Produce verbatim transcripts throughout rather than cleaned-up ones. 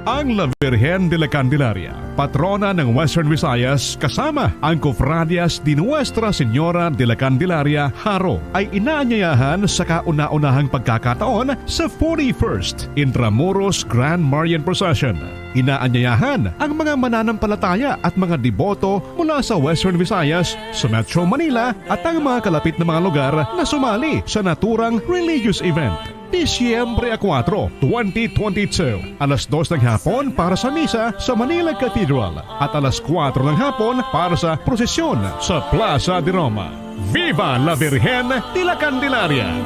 Ang La Virgen de la Candelaria, patrona ng Western Visayas, kasama ang Cofradias de Nuestra Señora de la Candelaria, Jaro, ay inaanyayahan sa kauna-unahang pagkakataon sa forty-first Intramuros Grand Marian Procession. Inaanyayahan ang mga mananampalataya at mga deboto mula sa Western Visayas, sa Metro Manila, at ang mga kalapit na mga lugar na sumali sa naturang religious event. Disyembre a kuwatro, twenty twenty-two, alas dos ng hapon para sa misa sa Manila Cathedral at alas kuwatro ng hapon para sa prosesyon sa Plaza de Roma. Viva la Virgen de la Candelaria!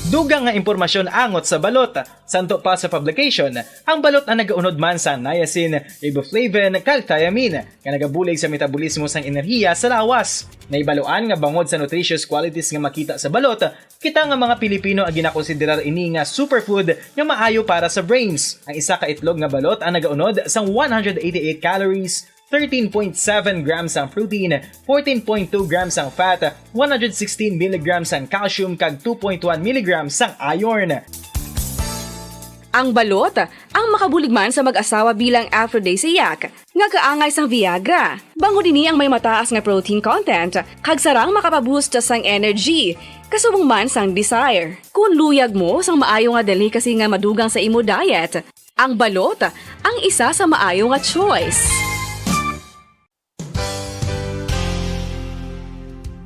Dugang nga impormasyon angot sa balot. Santo pa sa publication, ang balot ang nagaunod man sang niacin, riboflavin, kag thiamine, nga nagabulig sa metabolismo sang enerhiya sa lawas. Nahibaluan nga bangod sa nutritious qualities nga makita sa balot, kita nga mga Pilipino ang ginakonsiderar ini nga superfood nga maayo para sa brains. Ang isa ka itlog nga balot ang nagaunod sang one hundred eighty-eight calories, thirteen point seven grams ang protein, fourteen point two grams ang fat, one hundred sixteen milligrams ang calcium, kag two point one milligrams ang iron. Ang balot ang makabulig man sa mag-asawa bilang aphrodisiac nga kaangay sang Viagra. Bangod ini ang may mataas nga protein content kag sarang makapaboost sang energy, kasubong man sang desire. Kung luyag mo sang maayo nga delicacy nga madugang sa imo diet, ang balot ang isa sa maayo nga choice.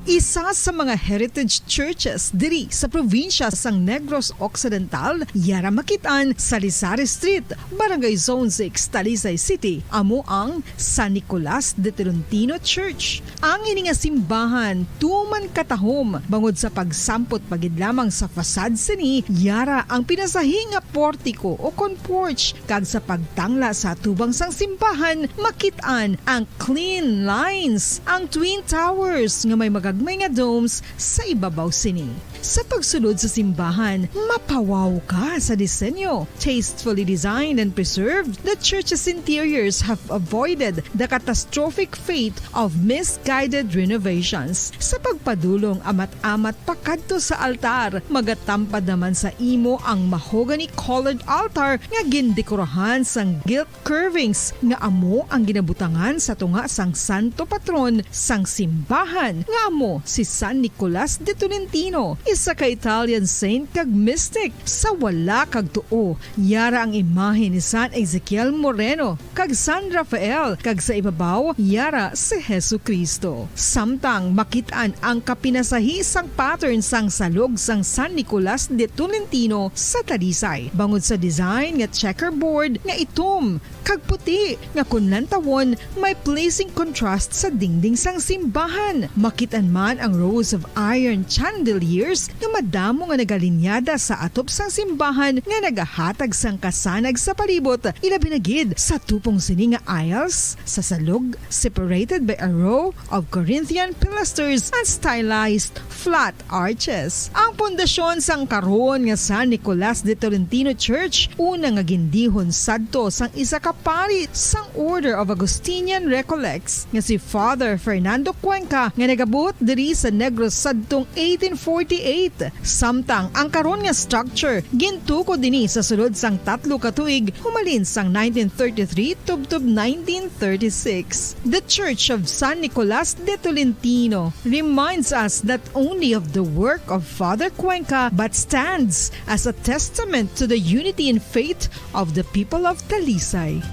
Isa sa mga heritage churches diri sa probinsya sang Negros Occidental, yara makit-an sa Rizal Street, Barangay Zone six, Talisay City, amo ang San Nicolas de Tolentino Church. Ang ini nga simbahan tuman katahom bangod sa pagsampot pa gid lamang sa facade sini, yara ang pinasahi nga portiko o kon porch, kag sa pagtangla sa atubang sang simbahan, makit-an ang clean lines, ang twin towers nga may magagmay nga domes sa ibabaw sini. Sa pagsulod sa simbahan, mapawaw ka sa disenyo. Tastefully designed and preserved, the church's interiors have avoided the catastrophic fate of misguided renovations. Sa pagpadulong amat-amat pakadto sa altar, magatampad naman sa imo ang mahogany-colored altar nga gindekorahan sang gilt curvings nga amo ang ginabutangan sa tunga sang santo patron sang simbahan, nga amo si San Nicolas de Tolentino, isa ka Italian saint kag mystic. Sa wala kag tuo, yara ang imahe ni San Ezekiel Moreno kag San Rafael, kag sa ibabaw, yara si Jesu-Cristo. Samtang makit-an ang kapinasahi sang pattern sang salog sang San Nicolas de Tolentino sa Talisay, bangod sa design nga checkerboard nga itom kag puti, nga kon lantawon, may pleasing contrast sa dingding sang simbahan. Makit-an man ang rows of iron chandeliers nga madamo nga nagalinyada sa atop sang simbahan nga nagahatag sang kasanag sa palibot, ilabi na gid sa tupong sini nga aisles, sa salog, separated by a row of Corinthian pilasters and stylized flat arches. Ang pundasyon sang karon nga San Nicolas de Tolentino Church, una nga gindihon sadto sang isa ka pari sang Order of Augustinian Recollects nga si Father Fernando Cuenca, nga nagabot diri sa Negros sadtong eighteen forty-eight. Samtang ang karon nga structure gintukod dinhi sa sulod sang tatlo ka tuig, humalin sang nineteen thirty-three tubtob nineteen thirty-six. The Church of San Nicolas de Tolentino reminds us not only of the work of Father Cuenca, but stands as a testament to the unity and faith of the people of Talisay.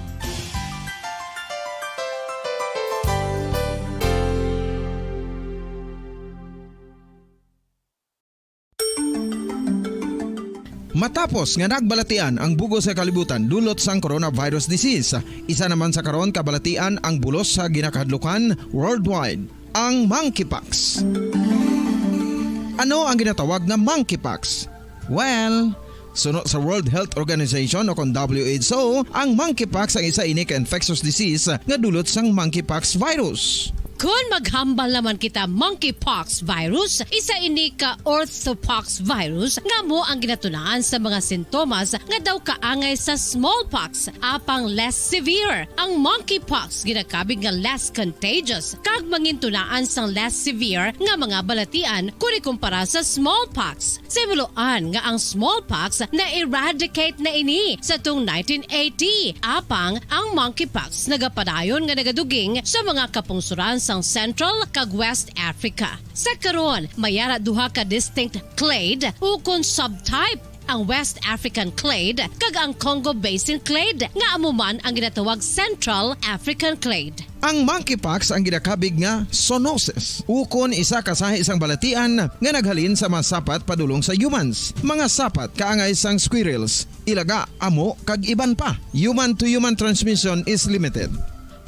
Matapos nga nagbalatian ang bug-os nga kalibutan dulot sang coronavirus disease, isa naman sa karon kabalatian ang bulos sa ginakahadlukan worldwide, ang monkeypox. Ano ang ginatawag nga monkeypox? Well, suno sa World Health Organization o kon W H O, ang monkeypox ang isa ini ka infectious disease nga dulot sang monkeypox virus. Kon maghambal naman kita monkeypox virus, isa ini ka orthopox virus nga amo ang ginatunaan sa mga sintomas nga daw kaangay sa smallpox, apang less severe. Ang monkeypox ginakabig nga less contagious kag mangintunaan sang less severe nga mga balatian kon ikumpara sa smallpox. Sa himuloan nga ang smallpox na-eradicate na ini sa tung nineteen eighty, apang ang monkeypox nagapadayon nga nagaduging sa mga kapungsoran sang Central kag West Africa. Sa karon, may ara duha ka distinct clade ukon subtype, ang West African clade kag ang Congo Basin clade, nga amo man ang ginatawag Central African clade. Ang monkeypox ang ginakabig nga zoonosis, ukon isa ka sahi sang balatian nga naghalin sa mga sapat padulong sa humans, mga sapat kaangay sang squirrels, ilaga, amo, kag iban pa. Human-to-human transmission is limited.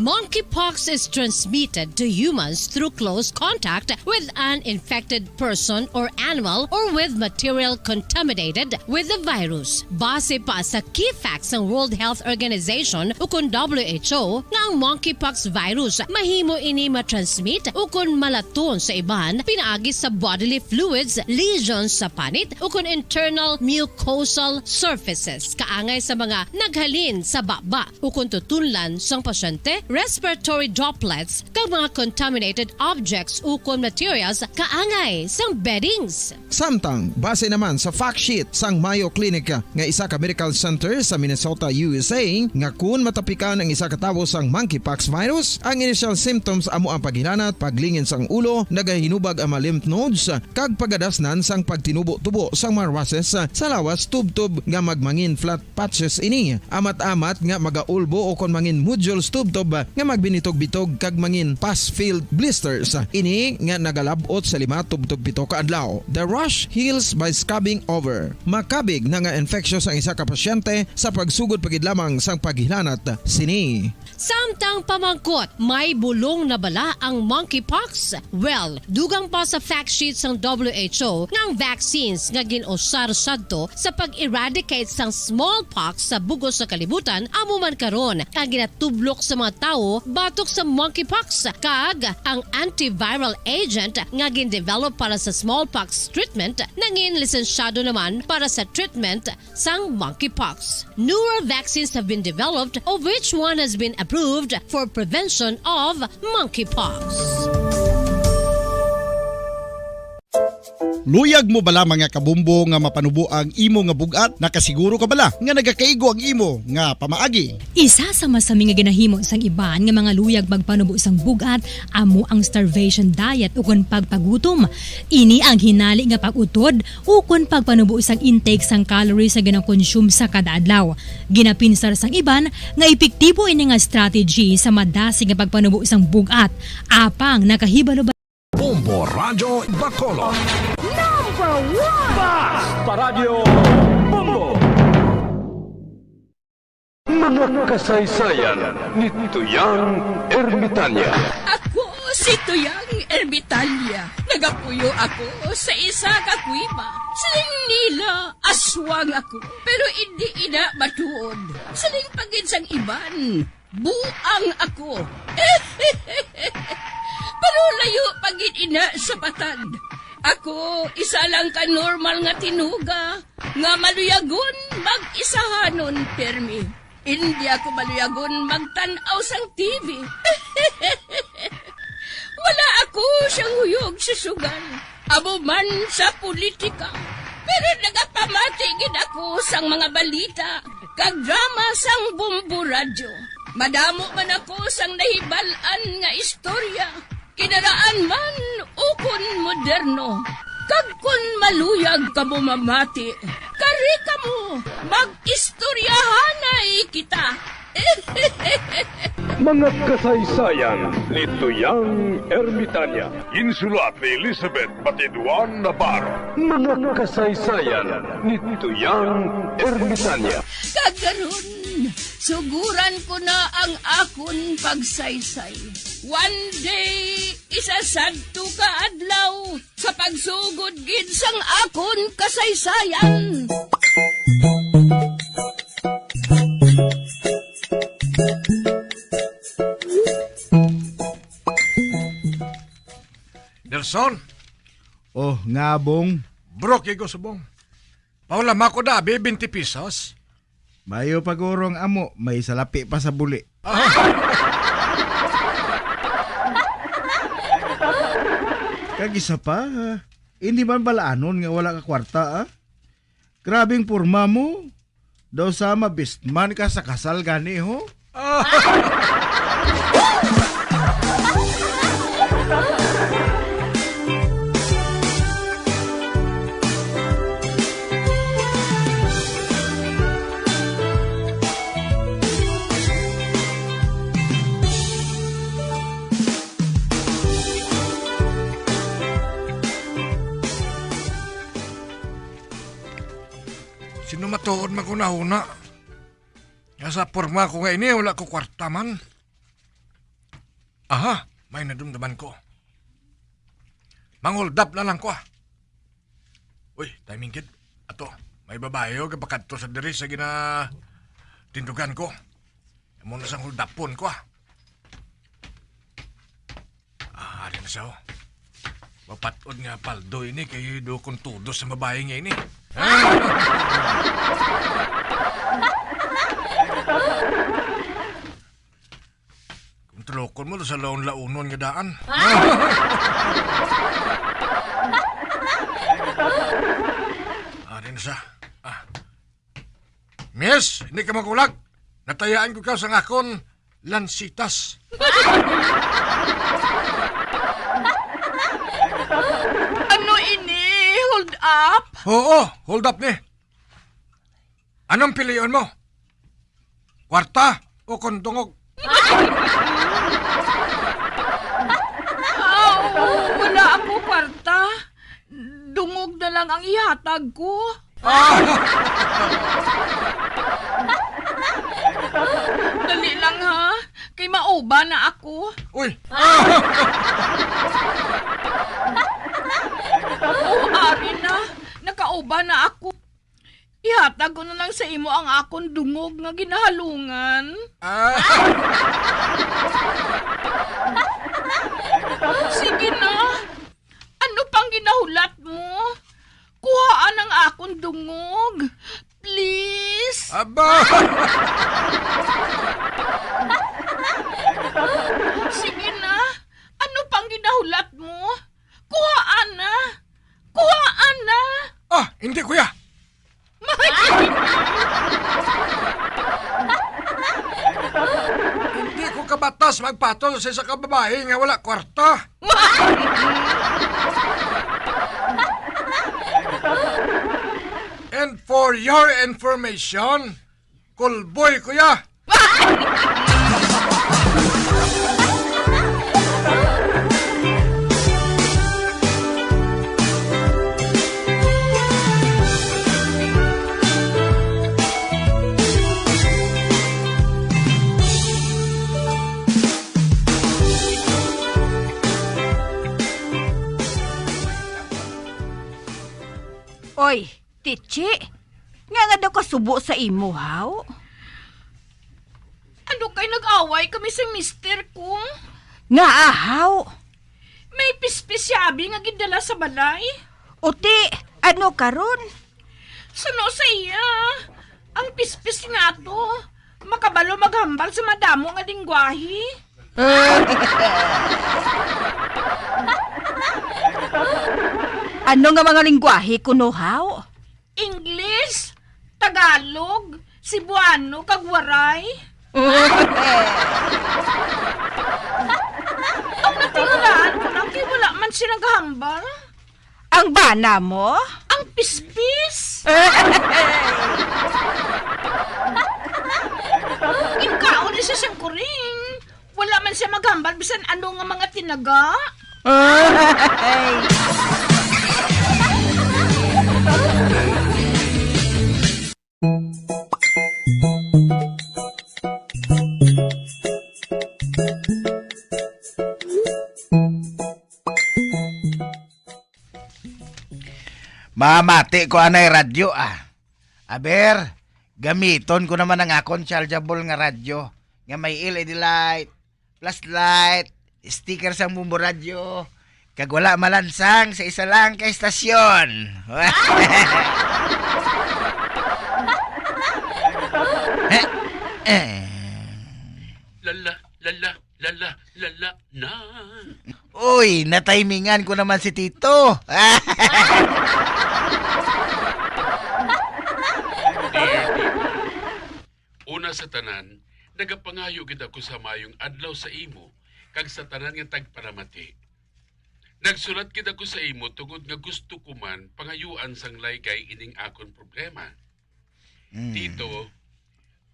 Monkeypox is transmitted to humans through close contact with an infected person or animal or with material contaminated with the virus. Base pa sa key facts sang World Health Organization ukon W H O, nga ang monkeypox virus mahimo ini matransmit ukon malaton sa iban pinaagi sa bodily fluids, lesions sa panit, ukon internal mucosal surfaces, kaangay sa mga naghalin sa baba ukon tutunlan sang pasyente, respiratory droplets, kag mga contaminated objects ukon materials kaangay sang beddings. Samtang, base naman sa fact sheet sang Mayo Clinic nga isa ka medical center sa Minnesota, U S A, nga kun matapikan ang isa ka tawo sang monkeypox virus, ang initial symptoms amo ang paghilanat, paglingin sang ulo, nagahinubag ang mga lymph nodes, kag pagadasnan sang pagtinubo-tubo sang mga rushes sa lawas tubtob nga magmangin flat patches ini, amat-amat nga magaulbo ukon mangin nodules tubtob nga magbinitog-bitog kag mangin pus-filled blisters. Ini nga nagalab-ot sa lima tubtob pito ka adlaw. The rash heals by scabbing over. Makabig na nga infectious ang isa ka pasyente sa pagsugod pa gid lamang sang paghilanat sini. Samtang pamangkot, may bulong na bala ang monkeypox? Well, dugang pa sa fact sheet sang W H O nga ang vaccines nga gin-usar sadto sa pag-eradicate sang smallpox sa bug-os sa kalibutan amo man karon ang ginatublok sa mga tawo batok sa monkeypox, kag ang antiviral agent nga gin-develop para sa smallpox treatment nangin lisensyado naman para sa treatment sang monkeypox. Newer vaccines have been developed, of which one has been approved for prevention of monkeypox. Luyag mo bala, mga kabumbo, nga mapanubo ang imo nga bug-at? Nakasiguro ka bala nga nagakaigo ang imo nga pamaagi? Isa sa masami nga ginahimo sang iban nga mga luyag magpanubo sang bug-at amo ang starvation diet ukon pagpagutom. Ini ang hinali nga pag-utod ukon pagpanubo sang intake sang calories nga ginakonsume sa kada adlaw. Ginapinsar sang iban nga epektibo ini nga strategy sa madasig nga pagpanubo sang bug-at. Apang nakahibalo ba? Bombo Radyo Bacolod. Number one! Basta Radyo Bombo! Mga kasaysayan ni Tuyang Ermitanya. Ako si Tuyang Ermitanya. Nagapuyo ako sa isa ka kuweba. Siling nila, aswang ako. Pero indi ina matuod. Siling pa gid sang iban, buang ako. Pero layo pa gid ina sa patad. Ako, isa lang ka normal nga tinuga nga maluyagon mag-isahanon pirmi. Indi ako maluyagon magtan-aw sang T V. Wala ako siyang huyog sa sugal, amo man sa politika. Pero nagapamati gid ako sang mga balita kag drama sang Bombo Radyo. Madamo man ako sang nahibal-an nga istorya, kinaraan man ukon moderno. Kag kon maluyag kamo mamati, kari kamo, mag-istoryahanay kita. Mga kasaysayan ni Tuyang Ermitanya. Insulat ni Elizabeth Batiduan Navarro. Mga kasaysayan ni Tuyang Ermitanya. Kag karon, suguran ko na ang akon pagsaysay. One day, isa sadto ka adlaw, sa pagsugod gid sang akon kasaysayan. Son, Oh, nga, Bong? Broke ko, subong. Paulama ko da, abi, twenty pesos. Mayo pa guro ang amo, may salapi pa sa buli. Ah. Kag isa pa, ha? Hindi man balaanon nga wala ka kwarta, ah? Grabing porma mo. Daw sa mabistman ka sa kasal gani, ho? Ah. Sino matuod man ko nahuna? Nga sa porma ko nga ini, wala ko kwarta man. Aha, may nadumduman ko. Manghuldap na lang ko, ah. Uy, timing gid. Ato, may babae, oh, gapakadto sa diri sa gina-, tindugan ko. Amo na sang huldapon ko, ah. Ah, ari na siya, oh. Mapat-od nga paldo ini kay do kon tudos sa babae nga ini. Kung tulokon mo sa laon-laonon nga daan. Ari na siya. Ah. Miss, hindi ka magulag. Natayaan ko ka sa akon lansitas. Ano ini? Hold up? Oo, hold up ni. Anong pilion mo? Kwarta o kondungog? Aw, wala ako kwarta. Dungog na lang ang ihatag ko. Ah! Dali lang, ha, kay mauba na ako. Uy! Oh, ari na. Nakauba na ako. Ihatag ko na lang sa imo ang akon dungog nga ginahalungan. Ah! Sige na. Ano pang ginahulat mo? Kuhaan ang akon dungog. Please. Aba! Sige na. Ano pang ginahulat mo? Kuhaan na. Kuhaan na. Ah, hindi, kuya. Hindi ko kabatas magpatol sa isa ka babae nga wala kwarta. And for your information, callboy ko ya. Oy, Tichi, nga nga daw kasubo sa imo, haw? Ano kay nag-away kami sa mister ko? Nga ahaw? May pispis siya abi nga gindala sa balay. Uti, ano karon? Suno sa iya, ang pispis nga to, makabalo maghambal sa madamo nga lingwahe. Ano nga mga lingwahe kuno, haw? English, Tagalog, Cebuano, kag Waray. Ang natinulaan ko lang kay wala man siya naghambal. Ang bana mo? Ang pispis. Ginkaon ni siya siyang kuring. Wala man siya maghambal bisan ano nga mga tinaga. Ay. Mamati ko anay radyo, ah. Aber, gamiton ko naman ang akon chargeable nga radyo nga may L E D light, flashlight, sticker sang Bombo Radyo, Kag wala malansang sa isa lang ka estasyon. Lala, lala, lala, lala, na. Uy, natimingan ko naman si Tito. Dear Tito, una sa tanan, nagapangayo gid ako sa maayong adlaw sa imo kag sa tanan nga tagpalamati. Nagsulat gid ako sa imo tungod nga gusto ko man pangayuan sang laygay ining akon problema. Mm. Tito,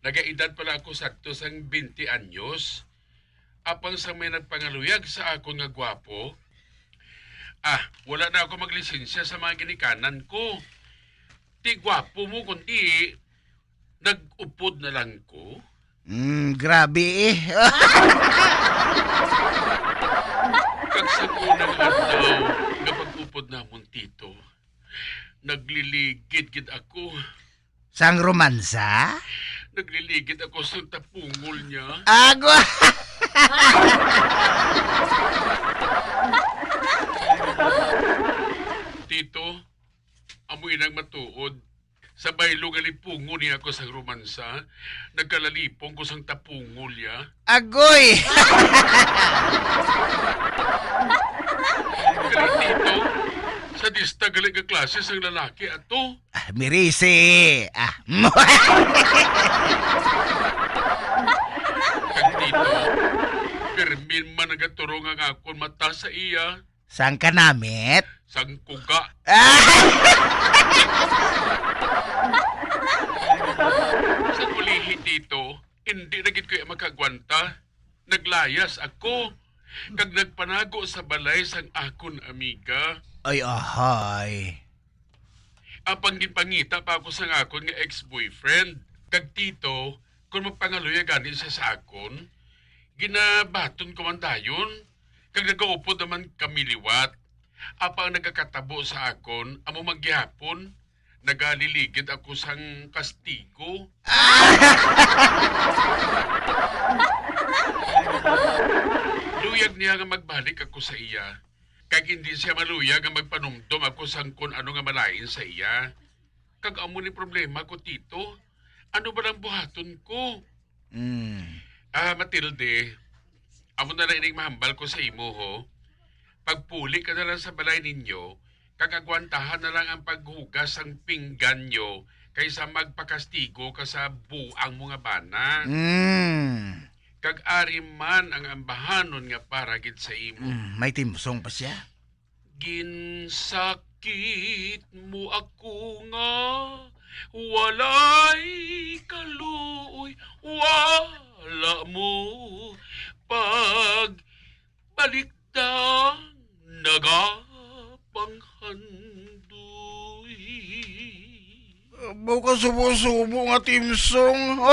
nagaedad pa lang ako sadto sang twenty anyos. Apang sang may nagpangaluyag sa akon nga gwapo, ah, wala na ako maglisensya sa mga ginikanan ko. Ti gwapo mo, kundi nag-upod na lang ko. Mm, grabe eh. Kag sa unang adlaw nga pag-upod namon, Tito, nagliligid gid ako. Sang romansa? Nagliligid ako sang tapungol niya. Ago! Tito, amo inang matuod. Sa baylo nga lipungon niya ako sang romansa, nagkalalipong ko sang tapungol niya. Agoy! Gali, Tito, sadista gali nga klase sang lalaki ato. Ah, Mirisi! Ah. Kag Tito, pirmi man nagaturong ang akon mata sa iya. Sang kanamit? Sang kuga. Ah! Sa kulihi, Tito, hindi na gid ko iya makaagwanta. Naglayas ako, kag nagpanago sa balay sang akon amiga. Ay, ahay. Apang ginpangita pa ako sang akon nga ex-boyfriend. Kag Tito, kon magpangaluya gani siya sa akon, ginabaton ko man dayon, kag nagaupod naman kami liwat. Apang nagakatabo sa akon, amo man gihapon, nagaliligid ako sang kastigo. Luyag niya nga magbalik ako sa iya, kag hindi siya maluyag nga magpanumdom ako sang kon ano nga malain sa iya. Kag amo ni problema ko, Tito. Ano ba lang buhaton ko? Mm. Ah, Matilde, amo na lang ining mahambal ko sa imo, ho. Pagpuli ka na lang sa balay ninyo, kag agwantahan na lang ang paghugas sang pinggan nyo kaysa magpakastigo ka sa buang mo nga bana. Mm. Kag ari man ang ambahanon nga para gid sa imo. Mm, may timsong pa siya. Ginsakit mo ako nga walay kaluoy, wala mo pagbaliktang nagapanghandoy. Baw ka subo-subo nga timsong.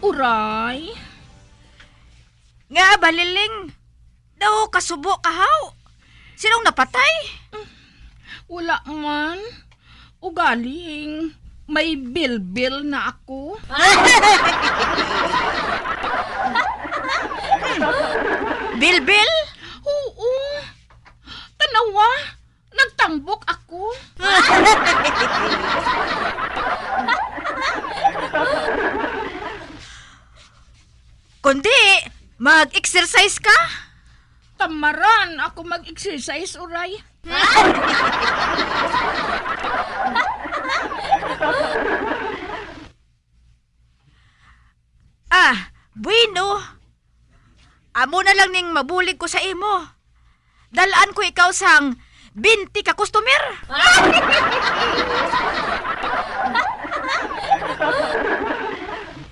Uray. Nga, Baliling, daw kasubo ka, haw? Sinong napatay? Wala man. Ugaling may bilbil na ako. Bilbil? Oo. Tanawa, nagtambok ako. Kundi, mag-exercise ka. Tamaran ako mag-exercise, uray. Ah, bueno. Amo na lang ning mabulig ko sa imo. Dal-an ko ikaw sang twenty ka customer.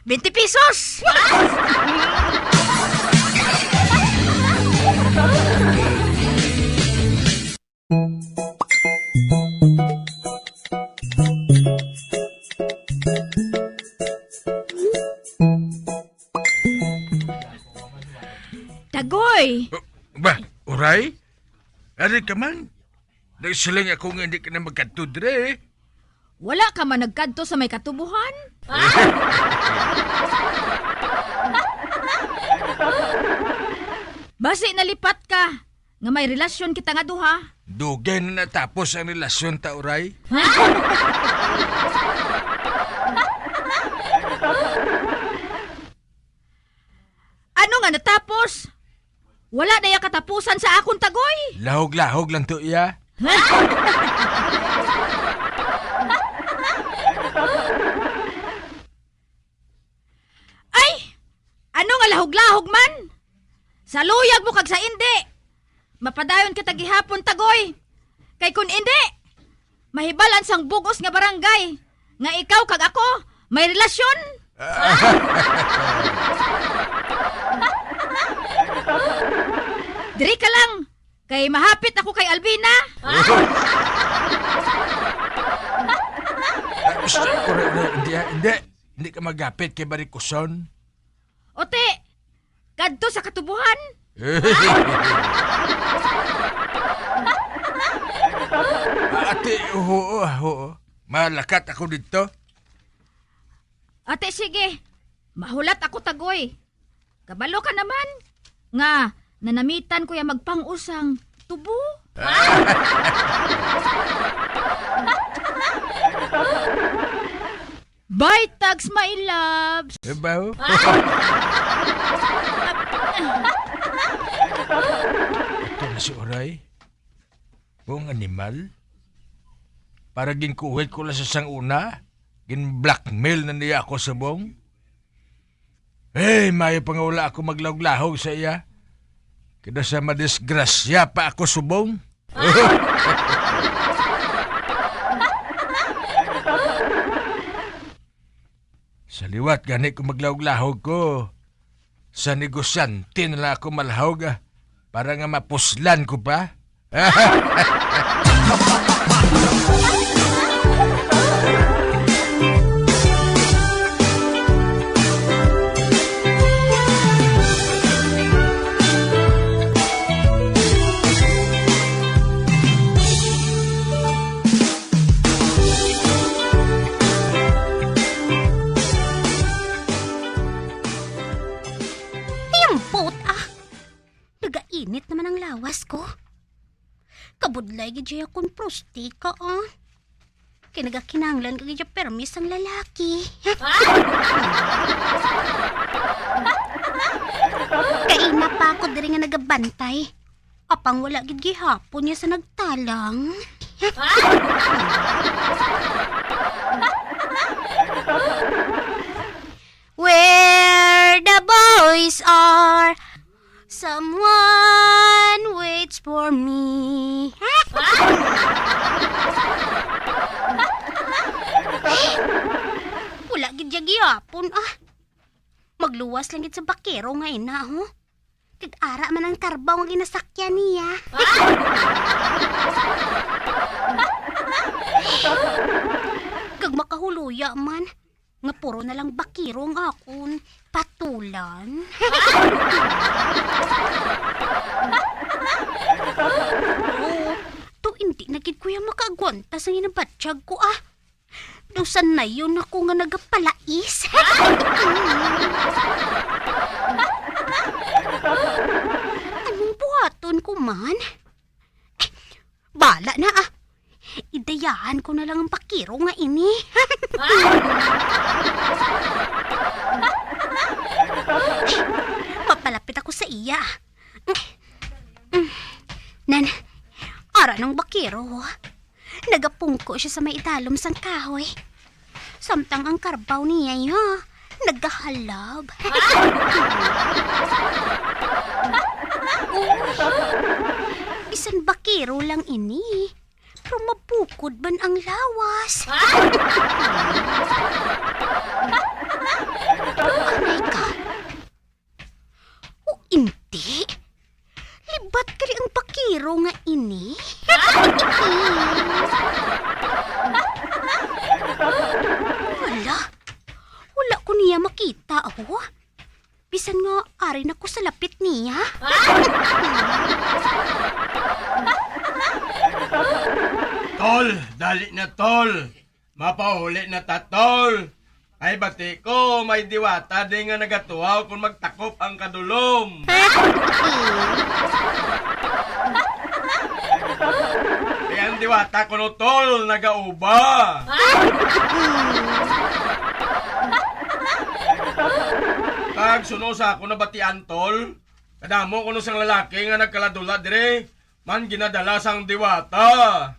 Twenty pesos. Ba, Uray? Ari ka man? Nagsiling ako nga hindi ka na magkadto dire. Wala ka man nagkadto sa may katubuhan? Basi nalipat ka nga may relasyon kita nga duha. Dugay na natapos ang relasyon ta, Uray. Ano nga natapos? Wala na iya katapusan sa akon, Tagoy. Lahog-lahog lang to iya. Ay! Ano nga lahog-lahog man? Sa luyag mo kag sa indi, mapadayon kita gihapon, Tagoy. Kay kun indi, mahibalan sang bugos nga barangay nga ikaw kag ako may relasyon. Diri ka lang, kay mahapit ako kay Alvina. Ah, shh, ore, ore, hindi, ah, hindi. Hindi ka magapit kay Barikuson. Ote, kadto sa katubuhan. Ate, oo, oo. Malakat ako dito. Ate, sige. Mahulat ako, Tagoy. Kabalo ka naman nga nanamitan ko ya magpang-usang tubo. Bye, Tags, my loves. Diba, oh? Ito na si Oray. Buong animal. Para ginkuhit ko lang sa sang una, gin-blackmail na niya ako subong. Eh, mayo pa nga wala ako maglahog-lahog sa iya. Kay daw sa madisgrasya pa ako subong. Sa liwat gani kung maglahog-lahog ko, sa negosyante na lang ako malahog, ah, para nga mapuslan ko pa. Ay, ambot, ah. Nagainit naman ang lawas ko. Kabudlay gid siya kon prostika, ah. Kay nagakinahanglan ka gid siya permi sang lalaki. Kaina pa ako diri nga nagabantay. Apang wala gid gihapon niya sa nagtalang. Where the boys are, someone waits for me. Wala gid siya gihapon, ah. Magluwas lang gid sa bakero nga ina, ho. Kag ara man ang karbaw nga ginasakyan niya. Kag makahuluya man, nga puro na lang bakero ang akon patulan. Oo, to hindi na gid ko ya makaagwanta sa ginabatyag ko, ah. Daw sanayon ako nga nagapalais. Anong buhaton ko man? Eh, bala na, ah. Idayahan ko na lang ang bakero nga ini. Mapalapit ako sa iya. Nan, ara nang bakero, oh. Nagapungko siya sa may idalom sang kahoy. Samtang ang karbaw niya, ya, nagahalab. Uy, bisan bakero lang ini, pero mabukod man ang lawas. Anay ka. O, hindi. Libat kari ang bakero nga ini. Wala. Wala ko niya makita, oh. Bisan nga ari na ko sa lapit niya. Tol, dali na, tol. Mapauli na ta, tol. Ay, bati ko, may diwata di nga nagatuhaw kung magtakop ang kadulom. Kaya ang diwata ko no, tol, nagauba. Kag suno sa ako nabatian, tol, kadamo kuno sang lalaki nga nagkaladula dire, man ginadala sang diwata.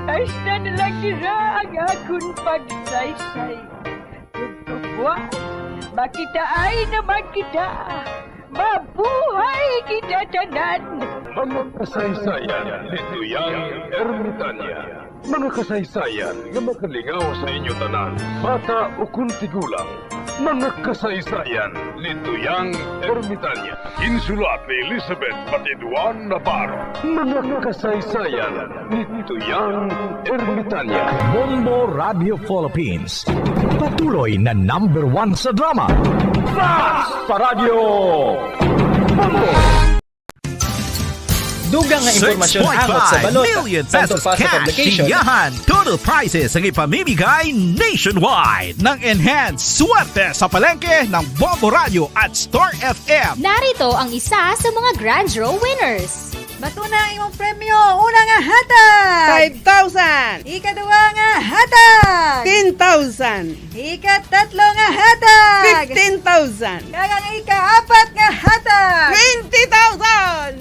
Hasta na lang dira ang akon pagsaysay. Ug kabuas, makitaay naman kita. Mabuhay kita tanan! Mga kasaysayan ni Tuyang Ermitanya. Mga kasaysayan nga makalingaw sa inyo tanan, bata ukon tigulang. Mga kasaysayan ni Tuyang Ermitanya. Ginsulat ni Elizabeth Batiduan Navarro. Mga kasaysayan ni Tuyang Ermitanya. Bombo Radio Philippines. Patuloy na number one sa drama. Fast pa Radyo Bombo! Dugang nga impormasyon angot sa balota, six point five million santo pesos pa sa cash, publication. Siyahan, total prizes ang ipamimigay nationwide ng Enhanced Swerte sa Palengke ng Bombo Radio at Star F M. Narito ang isa sa mga grand draw winners. Bato na ang imong premyo. Una nga hatag. Five thousand. Ikaduha nga hatag. Ten thousand. Ikatatlo nga hatag. Fifteen thousand. Kag ang ikaapat nga hatag. Twenty thousand.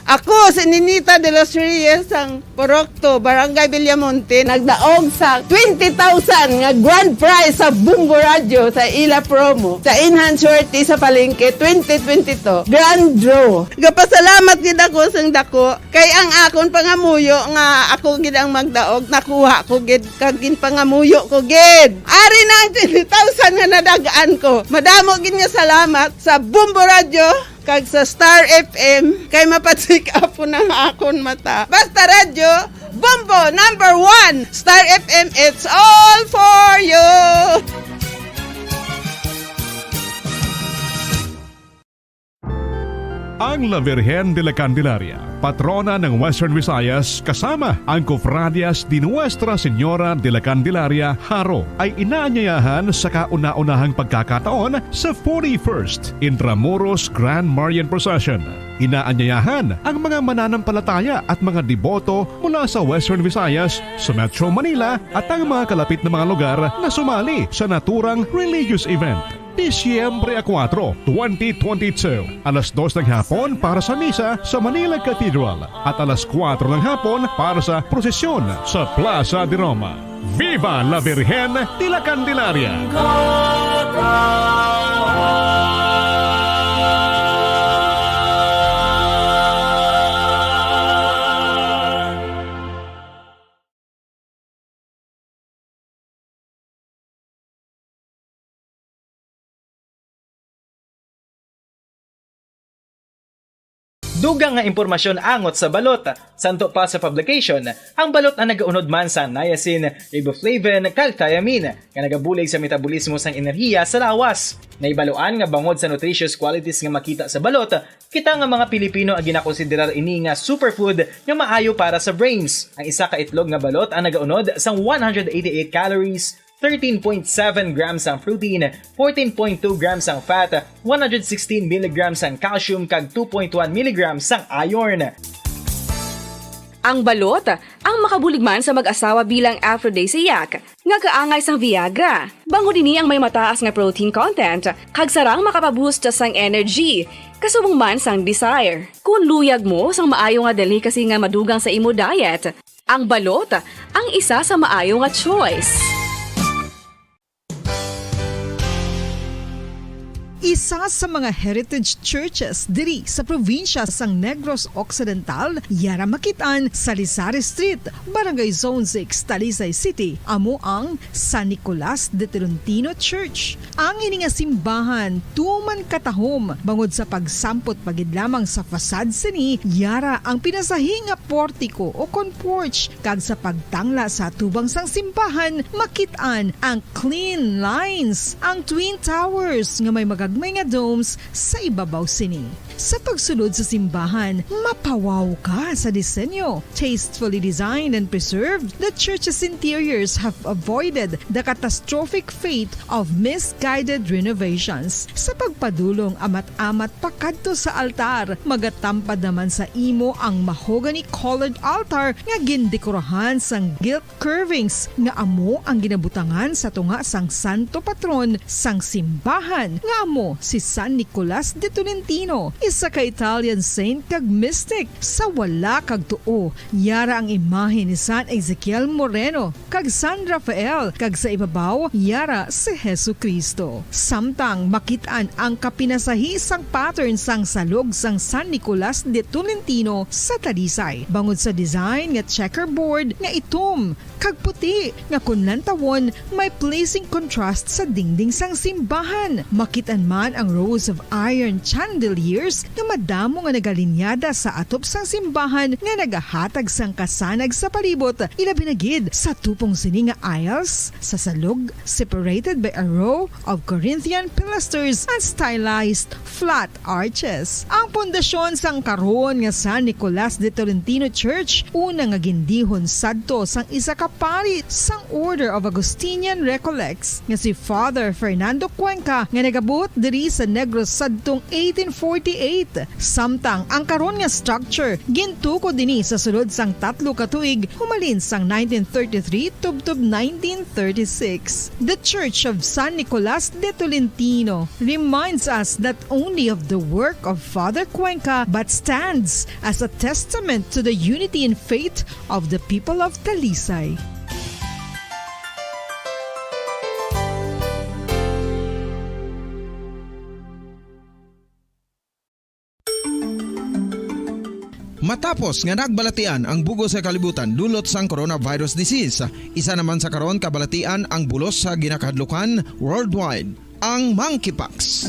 Ako si Ninita de los Reyes sang Porokto, Barangay Villamonte, nagdaog sa twenty thousand nga grand prize sa Bombo Radio sa ila promo sa Enhance Swerte sa Palengke twenty twenty-two Grand Draw. Gapasalamat gid ako sang dako kay ang akon pangamuyo nga ako gid ang magdaog, nakuha ko gid kag ginpangamuyo ko gid. Ari na ang twenty thousand nga nadag-an ko. Madamo gid nga salamat sa Bombo Radio kag sa Star F M kay mapa-check up ko na ang akon mata. Basta Radyo Bombo number one, Star F M, it's all for you! Ang La Virgen de la Candelaria, patrona ng Western Visayas, kasama ang Cofradias de Nuestra Señora de la Candelaria, Jaro, ay inaanyayahan sa kauna-unahang pagkakataon sa forty-first Intramuros Grand Marian Procession. Inaanyayahan ang mga mananampalataya at mga deboto mula sa Western Visayas, sa Metro Manila, at ang mga kalapit na mga lugar na sumali sa naturang religious event. Disyembre kuwatro, twenty twenty-two, alas dos ng hapon para sa misa sa Manila Cathedral at alas kuwatro ng hapon para sa prosesyon sa Plaza de Roma. Viva la Virgen de la Candelaria! Dugang nga impormasyon angot sa balot. Santo pa sa publication, ang balot ang nagaunod man sa niacin, riboflavin, kag thiamine, nga nagabulig sa metabolismo sang enerhiya sa lawas. Nahibaluan nga bangod sa nutritious qualities nga makita sa balot, kita nga mga Pilipino ang ginakonsiderar ini nga superfood nga maayo para sa brains. Ang isa ka itlog nga balot ang nagaunod sang one hundred eighty-eight calories, thirteen point seven grams ang protein, fourteen point two grams ang fat, one hundred sixteen milligrams ang calcium, kag two point one milligrams ang iron. Ang balot, ang makabulig man sa mag-asawa bilang aphrodisiac, nga kaangay sang Viagra. Bangod ini ang may mataas nga protein content, kag sarang makapaboost sang energy, kasubong man sang desire. Kon luyag mo sang maayo nga delicacy nga madugang sa imo diet, ang balot ang isa sa maayo nga choice. Isa sa mga heritage churches diri sa probinsya sang Negros Occidental, yara makit-an sa Lizares Street, Barangay Zone six, Talisay City, amo ang San Nicolas de Tolentino Church. Ang ini nga simbahan tuman katahom bangod sa pagsampot pa gid lamang sa facade sini, yara ang pinasahi nga portiko o kon porch, kag sa pagtangla sa atubang sang simbahan, makit-an ang clean lines, ang twin towers nga may magagmay nga domes sa ibabaw sini. Sa pagsulod sa simbahan, mapawaw ka sa disenyo. Tastefully designed and preserved, the church's interiors have avoided the catastrophic fate of misguided renovations. Sa pagpadulong amat-amat pakadto sa altar, magatampad naman sa imo ang mahogany-colored altar nga gindekorahan sang gilt curvings nga amo ang ginabutangan sa tunga sang santo patron sang simbahan, nga amo si San Nicolas de Tolentino, isa ka Italian saint kag mystic. Sa wala kag tuo, yara ang imahe ni San Ezekiel Moreno kag San Rafael, kag sa ibabaw, yara si Jesu-Cristo. Samtang makit-an ang kapinasahi sang pattern sang salog sang San Nicolas de Tolentino sa Talisay, bangod sa design nga checkerboard nga itom kag puti, nga kon lantawon, may pleasing contrast sa dingding sang simbahan. Makit-an man ang rows of iron chandeliers nga madamo nga nagalinyada sa atop sang simbahan nga nagahatag sang kasanag sa palibot, ilabi na gid sa tupong sini nga aisles sa salog, separated by a row of Corinthian pilasters and stylized flat arches. Ang pundasyon sang karon nga San Nicolas de Tolentino Church, una nga gindihon sadto sang isa ka pari sang Order of Augustinian Recollects nga si Father Fernando Cuenca, nga nagabuot diri sa Negros sadtong eighteen forty-eight. Samtang ang karon nga structure gintukod ini sa sulod sang tatlo ka tuig, humalin sang nineteen thirty-three tubtob nineteen thirty-six. The Church of San Nicolas de Tolentino reminds us not only of the work of Father Cuenca, but stands as a testament to the unity in faith of the people of Talisay. Matapos nga nagbalatian ang bug-os nga kalibutan dulot sang coronavirus disease, isa naman sa karon kabalatian ang bulos sa ginakahadlukan worldwide, ang monkeypox.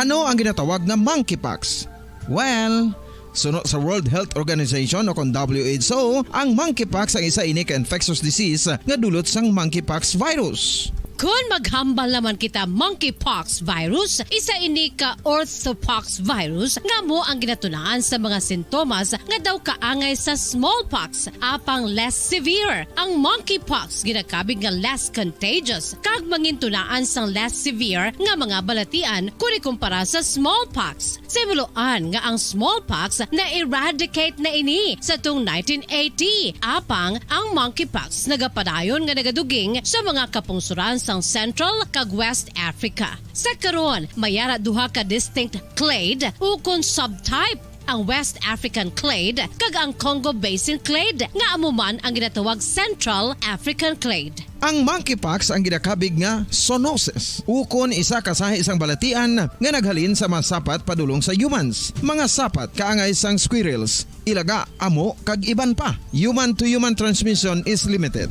Ano ang ginatawag nga monkeypox? Well, suno sa World Health Organization o kon W H O, ang monkeypox ang isa ini ka infectious disease nga dulot sang monkeypox virus. Kon maghambal naman kita monkeypox virus, isa ini ka orthopox virus nga amo ang ginatunaan sa mga sintomas nga daw kaangay sa smallpox, apang less severe. Ang monkeypox ginakabig nga less contagious kag mangintunaan sang less severe nga mga balatian kon ikumpara sa smallpox. Sa himuloan nga ang smallpox na-eradicate na ini sa tong nineteen eighty, apang ang monkeypox nagapadayon nga nagaduging sa mga kapungsoran sang Central kag West Africa. Sa karon, may ara duha ka distinct clade ukon subtype, ang West African clade kag ang Congo Basin clade, nga amo man ang ginatawag Central African clade. Ang monkeypox ang ginakabig nga zoonosis, ukon isa ka sahi sang balatian nga naghalin sa mga sapat padulong sa humans. Mga sapat kaangay sang squirrels, ilaga, amo, kag iban pa. Human to human transmission is limited.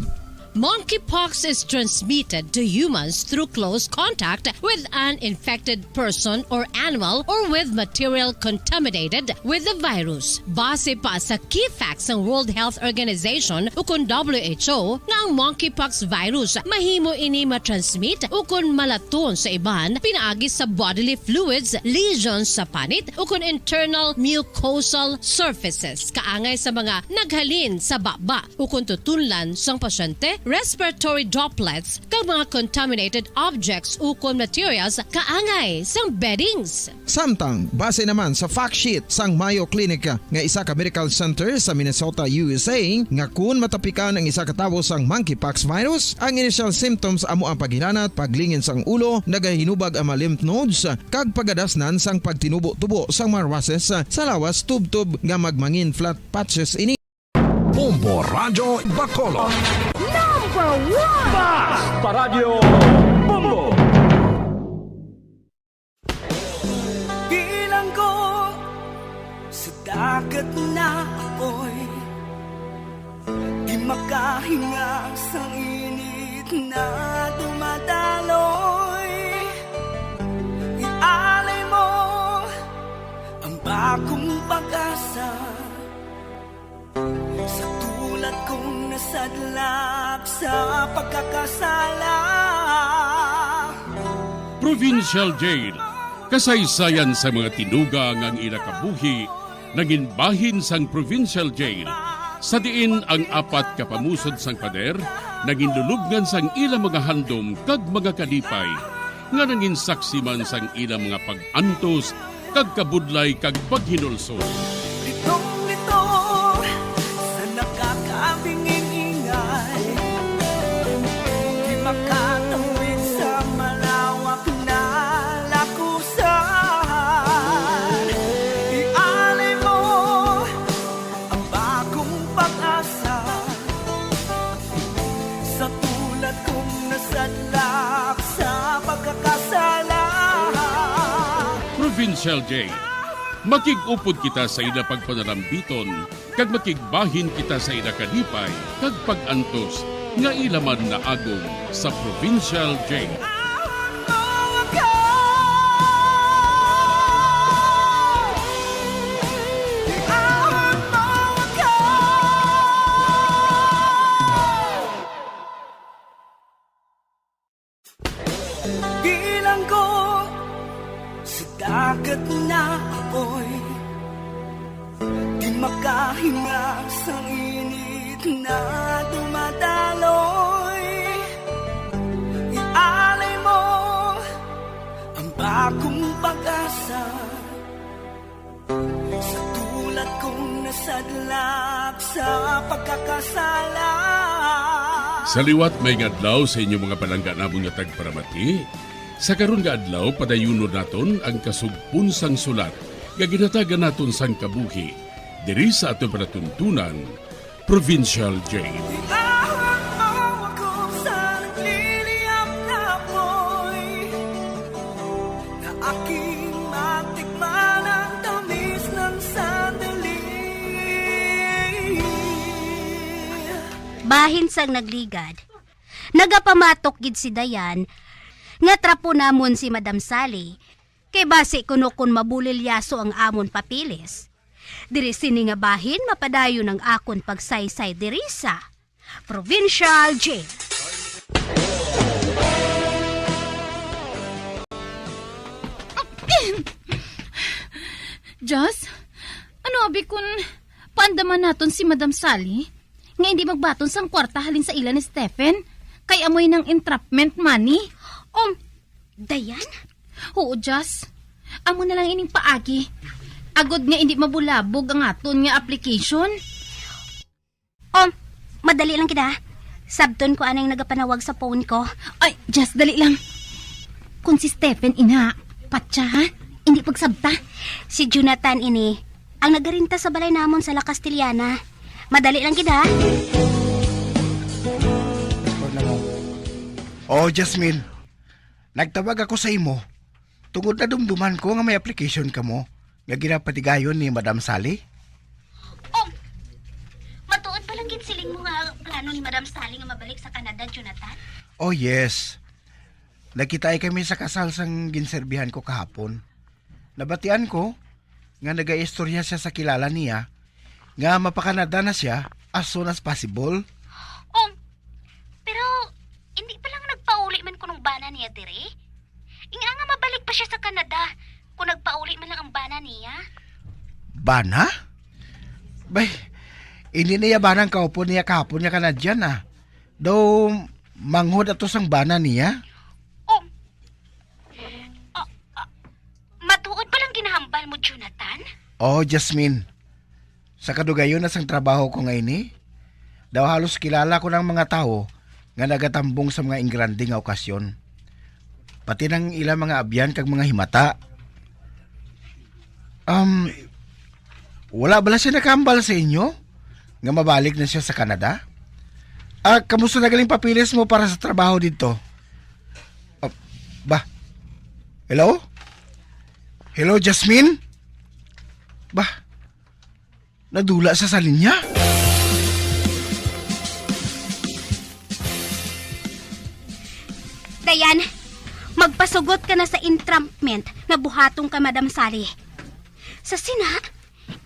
Monkeypox is transmitted to humans through close contact with an infected person or animal or with material contaminated with the virus. Base pa sa key facts sang World Health Organization ukon W H O nga ang monkeypox virus mahimo ini matransmit ukon malaton sa iban pinaagi sa bodily fluids, lesions sa panit ukon internal mucosal surfaces kaangay sa mga naghalin sa baba ukon tutunlan sang pasyente, respiratory droplets, kag mga contaminated objects ukon materials kaangay sang beddings. Samtang, base naman sa fact sheet sang Mayo Clinic nga isa ka medical center sa Minnesota, U S A, nga kun matapikan ang isa ka tawo sang monkeypox virus, ang initial symptoms amo ang paghilanat, paglingin sang ulo, nagahinubag ang mga lymph nodes, kag pagadasnan sang pagtinubo-tubo sang mga rashes sa lawas tubtob nga magmangin flat patches ini. Bombo Radyo Bacolod. Number one! Basta Radyo Bombo! Dagat na apoy, di makahinga sang init na dumadaloy. Ialay mo ang bagong pag-asa sa tulad kong nasadlak sa pagkakasala. Provincial Jail. Kasaysayan sa mga tinuga nga ang ila kabuhi nangin bahin sang Provincial Jail, sa diin ang apat ka pamusod sang pader nangin lulubngan sang ila mga handom kag mga kalipay, nga nangin saksi man sang ila mga pag-antos kag kabudlay kag paghinulsol. Litong-lito sa nakakabinging ingay, di makatawid sa malawak na lakusan. Ialay mo ang bagong pag-asa sa tulad kong nasadlak sa pagkakasala. Provincial Jail. Makig-upod kita sa ila pagpanalambiton, kag makigbahin kita sa ila kalipay kag pag-antos nga ila man naagom sa Provincial Jail. Bilanggo sa dagat na apoy, di makahinga sang init na dumadaloy. Ialay mo ang bagong pag-asa sa tulad kong nasadlak sa pagkakasala. Sa liwat, maayong adlaw sa inyo, mga palangga namon nga tagparamati. Sa karon nga adlaw, padayunon naton ang kasugpon sang sulat nga ginhatagan naton sang kabuhi diri sa aton palatuntunan, Provincial Jail. Iahon mo ako sa nagliliyab na apoy, na aking matikman ang tamis ng sandali. Bahin sang nagligad, nagapamatok gid si Dayan nga trapo namon si Madam Sally, kay basi kuno kon mabulilyaso ang amon papeles, diri sini nga bahin mapadayon ang akon pagsaysay diri sa Provincial Jail. Jazz, ano abi kun paandaman naton si Madam Sally nga indi magbaton sang kwarta halin sa ila ni Stephen, kay amoy nang entrapment money? Um, Dayan? Oo, Jazz. Amo na lang ining paagi, agod nga indi mabulabog ang aton nga application. Um, madali lang gid, ha. Sabton ko anang nagapanawag sa phone ko. Ay, Jazz, dali lang. Kung si Stephen ina, patya, ha? Indi pagsabta. Si Jonathan ini, ang nagarinta sa balay namon sa La Castellana. Madali lang gid, ha. Oh, Jasmine. Nagtawag ako sa imo tungod nadumduman ko nga may application kamo nga ginapatigayon ni Madam Sally. Oh, matuod ba lang gid siling mo nga plano ni Madam Sally nga mabalik sa Canada, Jonathan? Oh, yes. Nagkitaay kami sa kasal sang ginserbihan ko kahapon. Nabatian ko nga nagaistorya siya sa kilala niya nga mapakanada na siya as soon as possible. Oh, pero hindi pa lang nagpauli man kunong bana niya diri? Inga nga mabalik pa siya sa Canada kung nagpauli man lang ang bana niya. Bana? Bay, hindi niya bana ang kaupo niya kahapon nga Canadian, ah. Daw manghod ato sang bana niya? Oh, ah, ah, matuod ba lang ginahambal mo, Jonathan? Oh, Jasmine. Sa kadugayon na sang trabaho ko nga ini, daw halos kilala ko na ang mga tawo nga nagatambong sa mga ingrande nga okasyon, pati nang ila mga abyan kag mga himata. Um, wala bala siya nakahambal sa inyo nga mabalik na siya sa Canada? Ah, kamusta na galing papeles mo para sa trabaho didto? Ah, ba? Hello? Hello, Jasmine? Ba? Nadula sa salinya? Dayan, magpasugot ka na sa entrapment nga buhaton kay Madam Sally. Sa sina,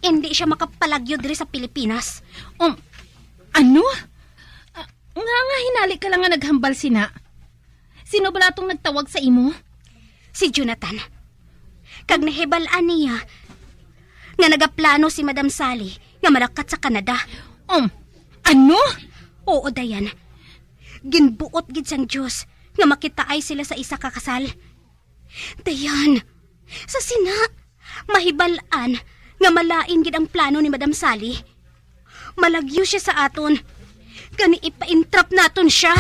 hindi siya makapalagyo diri sa Pilipinas. Um, ano? Ah, nga nga hinali ka lang nga naghambal sina? Sino bala tong nagtawag sa imo? Si Jonathan. Kag nahibal-an niya nga nagaplano si Madam Sally nga malakat sa Canada. Um, ano? Oo, Dayan. Ginbuot gid sang Dios nga makitaay sila sa isa ka kasal. Dayan, sa sina, mahibal-an nga malain gid ang plano ni Madam Sally. Malagyo siya sa aton. Gani ipa-entrap naton siya.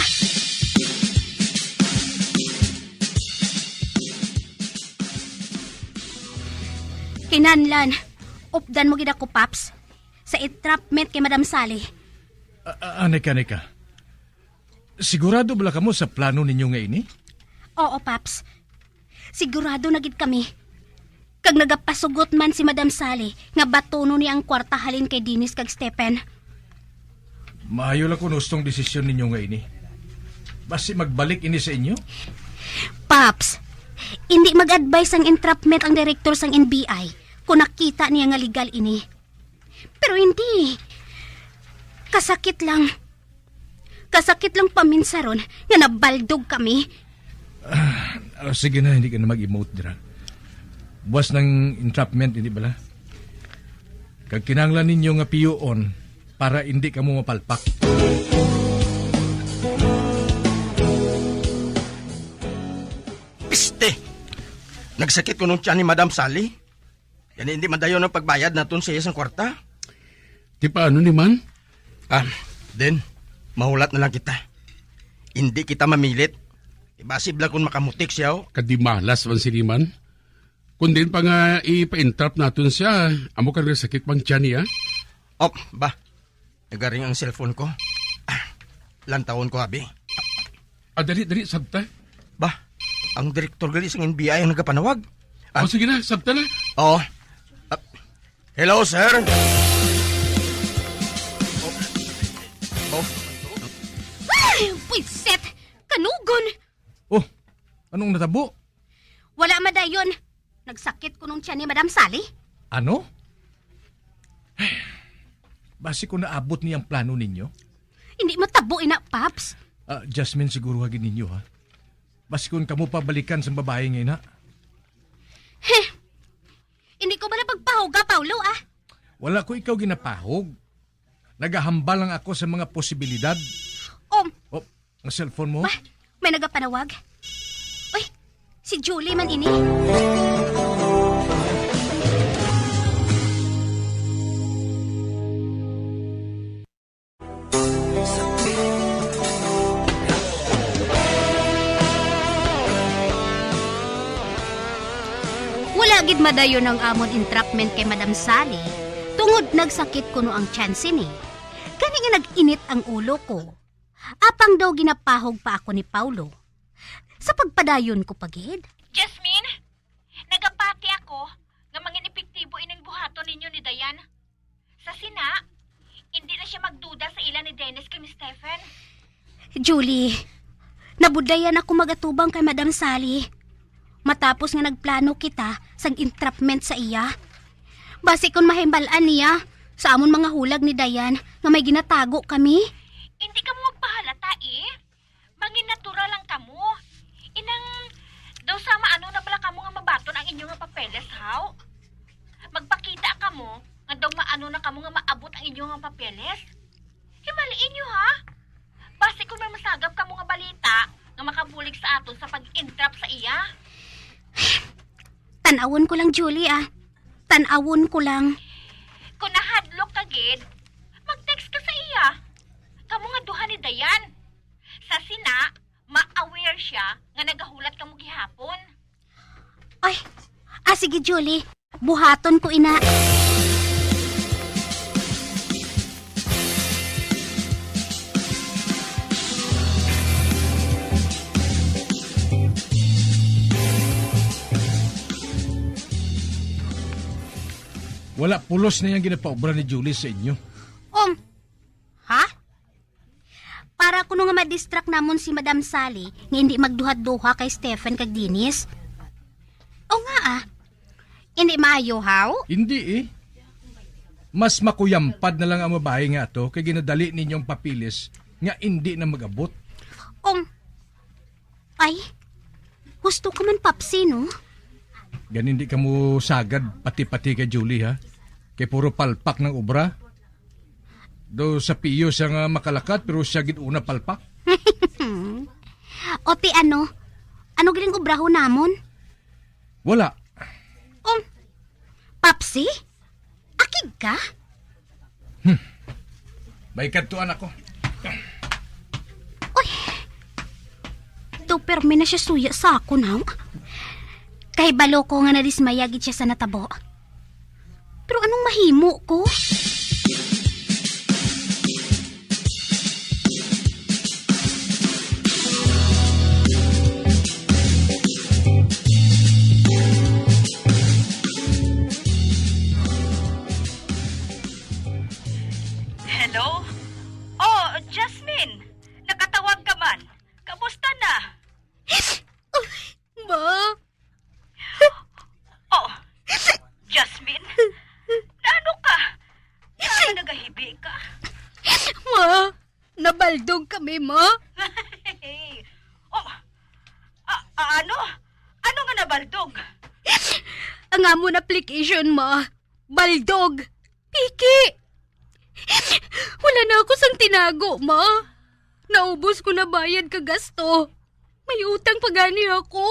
Kinahanglan, updan mo gid ako, Paps, sa entrapment kay Madam Sally. A-, a-, Anika, Anika. Sigurado bala kamo sa plano ninyo nga ini? Oo, Paps. Sigurado na gid kami. Kag nagapasugot man si Madam Sally nga batunon niya ang kwarta halin kay Dennis kag Stephen. Maayo lang kung hustong desisyon ninyo nga ini. Basi magbalik ini sa inyo? Paps, hindi mag-advise ang entrapment ang direktor sang N B I kung nakita niya nga legal ini. Pero hindi. Kasakit lang. Kasakit lang paminsaron nga nabaldog kami. Ah, ah, sige na, hindi ka na mag-emote dira. Buwas ng entrapment, hindi bala? Kag kinahanglan ninyo nga piyuon para hindi kamo mapalpak. Piste! Nagsakit kuno ang tiyan ni Madam Sally. Gani hindi madayon ang pagbayad naton sa iya sang kwarta. Ti paano ni man? Ah, then, mahulat na lang kita. Hindi kita mamilit. Ibasib lang kung makamutik siya, oh. Kadimalas man sini man. Kung din pa nga ipa-entrap naton siya, amo ka nga sakit pang tiyan niya. Oh, ba? Nagaring ang cellphone ko. Ah, lantawon ko, abi. Ah, dali, dali, sabta. Ba, ang direktor gali sang N B I ang nagapanawag. Ah. Oh, sige na, sabta na. Oo. Ah, hello, sir. Oh. Oh. Ay, pwisit! Kanugon! Oh, anong natabo? Wala madayon. Nagsakit kunong tiyan ni Madam Sally. Ano? Basi ko naabot niya ang plano ninyo? Hindi matabo ina, Paps. Ah, Jasmine, siguro hagid ninyo, ha? Basi kung kamo pabalikan sa babae nga ina. Heh! Hindi ko bala pagpahuga, Paulo, ah. Wala ko ikaw ginapahog. Nagahambal lang ako sa mga posibilidad. Um. Oh, ang cellphone mo? Ba? May nagapanawag? Uy, si Julie man ini. Wala gid madayon ang amon entrapment kay Madam Sally, tungod nagsakit kuno ang tiyan sini. Gani nga nag-init ang ulo ko. Apang daw ginapahog pa ako ni Paulo. Sa pagpadayon ko pa gid. Jasmine, nagapati ako nga mangin epektibo ining buhaton ninyo ni Dayan. Sa sina, hindi na siya magduda sa ila ni Dennis kag ni Stephen. Julie, nabudayan ako magatubang kay Madam Sally. Matapos nga nagplano kita sang entrapment sa iya. Basi kon mahimbalan niya sa amon mga hulag ni Dayan nga may ginatago kami. Hindi kamo magpahalata, eh. Mangin natural lang kamo. Inang, daw sama ano na bala kamo nga mabaton ang inyo nga papeles, haw? Magpakita kamo nga daw maano na kamo nga maabot ang inyo nga papeles. Himali inyo, ha? Basi kung may masagap kamo nga balita nga makabulig sa aton sa pag-entrap sa iya. Tan-awon ko lang, Julie, ah. Tan-awon ko lang. Kung nahadlok ka gid, mag-text ka sa iya. Kamo nga duha ni Dayan. Sa sina, ma-aware siya nga nagahulat kamo gihapon. Ay, ah, sige, Julie. Buhaton ko ina. Wala pulos na yang ginapaobra ni Julie sa inyo. Um, ha? Para kuno nga ma-distract namon si Madam Sally nga hindi magduha-duha kay Stephen kag Dennis. O nga ah, hindi maayo, haw? Hindi eh. Mas makuyampad na lang ang babayi nga ato kay ginadali ninyong papilis nga hindi na mag-abot. Um, ay, husto ka man, Papsi, no? Gani hindi ka mo sagad pati-pati kay Julie, ha? Kay puro palpak ng obra. Do sa piyo siya nga makalakat, pero siya gid una palpak. O ti ano? Ano gid ang obrahon namon? Wala. Um, Papsi? Akig ka? Hmm. May kadtuan ako. Uy! Daw permi na siya suya sa akon, haw? Kahibalo ko nga nadismaya gid siya sa natabo. Pero anong mahimo ko? Hello? Oh, Jasmine! Nakatawag ka man. Kamusta na? Ma? Oh, Jasmine? Naano ka? Naano nagahibi ka? Ma, nabaldog kami, ma. Oh, a- a- ano? Ano nga nabaldog? Ang amon application, ma. Baldog. Piki. Wala na ako sang tinago, ma. Naubos ko na bayad ka gasto. May utang pa gani ako.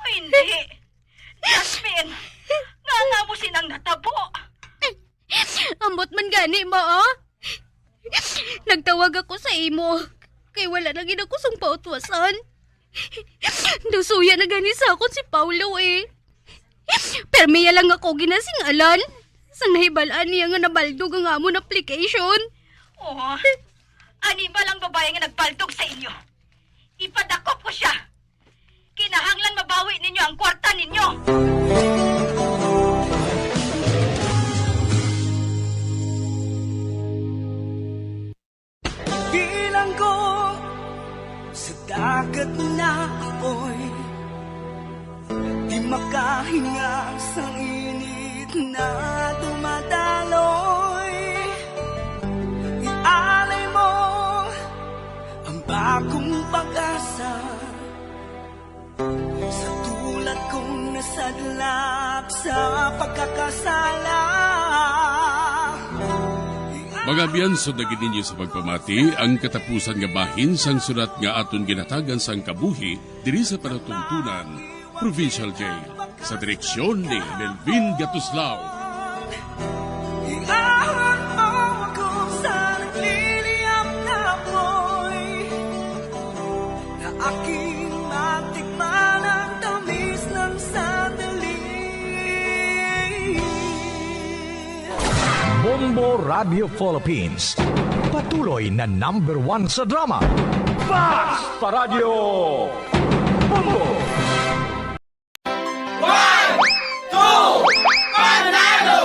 Ay, hindi. Jasmine, nga nga mo sinang natabo? Ambot man gani, ma, ah. Nagtawag ako sa imo kay wala na gid ako sang pautwasan. Nasuya na gani sa akon si Paulo, eh. Permi ya lang ako ginasing-alan sang nahibal-an niya nga nabaldog ang amon application. Oh, ani ba lang babae nga nagbaldog sa inyo? Ipadakop ko siya. Kinahanglan mabawi ninyo ang kwarta ninyo. Bilanggo sa dagat na apoy, di makahinga sa init na dumadaloy. Ialay mo ang bagong pag-asa sa tulad kong nasadlap sa pagkakasala. Mga abyan, sundagi ninyo sa pagpamati ang katapusan nga bahin sang sulat nga aton ginhatagan sang kabuhi diri sa palatuntunan, Provincial Jail, sa direksyon ni Melvin Gatuslao. Iahon mo ako sa nagliliyab na apoy, na aking matikman ang tamis ng sandali. Bombo Radio Philippines, patuloy na number one sa drama. Basta Radyo Bombo! One, two, panalo!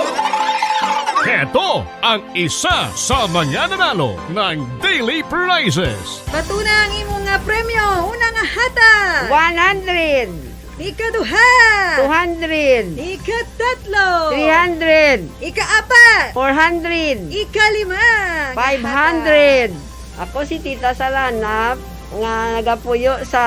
Heto ang isa sa mga nanalo ng daily prizes. Bato na ang imo nga premyo. Una nga hatag. One hundred. Ikaduha. Two hundred. Ikatatlo. Three hundred. Ikaapat. Four hundred. Ikalima. Five hundred. Ako si Tita Salanap nga nagapuyo sa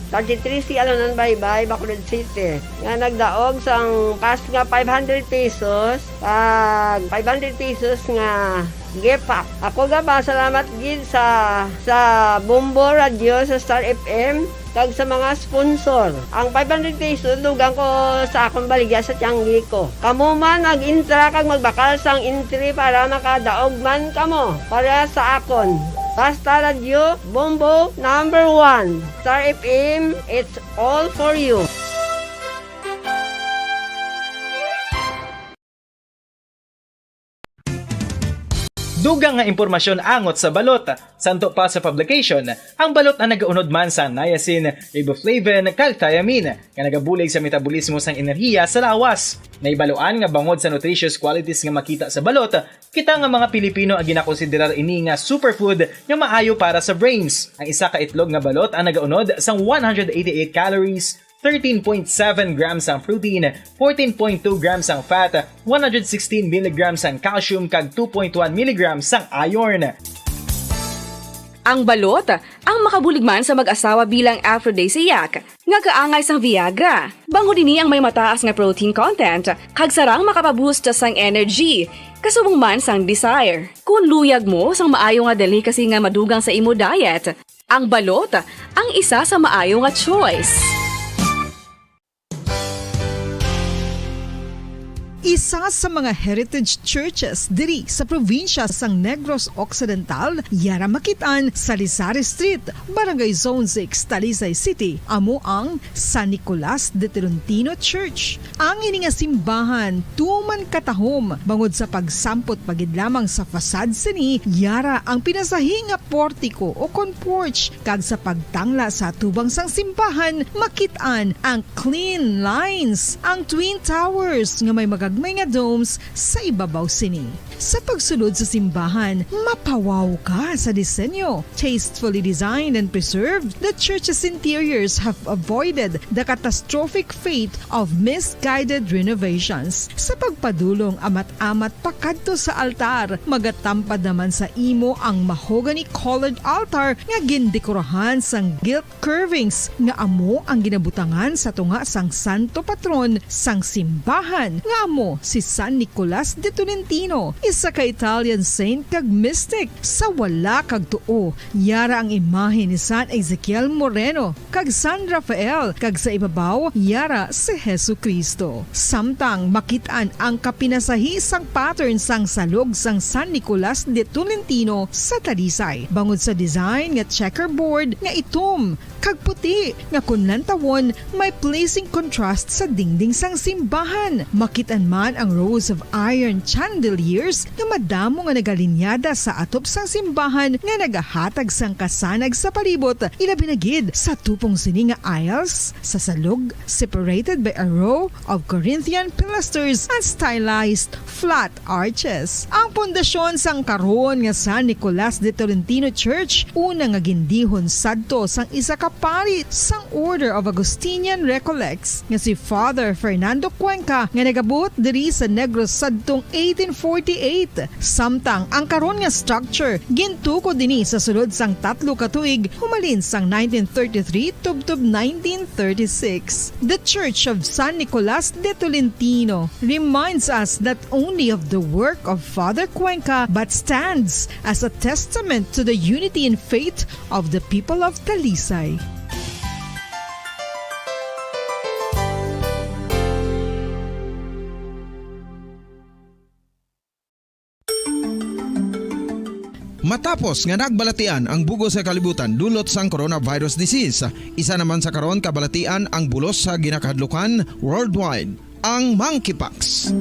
thirty-three C Alonan Baybay, Bacolod City, nga nagdaog sang cash nga five hundred pesos, kag five hundred pesos nga gift pack. Ako gapasalamat gid sa, sa Bombo Radio, sa Star F M, kag sa mga sponsor. Ang five hundred pesos, dugang ko sa akong baligya sa tiyanggi ko. Kamo man, mag-intra kag magbakal sang entry para makadaog man kamo para sa akon. Basta Radyo Bombo number one. Star F M, it's all for you. Dugang nga impormasyon angot sa balot. Santo pa sa publication, ang balot ang nagaunod man sa niacin, riboflavin, kag thiamine, nga nagabulig sa metabolismo sang enerhiya sa lawas. Nahibaluan nga bangod sa nutritious qualities nga makita sa balot, kita nga mga Pilipino ang ginakonsiderar ini nga superfood nga maayo para sa brains. Ang isa ka itlog nga balot ang nagaunod sang one hundred eighty-eight calories, thirteen point seven grams ang protein, fourteen point two grams ang fat, one hundred sixteen milligrams ang calcium, kag two point one milligrams ang iron. Ang balot, ang makabulig man sa mag-asawa bilang aphrodisiac, nga kaangay sang Viagra. Bangod ini ang may mataas nga protein content, kag sarang makapaboost sang energy, kasubong man sang desire. Kung luyag mo sang maayo nga delicacy nga madugang sa imo diet, ang balot ang isa sa maayo nga choice. Isa sa mga heritage churches diri sa probinsya sang Negros Occidental, yara makit-an sa Salizare Street, Barangay Zone six, Talisay City, amo ang San Nicolas de Tolentino Church. Ang ini nga simbahan tuman katahom bangod sa pagsampot pa gid lamang sa facade sini, yara ang pinasahi nga portiko o kon porch, kag sa pagtangla sa atubang sang simbahan makit-an ang clean lines, ang twin towers nga may magagmay nga domes sa ibabaw sini. Sa pagsulod sa simbahan, mapawaw ka sa disenyo. Tastefully designed and preserved, the church's interiors have avoided the catastrophic fate of misguided renovations. Sa pagpadulong amat-amat pakadto sa altar, magatampad naman sa imo ang mahogany-colored altar nga gindekorahan sang gilt curvings nga amo ang ginabutangan sa tunga sang santo patron sang simbahan, nga amo si San Nicolas de Tolentino, isa ka Italian saint kag mystic. Sa wala kag tuo, yara ang imahe ni San Ezekiel Moreno kag San Rafael, kag sa ibabaw, yara si Jesu-Cristo. Samtang makit-an ang kapinasahi sang pattern sang salog sang San Nicolas de Tolentino sa Talisay, bangod sa design nga checkerboard nga itom kag puti, nga kon lantawon, may pleasing contrast sa dingding sang simbahan. Makit-an man ang rows of iron chandeliers nga madamo nga nagalinyada sa atop sang simbahan nga nagahatag sang kasanag sa palibot, ilabi na gid sa tupong sini nga aisles sa salog, separated by a row of Corinthian pilasters and stylized flat arches. Ang pundasyon sang karon nga San Nicolas de Tolentino Church, una nga gindihon sadto sang isa ka pari sang Order of Augustinian Recollects nga si Father Fernando Cuenca, nga nagabuot diri sa Negros sadtong eighteen forty-eight. Samtang ang karon nga structure gintukod ini sa sulod sang tatlo ka tuig, humalin sang nineteen thirty-three tubtob nineteen thirty-six. The Church of San Nicolas de Tolentino reminds us not only of the work of Father Cuenca, but stands as a testament to the unity in faith of the people of Talisay. Matapos nga nagbalatian ang bug-os nga kalibutan dulot sang coronavirus disease, isa naman sa karon kabalatian ang bulos sa ginakahadlukan worldwide, ang monkeypox.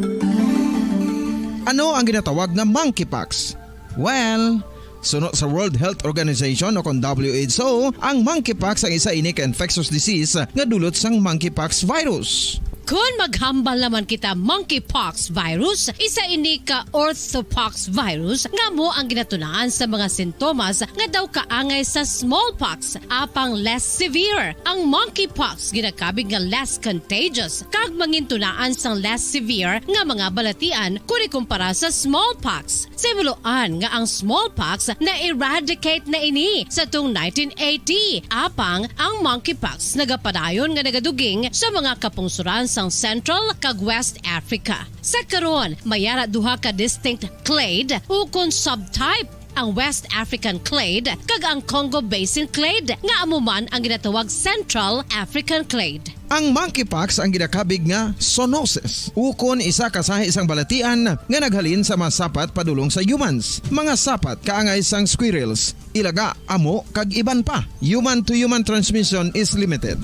Ano ang ginatawag nga monkeypox? Well, suno sa World Health Organization o kon W H O, ang monkeypox ang isa ini ka infectious disease nga dulot sang monkeypox virus. Kon maghambal naman kita, monkeypox virus, isa ini ka orthopox virus nga amo ang ginatunaan sa mga sintomas nga daw kaangay sa smallpox, apang less severe. Ang monkeypox ginakabig nga less contagious kag mangintunaan sang less severe nga mga balatian kon ikumpara sa smallpox. Sa himuloan nga ang smallpox na-eradicate na ini sa tong nineteen eighty, apang ang monkeypox nagapadayon nga nagaduging sa mga kapungsoran sang Central kag West Africa. Sa karon, may ara duha ka distinct clade ukon subtype, ang West African clade kag ang Congo Basin clade, nga amo man ang ginatawag Central African clade. Ang monkeypox ang ginakabig nga zoonosis, ukon isa ka sahi sang balatian nga naghalin sa mga sapat padulong sa humans, mga sapat kaangay sang squirrels, ilaga, amo, kag iban pa. Human-to-human transmission is limited.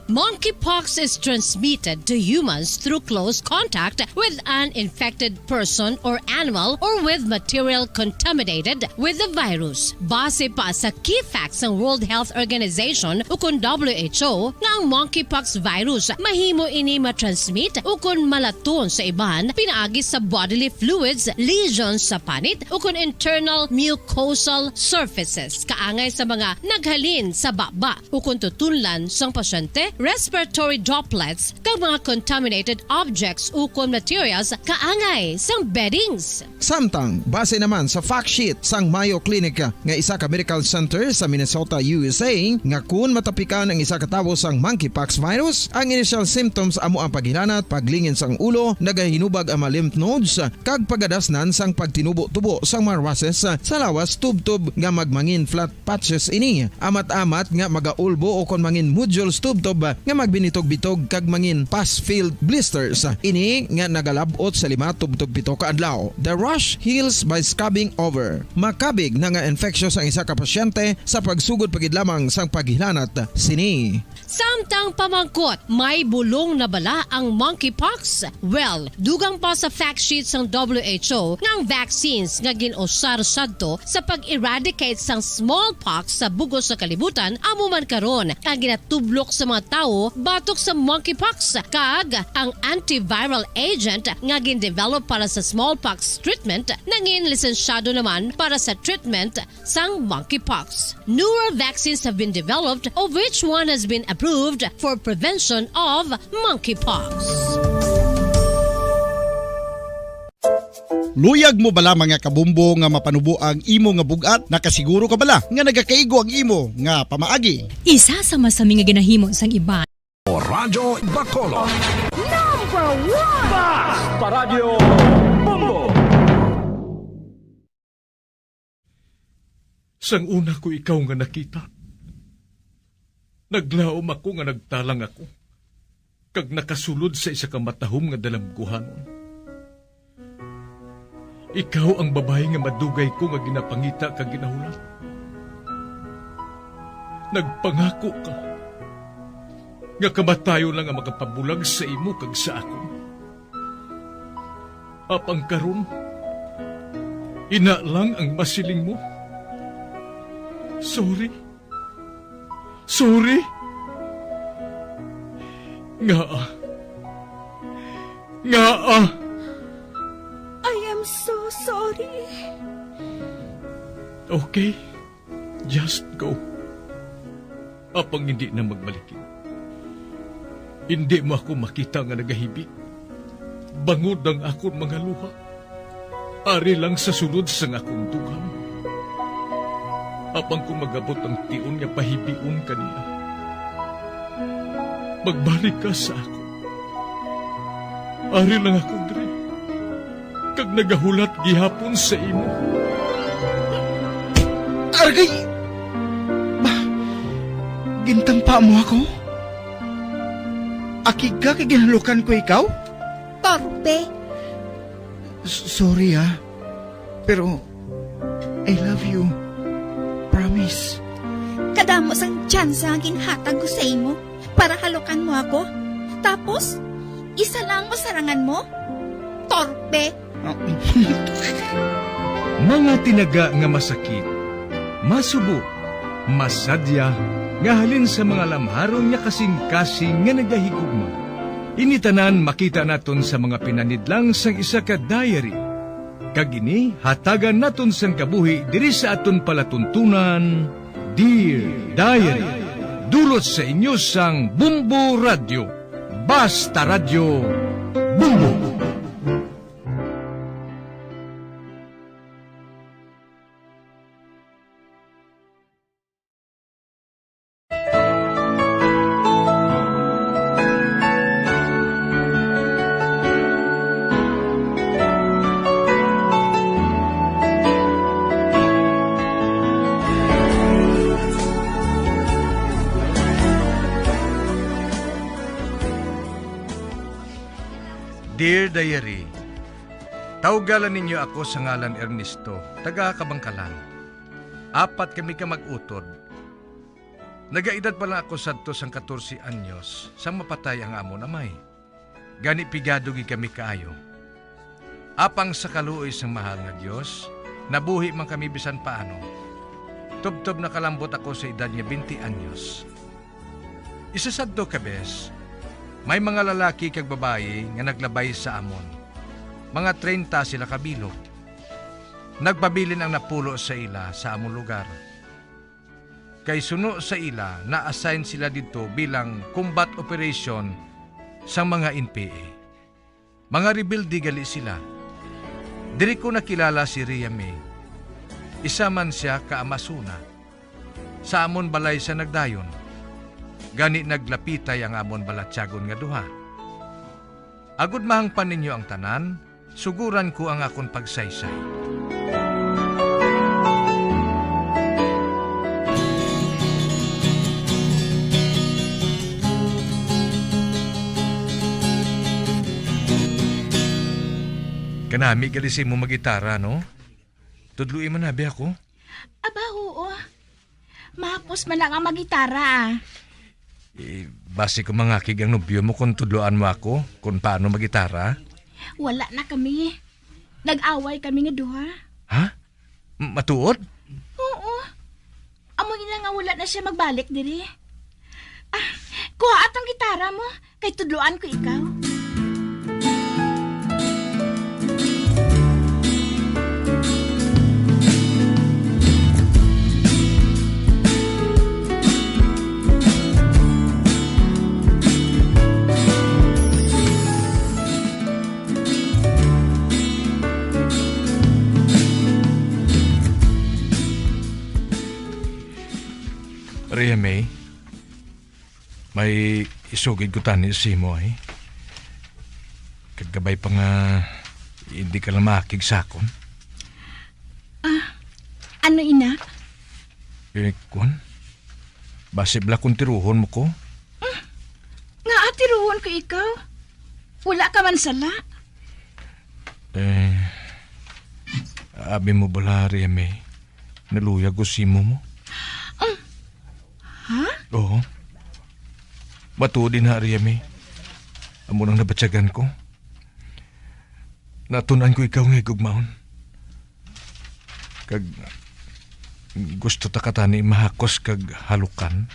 Monkeypox is transmitted to humans through close contact with an infected person or animal or with material contaminated with the virus. Base pa sa key facts sang World Health Organization ukon W H O nga ang monkeypox virus mahimo ini matransmit ukon malaton sa iban pinaagi sa bodily fluids, lesions sa panit ukon internal mucosal surfaces kaangay sa mga naghalin sa baba ukon tutunlan sang pasyente, respiratory droplets, kag mga contaminated objects ukon materials kaangay sang beddings. Samtang, base naman sa fact sheet sang Mayo Clinic nga isa ka medical center sa Minnesota, U S A, nga kun matapikan ang isa ka tawo sang monkeypox virus, ang initial symptoms amo ang paghilanat, paglingin sang ulo, nagahinubag ang mga lymph nodes, kag pagadasnan sang pagtinubo-tubo sang mga rushes sa lawas tubtob nga magmangin flat patches ini. Amat-amat nga magaulbo o kon mangin nodules tubtob nga magbinitog-bitog kag mangin pus-filled blisters. Ini nga nagalab-ot sa lima tubtob pito ka adlaw. The rash heals by scrubbing over. Makabig na nga infectious ang isa ka pasyente sa pagsugod pa gid lamang sang paghilanat sini. Samtang pamangkot, may bulong na bala ang monkeypox? Well, dugang pa sa fact sheet sang W H O nga ang vaccines nga gin-usar sadto sa pag-eradicate sang smallpox sa bug-os nga kalibutan amo man karon ang ginatublok sa mga tawo batok sa monkeypox, kag ang antiviral agent nga gin-develop para sa smallpox treatment nangin lisensyado naman para sa treatment sang monkeypox. Newer vaccines have been developed, of which one has been approved for prevention of monkeypox. Luyag mo bala, mga kabumbo, nga mapanubo ang imo nga bug-at? Nakasiguro ka bala nga nagakaigo ang imo nga pamaagi? Isa sa masami nga ginahimo sang iban. Radyo Bacolod. Number one! Bas pa Radyo Bombo! Sang una ko ikaw nga nakita, naglaom ako nga nagtalang ako, kag nakasulod sa isa ka matahom nga dalamguhanon. Ikaw ang babayi nga madugay ko nga ginapangita kag ginahulat. Nagpangako ka nga kamatayon lang ang makapabulag sa imo kag sa akon. Apang karon, ina lang ang masiling mo. Sorry. Sorry. Ngaa? Ngaa? I am so sorry. Okay. Just go. Apang hindi na magbalik. Hindi mo ako makita nga nagahibi, bangod ang akon mga luha. Ari lang sa sulod sang akon dugang. Apang kon mag-abot ang tion nga pahibion ka niya, magbalik ka sa akon. Ari lang ako diri, kag nagahulat gihapon sa imo. Argay! Ba, gintampa mo ako? Akig ka kay ginhalukan ko ikaw? Torpe! S-, sorry, ah. Pero, I love you. Promise. Kadamo sang tsansa nga ginhatag ko sa imo para halukan mo ako. Tapos, isa lang ang masarangan mo? Torpe! Mga tinaga nga masakit, masubo, masadya, nga halin sa mga lamharon nga kasing-kasing nga nagahigugma. Ini tanan makita naton sa mga pinanidlang sang isa ka diary. Kag ini hatagan naton sang kabuhi diri sa aton palatuntunan, Dear Diary. Dulot sa inyo sang Bombo Radyo. Basta Radyo, Bombo! Dear Diary, tawgalan ninyo ako sa ngalan Ernesto, taga Kabangkalan. Apat kami ka mag-utod. Nagaedad pa lang ako sadto sang katorse anyos sang mapatay ang amon amay. Gani pigado gid kami kaayo. Apang sa kaluoy sang mahal nga Dios, nabuhi man kami bisan paano. Tubtob nakalambot ako sa edad nga twenty anyos. Isa sadto ka bes, may mga lalaki kag babayi nga naglabay sa amon. Mga treinta sila ka bilog. Nagpabilin ang napulo sa ila sa amon lugar. Kay suno sa ila, na-assign sila didto bilang combat operation sang mga N P A. Mga rebelde gali sila. Diri ko nakilala si Ria May. Isa man sia ka Amazona. Sa amon balay sa nagdayon. Gani naglapitay ang amon balatyagon nga duha. Agod mahangpan ninyo ang tanan, suguran ko ang akon pagsaysay. Kanami gali sa imo magitara, no? Tudloi man abi ako. Aba, oo. Mahapos man lang ang magitara, ah. Eh, basi ko mangakig ang nobyo mo kung tudloan mo ako kung paano magitara. Wala na kami. Nag-away kami nga duha. Ha? M-, matuod? Oo. Amo ina nga wala na siya magbalik diri. Ah, kuha atong gitara mo, kay tudloan ko ikaw. Ria May, may isugid ko tani sa imo, ay. Kag kabay pa nga hindi ka lang maakig sa akon. Ah, ano ina? Eh, kwan? Basi bala kung tiruhon mo ko? Ah, nga atiruhon ko ikaw? Wala ka man sala. Eh, abi mo bala, Ria May, naluyag ko sa imo mo? Um, ha? Oo. Matuod ina, Ria May. Amo nang nabatyagan ko. Natun-an ko ikaw nga higugmaon. Kag gusto ta ka tani mahakos kag halukan.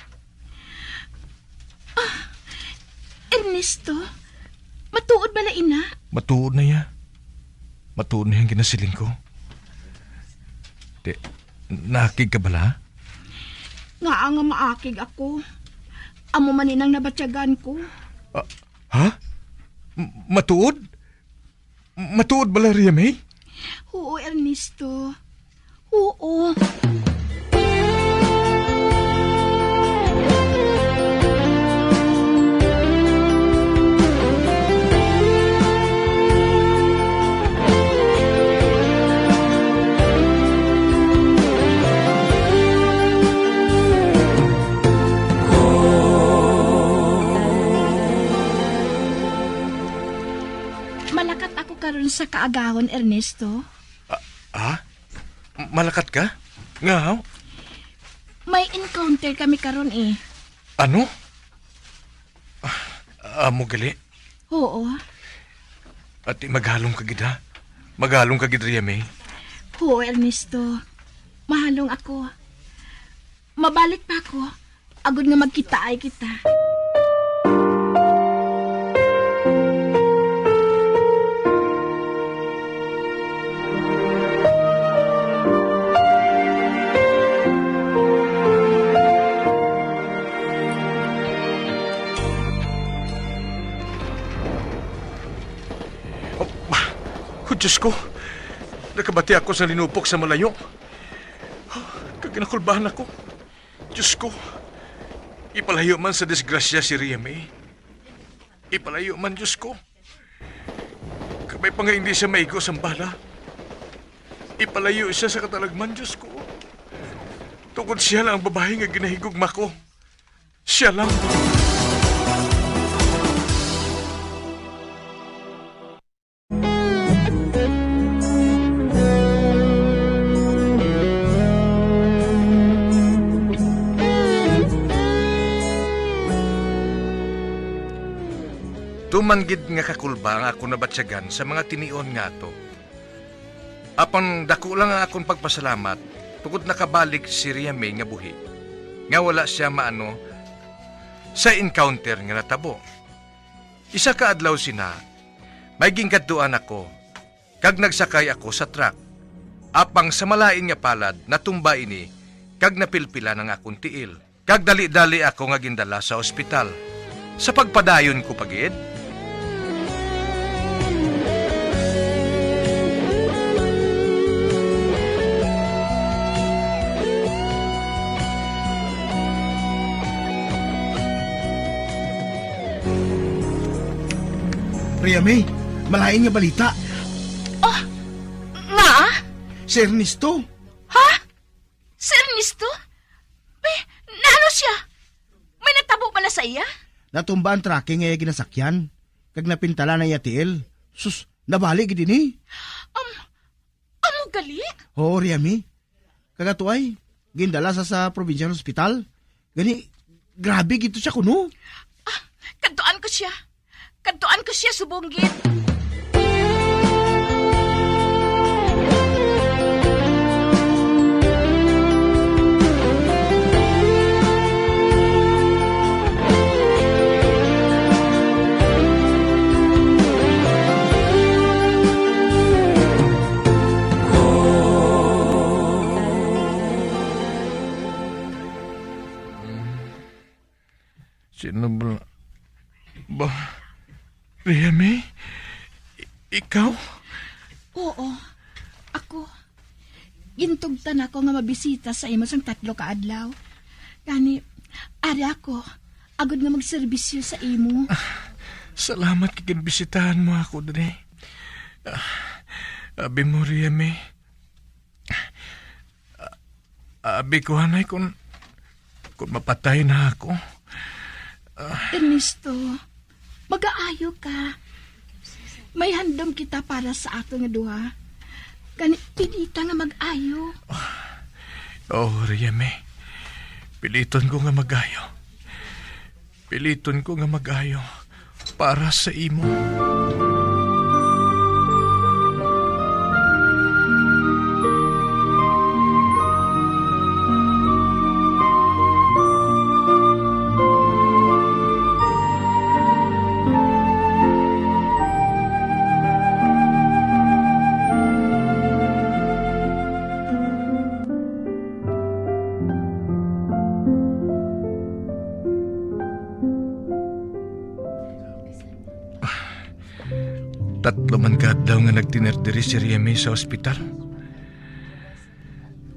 Ah, Ernesto, matuod bala ina? Matuod na ya. Matuod na yang ginasiling ko. Ti, naakig ka bala? Ngaa nga maakig ako? Amo man inang nabatyagan ko. Ah, ha? M-, matuod? M-, matuod bala, Ria May? Oo, Ernesto. Oo. Malakat ako karon sa kaagahon, Ernesto. Ah, ah? Malakat ka? Nga, haw? May encounter kami karon, eh. Ano? Ah, amo gali? Oo. Ati, maghalong ka gid, ha? Maghalong ka gid, Ria May. Oo, Ernesto. Mahalong ako. Mabalik pa ako. Agod nga magkitaay kita. Oh, oh, Diyos ko! Nakabati ako sa linupok sa malayo. Kag ginakulbahan ako. Diyos ko, ipalayo man sa disgrasya si Ria May. Ipalayo man, Diyos ko. Kabay pa nga hindi siya maigo sang bala. Ipalayo siya sa katalagman, Diyos ko. Tungod siya lang ang babayi nga ginahigugma ko. Siya lang. Tuman gid nga kakulba ang akon nabatyagan sa mga tinion nga ato. Apang dako lang ang akon pagpasalamat tungod nakabalik si Ria May nga buhi, nga wala sia maano sa encounter nga natabo. Isa ka adlaw sina, may ginkadtuan ako, kag nagsakay ako sa truck. Apang sa malain nga palad, natumba ini, kag napilpilan ang akon tiil. Kag dali-dali ako nga gindala sa ospital. Sa pagpadayon ko pa gid. Ria May, malain nga balita. Oh, nga? Si Ernesto. Ha? Si Ernesto? Be, naano siya? May natabo bala sa iya? Natumba ang trake nga iya ginasakyan, kag napintalan ang iya tiil. Sus, nabali gid ini. Um, amo gali? Oo, Ria May. Kagato ay, gindala sa, sa provincial hospital. Gani, grabe gid to siya kuno. Ah, kadtuan ko siya. Kadtuan ko siya subong gid. Sino ba? Ba? Ria May? I- ikaw? Oo, ako. Gintugtan ako nga mabisita sa imo sang tatlo ka adlaw. Gani, ari ako, agod nga magserbisyo sa imo. Salamat kay ginbisitahan mo ako diri. Ah, abi mo, Ria May. Ah, abi ko, anay, kung, kung mapatay na ako. Ernesto, magaayo ka. May handom kita para sa ato nga duha. Gani, pilita nga mag-ayo. Oh, Ria May. Piliton ko nga mag-ayo. Piliton ko nga mag-ayo para sa imo. Tatlo man ka adlaw nga nagtener diri si Ria May sa ospital.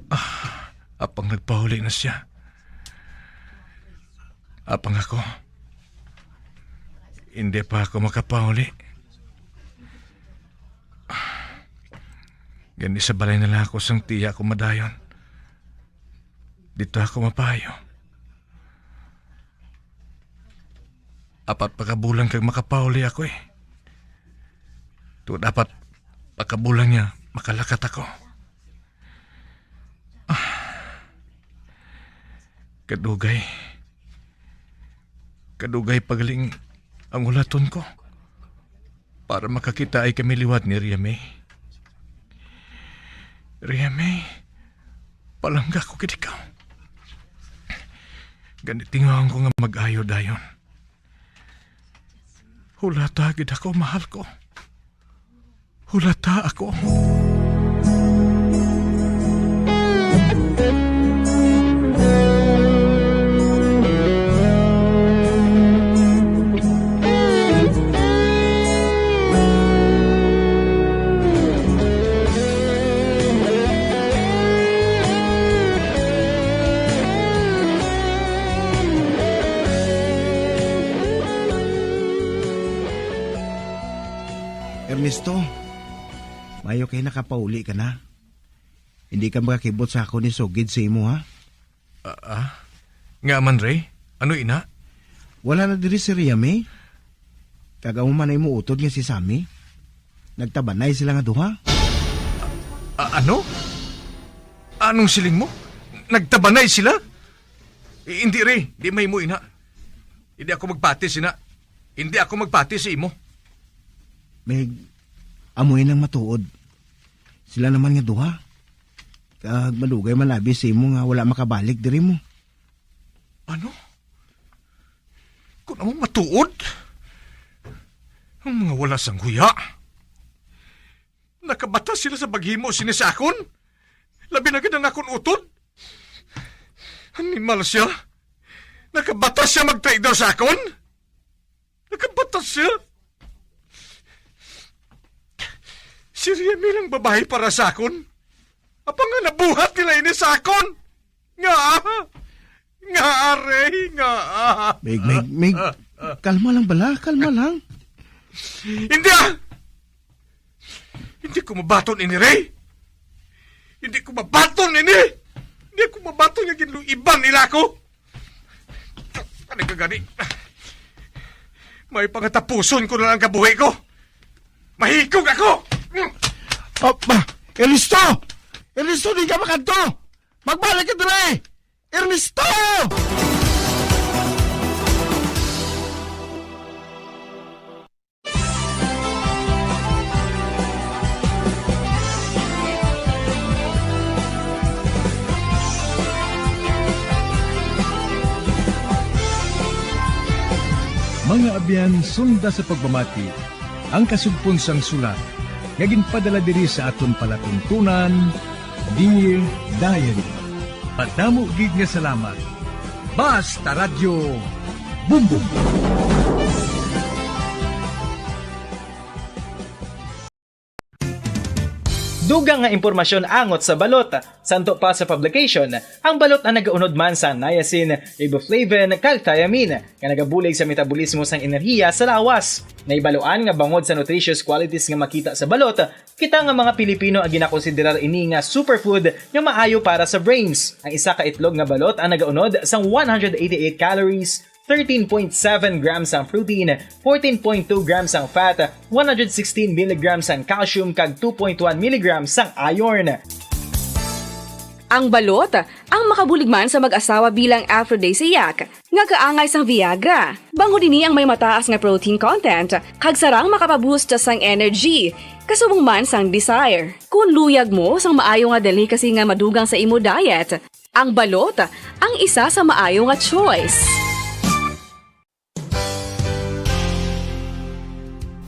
Ah, apang nagpauli na sia. Apang ako, hindi pa ako makapauli. Gani sa balay na lang ako sang tiya ko madayon. Dito ako mapayo. Apat pa ka bulan kag makapauli ako, eh. Tungod apat pa ka bulan nga makalakat ako. Ah. Kadugay. Kadugay pa gali ang ulaton ko para makakitaay kami liwat ni Ria May. Ria May, palangga ko gid ikaw. Gani tinguhang ko nga mag-ayo dayon. Hulata gid ako, mahal ko. Hulata ako. Ernesto, maayo kay nakapauli ka na. Hindi ka makakibot sa akon ni sugid sa imo, ha? Ah, ah? Nga man, Ray? Ano ina? Wala na diri si Ria May. Kag amo man ang imo utod nga si Sammy. Nagtabanay sila nga duha. Ah, ano? Anong siling mo? Nagtabanay sila? I- hindi, Ray. Di mahimo ina. Hindi ako magpati sina. Hindi ako magpati sa imo. Meg, amo ini ang matuod. Sila naman nga duha. Kag madugay man abi sa imo nga wala makabalik diri mo. Ano? Kung amo matuod? Ang mga wala sang huya. Nakabatas sila sa paghimo sini sa akon. Labi na gid ang akon utod. Animal siya. Nakabatas siya magtraidor sa akon. Nakabatas siya. Si Riamil ang babayi para sa akon. Apang nga nabuhat nila ini sa akon. Nga? Nga, Rey? Nga? Mig, Mig, Mig, kalma lang bala, kalma lang. Hindi, ah! Hindi ko mabaton ini, Rey. Hindi ko mabaton ini. Hindi ko mabaton nga ginluiban nila ako. Ano ka gani? May pangatapuson ko na lang kabuhi ko. Mahikog ako! Op, ah, Ernesto! Ernesto, di ka makadto! Magbalik ka diri! Ernesto! Mga abyan, sunda sa pagpamati ang kasugpon sang sulat nga ginpadala diri sa aton palatuntunan, Dear Diary. Madamo gid nga salamat. Basta Radyo, Bumbong. Dugang nga impormasyon angot sa balot. Santo pa sa publication, ang balot ang nagaunod man sa niacin, riboflavin, kag thiamine, nga nagabulig sa metabolismo sang enerhiya sa lawas. Nahibaluan nga bangod sa nutritious qualities nga makita sa balot, kita nga mga Pilipino ang ginakonsiderar ini nga superfood nga maayo para sa brains. Ang isa ka itlog nga balot ang nagaunod sang one hundred eighty-eight calories, thirteen point seven grams ang protein, fourteen point two grams ang fat, one hundred sixteen milligrams ang calcium, kag two point one milligrams ang iron. Ang balot, ang makabulig man sa mag-asawa bilang aphrodisiac, nga kaangay sang Viagra. Bangod ini ang may mataas nga protein content, kag sarang makapaboost sang energy, kasubong man sang desire. Kung luyag mo sang maayo nga delicacy nga madugang sa imo diet, ang balot ang isa sa maayo nga choice.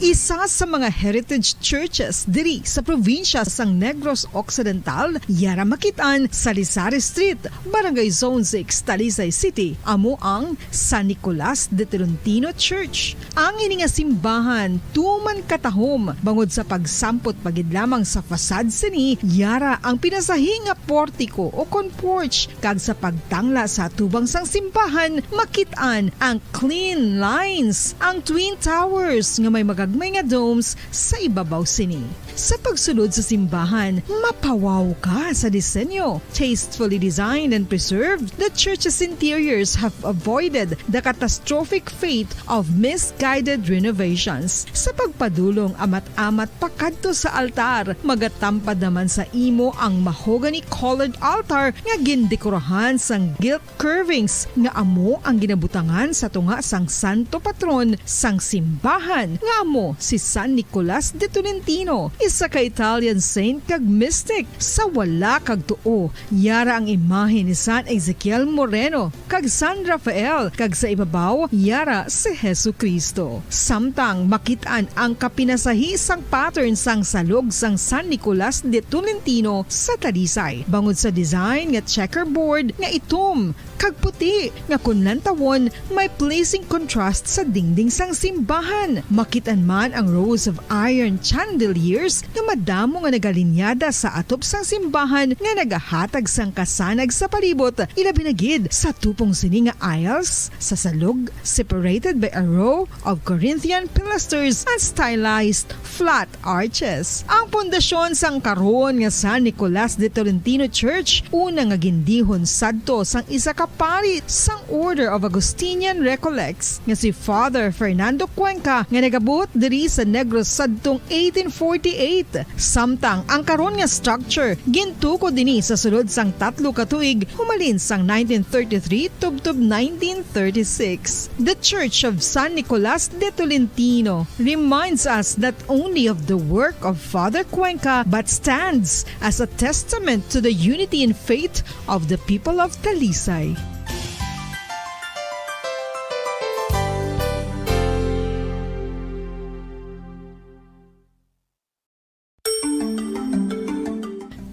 Isa sa mga heritage churches diri sa probinsya sang Negros Occidental, yara makit-an sa Lisari Street, Barangay Zone six, Talisay City, amo ang San Nicolas de Tolentino Church. Ang ini nga simbahan tuman katahom bangod sa pagsampot pa gid lamang sa facade sini, yara ang pinasahi nga portiko o kon porch, kag sa pagtangla sa atubang sang simbahan makit-an ang clean lines, ang twin towers nga may magagmay nga domes sa ibabaw sini. Sa pagsulod sa simbahan, mapawaw ka sa disenyo. Tastefully designed and preserved, the church's interiors have avoided the catastrophic fate of misguided renovations. Sa pagpadulong amat-amat pakadto sa altar, magatampad naman sa imo ang mahogany-colored altar nga gindekorahan sang gilt curvings nga amo ang ginabutangan sa tunga sang santo patron sang simbahan, nga amo si San Nicolas de Tolentino, isa ka Italian saint kag mystic. Sa wala kag tuo, yara ang imahe ni San Ezekiel Moreno kag San Rafael, kag sa ibabaw, yara si Jesu-Cristo. Samtang makit-an ang kapinasahi sang pattern sang salog sang San Nicolas de Tolentino sa Talisay, bangod sa design nga checkerboard nga itom kag puti, nga kon lantawon, may pleasing contrast sa dingding sang simbahan. Makit-an man ang rows of iron chandeliers nga madamo nga nagalinyada sa atop sang simbahan nga nagahatag sang kasanag sa palibot, ilabi na gid sa tupong sini nga aisles sa salog, separated by a row of Corinthian pilasters and stylized flat arches. Ang pundasyon sang karon nga San Nicolas de Tolentino Church, una nga gindihon sadto sang isa ka pari sang Order of Augustinian Recollects nga si Father Fernando Cuenca, nga nagabuot diri sa Negros sadtong eighteen forty-eight, eight, samtang ang karon nga structure gintukod dinhi sa sulod sang tatlo ka tuig, humalin sang nineteen thirty-three tubtob nineteen thirty-six. The Church of San Nicolas de Tolentino reminds us not only of the work of Father Cuenca but stands as a testament to the unity in faith of the people of Talisay.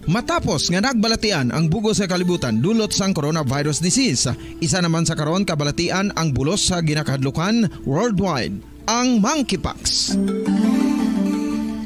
Matapos nga nagbalatian ang bug-os nga kalibutan dulot sang coronavirus disease, isa naman sa karon kabalatian ang bulos sa ginakahadlukan worldwide, ang monkeypox.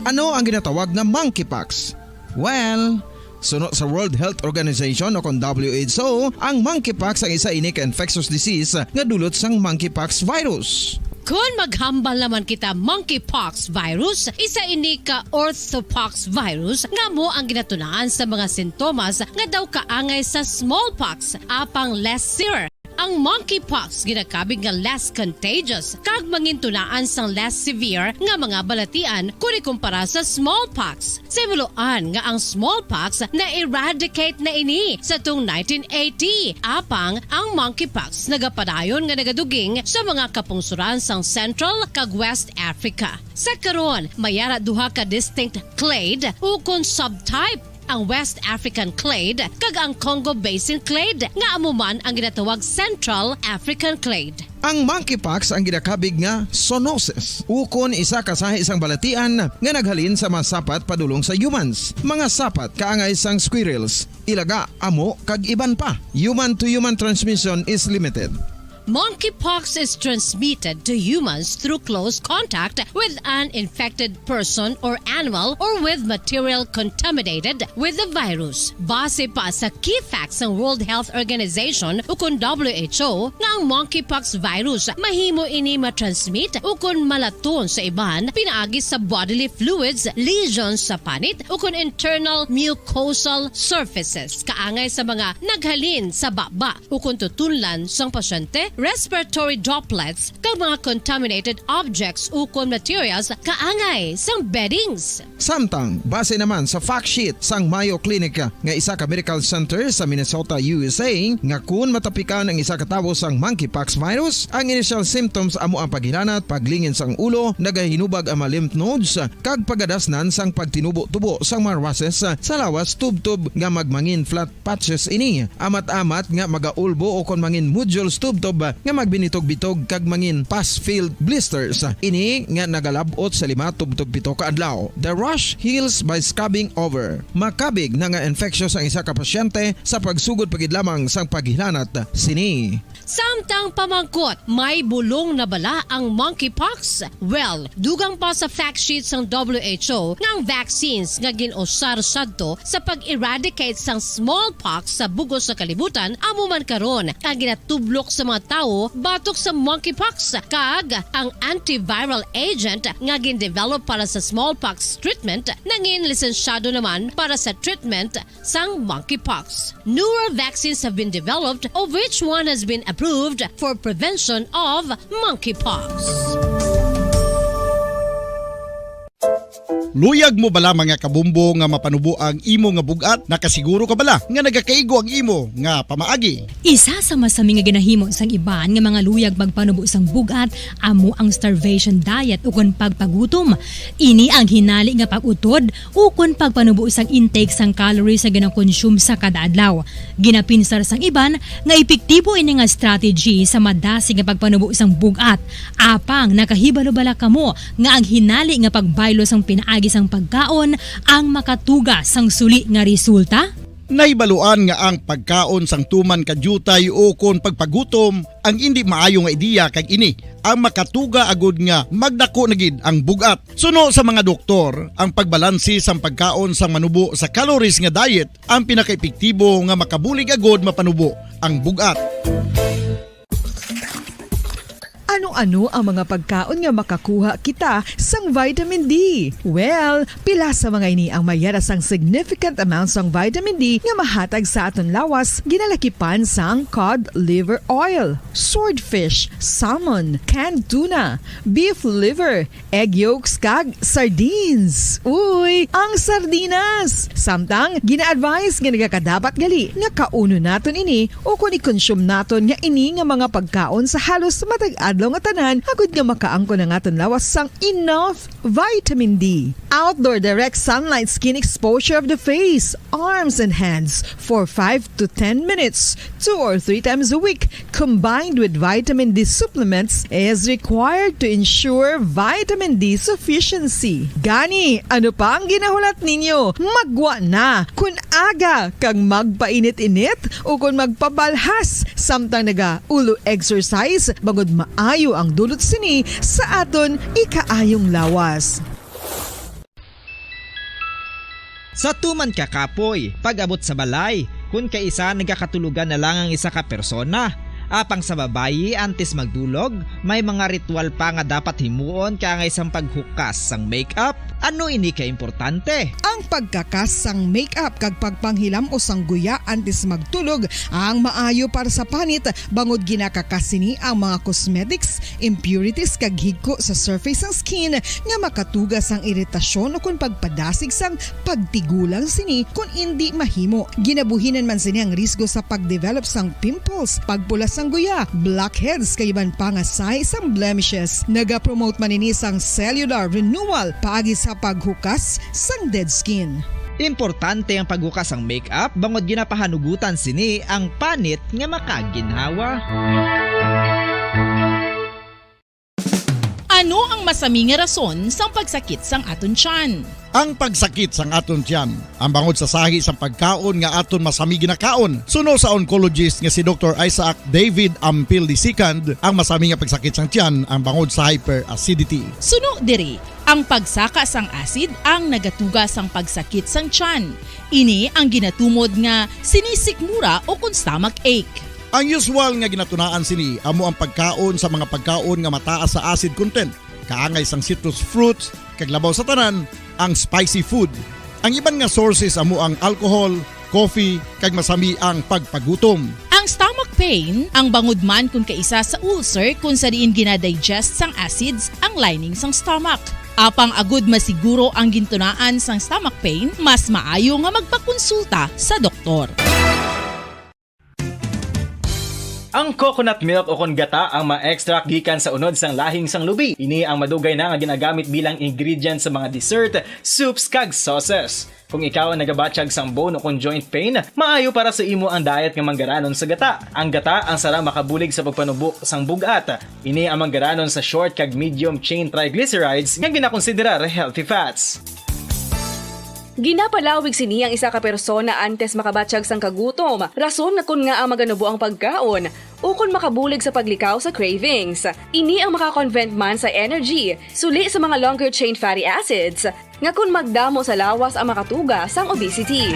Ano ang ginatawag nga monkeypox? Well, suno sa World Health Organization o kon W H O, ang monkeypox ang isa ini ka infectious disease nga dulot sang monkeypox virus. Kon maghambal naman kita monkeypox virus, isa ini ka orthopox virus nga amo ang ginatunaan sa mga sintomas nga daw kaangay sa smallpox, apang less severe. Ang monkeypox ginakabig nga less contagious kag mangintunaan sang less severe nga mga balatian kon ikumpara sa smallpox. Sa himuloan nga ang smallpox na-eradicate na ini sa tuong nineteen eighty, apang ang monkeypox nagapadayon nga nagaduging sa mga kapungsoran sang Central kag West Africa. Sa karon, may ara duha ka distinct clade ukon subtype, ang West African clade kag ang Congo Basin clade, nga amo man ang ginatawag Central African clade. Ang monkeypox ang ginakabig nga zoonosis, ukon isa ka sahi sang balatian nga naghalin sa mga sapat padulong sa humans, mga sapat kaangay sang squirrels, ilaga, amo, kag iban pa. Human-to-human transmission is limited. Monkeypox is transmitted to humans through close contact with an infected person or animal or with material contaminated with the virus. Base pa sa key facts sang World Health Organization ukon W H O nga ang monkeypox virus mahimo ini matransmit ukon malaton sa iban pinaagi sa bodily fluids, lesions sa panit ukon internal mucosal surfaces, kaangay sa mga naghalin sa baba ukon tutunlan sang pasyente, respiratory droplets, kag mga contaminated objects ukon materials kaangay sang beddings. Samtang, base naman sa fact sheet sang Mayo Clinic nga isa ka medical center sa Minnesota, U S A, nga kun matapikan ang isa ka tawo sang monkeypox virus, ang initial symptoms amo ang paghilanat, paglingin sang ulo, nagahinubag ang mga lymph nodes, kag pagadasnan sang pagtinubo-tubo sang mga rushes sa lawas tubtob nga magmangin flat patches ini, amat-amat nga magaulbo ukon mangin nodules tubtob nga magbinitog-bitog kag mangin pus-filled blisters. Ini nga nagalab-ot sa lima tubtob pito ka adlaw. The rash heals by scabbing over. Makabig na nga infectious ang isa ka pasyente sa pagsugod pa gid lamang sang paghilanat sini. Samtang pamangkot, may bulong na bala ang monkeypox? Well, dugang pa sa fact sheet sang W H O nga ang vaccines nga gin-usar sadto sa pag-eradicate sang smallpox sa bug-os nga kalibutan amo man karon ang ginatublok sa mga tawo batok sa monkeypox, kag ang antiviral agent nga gin-develop para sa smallpox treatment nangin lisensyado naman para sa treatment sang monkeypox. Newer vaccines have been developed, of which one has been approved for prevention of monkeypox. Luyag mo bala, mga kabombo, nga mapanubo ang imo nga bug-at? Nakasiguro ka bala nga nagakaigo ang imo nga pamaagi? Isa sa masami nga ginahimo sang iban nga mga luyag magpanubo sang bug-at amo ang starvation diet ukon pagpagutom. Ini ang hinali nga pag-utod ukon pagpanubo sang intake sang calories nga ginakonsume sa kada adlaw. Ginapinsar sang iban nga epektibo ini nga strategy sa madasig nga pagpanubo sang bug-at. Apang nakahibalo bala kamo nga ang hinali nga pagbaylo sang pinaagi sang pagkaon ang makatuga sang suli nga resulta? Nahibaluan nga ang pagkaon sang tuman ka diutay ukon pagpagutom ang indi maayo nga ideya, kag ini ang makatuga agud nga magdako na gid ang bug-at. Suno sa mga doktor, ang pagbalanse sang pagkaon sang manubo sa calories nga diet ang pinakaepektibo nga makabulig agud mapanubo ang bug-at. Ano Ano ang mga pagkaon nga makakuha kita sang vitamin D? Well, pila sa mga ini ang mayara sang significant amount sang vitamin D nga mahatag sa aton lawas, ginalakipan sang cod liver oil, swordfish, salmon, canned tuna, beef liver, egg yolks, kag sardines. Uy, ang sardinas! Samtang, gina-advise nga nagakadapat gali nga kaunon naton ini ukon i-consume naton nga ini nga mga pagkaon sa halos matag adlaw nga tanan, agud nga makaangkon ang aton lawas sang enough vitamin D. Outdoor direct sunlight skin exposure of the face, arms, and hands for five to ten minutes, two or three times a week, combined with vitamin D supplements, is required to ensure vitamin D sufficiency. Gani, ano pa ang ginahulat ninyo? Maggwa na! Kun aga kag magpainit-init ukon magpabalhas samtang nagaulo exercise, bangod maayo ang dulot sini sa aton ikaayong lawas. Sa tuman ka kapoy, pag-abot sa balay, kun kaisa nagakatulogan na lang ang isa ka persona. Apang sa babayi, antes magdulog, may mga ritual pa nga dapat himuon kaangay sang paghukas sang makeup. Ano ini ka importante? Ang pagkakas sang makeup kag pagpanghilam-os sang guya antes magtulog ang maayo para sa panit, bangod ginakakas sini ang mga cosmetics, impurities, kag higko sa surface sang skin nga makatuga sang iritasyon ukon pagpadasig sang pagtigulang sini kon indi mahimo. Ginabuhinan man sini ang risgo sa pagdevelop sang pimples, pagpula sang guya, blackheads, kag iban pa nga sahi sang blemishes. Nagapromote man ini sang cellular renewal paagi sa paghukas sang dead skin. Importante ang paghukas sang makeup bangod ginapahanugutan sini ang panit nga makaginhawa. Ano ang masami nga rason sang pagsakit sang aton tiyan? Ang pagsakit sang aton tiyan ang bangod sa sahi sang pagkaon nga aton masami ginakaon. Suno sa oncologist nga si Doktor Isaac David Ampil the second, ang masami nga pagsakit sang tiyan ang bangod sa hyperacidity. Suno diri, ang pagsaka sang acid ang nagatuga sang pagsakit sang tiyan. Ini ang ginatumod nga sinisikmura o kon stomach ache. Ang usual nga ginatunaan sini amo ang pagkaon sa mga pagkaon nga mataas sa acid content, kaangay sang citrus fruits, kag labaw sa tanan, ang spicy food. Ang iban nga sources amo ang alcohol, coffee, kag masami ang pagpagutom. Ang stomach pain ang bangod man kon kaisa sa ulcer kon sa diin gina-digest sang acids ang lining sang stomach. Apang agud masiguro ang gintunaan sang stomach pain, mas maayo nga magpakonsulta sa doktor. Ang coconut milk o kon gata ang ma-extract gikan sa unod sang lahing sang lubi. Ini ang madugay na nga ginagamit bilang ingredient sa mga dessert, soups, kag sauces. Kung ikaw ang nagabatyag sang bone o kon joint pain, maayo para sa imo ang diet nga manggaranon sa gata. Ang gata ang sara makabulig sa pagpanubo sang bug-at. Ini ang manggaranon sa short kag medium chain triglycerides nga ginakonsiderar healthy fats. Ginapalawig sini ang isa ka persona antes makabatyag sang kagutom, rason nga kon ngaa maganubo ang pagkaon, ukon makabulig sa paglikaw sa cravings. Ini ang maka-convert man sa energy, suli sa mga longer chain fatty acids, nga kon magdamo sa lawas ang makatuga sang obesity.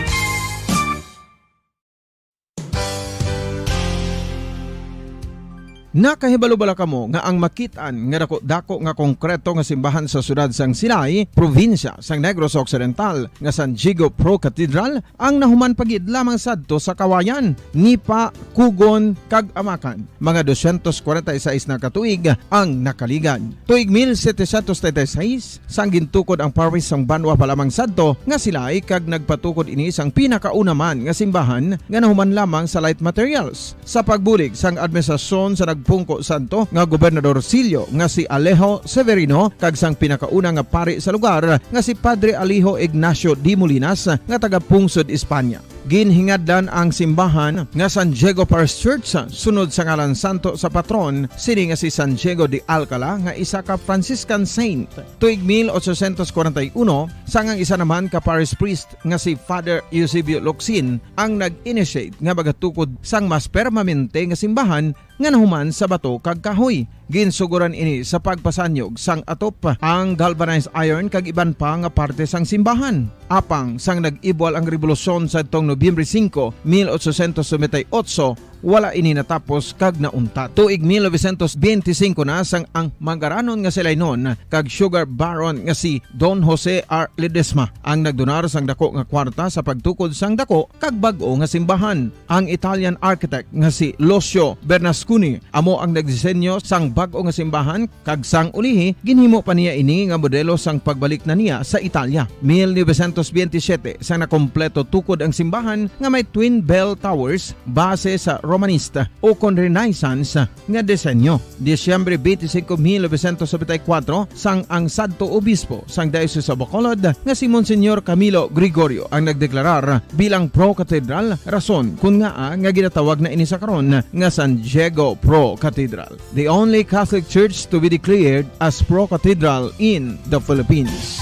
Nakahibalo bala kamo nga ang makit-an nga daku-daku nga konkreto nga simbahan sa siyudad sang Silay, probinsya sang Negros Occidental, nga San Diego Pro Cathedral ang nahuman pa gid lamang sadto sa Kawayan, Nipa, Cogon, kag Amacan? Mga dosyentos kwarenta y seis na ka tuig ang nakaligad. Tuig mil setecientos treinta y seis, sang gintukod ang parish sang banwa pa lamang sadto nga Silay, kag nagpatukod ini sang pinakauna man nga simbahan nga nahuman lamang sa light materials. Sa pagbulig sang administrasyon sa nagpungko sadto nga Gobernador Sillo nga si Alejo Severino kag sang pinakauna nga pari sa lugar nga si Padre Alejo Ignacio de Molinas nga taga Pungsod, Espanya. Ginhingadlan ang simbahan nga San Diego Parish Church sunod sa ngalan santo sa patron sini nga si San Diego de Alcala nga isa ka Franciscan saint. Tuig mil ochocientos kwarenta y uno, sang ang isa naman ka parish priest nga si Father Eusebio Locsin ang nag-initiate nga magatukod sang mas permanente nga simbahan nga nahuman sa bato kag kahoy. Ginsuguran ini sa pagpasanyog sang atop, ang galvanized iron kag iban pa nga parte sang simbahan. Apang sang nag-ibwal ang rebolusyon sadtong Nobyembre singko, mil ochocientos noventa y ocho, wala ini natapos kag nauntat. Tuig mil novecientos benti singko na sang ang mangaranon nga si Lainon kag sugar baron nga si Don Jose R. Ledesma ang nagdonar sang dako nga kwarta sa pagtukod sang dako kag bag-o nga simbahan. Ang Italian architect nga si Lucio Bernasconi amo ang nagdisenyo sang bag-o nga simbahan, kag sang ulihi, ginhimo pa niya ini nga modelo sang pagbalik na niya sa Italia. Mil novecientos benti siyete, sang nakompleto tukod ang simbahan nga may twin bell towers base sa Romanista o kon Renaissance nga disenyo. Disyembre twenty-five, mil novecientos noventa y cuatro, sang ang sadto obispo sang Diocese of Bacolod nga si Monsignor Camilo Gregorio ang nagdeklarar bilang Pro Cathedral, rason kun ngaa nga ginatawag na ini sa karon nga San Diego Pro Cathedral, the only Catholic church to be declared as Pro Cathedral in the Philippines.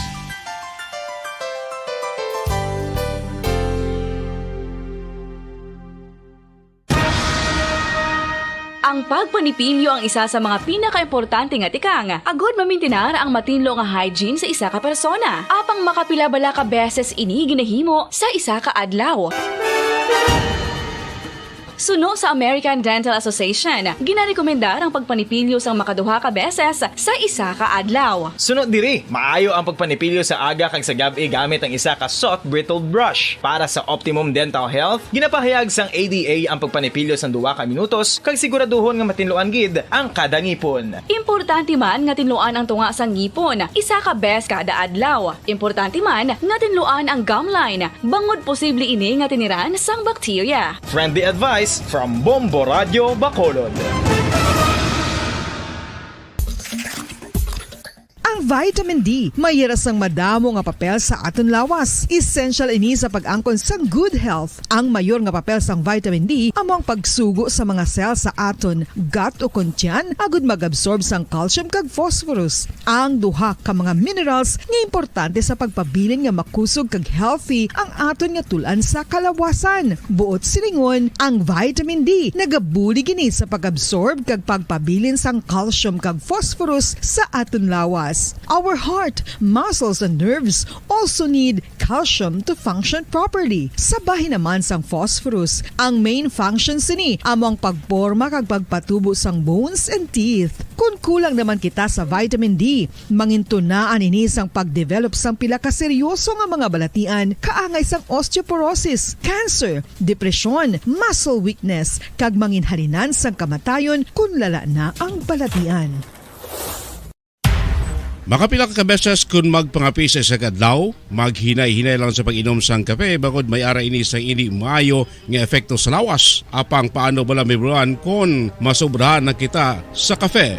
Ang pagpanipilyo ang isa sa mga pinakaimportante nga tikang agud mamintinar ang matinlo nga hygiene sa isa ka persona. Apang makapila bala ka beses ini ginahimo sa isa ka adlaw? Suno sa American Dental Association, ginarekomendar ang pagpanipilyo sang makaduha ka beses sa isa ka adlaw. Suno diri, maayo ang pagpanipilyo sa aga kag sa gab-i gamit ang isa ka soft bristled brush. Para sa optimum dental health, ginapahayag sang A D A ang pagpanipilyo sang duha ka minutos kag siguraduhon nga matinluan gid ang kada ngipon. Importante man nga tinluan ang tunga sang ngipon isa ka beses kada adlaw. Importante man nga tinluan ang gum line, bangod posible ini nga tiniran sang bakterya. Friendly advice from Bombo Radio Bacolod. Ang vitamin D may hira sang madamo nga papel sa aton lawas. Essential ini sa pag-angkon sang good health. Ang mayor nga papel sang vitamin D amo ang pagsugo sa mga cell sa aton gut o kon tiyan agud mag-absorb sang calcium kag phosphorus, ang duha ka mga minerals nga importante sa pagpabilin nga makusog kag healthy ang aton nga tul-an sa kalawasan. Buot silingon, ang vitamin D nagabulig ini sa pag-absorb kag pagpabilin sang calcium kag phosphorus sa aton lawas. Our heart, muscles, and nerves also need calcium to function properly. Sa bahin naman sang phosphorus, ang main function sini amo ang pagporma kag pagpatubo sang bones and teeth. Kon kulang naman kita sa vitamin D, mangintunaan ini sang pagdevelop sang pila ka seryoso nga mga balatian, kaangay sang osteoporosis, cancer, depresyon, muscle weakness, kag manginhalinan sang kamatayon kon lala na ang balatian. Makapila ka beses kon magpangape sa isa ka adlaw, maghinay-hinay lang sa pag-inom sang kape, bangod may ara ini sang indi maayo nga epekto sa lawas. Apang paano bala mahibaluan kon masobrahan na kita sa kape?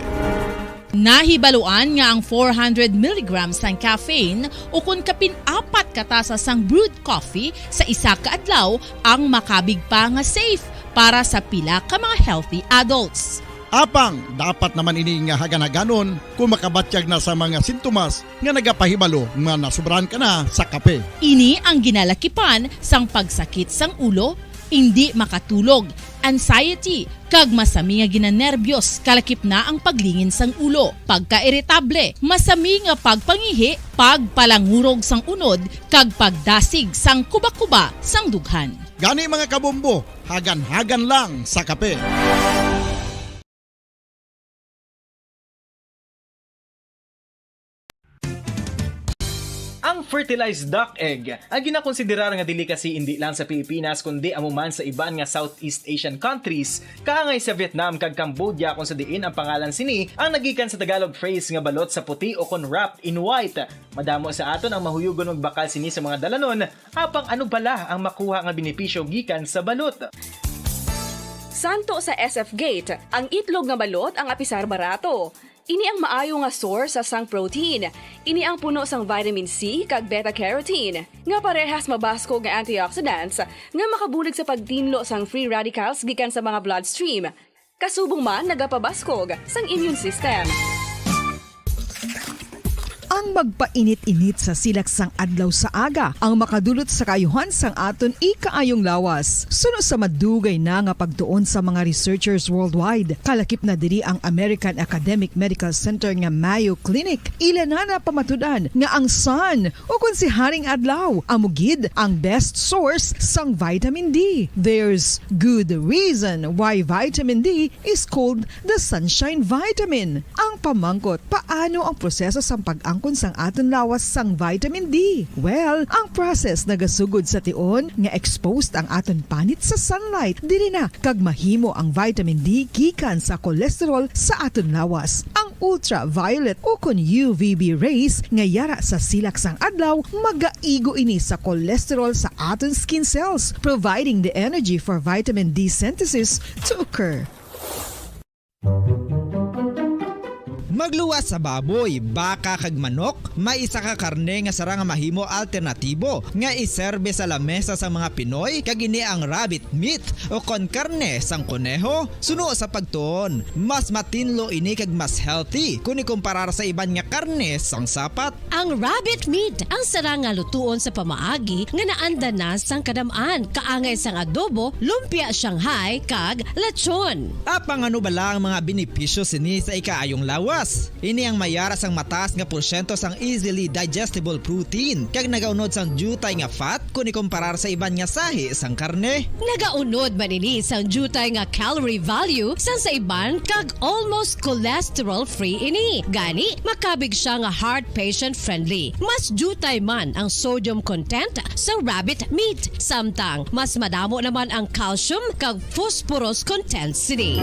Nahibaluan nga ang four hundred milligrams sang caffeine o kon kapin apat ka tasa sang brewed coffee sa isa ka adlaw ang makabig pa nga safe para sa pila ka mga healthy adults. Apang dapat naman ini nga hagan-haganon kon makabatyag na sa mga sintomas nga nagapahibalo nga nasobrahan ka na sa kape. Ini ang ginalakipan sang pagsakit sang ulo, indi makatulog, anxiety, kag masami nga ginanerbyos, kalakip na ang paglingin sang ulo, pagkairitable, masami nga pagpangihi, pagpalangurog sang unod, kag pagdasig sang kubakuba sang dughan. Gani, mga kabombo, hagan-hagan lang sa kape. Ang fertilized duck egg, ang ginakonsiderar nga delicacy indi lang sa Pilipinas kundi amo man sa iban nga Southeast Asian countries, kaangay sa Vietnam kag Cambodia, kung sa diin ang pangalan sini ang nagikan sa Tagalog phrase nga balot sa puti o kon wrapped in white. Madamo sa aton ang mahuyugon magbakal sini sa mga dalanon, apang ano bala ang makuha nga benepisyo gikan sa balot? Santo sa S F Gate, ang itlog nga balot ang apisar barato. Ini ang maayo nga source sang protein. Ini ang puno sang vitamin C kag beta-carotene, nga parehas mabaskog nga antioxidants nga makabulig sa pagtinlo sang free radicals gikan sa mga bloodstream. Kasubong man nagapabaskog sang immune system. Ang magpainit-init sa silak sang adlaw sa aga ang makadulot sa kaayuhan sang aton ikaayong lawas. Suno sa madugay na nga pagtuon sa mga researchers worldwide, kalakip na diri ang American Academic Medical Center nga Mayo Clinic, ila na napamatud-an nga ang sun, ukon si Haring Adlaw, amo gid ang best source sang vitamin D. There's good reason why vitamin D is called the sunshine vitamin. Ang pamangkot, paano ang proseso sang pag-angkon sang aton lawas sang vitamin D? Well, ang process nagasugod sa tion nga exposed ang aton panit sa sunlight. Diri na kag mahimo ang vitamin D gikan sa cholesterol sa aton lawas. Ang ultraviolet ukon U V B rays nga yara sa silak sang adlaw magaigo ini sa cholesterol sa aton skin cells, providing the energy for vitamin D synthesis to occur. Magluwas sa baboy, baka, kag manok, may isa ka karne nga sarang nga mahimo alternatibo nga iserbe sa lamesa sang mga Pinoy, kag ini ang rabbit meat, o kon karne sang koneho. Suno sa pagtuon, mas matinlo ini kag mas healthy kon ikumparar sa iban nga karne sang sapat. Ang rabbit meat ang sarang nga lutuon sa pamaagi nga naanda na sang kadam-an, kaangay sang adobo, lumpia Shanghai, kag lechon. Apang ano bala ang mga benepisyo sini sa ikaayong lawas? Ini ang mayara sang mataas nga porsyento sang easily digestible protein, kag nagaunod sang diutay nga fat kon ikumparar sa iban nga sahi sang karne. Nagaunod man ini sang diutay nga calorie value sang sa iban, kag almost cholesterol-free ini. Gani, makabig siya nga heart patient-friendly. Mas diutay man ang sodium content sa rabbit meat, samtang mas madamo naman ang calcium kag phosphorus content sini.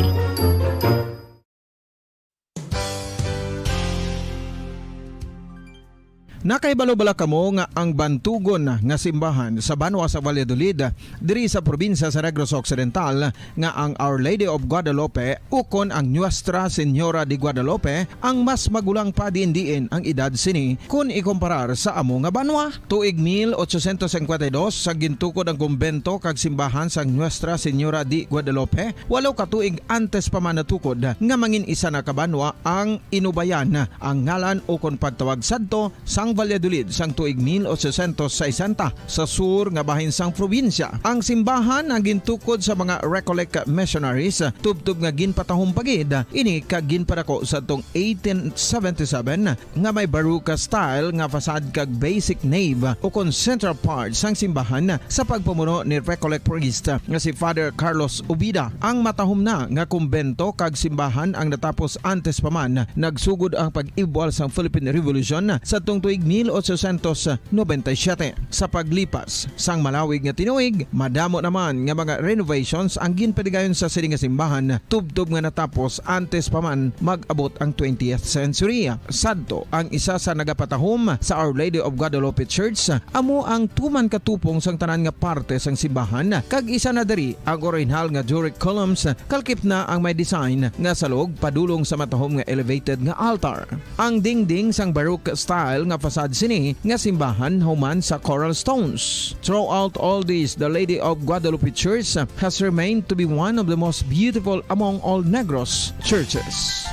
Nakahibalo bala kamo nga ang bantugon nga simbahan sa banwa sa Valladolid, diri sa probinsya sa Negros Occidental, nga ang Our Lady of Guadalupe ukon ang Nuestra Señora de Guadalupe ang mas magulang pa diin-diin ang edad sini kon ikumparar sa amo nga banwa? Tuig mil ochocientos cincuenta y dos, sa gintukod ang kumbento kag simbahan sang Nuestra Señora de Guadalupe, walo ka tuig antes pa man natukod nga mangin isa na ka banwa ang Inubayan, ang ngalan ukon pagtawag sadto sang Valladolid sang tuig mil ochocientos sesenta, sa sur nga bahin sang probinsya. Ang simbahan ang gintukod sa mga Recollect missionaries, tubtob nga ginpatahom pa gid ini kag ginpadako sadtong eighteen seventy-seven, nga may Baroque style nga facade kag basic nave ukon central part sang simbahan sa pagpamuno ni Recollect priest nga si Father Carlos Ubida. Ang matahom na nga kumbento kag simbahan ang natapos antes pa man nagsugod ang pag-ibwal sang Philippine Revolution sadtong tuig mil ochocientos noventa y siete. Sa paglipas sang malawig nga tinuig, madamo naman nga mga renovations ang ginpaligayon sa sini nga simbahan, tubtob nga natapos antes pa man mag-abot ang twentieth century. Sadto, ang isa sa nagapatahom sa Our Lady of Guadalupe Church amo ang tuman katupong sang tanan nga parte sang simbahan, kag isa na diri ang orihinal nga Doric columns, kalakip na ang may design nga salog padulong sa matahom nga elevated nga altar. Ang dingding sang Baroque style nga facade sini nga simbahan human sa coral stones. Throughout all this, the Lady of Guadalupe Church has remained to be one of the most beautiful among all Negros churches.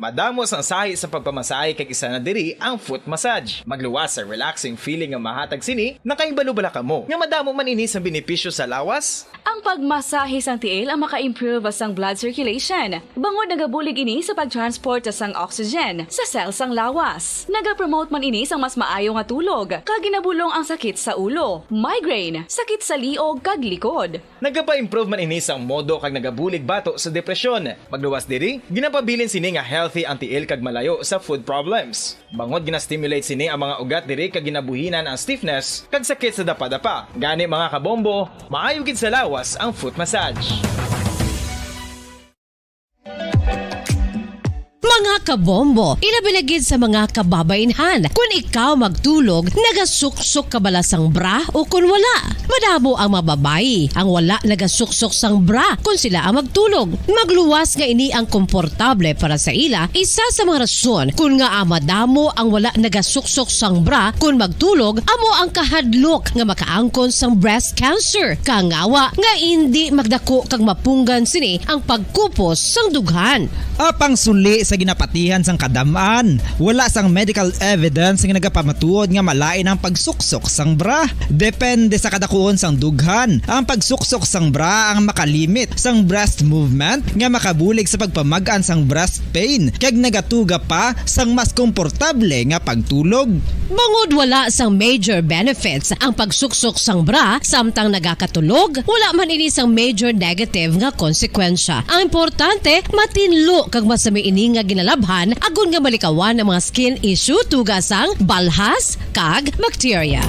Madamo sang sahi sa pagpamasahe, kag isa na diri ang foot massage. Magluwas sa relaxing feeling nga mahatag sini. Nakahibalo bala kamo nga madamo man ini sang benepisyo sa lawas? Ang pagmasahe sang tiil ang maka-improve sang blood circulation, bangod nagabulig ini sa pag-transport sang oxygen sa cell sang lawas. Nagapromote man ini sang mas maayo nga tulog, kag ginabulong ang sakit sa ulo, migraine, sakit sa liog kag likod. Nagapa-improve man ini sang modo kag nagabulig bato sa depresyon. Magluwas diri, ginapabilin sini nga healthy ang tiil kag malayo sa foot problems. Bangod gina-stimulate sini ang mga ugat diri kag ginabuhinan ang stiffness kag sakit sa dapadapa. Gani, mga kabombo, maayo gid sa lawas ang foot massage. Mga Kabombo, ilabi na gid sa mga kababaynhan. Kun ikaw magtulog, nagasuksok ka bala sang bra o kun wala? Madamo ang mga babayi ang wala nagasuksok sang bra kun sila ang magtulog. Magluwas nga ini ang komportable para sa ila, isa sa mga rason kun ngaa madamo ang wala nagasuksok sang bra kun magtulog, amo ang kahadlok nga makaangkon sang breast cancer. Kangawa nga indi magdako kag mapunggan sini ang pagkupos sang dughan. Apang suli sa ginapatihan sang kadam-an, wala sang medical evidence nga nagapamatuod nga malain ang pagsuksok sang bra. Depende sa kadakuon sang dughan, ang pagsuksok sang bra ang makalimit sang breast movement nga makabulig sa pagpamag-an sang breast pain kag nagatuga pa sang mas komportable nga pagtulog. Bangod wala sang major benefits ang pagsuksok sang bra samtang nagakatulog, wala man ini sang major negative nga konsekwensya. Ang importante, matinlo kag masami ini nga ginalabhan agod nga malikawan ang mga skin issue tuga sang balhas kag bakterya.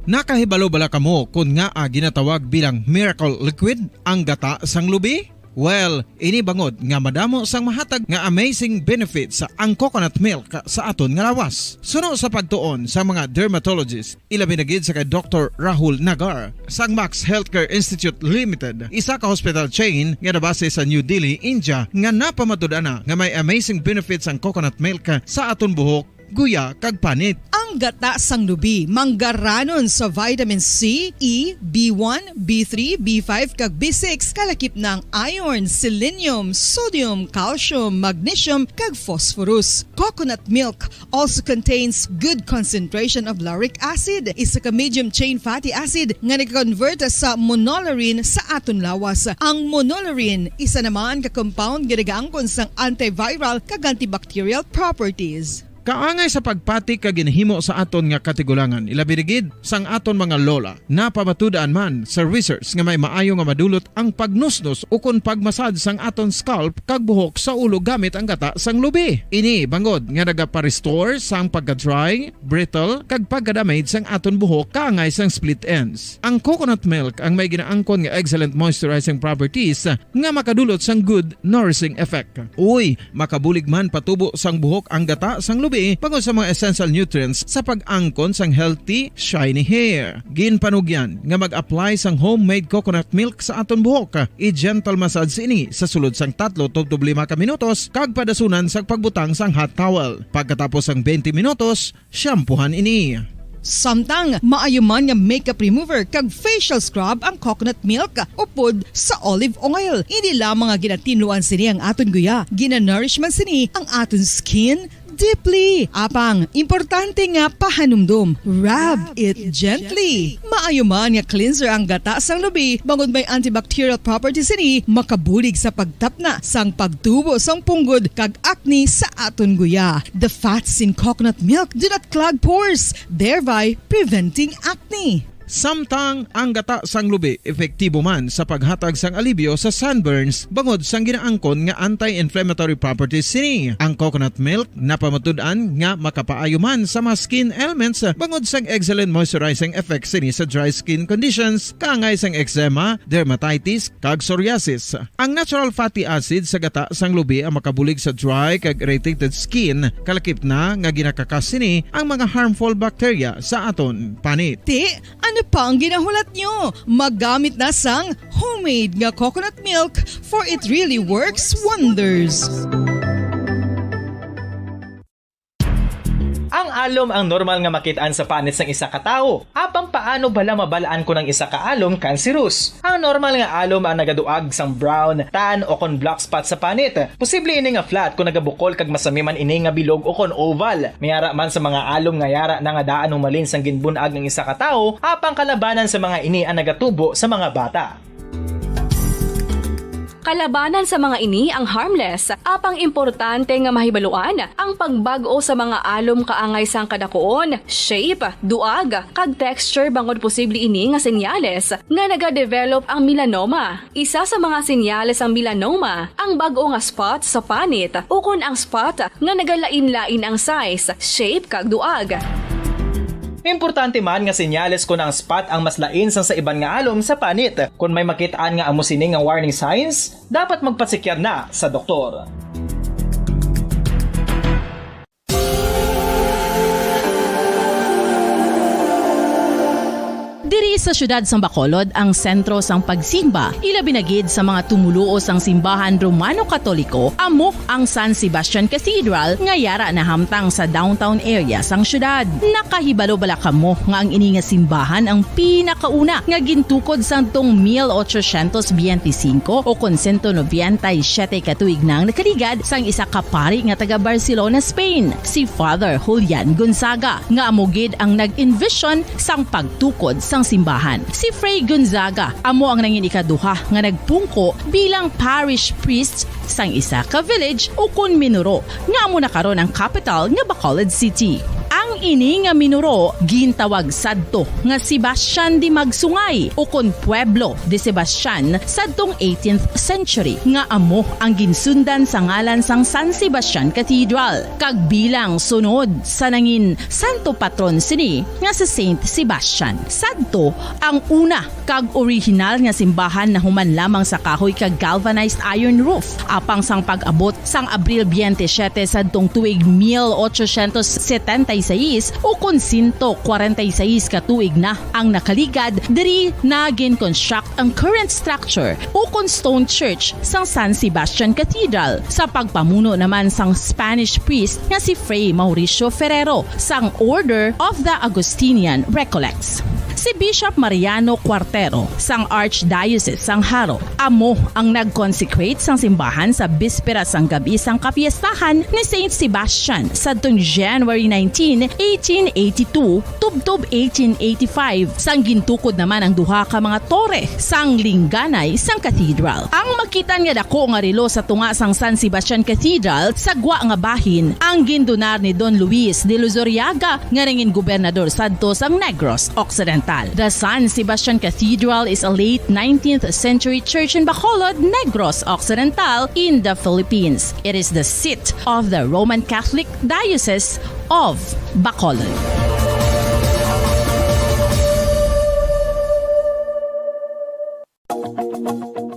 Nakahibalo bala kamo kon ngaa ginatawag bilang miracle liquid ang gata sang lubi? Well, ini bangod nga madamo sang mahatag nga amazing benefits ang coconut milk sa aton nga lawas. Suno sa pagtuon sa mga dermatologist, ilabi na gid sa kay Doktor Rahul Nagar sang Max Healthcare Institute Limited, isa ka hospital chain nga nabase sa New Delhi, India, nga napamatud-an na nga may amazing benefits ang coconut milk sa aton buhok, guya, kag panit. Ang gata sang lubi manggaranon sa vitamin C, E, B one, B three, B five, kag B six, kalakip na ang iron, selenium, sodium, calcium, magnesium, kag phosphorus. Coconut milk also contains good concentration of lauric acid, isa ka medium chain fatty acid nga nag-convert sa monolaurin sa aton lawas. Ang monolaurin, isa naman ka compound nga nagaangkon sang antiviral kag antibacterial properties. Kaangay sa pagpati kag ginahimo sa aton nga katigulangan, ilabi na gid sang aton mga lola. Napamatud-an man sa research nga may maayo nga madulot ang pagnusnos ukon pagmasad sang aton scalp kag buhok sa ulo gamit ang gata sang lubi. Ini bangod nga nagapa-restore sang pagka-dry, brittle, kag pagka-damage sang aton buhok kaangay sang split ends. Ang coconut milk ang may ginaangkon nga excellent moisturizing properties nga makadulot sang good nourishing effect. Uy, makabulig man patubo sang buhok ang gata sang lubi bangod sa mga essential nutrients sa pag-angkon sang healthy, shiny hair. Ginpanugyan nga mag-apply sang homemade coconut milk sa aton buhok. I-gentle massage ini sa sulod sang tatlo tubtob lima ka minutos kag padasunan sang pagbutang sang hot towel. Pagkatapos sang twenty minutos, shampoohan ini. Samtang maayo man nga makeup remover kag facial scrub ang coconut milk upod sa olive oil. Hindi lamang nga ginatinluan sini ang aton guya, ginanourish man sini ang aton skin deeply. Apang, importante nga pahanumdom, rub it gently. Maayo man nga cleanser ang gata sang lubi, bangod may antibacterial properties sini, makabulig sa pagtapna sang pagtubo sang punggod kag acne sa aton guya. The fats in coconut milk do not clog pores, thereby preventing acne. Samtang ang gata sang lubi epektibo man sa paghatag sang alibyo sa sunburns bangod sang ginaangkon nga anti-inflammatory properties sini. Ang coconut milk napamatud-an nga makapaayo man sa mga skin ailments bangod sang excellent moisturizing effect sini sa dry skin conditions, kaangay sang eczema, dermatitis, kag psoriasis. Ang natural fatty acid sa gata sang lubi ang makabulig sa dry kag irritated skin, kalakip na nga ginakakas sini ang mga harmful bacteria sa aton panit. Ti, ano pa ang ginahulat nyo? Magamit na sang homemade nga coconut milk, for it really works wonders. Ang alom ang normal nga makit-an sa panit sang isa ka tawo. Apang paano bala mabal-an kon ang isa ka alom kanserus? Ang normal nga alom ang nagaduag sang brown, tan, o kon black spot sa panit. Posible ini nga flat kon nagabukol kag masami man ini nga bilog o kon oval. May ara man sa mga alom nga yara na nga daan humalin sang ginbun-ag ang isa ka tawo, apang kalabanan sa mga ini ang nagatubo sa mga bata. Kalabanan sa mga ini ang harmless, apang importante nga mahibaluan ang pagbag-o sa mga alom kaangay sang kadakuon, shape, duag, kag texture bangod posible ini nga senyales nga nagadevelop ang melanoma. Isa sa mga senyales sang melanoma ang bag-o nga spot sa panit ukon ang spot nga nagalain-lain ang size, shape, kag duag. Importante man nga senyales kon ang spot ang mas lain sang sa iban nga alom sa panit. Kon may makit-an nga amo sini nga warning signs, dapat magpasikyar na sa doktor. Diri sa siyudad sang Bacolod ang sentro sang pagsimba, ilabi na gid sa mga tumoluo sang simbahan Romano-Katoliko, amo ang San Sebastian Cathedral nga yara nahamtang sa downtown area sang siyudad. Nakahibalo bala kamo nga ang ini nga simbahan ang pinakauna nga gintukod sadtong mil ochocientos biyente singko o kon sento nobenta y siyete ka tuig na ang nakaligad sang isa ka pari nga taga Barcelona, Spain, si Father Julian Gonzaga, nga amo gid ang nag-envision sang pagtukod sang simbahan. Si Fray Gonzaga amo ang nangin ikaduha nga nagpungko bilang parish priest sang isa ka village ukon minuro nga amo na karon ang kapital nga Bacolod City. Ang ini nga minuro gintawag sadto nga Sebastian de Magsungay ukon Pueblo de Sebastian sadtong eighteenth century, nga amo ang ginsundan sa ngalan sang San Sebastian Cathedral, kag bilang sunod sa nangin santo patron sini nga si Saint Sebastian. Sadto ang una kag orihinal nga simbahan nahuman lamang sa kahoy kag galvanized iron roof. Apang sang pag-abot sang Abril twenty-seven sadtong tuig mil ochocientos setenta y seis, ukon sento kwarenta y seis ka tuig na ang nakaligad, diri na gin-construct ang current structure ukon stone church sang San Sebastian Cathedral, sa pagpamuno naman sang Spanish priest nga si Fray Mauricio Ferrero sang Order of the Augustinian Recollects. Si Bishop Mariano Cuartero sang Archdiocese sang Jaro amo ang nag-consecrate sang simbahan sa bispera sang gab-i sang kapiestahan ni Saint Sebastian sadtong January nineteen, eighteen eighty-two, tubtob eighteen eighty-five, sang gintukod naman ang duha ka mga tore sang lingganay sang cathedral. Ang makitan nga dako nga relo sa tunga sang San Sebastian Cathedral sa gwa nga bahin ang gindonar ni Don Luis de Luzuriaga, nga nangin gobernador sadto sang Negros Occidental. The San Sebastian Cathedral is a late nineteenth century church in Bacolod, Negros Occidental, in the Philippines. It is the seat of the Roman Catholic Diocese of Bacolod.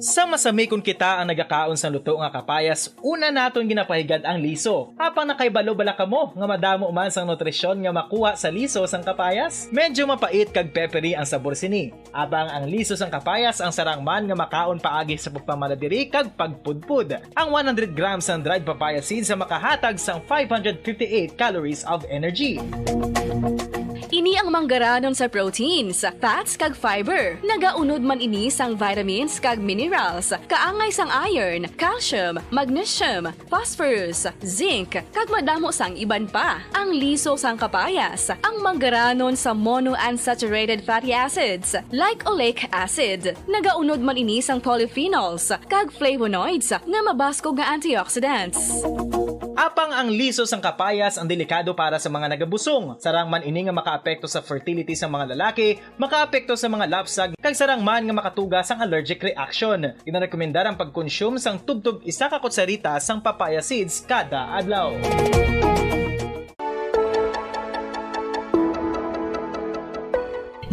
Sa masami kon kita ang nagakaon sang luto nga kapayas, una naton ginapahigad ang liso. Apang nakahibalo bala kamo nga madamo man sang nutrisyon nga makuha sa liso sang kapayas? Medyo mapait kag peppery ang sabor sini. Apang ang liso sang kapayas ang sarang man nga makaon paagi sa pagpamala diri kag pagpudpod. Ang one hundred grams sang dried papaya seeds ang makahatag sang five hundred fifty-eight calories of energy. Ini ang manggaranon sa proteins, fats, kag fiber. Nagaunod man ini sang vitamins kag minerals, kaangay sang iron, calcium, magnesium, phosphorus, zinc, kag madamo sang iban pa. Ang liso sang kapayas, ang manggaranon sa monounsaturated fatty acids, like oleic acid. Nagaunod man ini sang polyphenols kag flavonoids nga mabaskog nga antioxidants. Apang ang liso sang kapayas ang delikado para sa mga nagabusong. Sarang man ini nga makaapekto sa fertility sa mga lalaki, makaapekto sa mga lapsag, kag sarang man nga makatuga sang allergic reaction. Ginarekomendar ang pagkonsume sang tubtob isa ka kutsarita sang papaya seeds kada adlaw.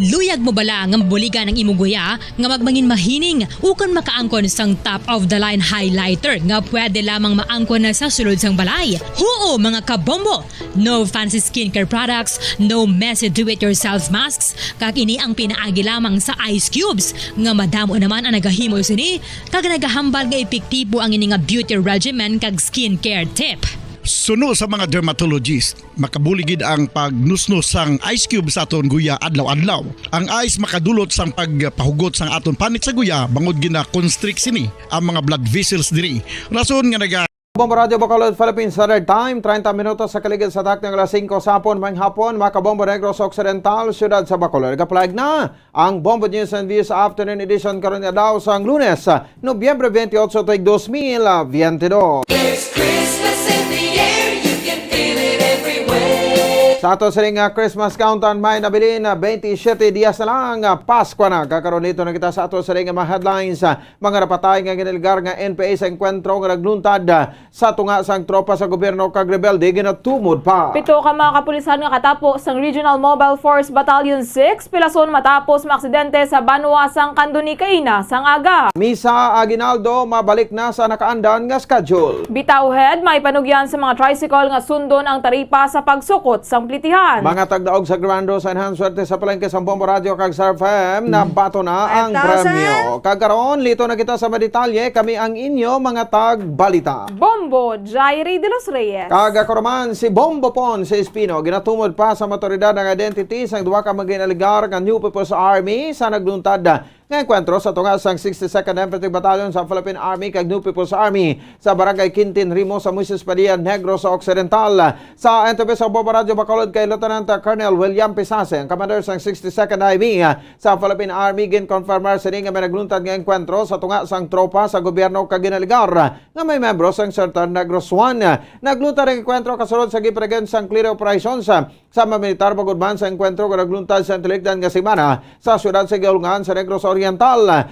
Luyag mo bala nga mabuligan ang imo guya nga magmangin mahining ukon makaangkon sang top of the line highlighter nga pwede lamang maangkon na sa sulod sang balay? Huo, mga kabombo! No fancy skincare products, no messy do-it-yourself masks, kag ini ang pinaagi lamang sa ice cubes, nga madamo naman ang nagahimo sini, kag nagahambal nga epektibo ang ini nga beauty regimen kag skincare tip. Suno sa mga dermatologist, makabulig gid ang pagnusnos sang ice cube sa aton guya adlaw-adlaw. Ang ice makadulot sang pagpahugot sang aton panit sa guya, bangod gina-constrict sini ang mga blood vessels diri. Rason nga naga- Bombo Radio Bacolod, Philippines Standard Time, treinta minutos sa kaligid sa takna nga alas singko sa hapon. Maayong hapon, mga Kabombo Negros Occidental, siyudad sa Bacolod. Nagapalag na ang Bombo News and Views Afternoon Edition karon nga adlaw sang Lunes, Nobyembre twenty-eight, tuig dos mil veintidós. There's Christmas in the air, you can feel it everywhere. Sa ato sini nga Christmas countdown, may nabilin na twenty-seven dias na lang, ah, Pasko na. Kag karon, lito na kita sa ato sini nga mga headlines, ah, mga napatay nga ginaligar nga N P A sa engkwentro nga nagluntad, ah, sa tunga sang tropa sa gobyerno kag rebelde ginatumod pa. Pito ka mga kapulisan nga katapo sang Regional Mobile Force Battalion six pilason matapos maaksidente sa banwa sang Candoni kaina sang aga. Misa Aguinaldo mabalik na sa nakaandan nga schedule. Bitaw head, may panugyan sa mga tricycle nga sundon ang taripa sa pagsukot sang plitihan. Mga tagdaog sa Grand Rosa Enhanced Swerte sa palengke sang Bombo Radio kag Star F M, nabato na ang five thousand premyo. Kag karon, lito na kita sa madetalye. Kami ang inyo mga tagbalita. Bombo Jairi de los Reyes. Kag ako naman si Bombo Pon si Espino. Ginatumod pa sa mga otoridad ang identity sang duha ka mga ginaligar nga New People's Army sa nagluntad nga engkwentro sa tunga sang sixty-second Infantry Battalion sa Philippine Army kag New People's Army sa Barangay Quintin Rimo sa Moises Padilla, Negros Occidental. Sa N T V sa Bombo Radio Bacolod kay Lieutenant Colonel William Pisase, ang commander sang sixty-second I B sa Philippine Army, ginkonfirmar sini nga may nagluntad nga engkwentro sa tunga sang tropa sa gobyerno kag ginaligar nga may membro sang Center Negros One. Nagluntad ang engkwentro kasulod sa gipaligid sang clear operations sa mga militar, bangod man sa engkwentro nga nagluntad sa nagtalikdan nga semana sa siyudad sa Gihulngan sa Negros Oriental.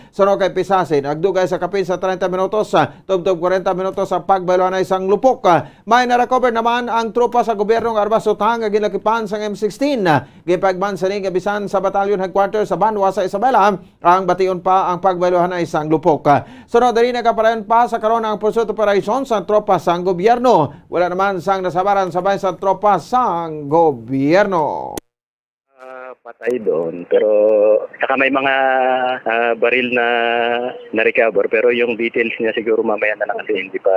Suno kay Pisase, nagdugay sa kapin sa treinta minutos, tubtob kwarenta minutos sa pagbayluhanay sang lupok. May na-recover naman ang tropa sa gobyerno nga armas utang nga ginlakipan sang M sixteen. Gipahayag man sini nga bisan sa battalion headquarters sa banwa sa Isabela, ang bation pa ang pagbayluhanay sang lupok. Sunod diri, nagapadayon pa sa karon ang pursuit operation sa tropa sang gobyerno. Wala naman sang nasabaran sa bahin sa tropa sang gobyerno. Ah, patay doon, pero saka may mga, ah, baril na na-recover, pero yung details niya siguro mamaya na lang kasi hindi pa,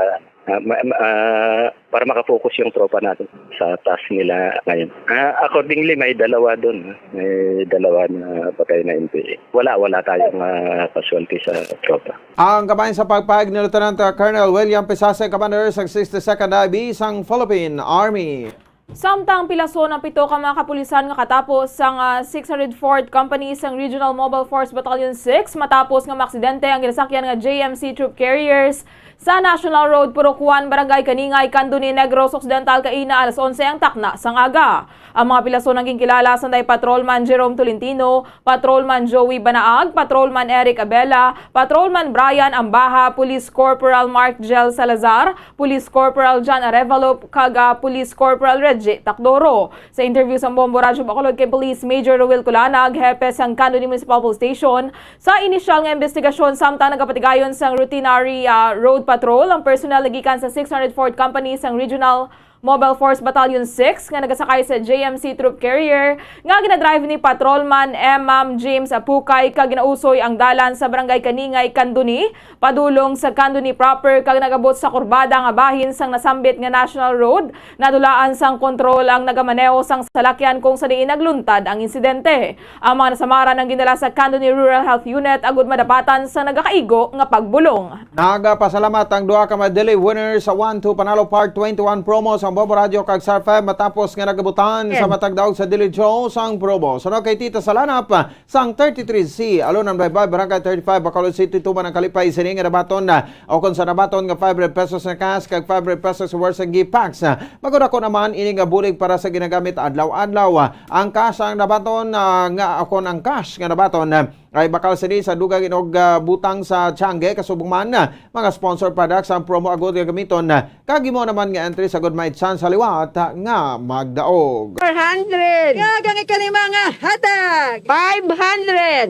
ah, ma-, ma-, ah, para makafocus yung tropa natin sa task nila ngayon. Ah, accordingly, may dalawa doon, ah. May dalawa na patay na N P A. Wala, wala tayong, ah, casualty sa tropa. Ang kabahin sa pagpahayag ni Lieutenant, ah, Colonel William Pisase, commander sa sixty-second I B sang Philippine Army. Samtang pilason ang pito ka mga kapulisan nga katapo sang, ah, six hundred fourth Company sang Regional Mobile Force Battalion six matapos nga maaksidente ang ginasakyan nga J M C troop carriers sa National Road, Purok one, Barangay Kaningay, Candoni, Negros Occidental, kaina alas onse ang takna sang aga. Ang mga pilason ang ginkilala sanday Patrolman Jerome Tolentino, Patrolman Joey Banaag, Patrolman Eric Abela, Patrolman Brian Ambaha, Police Corporal Mark Jel Salazar, Police Corporal John Arevalo, kag, ah, Police Corporal Reggie Tacdoro. Sa interview sa Bombo Radyo Bacolod kay Police Major Ruel Culanag, hepe sang Candoni Municipal Police Station, sa inisyal nga investigasyon samtang nagapatigayon sang routinary, ah, road patrol ang personnel nagikan sa six hundred fourth Company sang Regional Mobile Force Battalion six nga nagasakay sa J M C troop carrier nga ginadrive ni Patrolman M M James Apukay kag ginausoy ang dalan sa Barangay Kaningay, Candoni, padulong sa Candoni proper kag nag-abot sa kurbada nga bahin sang nasambit nga National Road. Nadulaan sang kontrol ang nagamaneho sang salakyan kung sa diin nagluntad ang insidente. Ang mga nasamaran ang gindala sa Candoni Rural Health Unit agud madapatan sa nagakaigo nga pagbulong. Nagapasalamat ang duha ka mga daily winner sa One Two Panalo Part twenty-one promo sa Bombo Radyo kag Star F M matapos nga nagabutan sa matag daog sa Daily Draw sang promo. Suno kay Tita Salanap sang thirty-three C, Alonan Baybay, Barangay thirty-five, Bacolod City, tuman ang kalipay sini nga nabaton na o kung sa nabaton nga five hundred pesos na cash kag five hundred pesos worth nga gift packs. Magod ako naman ini nga bulig para sa ginagamit adlaw-adlaw. Ang cash ang nabaton, ah, nga, o kon ang cash nga nabaton, ah, ay bakal sini sa dugang inog, ah, butang sa tiangge, kasubong man, ah, mga sponsor products ang promo agud nga gamiton, ah, kag imo naman nga entry sa gud may chance sa liwat, ah, nga magdaog. Four hundred. Kag ang ikalima nga hatag. Five hundred.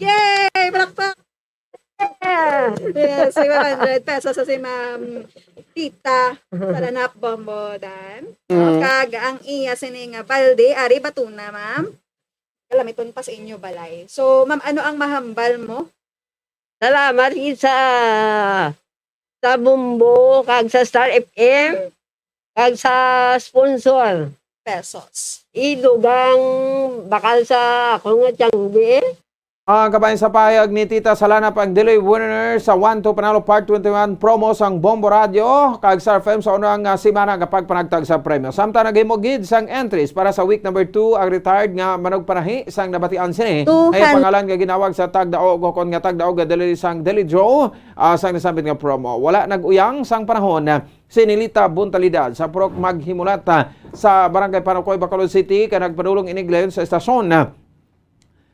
Yay! Palakpak! Yes, five hundred pesos sa si Ma'am Tita Salanap Bombodan. Mm. Kag ang iya sini nga balde, ari batuna, ma'am. Kalamiton pa sa inyo balay. So, ma'am, ano ang mahambal mo? Salamat gid sa, sa Bombo, kag sa Star F M, kag sa sponsor. Pesos. Idugang bakal sa ako nga tiyanggi. Ang kabahin sa pahayag ni Tita Salanap ang daily winner sa One Two Panalo Part twenty-one promo sang Bombo Radio kag Star F M sa unang, ah, semana nga pagpanagtag sa premyo. Samtang naghimo gid sang entries para sa week number two ang retired nga manugpanahi sang nabatian sini. Two hundred. Ay pangalan nga ginawag sa tagdaog o kon nga tagdaog nga dali sang daily draw, ah, sang nasambit nga promo. Wala nag-uyang sang panahon, ah, si Nelita Buntalidad sa Purok Maghimulat, ah, sa Barangay Panukoy, Bacolod City, kay nagpadulong ini gilayon sa estasyon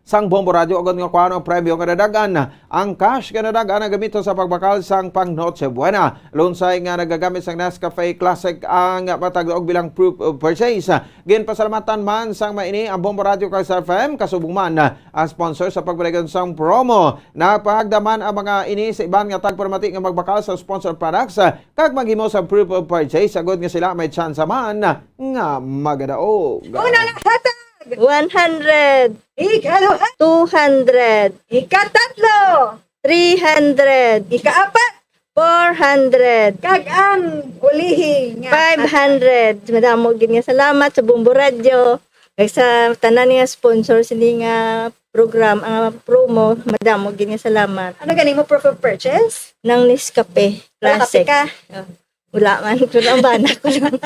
sang Bombo Radyo agod nga kuhaon ang premyo nga nadag-an. Ang cash nga nadag-an ang gamiton sa pagbakal sang pang Noche Buena. Lunsay nga nagagamit sang Nescafe Classic ang matag daog bilang proof of purchase. Ginpasalamatan man sang maini ang Bombo Radyo kag Star F M, kasubong man ang sponsor sa pagpadayon sang promo. Nagpahagda man ang mga ini sa iban nga tagparamati nga magbakal sa sponsor products, ah, kag maghimo sa proof of purchase, agod nga sila may tsansa man nga magadaog. Una nga hatag, one hundred. Ikaduha, two hundred. Ikatatlo, three hundred. Ikaapat, four hundred. Kag ang ulihi nga five hundred. Madamo gid nga salamat sa Bombo Radyo kag sa tanan nga sponsor sini nga program, ang promo. Madamo gid nga salamat. Ano gani mo proof of purchase? Nang Nescafe. Wala kape Classic. Ka? Oh. Wala man, pero ang bana ko lang.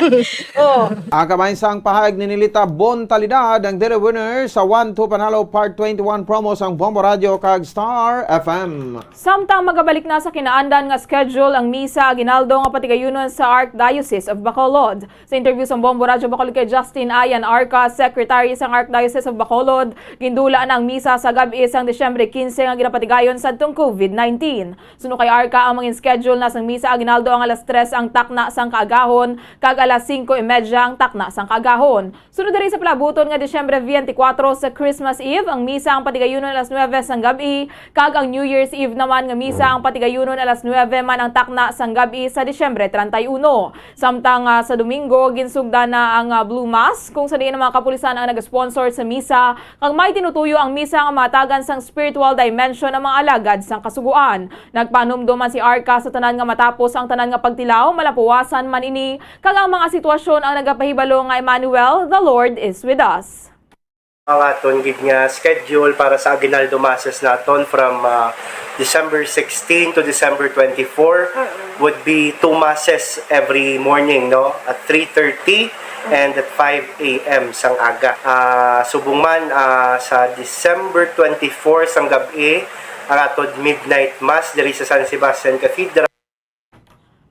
Oh. Ang kabahin sang pahayag ni Nilita Bontalidad, ang daily winner sa One Two Panalo Part twenty-one promo sang Bombo Radyo kag Star F M. Samtang magabalik na sa kinaandan nga schedule ang misa aguinaldo nga patigayunon sa Archdiocese of Bacolod. Sa interview sa Bombo Radyo Bacolod kay Justin Ayan Arca, Secretary sang Archdiocese of Bacolod, gindula na ang misa sa gab-i sang Disyembre quince nga ginapatigayon sadtong covid nineteen. Suno kay Arca, ang mga schedule na sang misa aguinaldo ang alas tres ang takna sang kaagahon kag alas singko y media ang takna sang kaagahon. Sunod diri sa palabuton nga Disyembre twenty-four sa Christmas Eve, ang misa ang patigayunon alas nuebe sang gab-i, kag ang New Year's Eve naman nga misa ang patigayunon alas nuebe man ang takna sang gab-i sa Disyembre treinta y uno. Samtang, ah, sa Domingo, ginsugdan na ang, ah, Blue Mass, kung sa diin ang mga kapulisan ang nag-sponsor sa misa, kag may tinutuyo ang misa nga mahatagan sang spiritual dimension ang mga alagad sang Kasugoan. Nagpanumdom man si Arca sa tanan nga matapos ang tanan nga pagtilaw, malapuwasan man ini, kag ang mga sitwasyon ang nagapahibalo nga Emmanuel, the Lord is with us. Ang aton gid nga schedule para sa Aguinaldo Masses naton from, ah, December sixteen to December twenty-four would be two masses every morning, no? At three thirty and at five a m sang aga. Ah, subong man, ah, sa December twenty-four sang gab-i, ang aton midnight mass diri sa San Sebastian Cathedral.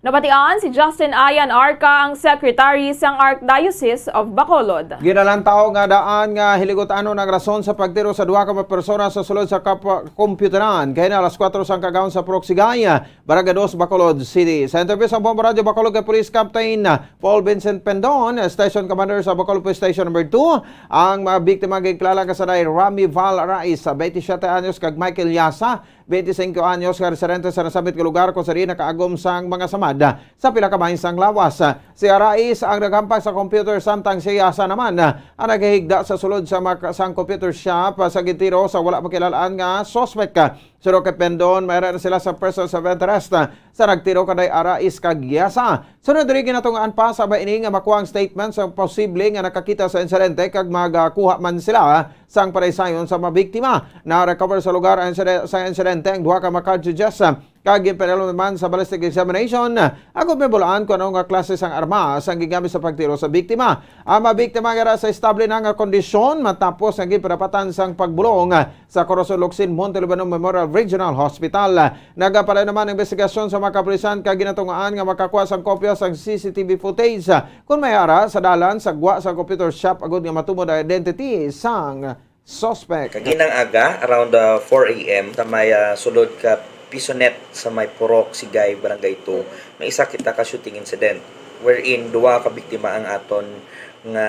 Nabatian si Justin Ayan Arca, ang secretary sang Archdiocese of Bacolod. Ginalantaw nga daan nga hiligutan ang rason sa pagtiro sa duha ka mga persona sa sulod sa kap-, kompyuteran kaina alas kuwatro sang kaagahon sa Purok Sigay, Barangay Dos, Bacolod City. Sa interview sa Bombo Radyo Bacolod kay Police Captain Paul Vincent Pendon, Station Commander sa Bacolod Police Station Number Two, ang mga biktima ginkilala nga sanay Rami Val Rais, twenty-seven anyos, kag Michael Yasa, twenty-cinco anyos, nga residente sa nasambit nga lugar, kung sa diin nakaagom sang mga samad sa pila ka bahin sang lawas. Si Arais ang naghampak sa computer, samtang si Yasa naman ang naghihigda sa sulod sa mak-, sang computer shop sa gintiro sa wala makilal-an nga suspek. Suno kay Pendon, may ara na sila sa persons of interest sa nagtiro kanay Arais kag Yasa. Sunod diri, ginatungaan pa sa bahin nga makuha ang statement sa posible nga nakakita sa insidente kag magakuha man sila sang panaysayon sa mga biktima. Na-recover sa lugar ang inside-, sa insidente ang duha ka mga cartridges, ah, kag ginpadala man sa ballistic examination, ah, agod mahibaluan kung ano nga klase sang arma sang gigamit sa pagtiro sa biktima. Ang mga biktima nga ara sa estable na nga kondisyon matapos nga ginpadapatan sang pagbulong, ah, sa Corazon Locsin Monte Lubanon Memorial Regional Hospital. Nagapadayon naman ang investigasyon sa mga kapulisan kag ginatungaan nga makakuha sang kopya sang C C T V footage, ah, kon may ara sa dalan sa gwa sa computer shop agud nga matumod ang identity sang suspect. Kaginang aga, around, ah, four a m, sa may, ah, sulod ka Pisonet sa may Purok Sigay, Barangay Two, may isa kita ka shooting incident wherein duha ka biktima ang aton nga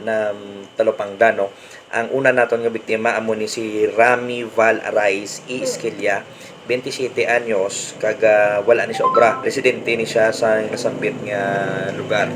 natalupangdan, no? Ang una naton nga biktima amo ni si Rami Val Arais E. Esquilla, twenty-seven anyos, kag, ah, wala ni sa obra. Residente ni siya sa nasambit nga lugar.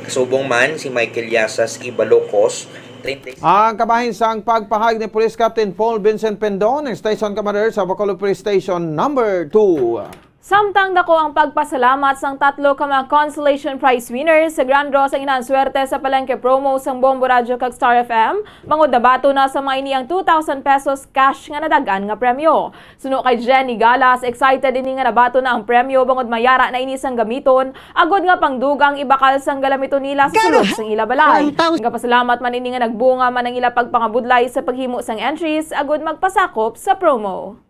Kasubong man si Michael Yasas Ibalocos, treinta. Ang kabahin sang pagpahayag ni Police Captain Paul Vincent Pendon, ang Station Commander sa Bacolod Police Station Number Two. Samtang dako ang pagpasalamat sang tatlo ka mga consolation prize winners sa Grand Draw sang Inahan Swerte sa Palengke Promo sang Bombo Radyo kag Star F M, bangod nabaton na sa mga ini ang two thousand pesos cash nga nadag-an nga premyo. Suno kay Jenny Galas, excited ini nga nabaton na ang premyo bangod may ara na ini sang gamiton agod nga pangdugang ibakal sang galamiton nila sa sulod sang ila balay. Nagapasalamat man ini nga nagbunga man ang ila pagpangabudlay sa paghimo sang entries agod magpasakop sa promo.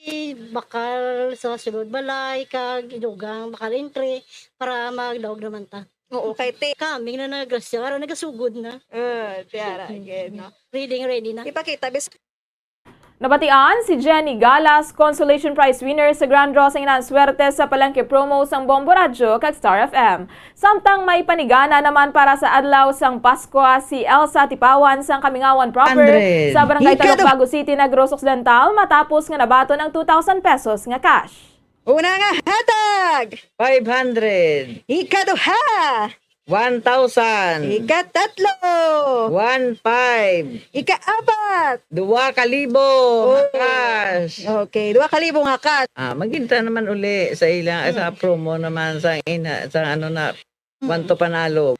Ibakal sa sulod balay kag idugang bakal entry para magdaog naman ta. Oo, kay ti- Kami na nagrasya, aron nagasugod na. Ah, tiara, again, no? Ready, ready na. Ipakita, bis. Nabatian si Jenny Galas, consolation prize winner sa Grand Draw sang Inang Swerte sa Palengke promo sang Bombo Radyo kag Star F M. Samtang may panigana naman para sa adlaw sang Paskwa si Elsa Tipawan sang Kamingawan proper Hundred. sa Barangay Talok Ikado- Bago City, Negros Occidental, matapos nga nabaton ang two thousand pesos nga cash. Una nga hatag! Five hundred. Ikaduha! One thousand. Ikatatlo! One five. Ikaapat! Dua ka libo. Oh. Cash. Okay, dua ka libo nga cash. Ah, magkita naman uli sa ilang sa promo naman sa ina sa ano na one to panalo.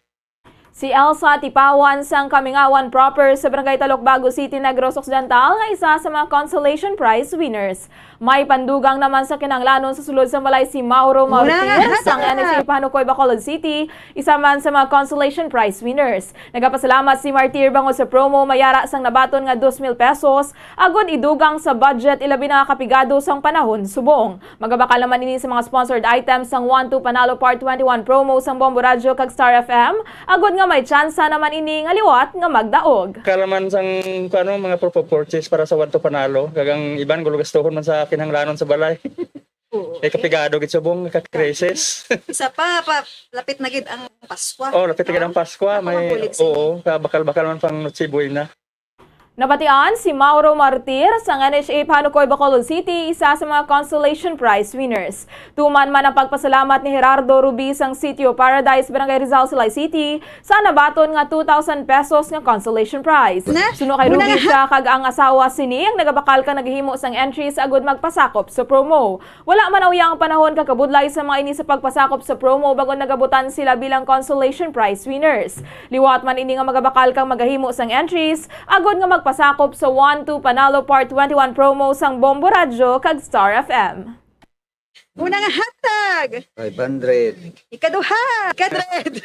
Si Elsa Tipawan sang Kamingawan proper sa Barangay Talok Bago City, Negros Occidental, nga isa sa mga consolation prize winners. May pandugang naman sa kinahanglanon sa sulod sang balay si Mauro Muna nga, Martir sang hatag! N H A Panukoy, Bacolod City, isa man sa mga consolation prize winners. Nagapasalamat si Martir bangod sa promo mayara sang nabaton nga dos mil pesos agud idugang sa budget, ilabi na nga kapigado sang panahon subong. Magabakal naman ini sa mga sponsored items sang One to Panalo Part twenty-one promo sang Bombo Radyo kag Star F M, agud nga may tsansa naman ini nga liwat nga magdaog. Kalaman sang kuno, mga proof of purchase para sa One to Panalo, kag ang iban gulo gastuhon man sa kinahanglanon sa balay. Oo. Kay kapigado gid subong ka-crisis. Isa pa, pa, lapit na gid ang Paskwa. Oh, lapit na gid ang Paskwa, may Ako mabulig sa oo, kabakal-bakal man pang Noche Buena. Nabatian si Mauro Martir sang N H A Panukoy, Bacolod City, isa sa mga consolation prize winners. Tuman man ang pagpasalamat ni Gerardo Rubi sang Sitio Paradise, Barangay Rizal, Silay City, sa nabaton nga two thousand pesos nga consolation prize. Na? Suno kay Muna Rubi nga siya kag ang asawa sini ang nagabakal kag naghimo sang entries agud magpasakop sa promo. Wala man uyang panahon kag kabudlay sa mga ini sa pagpasakop sa promo bag-o nagabutan sila bilang consolation prize winners. Liwat man ini nga magabakal kag magahimo sang entries agud nga magpasakop sa One to Panalo Part twenty-one promo sang Bombo Radyo kag Star F M. Una nga hatag! Five hundred. Ikaduha! Ikadred!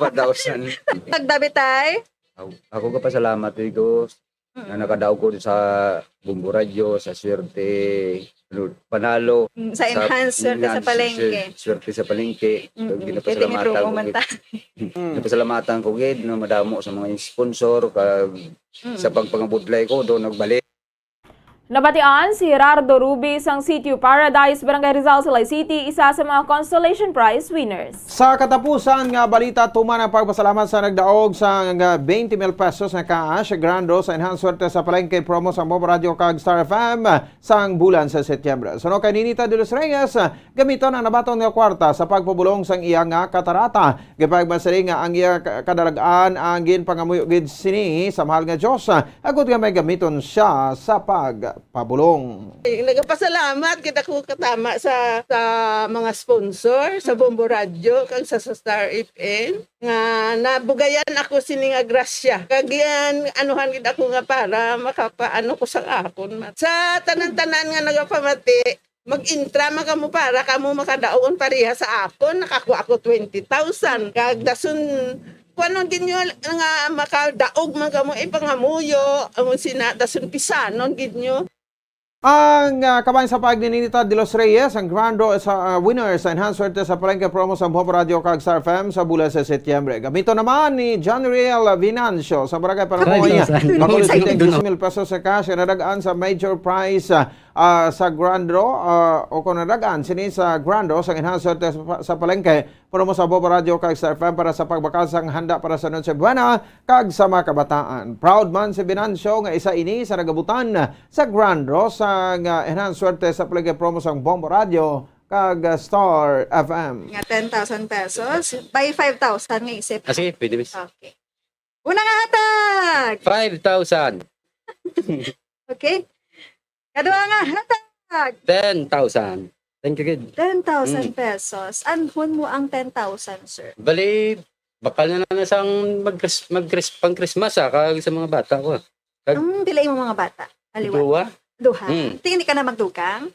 One thousand. Nagdabitay? Ako, ako kapasalamat, Igos, na nakadaog ko sa Bombo Radyo, sa Swerte, ano, Panalo. Mm, sa enhance swerte sa enhance palengke. Swerte sa palengke. Mm-mm. Ginapasalamatan Kaya ko tinipromoman gid. ta. Ginapasalamatan ko gid na madamo sa mga sponsor kag sa pagpangabudlay ko doon nagbalik. Nabatian si Gerardo Rubi sang Sitio Paradise, Barangay Rizal, Silay City, isa sa mga consolation prize winners. Sa katapusan nga balita, tuman ang pagpasalamat sa nagdaog sang twenty mil pesos nga cash grand draw sa Enhanced Swerte sa Palengke promo sang Bombo Radyo kag Star F M sang bulan sa Setyembre. Suno kay Ninita de los Reyes, gamiton ang nabaton nga kwarta sa pagpabulong sang iya nga katarata. Gipagmasiling nga ang iya ka-, kadalag-an ang ginpangamuyo gid sini sa mahal nga Dios, agod nga may gamiton siya sa pagpabulong. Nagapasalamat kita ko katama sa, sa mga sponsor sa Bombo Radyo kag sa, sa Star F M nga nabugayan ako sini nga grasya. Kag yan, anuhan gid ako nga para makapaano ko sa akon. Sa tanan-tanan nga nagapamati, mag-intra man kamo para kamo makadaog pareha sa akon. Nakakuha ako twenty thousand. Kag dason, kuanon gid nyo nga makadaog man kamo, ipangamuyo, amon sina, dason pisanon gid nyo. Ang ah, kabahin sa pagninita de los Reyes, ang grand draw sa ah, winner sa Enhanced Swerte sa Palengke promo sa Bombo Radyo kag Star F M sa bulan sa Setyembre. Gamiton naman ni John Riel Vinancio sa Barangay Panamoy, Five thousand. Bacolod City, Five thousand. Dos mil pesos sa cash, nadagaan sa major prize ah, ah, sa grand draw ah, o kung nadagaan sini sa grand draw sa Enhanced Swerte sa, sa Palengke promo sa Bombo Radyo kag Star F M para sa pagbakal sang handa para sa Noche Buena kag sa mga kabataan. Proud man si Venancio nga isa ini sa nagabutan sa grand draw sa nga Enhanced Swerte sa Palengke promo sang Bombo Radyo kag Star F M. Nga ten thousand pesos. By five thousand nga isip. Ah, sige, pwede, miss. Okay. Una nga hatag! Five thousand. Okay? Kaduha nga hatag! Ten thousand. Thank you, kid. Ten thousand Mm. pesos. Anhon mo ang ten thousand, sir? Bali, bakal na lang sang mag-, mag pang Christmas, ah, kag sa mga bata ko. Kag- Ang pila imong mga bata? Aliwa? Duha. Duha. Mm. Tingin ka na magdugang?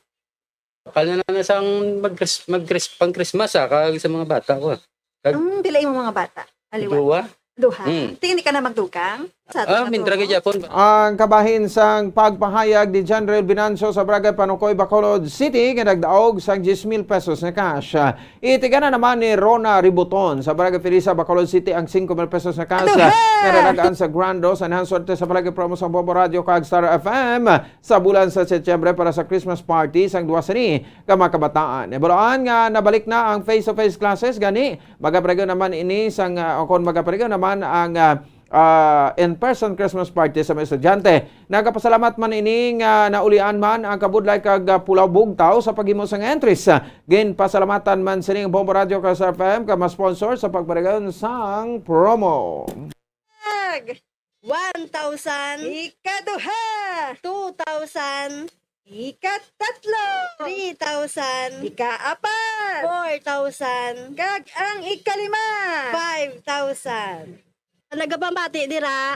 Bakal na lang sang mag, mag pang Christmas, ah, kag sa mga bata ko. Kag- Ang pila imong mga bata? Aliwa? Duha. Duha. Mm. Tingin ka na magdugang? Sa aton Ah, nga mintra promo. Gid yapon. Ang kabahin sang pagpahayag ni John Real Binancio sa Barangay Panukoy, Bacolod City, nga nagdaog sang diyes mil pesos nga cash. Itigana naman ni Rona Ributon sa Barangay Felisa, Bacolod City, ang singko mil pesos nga cash Aduhe! Nga nalagaan sa Grand Draw sa Enhanced Sorte sa Barangay Promo sang Bombo Radio kag Star F M sa bulan sa Setyembre para sa Christmas party sang duha sini ka mga kabataan. Ibalaan nga nabalik na ang face-to-face classes, gani magapareho naman ini sang, ah, o kon magapareho naman ang, ah, ah, in-person Christmas party sa mga estudyante. Nagapasalamat man ini nga naulian man ang Kabudlay kag, ah, Pulaw Bugtaw sa paghimo sang entries. Ginpasalamatan man sini ang Bombo Radio kag Star F M kag mga sponsor sa pagpadayon sang promo. Tag! One thousand. Ikaduha. Two thousand. Ikatatlo. Three thousand. Ikaapat. Four thousand. Kag ang ikalima. Five thousand. Nagapamati dira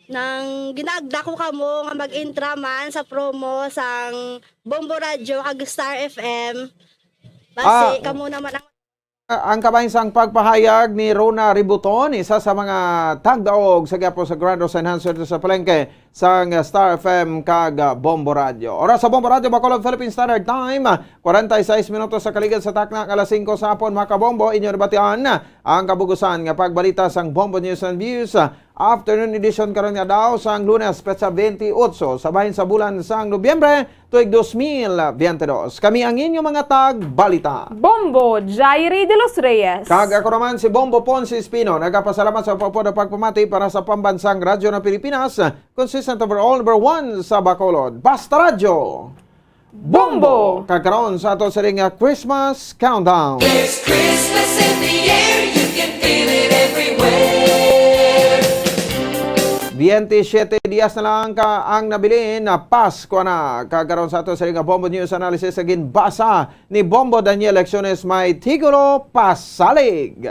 nang ginaagda ko kamo nga mag-intra man sa promo sang Bombo Radio kag Star F M. Basi Ah. kamo naman ang Ang kabahin sang pagpahayag ni Rona Ributon, isa sa mga tagdaog sa gihapon sa Grand Rosa Enhancer sa palengke sang Star F M kag Bombo Radio. Oras sa Bombo Radio, Bacolod, Philippine Standard Time, kwarenta y seis minutos sa kaligad sa takna nga alas singko sa hapon, mga kabombo. Inyo nabatian ang kabugusan nga pagbalita sang Bombo News and Views. Afternoon edition karon nga daw sang Lunes, petsa twenty-eight sa bahin sa bulan sang Nobyembre, tuig dos mil biyente dos. Kami ang inyo mga tagbalita. Bombo Jairi de los Reyes. Kag ako naman si Bombo Ponce Espino, nagapasalamat sa pagpapod pagpamati para sa Pambansang Radyo ng Pilipinas, consistent overall number one sa Bacolod. Basta Radyo! Bombo! Kag karon sa ato sining, ah, Christmas Countdown. There's Christmas in the air, you can feel it everywhere. Biyente siyete dias na lang ka ang nabilin na Pasko na. Kag karon sa ato sining, ah, Bombo News Analysis nga ginbasa ni Bombo Daniel Lecciones, may titulo, Pasalig.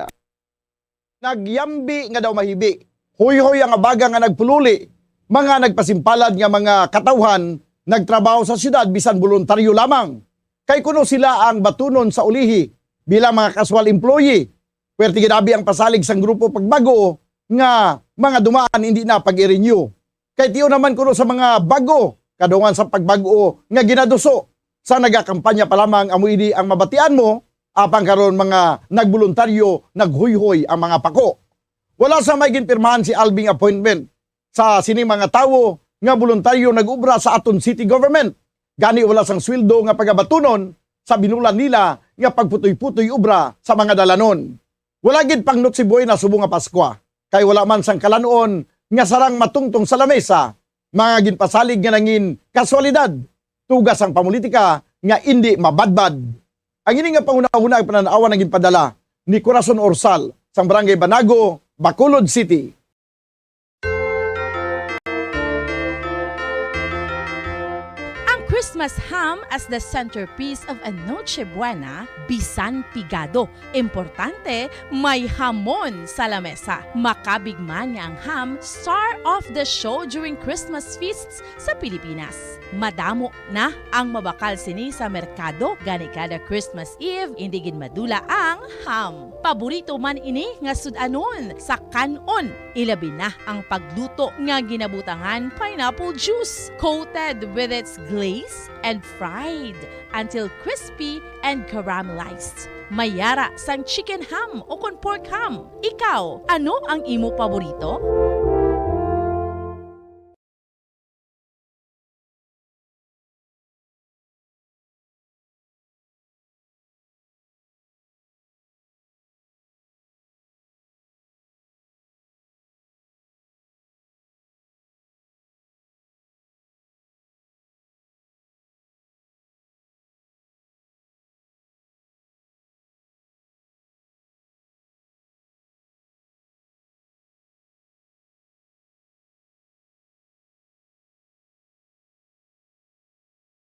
Nagyambi nga daw mahibi. Huyhoy ang abaga nga nagpululi. Mga nagpasimpalad nga mga katawhan nagtrabaho sa siyudad bisan boluntaryo lamang. Kay kuno sila ang batunon sa ulihi bilang mga casual employee. Pwerte gid abi ang pasalig sang grupo pagbag-o nga mga dumaan hindi na pag-i-renew. Kay tion naman kuno sa mga bag-o, kadungan sa pagbag-o nga ginaduso. Sa nagakampanya pa lamang amo ini ang mabatian mo, apang karon mga nagboluntaryo naghuyhoy ang mga pako. Wala sa may ginpirmahan si Alvin appointment sa sining mga tawo nga boluntaryo nag-obra sa aton city government. Gani wala sang sweldo nga pagabatunon sa binulan nila nga pagputoy-putoy obra sa mga dalanon. Wala gid pangnot si Buena subong nga Paskwa, kay wala man sang kalan-on nga sarang matungtong sa lamesa, mga ginpasalig nga nangin kaswalidad, tugas sang pamulitika nga indi mabadbad. Ang ini nga panghunahuna ug panan-awan ang ginpadala ni Corazon Orsal sang Barangay Banago, Bacolod City. Ang Christmas ham as the centerpiece of a Noche Buena, bisan pigado, importante, may hamon sa lamesa. Makabig man nga ang ham, star of the show during Christmas feasts sa Pilipinas. Madamo na ang mabakal sini sa merkado, gani kada Christmas Eve, indi gid madula ang ham. Paborito man ini nga sud-anon sa kan-on, ilabi na ang pagluto nga ginabutangan pineapple juice, coated with its glaze and fried until crispy and caramelized. May yara sang chicken ham o kon pork ham. Ikaw, ano ang imo paborito?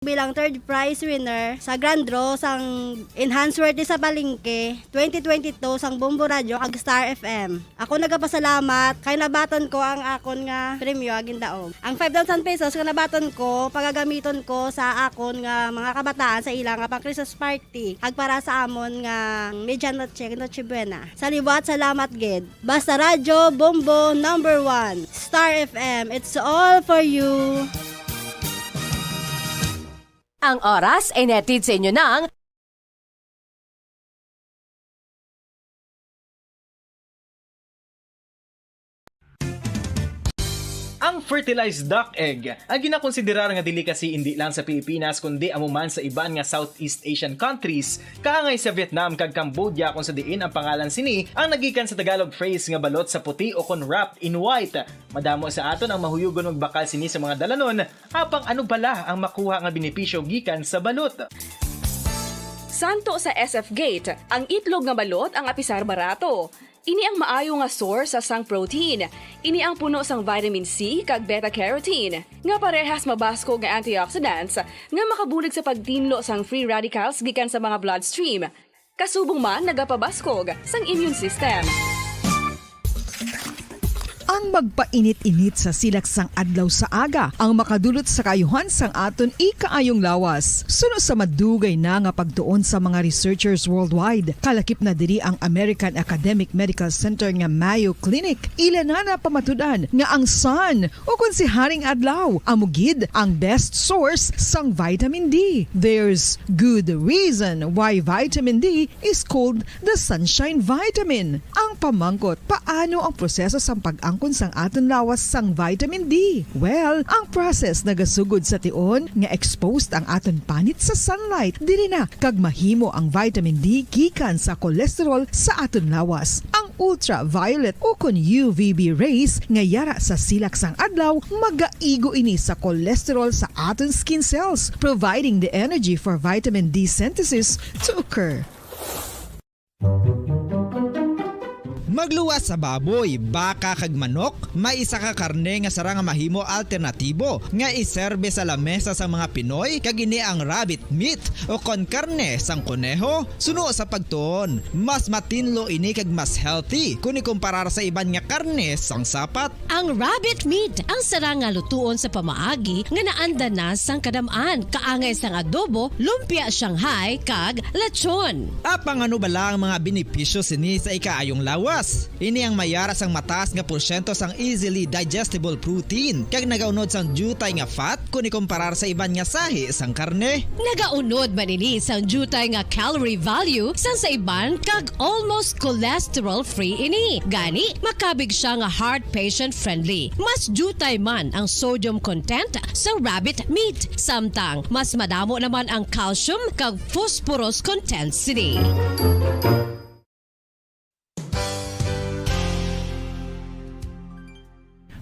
bilang third prize winner sa grand draw sang Enhance Worthy sa Palengke twenty twenty-two sang Bombo Radyo kag Star F M. Ako nagapasalamat kay nabaton ko ang akon nga premyo nga gindaog. Ang five thousand pesos nga nabaton ko, pagagamiton ko sa akon nga mga kabataan sa ila nga pang Christmas party, kag para sa amon nga Medianoche, Noche Buena. Sa liwat, salamat gid. Basta Radyo, Bombo, number one. Star F M, it's all for you. Ang oras ay nahatid sa inyo ng Ang fertilized duck egg, ang ginakonsiderar nga delicacy indi lang sa Pilipinas kundi amo man sa iban nga Southeast Asian countries, kaangay sa Vietnam kag Cambodia, kung sa diin ang pangalan sini ang nagikan sa Tagalog phrase nga balot sa puti o kon wrapped in white. Madamo sa aton ang mahuyugon magbakal sini sa mga dalanon, apang ano bala ang makuha nga benepisyo gikan sa balot? Santo sa S F Gate, ang itlog nga balot ang apisar barato. Ini ang maayo nga source sa sang protein. Ini ang puno sang vitamin C kag beta carotene, nga parehas mabaskog nga antioxidants nga makabulig sa pagtinlo sang free radicals gikan sa mga bloodstream. Kasubong man nagapabaskog sang immune system. Ang magpainit-init sa silak sang adlaw sa aga ang makadulot sa kaayuhan sang aton ikaayong lawas. Suno sa madugay na nga pagtuon sa mga researchers worldwide, kalakip na diri ang American Academic Medical Center nga Mayo Clinic, ila na napamatud-an nga ang sun, o kon si Haring Adlaw, amo gid ang best source sang vitamin D. There's good reason why vitamin D is called the sunshine vitamin. Ang pamangkot, paano ang proseso sang pag-angkon sang aton lawas sang vitamin D? Well, ang process nagasugod sa tion nga exposed ang aton panit sa sunlight. Diri na kag mahimo ang vitamin D gikan sa cholesterol sa aton lawas. Ang ultraviolet o kon U V B rays nga yara sa silak sang adlaw magaigo ini sa cholesterol sa aton skin cells, providing the energy for vitamin D synthesis to occur. Magluwas sa baboy, baka kag manok, may isa ka karne nga sarang nga mahimo alternatibo nga iserbe sa lamesa sa mga Pinoy, kag ini ang rabbit meat o kon karne sang koneho. Suno sa pagtuon, mas matinlo ini kag mas healthy kon ikumparar sa iban nga karne sang sapat. Ang rabbit meat ang sarang nga lutuon sa pamaagi nga naanda na sang kadam-an, kaangay sang adobo, lumpia Shanghai, kag lechon. Apang ano bala ang mga benepisyo sini sa ikaayong lawas? Ini ang may yara sang mataas nga porsyento sang easily digestible protein, kag nagaunod sang diutay nga fat kon ikumparar sa iban nga sahi sang karne. Nagaunod man ini sang diutay nga calorie value sang sa iban, kag almost cholesterol-free ini. Gani, makabig sia nga heart patient-friendly. Mas diutay man ang sodium content sang rabbit meat, samtang mas madamo naman ang calcium kag phosphorus content sini.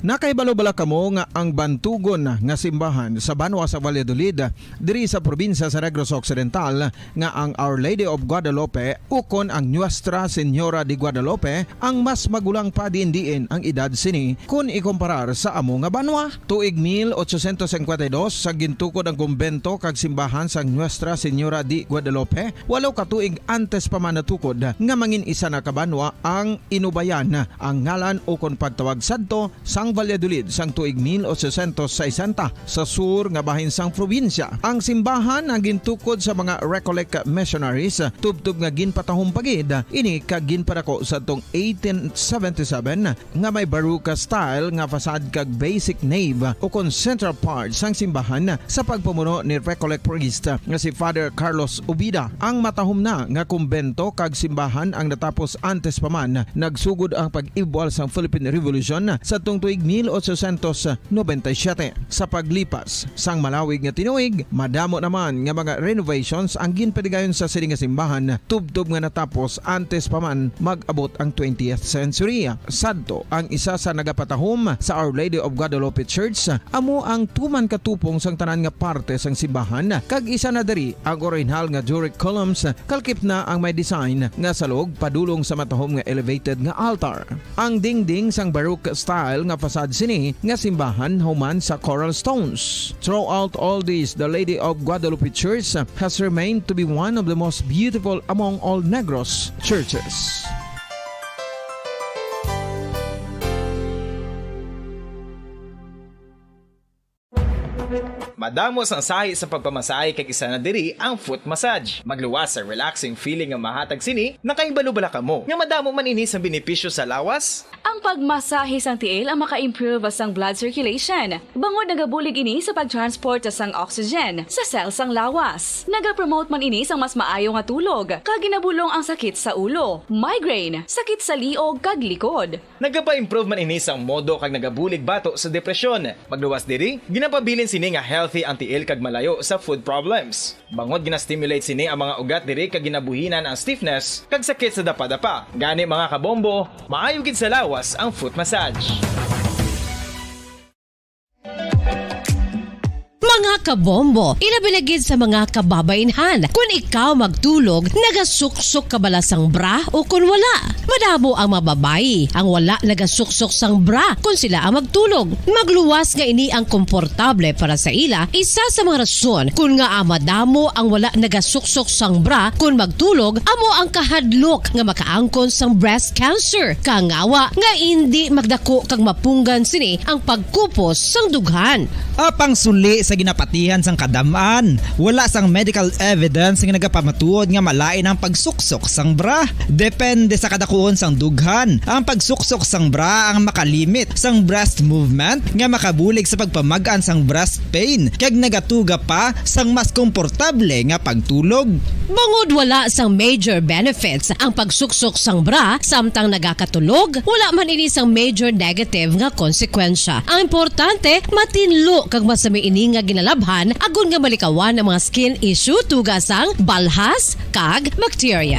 Nakahibalo bala kamo nga ang bantugon nga simbahan sa banwa sa Valladolid, diri sa probinsya sa Negros Occidental, nga ang Our Lady of Guadalupe ukon ang Nuestra Señora de Guadalupe ang mas magulang pa diin-diin ang edad sini kon ikumparar sa amo nga banwa? Tuig mil ochocientos cincuenta y dos sa gintukod ang kumbento kag simbahan sang Nuestra Señora de Guadalupe, walo ka tuig antes pa man natukod nga mangin isa na ka banwa ang Inubayan, ang ngalan ukon pagtawag sadto sang Valladolid sang tuig mil ochocientos sesenta sa sur nga bahin sang probinsya. Ang simbahan ang gintukod sa mga Recollect missionaries, tubtob nga ginpatahom pa gid ini kag ginpadako sadtong eighteen seventy-seven nga may Baroque style nga facade kag basic nave ukon central part sang simbahan sa pagpamuno ni Recollect priest nga si Father Carlos Ubida. Ang matahom na nga kumbento kag simbahan ang natapos antes pa man nagsugod ang pag-ibwal sang Philippine Revolution sadtong tuig mil ochocientos noventa y siete. Sa paglipas sang malawig nga tinuig, madamo naman nga mga renovations ang ginpatigayon sa sini nga simbahan, tubtob nga natapos antes pa man mag-abot ang twentieth century. Sadto, ang isa sa nagapatahom sa Our Lady of Guadalupe Church amo ang tuman ka tupong sang tanan nga parte sang simbahan, kag isa na diri ang orihinal nga Doric columns, kalakip na ang may design nga salog padulong sa matahom nga elevated nga altar. Ang dingding sang Baroque style nga Sad sini nga simbahan human sa Coral Stones. Throughout all this, the Lady of Guadalupe Church has remained to be one of the most beautiful among all Negros churches. Madamo sang sahi sa pagpamasahe kag isa na diri ang foot massage. Magluwas sa relaxing feeling nga mahatag sini, nakahibalo bala kamo nga madamo man ini sang benepisyo sa lawas? Ang pagmasahe sang tiil ang maka-improve sang blood circulation, bangod nagabulig ini sa pag-transport sang oxygen sa cell sang lawas. Nagapromote man ini sang mas maayo nga tulog, kag ginabulong ang sakit sa ulo, migraine, sakit sa liog, kag likod. Nagapa-improve man ini sang modo kag nagabulig bato sa depresyon. Magluwas diri, ginapabilin sini nga healthy ang tiil kag malayo sa foot problems. Bangod gina-stimulate sini ang mga ugat diri kag ginabuhinan ang stiffness kag sakit sa dapadapa. Gani, mga kabombo, maayo gid sa lawas ang foot massage. Mga kabombo, ilabi na gid sa mga kababainhan, kun ikaw magtulog, nagasuksok ka bala sang bra o kun wala? Madamo ang mga babayi ang wala nagasuksok sang bra kun sila ang magtulog. Magluwas nga ini ang komportable para sa ila, isa sa mga rason kun ngaa madamo ang wala nagasuksok sang bra kun magtulog, amo ang kahadlok nga makaangkon sang breast cancer, kangawa nga indi magdako kag mapunggan sini ang pagkupos sang dughan. Apang suli sa ginapatihan sang kadam-an, wala sang medical evidence nga nagapamatuod nga malain ang pagsuksok sang bra. Depende sa kadakuon sang dughan, ang pagsuksok sang bra ang makalimit sang breast movement nga makabulig sa pagpamag-an sang breast pain kag nagatuga pa sang mas komportable nga pagtulog. Bangod wala sang major benefits ang pagsuksok sang bra samtang nagakatulog, wala man ini sang major negative nga konsekwensya. Ang importante, matinlo kag masami ini nga ginalabhan agod nga malikawan ang mga skin issue tuga sang balhas kag bakterya.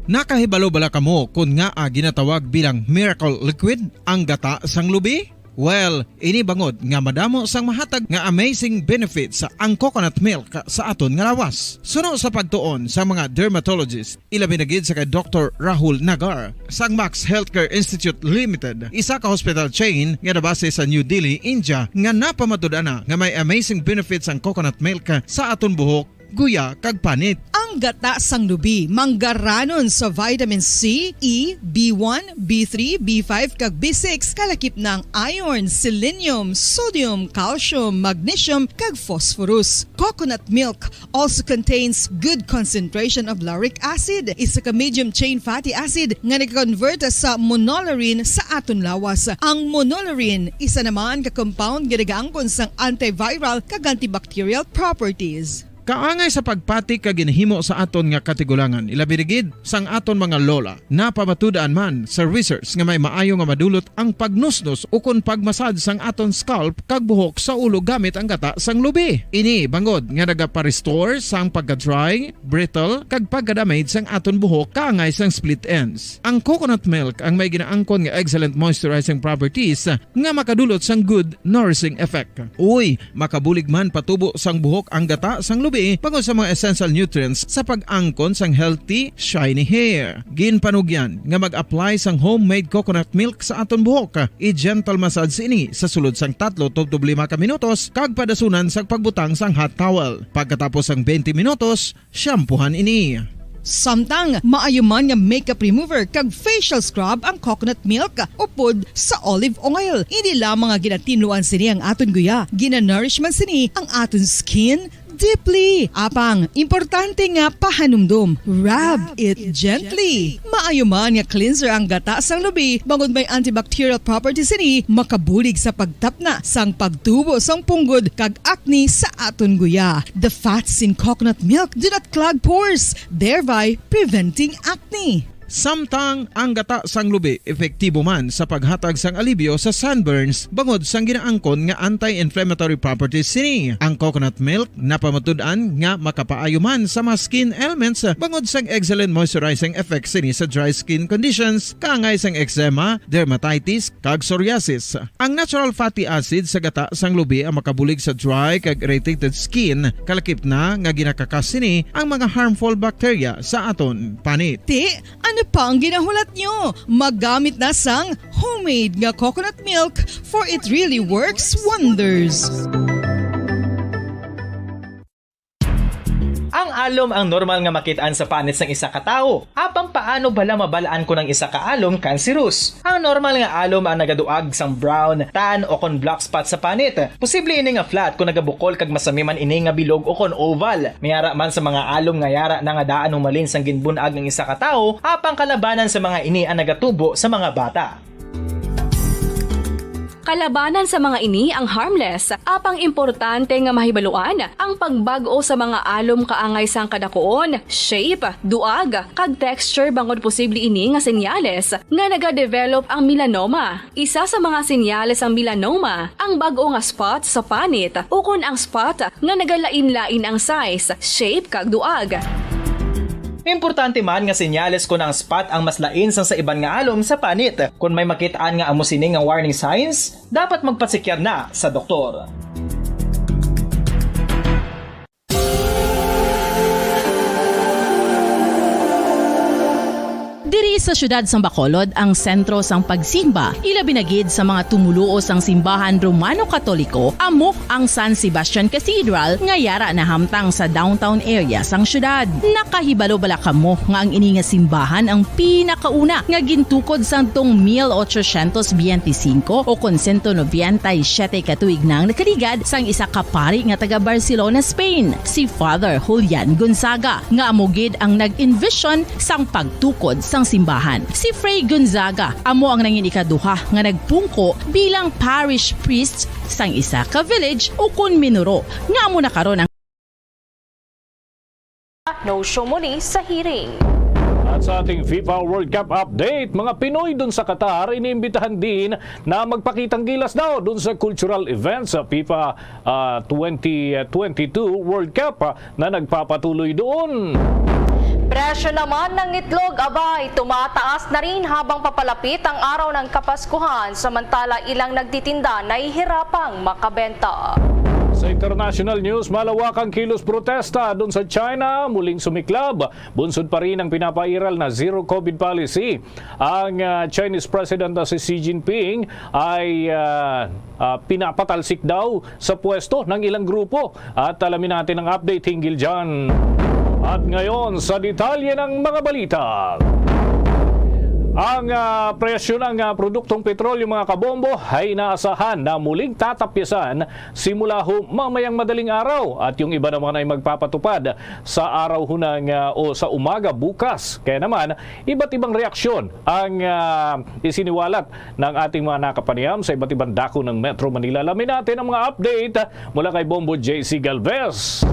Nakahibalo bala kamo kon ngaa ginatawag bilang miracle liquid ang gata sang lubi? Well, ini bangod nga madamo sang mahatag nga amazing benefits ang coconut milk sa aton nga lawas. Suno sa pagtuon sa mga dermatologist, ilabi na gid sa kay Doktor Rahul Nagar sang Max Healthcare Institute Limited, isa ka hospital chain nga nabase sa New Delhi, India, nga napamatud-an na nga may amazing benefits ang coconut milk sa aton buhok, guya, kag panit. Ang gata sang lubi manggaranon sa vitamin C, E, B one, B three, B five, kag B six, kalakip na ang iron, selenium, sodium, calcium, magnesium, kag phosphorus. Coconut milk also contains good concentration of lauric acid, isa ka medium chain fatty acid nga nagakonvert sa monolaurin sa aton lawas. Ang monolaurin, isa naman ka compound nga nagaangkon sang antiviral kag antibacterial properties. Kaangay sa pagpati kag ginahimo sa aton nga katigulangan, ilabi na gid sang aton mga lola. Napamatud-an man sa research nga may maayo nga madulot ang pagnusnos ukon pagmasad sang aton scalp kag buhok sa ulo gamit ang gata sang lubi. Ini bangod nga nagapa-restore sang pagka-dry, brittle, kag pagka-damage sang aton buhok kaangay sang split ends. Ang coconut milk ang may ginaangkon nga excellent moisturizing properties nga makadulot sang good nourishing effect. Uy, makabulig man patubo sang buhok ang gata sang lubi bangod sa mga essential nutrients sa pag-angkon sang healthy, shiny hair. Ginpanugyan nga mag-apply sang homemade coconut milk sa aton buhok. I-gentle massage ini sa sulod sang tatlo tubtob lima ka minutos kag padasunan sang pagbutang sang hot towel. Pagkatapos sang twenty minutos, shampoohan ini. Samtang maayo man nga makeup remover kag facial scrub ang coconut milk upod sa olive oil. Hindi lamang nga ginatinluan sini ang aton guya, ginanourish man sini ang aton skin deeply. Apang, importante nga pahanumdom, rub it gently. Maayo man nga cleanser ang gata sang lubi, bangod may antibacterial property sini, makabulig sa pagtapna sang pagtubo sang punggod kag acne sa aton guya. The fats in coconut milk do not clog pores, thereby preventing acne. Samtang ang gata sang lubi epektibo man sa paghatag sang alibyo sa sunburns bangod sang ginaangkon nga anti-inflammatory properties sini. Ang coconut milk napamatud-an nga makapaayo man sa mga skin ailments bangod sang excellent moisturizing effect sini sa dry skin conditions kaangay sang eczema, dermatitis, kag psoriasis. Ang natural fatty acid sa gata sang lubi ang makabulig sa dry kag irritated skin, kalakip na nga ginakakas sini ang mga harmful bacteria sa aton panit. Ti, ano pa ang ginahulat nyo? Magamit na sang homemade nga coconut milk, for it really works wonders. Ang alom ang normal nga makit-an sa panit sang isa ka tawo. Apang paano bala mabal-an kon ang isa ka alom kanserus? Ang normal nga alom ang nagaduag sang brown, tan, o kon black spot sa panit. Posible ini nga flat kon nagabukol kag masami man ini nga bilog o kon oval. May ara man sa mga alom nga yara na nga daan humalin sang ginbun-ag ang isa ka tawo, apang kalabanan sa mga ini ang nagatubo sa mga bata. Kalabanan sa mga ini ang harmless, apang importante nga mahibaluan ang pagbag-o sa mga alom kaangay sang kadakuon, shape, duag, kag texture bangod posible ini nga senyales nga nagadevelop ang melanoma. Isa sa mga senyales sang melanoma ang bag-o nga spot sa panit ukon ang spot nga nagalain-lain ang size, shape, kag duag. Importante man nga senyales kon ang spot ang mas lain sang sa iban nga alom sa panit. Kon may makit-an nga amo sini nga warning signs, dapat magpatsikyar na sa doktor. Diri sa siyudad sang Bacolod ang sentro sang pagsimba, ilabi na gid sa mga tumoluo sang simbahan Romano-Katoliko, amo ang San Sebastian Cathedral nga yara nahamtang sa downtown area sang siyudad. Nakahibalo bala kamo nga ang ini nga simbahan ang pinakauna nga gintukod sadtong mil ochocientos biyente singko o kon sento nobenta y siyete ka tuig nang nakaligad sang isa ka pari nga taga Barcelona, Spain, si Father Julian Gonzaga, nga amo gid ang nag-envision sang pagtukod sang simbahan. Si Fray Gonzaga amo ang nangin ikaduha nga nagpungko bilang parish priest sang isa ka village ukon minuro, nga amo na karon ang No show mo ni sa hearing. At sa ating FIFA World Cup update, mga Pinoy dun sa Qatar iniimbitahan din na magpakitang gilas daw dun sa cultural event sa FIFA, ah, twenty twenty-two World Cup, ah, na nagpapatuloy doon. Presyo naman ng itlog, abay, tumataas na rin habang papalapit ang araw ng Kapaskuhan, samantala ilang nagtitinda nahihirapang makabenta. Sa international news, malawakang kilos protesta doon sa China, muling sumiklab. Bunsod pa rin ang pinapairal na zero COVID policy. Ang, ah, Chinese President na si Xi Jinping ay, ah, ah, pinapatalsik daw sa pwesto ng ilang grupo. At alamin natin ang update hinggil dyan. At ngayon, sa detalye ng mga balita. Ang, ah, presyo ng, ah, produktong petrolyo, mga kabombo, ay inaasahan na muling tatapyasan simula ho mamayang madaling araw, at yung iba naman ay magpapatupad sa araw hunang, ah, o sa umaga bukas. Kaya naman, iba't ibang reaksyon ang, ah, isiniwalat ng ating mga nakapanayam sa iba't ibang dako ng Metro Manila. Alamin natin ang mga update mula kay Bombo J C Galvez.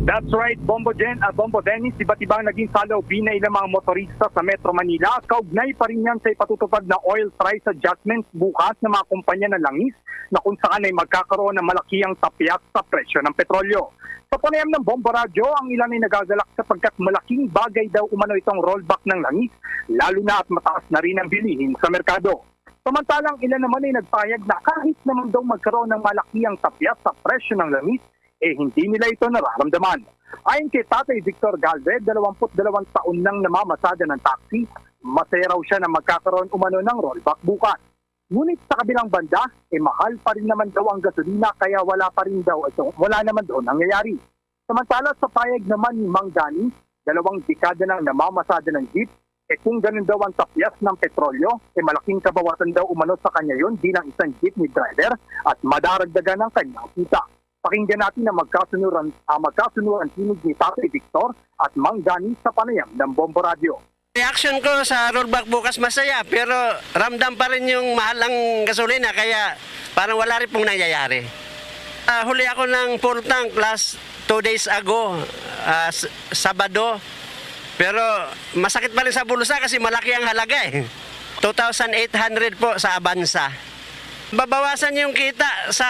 That's right, Bombo Jen, ah, Bombo Dennis, iba't ibang naging saloobin na ilang mga motorista sa Metro Manila kaugnay pa rin yan sa ipatutupad na oil price adjustment bukas ng mga kumpanya ng langis, na kung saan ay magkakaroon ng malakihang tapyas sa presyo ng petrolyo. Sa panayam ng Bombo Radyo, ang ilan ay nagagalak sapagkat malaking bagay daw umano itong rollback ng langis, lalo na at mataas na rin ang bilihin sa merkado. Samantalang ilan naman ay nagpahayag na kahit naman daw magkaroon ng malakihang tapyas sa presyo ng langis, eh hindi nila ito nararamdaman. Ayon kay Tatay Victor Galvez, dalawampu't dalawang taon nang namamasada ng taxi, masaya raw siya na magkakaroon umano ng rollback bukas. Ngunit sa kabilang banda, eh, mahal pa rin naman daw ang gasolina, kaya wala pa rin daw ito, wala naman daw nangyayari. Samantala, sa payag naman ni Mang Dani, dalawang dekada nang namamasada ng jeep, eh kung ganun daw ang tapyas ng petrolyo, eh malaking kabawasan daw umano sa kanya yon bilang isang jeepney driver at madaragdagan ang kanyang kita. Pakinggan natin ang magkasunuran, ang magkasunuran tinig ni Tatay Victor at Mang Dani sa panayam ng Bombo Radyo. Reaction ko sa rollback bukas, masaya, pero ramdam pa rin yung mahal ang gasolina, kaya parang wala rin pong nangyayari. Ah, huli ako ng full tank last two days ago, ah, s-, Sabado. Pero masakit pa rin sa bulsa kasi malaki ang halaga eh. Two thousand eight hundred po sa Avanza. Babawasan yung kita sa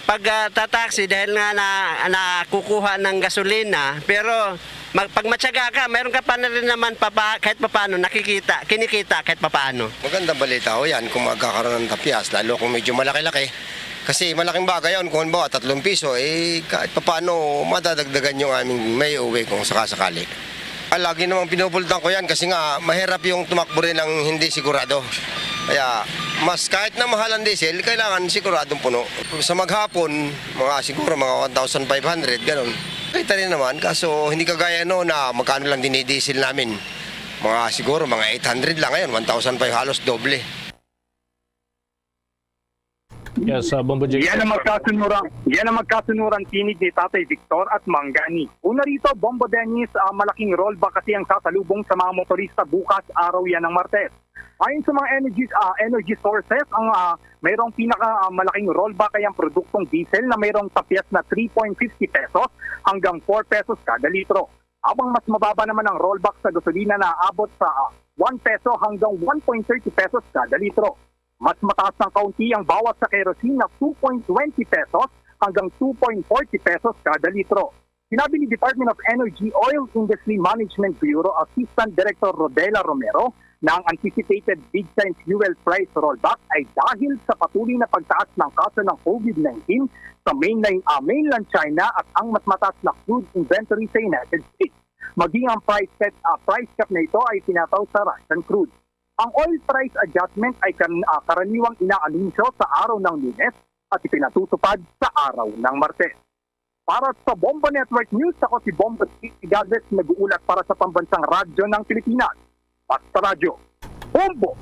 pagtataksi dahil nga na, nakukuha ng gasolina. Pero mag, pag matyaga ka, mayroon ka pa na rin naman papa, kahit papaano nakikita, kinikita kahit papaano. Magandang balita ho yan kung magkakaroon ng tapyas, lalo kung medyo malaki-laki. Kasi malaking bagay yun. Kung halimbawa, tatlong piso, eh, kahit papaano madadagdagan yung aming may uwi kung sakasakali. Ah, lagi namang pinupultan ko yan kasi nga mahirap yung tumakbo rin ng hindi sigurado. Kaya mas kahit na mahal ang diesel, kailangan siguradong puno. Sa maghapon, mga siguro mga one thousand five hundred, ganun. Kita rin naman, kaso hindi kagaya no na magkano lang dinidieselin namin. Mga siguro mga eight hundred lang, ngayon one thousand five, halos doble. Yes, uh, Bombo J. Yan ang magkasunuran, yan ang magkasunuran tinig ni Tatay Victor at Mang Gani. Una rito, Bombo Dennis, ah, malaking rollback kasi ang sasalubong sa mga motorista bukas, araw yan ng Martes. Ayon sa mga energy, ah, energy sources, ang, ah, mayroong pinaka, ah, malaking rollback ay ang produktong diesel na mayroong tapyas na three point fifty pesos hanggang four pesos kada litro. Habang mas mababa naman ang rollback sa gasolina na aabot sa, ah, one peso hanggang one point thirty pesos kada litro. Mas mataas ng kaunti ang bawas sa kerosene na two point twenty pesos hanggang two point forty pesos kada litro. Sinabi ni Department of Energy Oil Industry Management Bureau Assistant Director Rodela Romero na ang anticipated big time fuel price rollback ay dahil sa patuloy na pagtaas ng kaso ng COVID nineteen sa mainland, ah, mainland China at ang mas mataas na crude inventory sa United States. Maging ang price set, ah, price cap na ito ay tinataw sa Russian crude. Ang oil price adjustment ay kan-, ah, karaniwang inaanunsyo sa araw ng Lunes at ipinatutupad sa araw ng Martes. Para sa Bombo Network News, ako si Bombo Igades, nag-uulat para sa Pambansang Radyo ng Pilipinas, Basta Radyo, Bombo!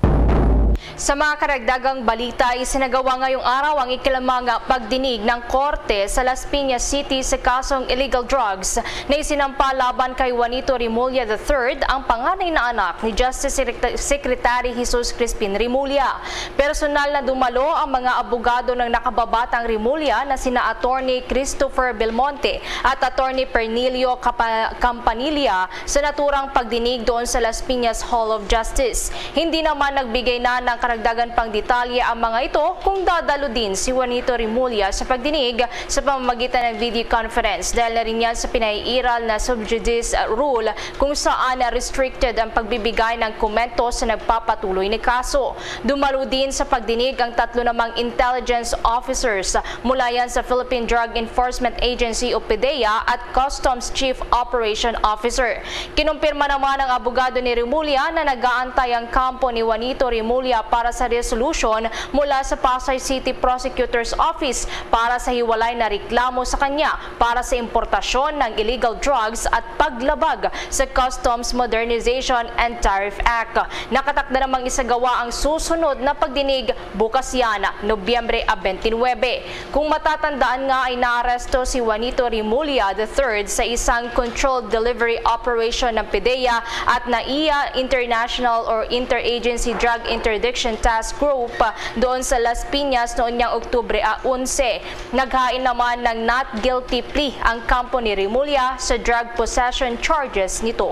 Sa mga karagdagang balita, isinagawa ngayong araw ang ikalimang pagdinig ng korte sa Las Piñas City sa kasong illegal drugs na isinampa laban kay Juanito Remulla the third, ang panganay na anak ni Justice Secret-, Secretary Jesus Crispin Remulla. Personal na dumalo ang mga abogado ng nakababatang Remulla na sina Attorney Christopher Belmonte at Attorney Pernilio Capa-, Campanilla sa naturang pagdinig doon sa Las Piñas Hall of Justice. Hindi naman nagbigay na ng karagdagan pang detalye ang mga ito kung dadalo din si Juanito Remulla sa pagdinig sa pamamagitan ng video conference dahil na rin yan sa pinaiiral na sub judice rule kung saan restricted ang pagbibigay ng komento sa nagpapatuloy na kaso. Dumalo din sa pagdinig ang tatlo namang intelligence officers mula yan sa Philippine Drug Enforcement Agency o PDEA at Customs Chief Operation Officer. Kinumpirma naman ng abogado ni Remulla na nag-aantay ang kampo ni Juanito Remulla para sa resolution mula sa Pasay City Prosecutor's Office para sa hiwalay na reklamo sa kanya para sa importasyon ng illegal drugs at paglabag sa Customs Modernization and Tariff Act. Nakatakda namang isagawa ang susunod na pagdinig bukas yan, Nobyembre a twenty-nine. Kung matatandaan nga ay naaresto si Juanito Remulla the third sa isang controlled delivery operation ng PDEA at NAIA International or Interagency Drug Interdiction Task Group doon sa Las Piñas noon niyang Oktubre a onse. Naghain naman ng not guilty plea ang kampo ni Remulla sa drug possession charges nito.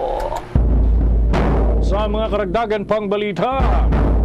Sa mga karagdagan pang balita,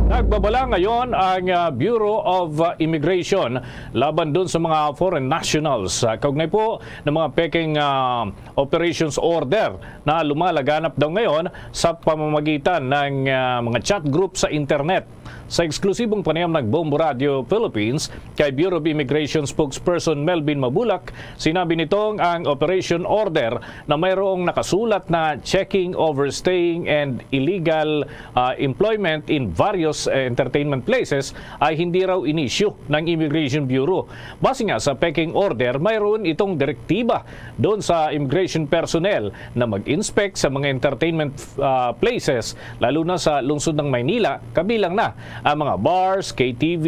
nagbabala ngayon ang, ah, Bureau of, ah, Immigration laban dun sa mga foreign nationals, ah, kaugnay po ng mga peking, ah, operations order na lumalaganap daw ngayon sa pamamagitan ng, ah, mga chat group sa internet. Sa eksklusibong panayam ng Bombo Radio Philippines kay Bureau of Immigration Spokesperson Melvin Mabulak, sinabi nitong ang operation order na mayroong nakasulat na checking, overstaying, and illegal, ah, employment in various, eh, entertainment places ay hindi raw inisyu ng Immigration Bureau. Base nga sa peking order, mayroon itong direktiba doon sa immigration personnel na mag-inspect sa mga entertainment, ah, places, lalo na sa lungsod ng Maynila, kabilang na ang mga bars, K T V,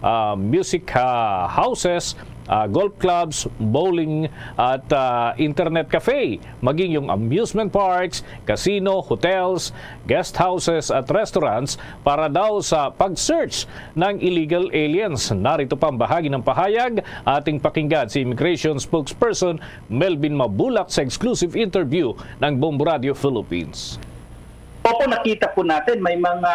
ah, music, ah, houses, ah, golf clubs, bowling, at, ah, internet cafe, maging yung amusement parks, casino, hotels, guest houses, at restaurants para daw sa pag-search ng illegal aliens. Narito pa ang bahagi ng pahayag, ating pakinggan si Immigration Spokesperson Melvin Mabulak sa exclusive interview ng Bombo Radio Philippines. Opo, nakita po natin may mga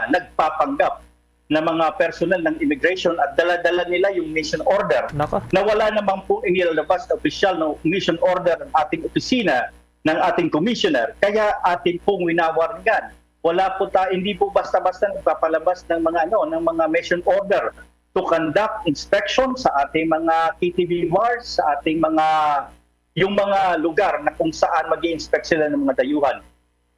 nagpapanggap na mga personnel ng immigration at dala-dala nila yung mission order Naka. Na wala naman po inilabas na opisyal na mission order ng ating opisina, ng ating commissioner. Kaya atin pong winawarningan. Wala po ta, hindi po basta-basta nagpapalabas ng mga ano, ng mga mission order to conduct inspection sa ating mga K T V bars, sa ating mga yung mga lugar na kung saan mag-i-inspect sila ng mga dayuhan.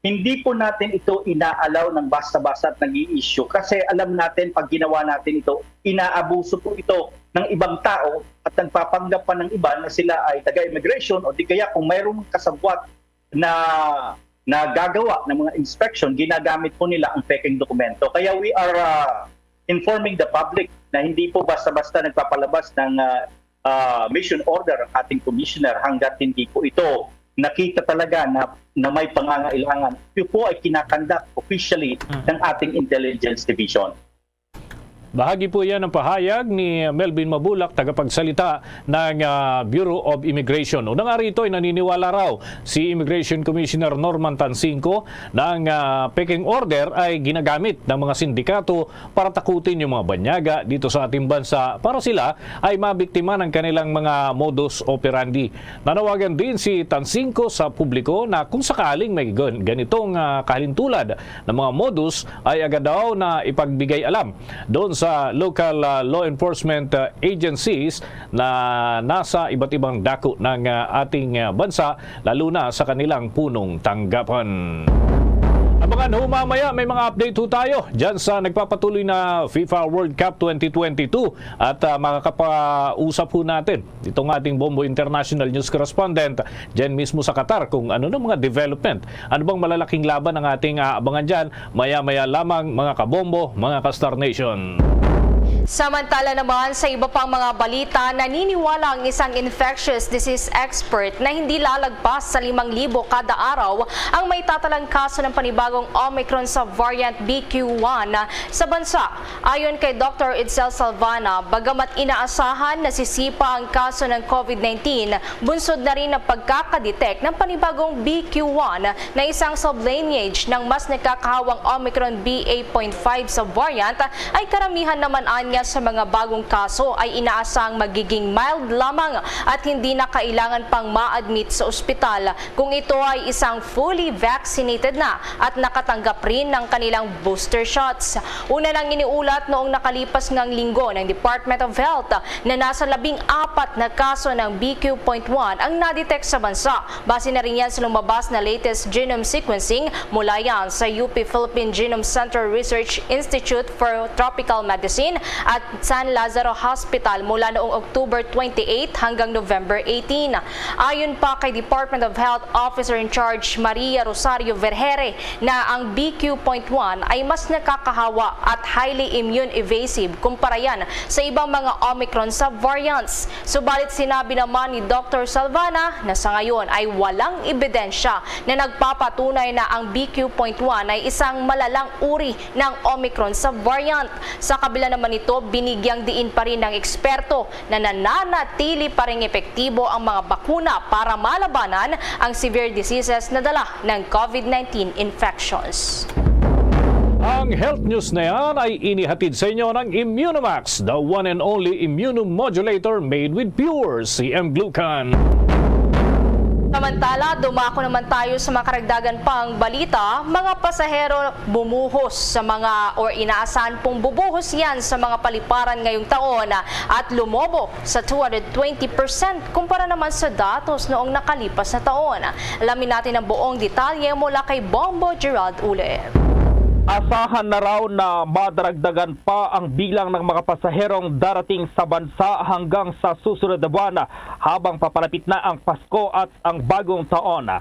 Hindi po natin ito ina-allow ng basta-basta at nag-i-issue kasi alam natin pag ginawa natin ito, inaabuso po ito ng ibang tao at nagpapanggap pa ng iba na sila ay taga-immigration o di kaya kung mayroong kasabwat na nagagawa ng mga inspection, ginagamit po nila ang pekeng dokumento. Kaya we are uh, informing the public na hindi po basta-basta nagpapalabas ng uh, uh, mission order ang ating commissioner hanggat hindi po ito nakita talaga na, na may pangangailangan. Ito po ay kinakandak officially ng ating intelligence division. Bahagi po yan ng pahayag ni Melvin Mabulak, tagapagsalita ng ah, Bureau of Immigration. Una nga rito ay naniniwala raw si Immigration Commissioner Norman Tansingco na ang ah, peking order ay ginagamit ng mga sindikato para takutin yung mga banyaga dito sa ating bansa para sila ay mabiktima ng kanilang mga modus operandi. Nanawagan din si Tansingco sa publiko na kung sakaling may gan- ganitong ah, kahalintulad ng mga modus ay agad daw na ipagbigay alam doon sa local ah, law enforcement ah, agencies na nasa iba't ibang dako ng ah, ating ah, bansa, lalo na sa kanilang punong tanggapan. Abangan ho mamaya, may mga update ho tayo dyan sa nagpapatuloy na FIFA World Cup twenty twenty-two at ah, makakapausap ho natin itong ating Bombo International News Correspondent dyan mismo sa Qatar kung ano na mga development. Ano bang malalaking laban ang ating aabangan dyan? Maya-maya lamang, mga kabombo, mga ka-Star Nation. Samantala naman, sa iba pang mga balita, naniniwala ang isang infectious disease expert na hindi lalagpas sa limang libo kada araw ang may tatalang kaso ng panibagong Omicron sa variant B Q one sa bansa. Ayon kay Doctor Itzel Salvana, bagamat inaasahan na sisipa ang kaso ng COVID nineteen, bunsod na rin ang pagkakadetect ng panibagong B Q one na isang sublineage ng mas nakakahawang Omicron B A point five sa variant, ay karamihan naman anya sa mga bagong kaso ay inaasang magiging mild lamang at hindi na kailangan pang ma-admit sa ospital kung ito ay isang fully vaccinated na at nakatanggap rin ng kanilang booster shots. Una nang iniulat noong nakalipas ngang linggo ng Department of Health na nasa labing apat na kaso ng B Q point one ang nadetect sa bansa. Base na rin yan sa lumabas na latest genome sequencing mula yan sa U P Philippine Genome Center Research Institute for Tropical Medicine at San Lazaro Hospital mula noong October twenty-eight hanggang November eighteen. Ayon pa kay Department of Health Officer in Charge Maria Rosario Vergere na ang B Q point one ay mas nakakahawa at highly immune evasive kumpara yan sa ibang mga Omicron subvariants. Subalit sinabi naman ni Doctor Salvana na sa ngayon ay walang ebidensya na nagpapatunay na ang B Q point one ay isang malalang uri ng Omicron subvariant. Sa kabila naman nito, binigyang diin pa rin ng eksperto na nananatili pa ring epektibo ang mga bakuna para malabanan ang severe diseases na dala ng COVID nineteen infections. Ang health news na yan ay inihatid sa inyo ng Immunomax, the one and only immunomodulator made with pure C M glucan. Samantala, dumako naman tayo sa mga karagdagan pang balita. Mga pasahero bumuhos sa mga or inaasahan pong bubuhos yan sa mga paliparan ngayong taon at lumobo sa two hundred twenty percent kumpara naman sa datos noong nakalipas na taon. Alamin natin ang buong detalye mula kay Bombo Gerald Ulip. Asahan na raw na madaragdagan pa ang bilang ng mga pasaherong darating sa bansa hanggang sa susunod na buwan habang papalapit na ang Pasko at ang Bagong Taon.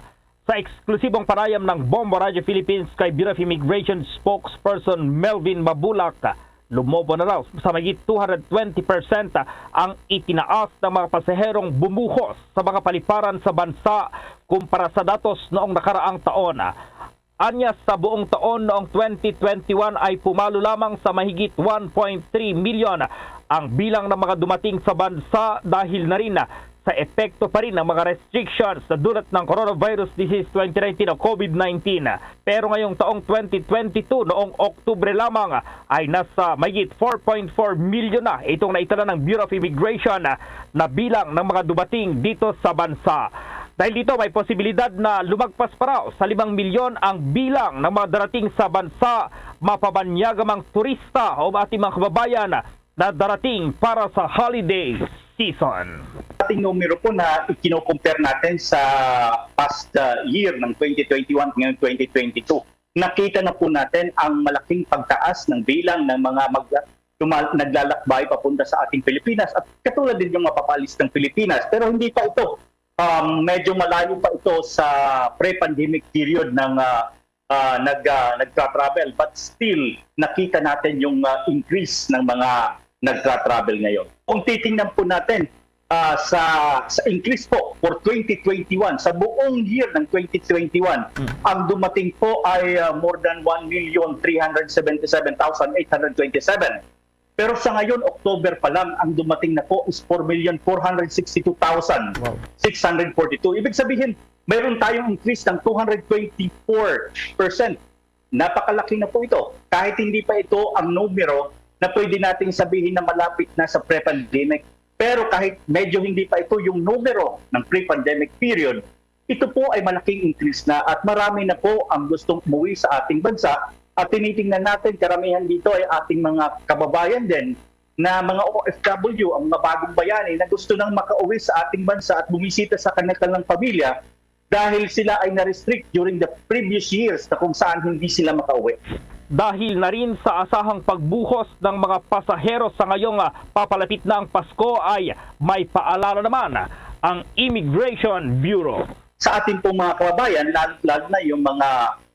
Sa eksklusibong panayam ng Bombo Radio Philippines kay Bureau of Immigration spokesperson Melvin Mabulak, Lumobo na raw sa mahigit two hundred twenty percent ang itinaas ng mga pasaherong bumuhos sa mga paliparan sa bansa kumpara sa datos noong nakaraang taon. Anya, sa buong taon noong twenty twenty-one ay pumalo lamang sa mahigit one point three million ang bilang ng mga dumating sa bansa dahil na rin sa epekto pa rin ng mga restrictions na dulot ng coronavirus disease twenty nineteen o COVID nineteen. Pero ngayong taong twenty twenty-two, noong Oktubre lamang, ay nasa mahigit four point four million na itong naitala ng Bureau of Immigration na bilang ng mga dumating dito sa bansa. Dahil dito, may posibilidad na lumagpas pa raw sa limang milyon ang bilang ng mga darating sa bansa, mapabanyaga mang turista o ating mga kababayan na darating para sa holiday season. Ating numero po na ikino-compare natin sa past, uh, year ng twenty twenty-one ngayon twenty twenty-two, nakita na po natin ang malaking pagtaas ng bilang ng mga mag-, tumal-, naglalakbay papunta sa ating Pilipinas at katulad din yung mapapaalis ng Pilipinas. Pero hindi pa ito, um, medyo malayo pa ito sa pre-pandemic period ng, ah, ah, nag, ah, nagtra-travel. But still, nakita natin yung, ah, increase ng mga nagtra-travel ngayon. Kung titingnan po natin, ah, sa, sa increase po for twenty twenty-one, sa buong year ng twenty twenty-one, Mm. ang dumating po ay, ah, more than one million three hundred seventy-seven thousand eight hundred twenty-seven. Pero sa ngayon, October pa lang, ang dumating na po is four million four hundred sixty-two thousand six hundred forty-two. Wow. Ibig sabihin, mayroon tayong increase ng two hundred twenty-four percent. Napakalaki na po ito. Kahit hindi pa ito ang numero na pwede nating sabihin na malapit na sa pre-pandemic. Pero kahit medyo hindi pa ito yung numero ng pre-pandemic period, ito po ay malaking increase na at marami na po ang gustong umuwi sa ating bansa. At tinitingnan natin, karamihan dito ay ating mga kababayan din na mga O F W, ang mga bagong bayani na gusto nang makauwi sa ating bansa at bumisita sa kanilang pamilya dahil sila ay na-restrict during the previous years na kung saan hindi sila makauwi. Dahil na rin sa asahang pagbuhos ng mga pasahero sa ngayong, ah, papalapit na ang Pasko, ay may paalala naman ang Immigration Bureau. Sa ating pong mga kababayan, lalo, lalo na yung mga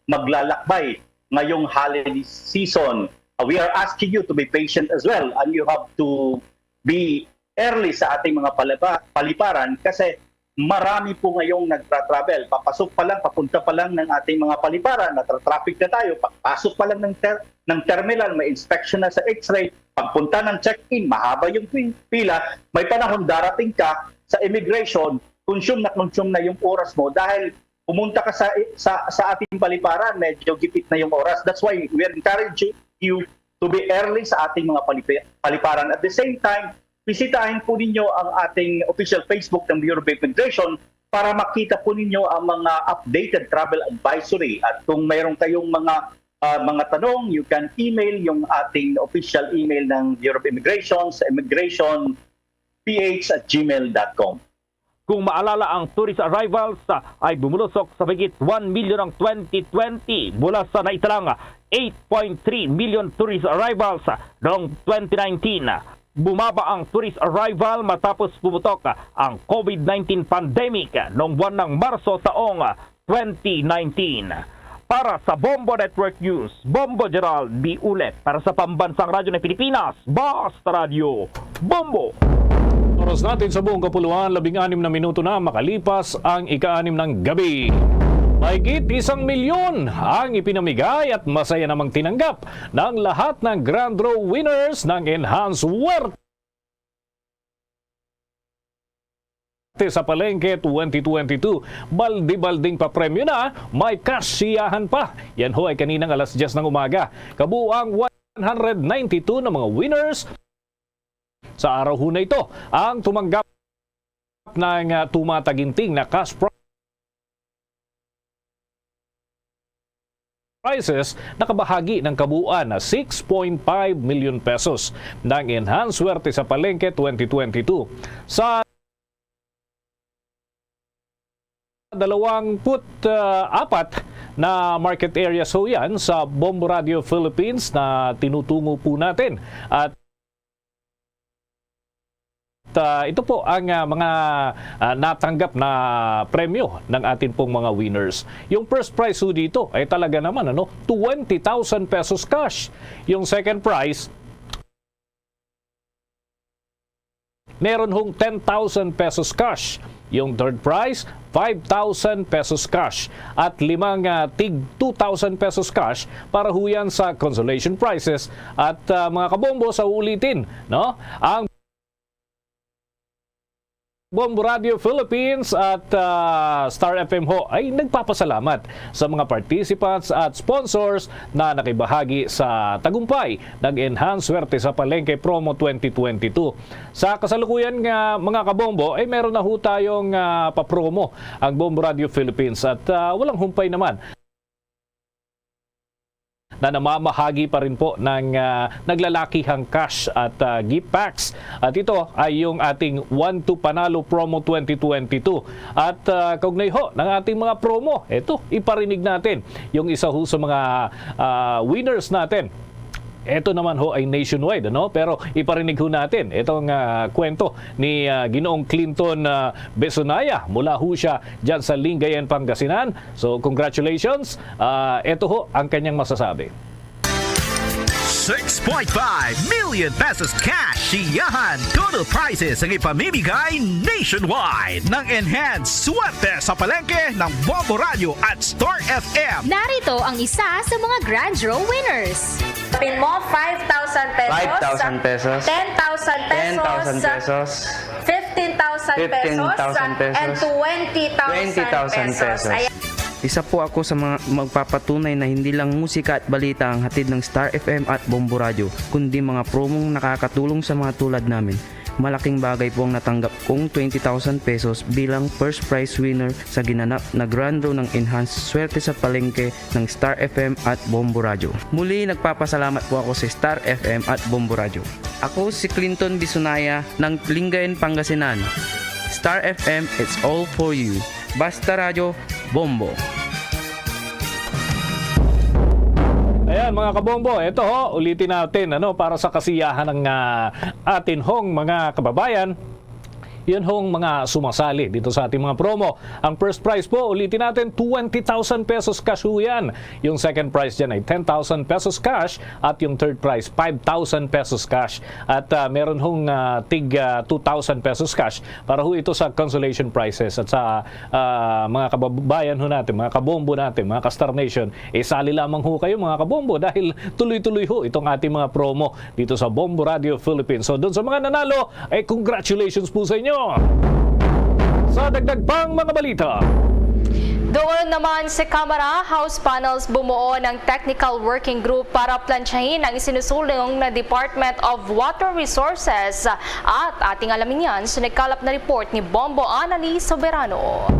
maglalakbay ngayong holiday season, uh, we are asking you to be patient as well, and you have to be early sa ating mga palapa-, paliparan kasi marami po ngayong nagtra-travel. Papasok pa lang, papunta pa lang ng ating mga paliparan, natra-traffic na tayo. Pagpasok pa lang ng ter-, ng terminal, may inspection na sa X-ray. Pagpunta ng check-in, mahaba yung pi-, pila. May panahon darating ka sa immigration, consume na consume na yung oras mo dahil pumunta ka sa, sa, sa ating paliparan, medyo gipit na yung oras. That's why we encourage you to be early sa ating mga palipi-, paliparan. At the same time, bisitahin po ninyo ang ating official Facebook ng Bureau of Immigration para makita po ninyo ang mga updated travel advisory. At kung mayroon kayong mga, ah, mga tanong, you can email yung ating official email ng Bureau of Immigration sa immigration P H at gmail dot com. Kung maalala, ang tourist arrivals, ah, ay bumulusok sa mahigit one million ang twenty twenty mula sa naitalang eight point three million tourist arrivals, ah, noong twenty nineteen. Bumaba ang tourist arrival matapos pumutok, ah, ang COVID nineteen pandemic, ah, noong buwan ng Marso taong, ah, twenty nineteen. Para sa Bombo Network News, Bombo Gerald B. Ulep. Para sa Pambansang Radyo ng Pilipinas, Basta Radyo, Bombo! Oras natin sa buong kapuluan, labing anim na minuto na makalipas ang ika-anim ng gabi. Mahigit isang milyon ang ipinamigay at masaya namang tinanggap ng lahat ng Grand Draw winners ng Enhanced Werte sa Palengke twenty twenty-two. Baldi-balding papremyo na, may kasiyahan pa. Yan ho ay kaninang alas diyes ng umaga. Kabuang one hundred ninety-two na mga winners sa araw ho na ito ang tumanggap ng, ah, tumataginting na cash prize. Prizes nakabahagi ng kabuuan na six point five million pesos ng Enhanced Swerte sa Palengke twenty twenty-two. Sa dalawampu't apat na market areas ho yan sa Bombo Radio Philippines na tinutungo po natin. At Ah, ito po ang, ah, mga, ah, natanggap na premyo ng atin pong mga winners. Yung first prize ho dito ay talaga naman, ano, twenty thousand pesos cash. Yung second prize, meron hong ten thousand pesos cash. Yung third prize, five thousand pesos cash. At limang ah, tig two thousand pesos cash para ho yan sa consolation prizes. At ah, mga kabombo, sa ulitin, no? Ang Bombo Radio Philippines at ah, Star F M ho ay nagpapasalamat sa mga participants at sponsors na nakibahagi sa tagumpay ng Enhance Swerte sa Palengke Promo twenty twenty-two. Sa kasalukuyan nga, mga kabombo, ay meron na ho tayong ah, papromo ang Bombo Radio Philippines at ah, walang humpay naman na namamahagi pa rin po ng ah, naglalakihang cash at ah, gift packs. At ito ay yung ating One to Panalo Promo twenty twenty-two. At ah, kaugnay ho ng ating mga promo, ito, iparinig natin yung isa ho sa mga ah, winners natin. Ito naman ho ay nationwide, ano? Pero iparinig ho natin itong ah, kwento ni ah, Ginoong Clinton ah, Besonaya. Mula ho siya dyan sa Lingayen, Pangasinan. So, congratulations. Ah, ito ho ang kanyang masasabi. Six point five million pesos cash, siyahan, total prizes ang ipamimigay nationwide ng Enhance Swerte sa Palengke ng Bombo Radio at Star F M. Narito ang isa sa mga Grand Draw winners. Pin mo, five thousand pesos, Five thousand pesos, ten thousand pesos, ten thousand pesos, fifteen thousand pesos, fifteen thousand pesos, and twenty thousand twenty thousand pesos. pesos. Ayan. Isa po ako sa mga magpapatunay na hindi lang musika at balita ang hatid ng Star F M at Bombo Radio, kundi mga promong nakakatulong sa mga tulad namin. Malaking bagay po ang natanggap kong twenty thousand pesos bilang first prize winner sa ginanap na Grand Draw ng Enhanced Swerte sa Palengke ng Star F M at Bombo Radio. Muli, nagpapasalamat po ako sa Star F M at Bombo Radio. Ako si Clinton Bisunaya ng Lingayen, Pangasinan. Star F M, it's all for you. Basta Radyo, Bombo. Ayan, mga kabombo, ito ho, ulitin natin, ano, para sa kasiyahan ng ah, atin hong mga kababayan. Yun hong mga sumasali dito sa ating mga promo. Ang first prize po, ulitin natin, twenty thousand pesos cash ho yan. Yung second prize dyan ay ten thousand pesos cash at yung third prize, five thousand pesos cash. At ah, meron hong ah, tig ah, two thousand pesos cash para ho ito sa consolation prizes at sa ah, mga kababayan ho natin, mga kabombo natin, mga ka-Star Nation. Isali lamang ho kayo, mga kabombo, dahil tuloy-tuloy ho itong ating mga promo dito sa Bombo Radio Philippines. So, doon sa mga nanalo, eh, congratulations po sa inyo! Sa dagdag pang mga balita. Doon naman sa Kamara, House panels bumuo ng technical working group para plantsahin ang isinusulong na Department of Water Resources. At ating alamin yan sa nagkalap na report ni Bombo Anali Soberano.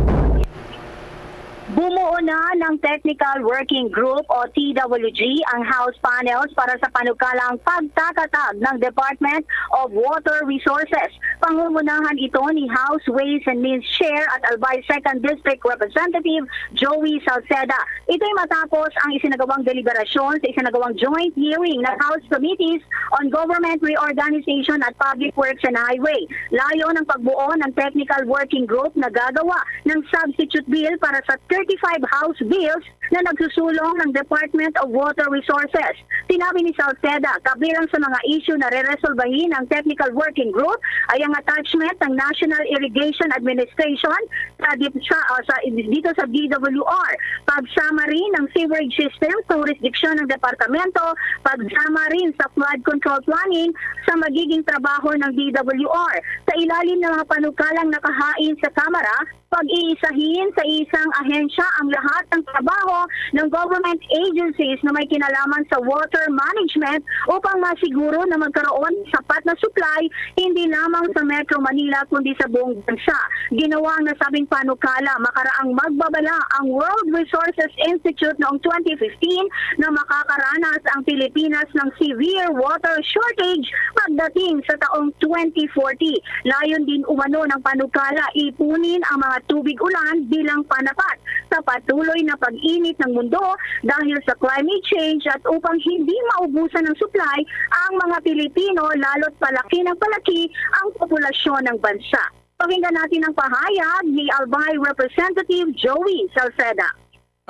Bumuo na ng Technical Working Group o T W G ang House panels para sa panukalang pagkakatag ng Department of Water Resources. Pangungunahan ito ni House Ways and Means Chair at Albay Second District Representative Joey Salceda. Ito'y matapos ang isinagawang deliberasyon sa isinagawang joint hearing ng House Committees on Government Reorganization at Public Works and Highway. Layo ng pagbuo ng technical working group na gagawa ng substitute bill para sa thirty-five House bills na nagsusulong ng Department of Water Resources. Sinabi ni Salceda, kabilang sa mga issue na reresolbahin ng technical working group ay ang attachment ng National Irrigation Administration sa, sa, uh, sa, dito sa D W R, pagsama rin ng sewerage system sa jurisdiksyon ng departamento, pagsama rin sa flood control planning sa magiging trabaho ng D W R. Sa ilalim ng mga panukalang nakahain sa Kamara, pag-iisahin sa isang ahensya ang lahat ng trabaho ng government agencies na may kinalaman sa water management upang masiguro na magkaroon ng sapat na supply hindi lamang sa Metro Manila kundi sa buong bansa. Ginawa ang nasabing panukala makaraang magbabala ang World Resources Institute noong twenty fifteen na makakaranas ang Pilipinas ng severe water shortage pagdating sa taong twenty forty. Layon din umano ng panukala ipunin ang mga tubig ulan bilang panapat sa patuloy na pag-init ng mundo dahil sa climate change at upang hindi maubusan ng supply ang mga Pilipino, lalo't palaki ng palaki ang populasyon ng bansa. Pakinggan natin ang pahayag ni Albay Representative Joey Salceda.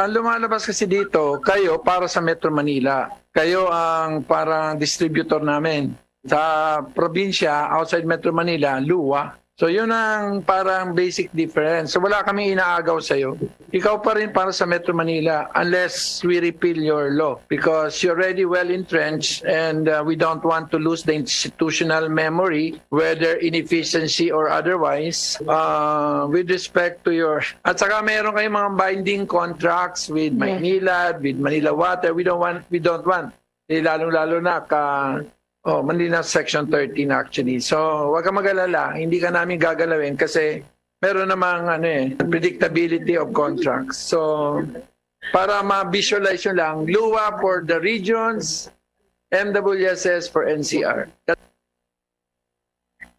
Ang lumalabas kasi dito, kayo para sa Metro Manila. Kayo ang parang distributor namin. Sa probinsya, outside Metro Manila, luwa. So, yun ang parang basic difference. So, wala kami inaagaw sa'yo. Ikaw pa rin para sa Metro Manila unless we repeal your law because you're already well entrenched and uh, we don't want to lose the institutional memory, whether inefficiency or otherwise, uh, with respect to your... At saka meron kayong mga binding contracts with Yes. Maynilad, with Manila Water. We don't want, we don't want. Eh, lalong-lalo na ka, oh, Manila Section thirteen actually. So, wag ka mag-alala, hindi ka namin gagalawin kasi meron namang ano eh, predictability of contracts. So, para ma-visualize nyo lang, luwa for the regions, M W S S for N C R.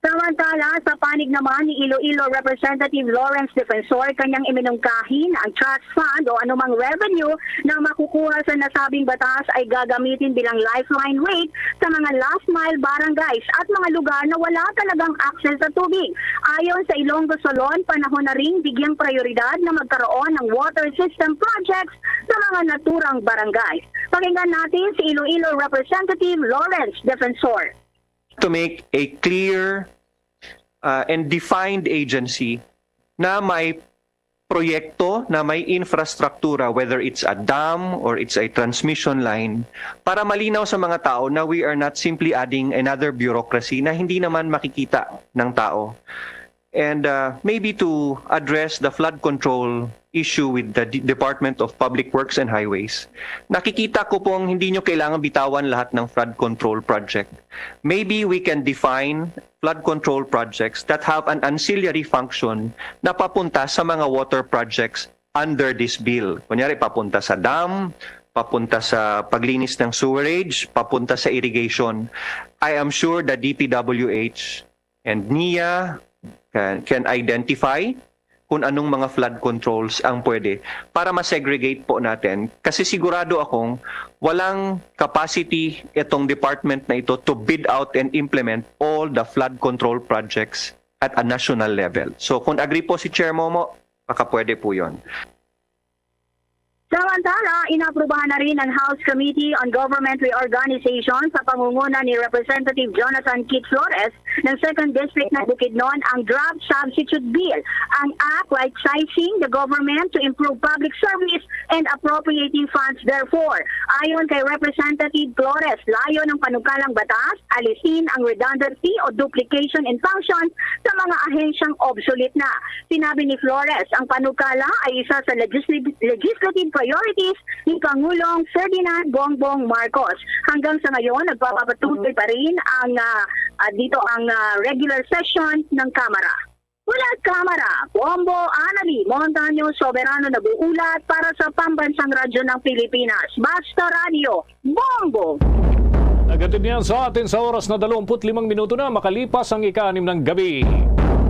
Samantala, sa panig naman ni Iloilo Representative Lawrence Defensor, kanyang iminungkahi na ang trust fund o anumang revenue na makukuha sa nasabing batas ay gagamitin bilang lifeline rate sa mga last mile barangays at mga lugar na wala talagang access sa tubig. Ayon sa Ilonggo Solon, panahon na ring bigyang prioridad na magkaroon ng water system projects sa mga naturang barangay. Pakinggan natin si Iloilo Representative Lawrence Defensor. To make a clear uh, and defined agency na may proyekto, na may infrastruktura, whether it's a dam or it's a transmission line, para malinaw sa mga tao na we are not simply adding another bureaucracy na hindi naman makikita ng tao. And uh, maybe to address the flood control issue with the D- Department of Public Works and Highways, nakikita ko pong hindi nyo kailangan bitawan lahat ng flood control project. Maybe we can define flood control projects that have an ancillary function na papunta sa mga water projects under this bill. Kunyari, papunta sa dam, papunta sa paglinis ng sewerage, papunta sa irrigation. I am sure the D P W H and NIA can, can identify kung anong mga flood controls ang pwede para ma-segregate po natin. Kasi sigurado akong walang capacity itong department na ito to bid out and implement all the flood control projects at a national level. So kung agree po si Chair Momo, baka pwede po yon. Samantala, inaprubahan na rin ng House Committee on Government Reorganization sa pangunguna ni Representative Jonathan Kit Flores ng Second District ng Bukidnon ang draft substitute bill, ang Act Right Sizing the Government to Improve Public Service and Appropriating Funds Therefore. Ayon kay Representative Flores, layo ng panukalang batas, alisin ang redundancy o duplication in functions sa mga ahensyang obsolete na. Sinabi ni Flores, ang panukala ay isa sa legisl- legislative priorities ni Pangulong Ferdinand Bongbong Marcos. Hanggang sa ngayon, nagpapatuloy pa rin ang ah, ah, dito ang ah, regular session ng Kamara. Mula sa Kamara, Bombo Anali Montaño Soberano nag-uulat para sa Pambansang Radyo ng Pilipinas, Basta Radyo, Bombo! Nagatid niyan sa atin sa oras na dalawampu't limang minuto na makalipas ang ika-anim ng gabi.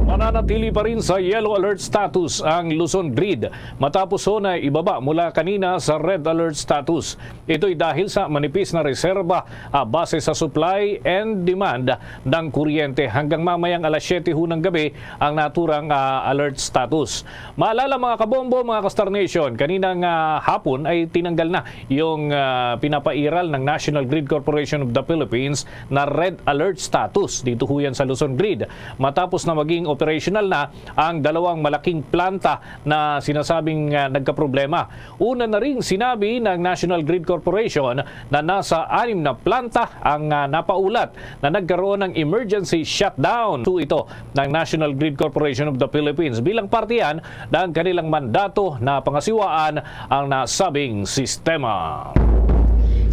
Mananatili pa rin sa yellow alert status ang Luzon Grid matapos ho na ibaba mula kanina sa red alert status. Ito'y dahil sa manipis na reserba ah, base sa supply and demand ng kuryente. Hanggang mamayang alas siyete ho ng gabi ang naturang ah, alert status. Maalala, mga kabombo, mga ka-Star Nation, kaninang ah, hapon ay tinanggal na yung ah, pinapairal ng National Grid Corporation of the Philippines na red alert status. Dito ho yan sa Luzon Grid. Matapos na maging operational na ang dalawang malaking planta na sinasabing ah, nagkaproblema. Una na ring sinabi ng National Grid Corporation na nasa anim na planta ang ah, napaulat na nagkaroon ng emergency shutdown. Ito ng National Grid Corporation of the Philippines bilang parte yan ng kanilang mandato na pangasiwaan ang nasabing sistema.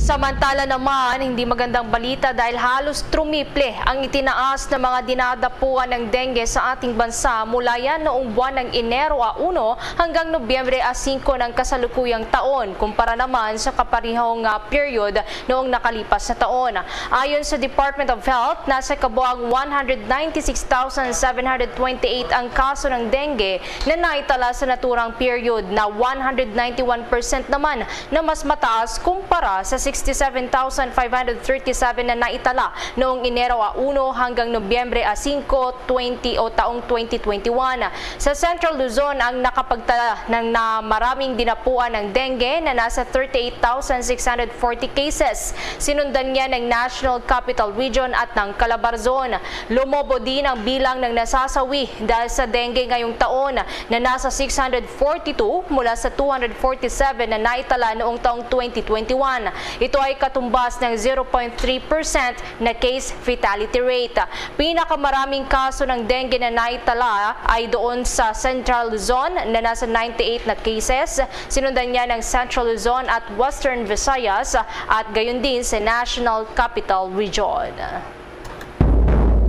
Samantala naman, hindi magandang balita dahil halos trumiple ang itinaas na mga dinadapuan ng dengue sa ating bansa mula yan noong buwan ng Enero a uno hanggang Nobyembre a singko ng kasalukuyang taon, kumpara naman sa kaparehong ah, period noong nakalipas na taon. Ayon sa Department of Health, nasa kabuang one hundred ninety-six thousand seven hundred twenty-eight ang kaso ng dengue na naitala sa naturang period, na one hundred ninety-one percent naman na mas mataas kumpara sa sixty-seven thousand five hundred thirty-seven na naitala noong Enero a uno hanggang Nobyembre a singko, twenty o taong twenty twenty-one. Sa Central Luzon ang nakapagtala ng na maraming dinapuan ng dengue na nasa thirty-eight thousand six hundred forty cases. Sinundan niya ng National Capital Region at ng Calabarzon. Lumobo din ang bilang ng nasasawi dahil sa dengue ngayong taon na nasa six hundred forty-two mula sa two hundred forty-seven na naitala noong taong twenty twenty-one. Ito ay katumbas ng zero point three percent na case fatality rate. Pinakamaraming kaso ng dengue na naitala ay doon sa Central Luzon na nasa ninety-eight na cases, sinundan niya ng Central Luzon at Western Visayas at gayon din sa National Capital Region.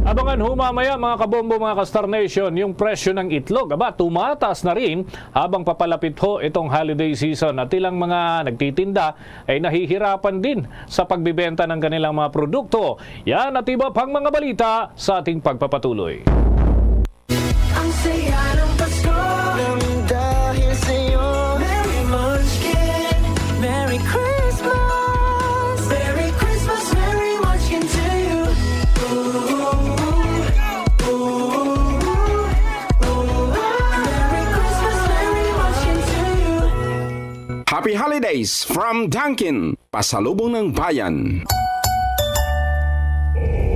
Abangan ho mamaya, mga kabombo, mga ka-Star Nation, yung presyo ng itlog. Aba, tumataas na rin habang papalapit ho itong holiday season at ilang mga nagtitinda ay nahihirapan din sa pagbibenta ng kanilang mga produkto. Yan at iba pang mga balita sa ating pagpapatuloy. Ang saya ng Pasko. Nang dahil sa'yo. Merry Munchkin. Merry Christmas. Merry Christmas, Merry Munchkin to you. Ooh, ooh, ooh, ooh. Merry Christmas, Merry Munchkin to you. Happy Holidays from Dunkin'. Pasalubong ng Bayan.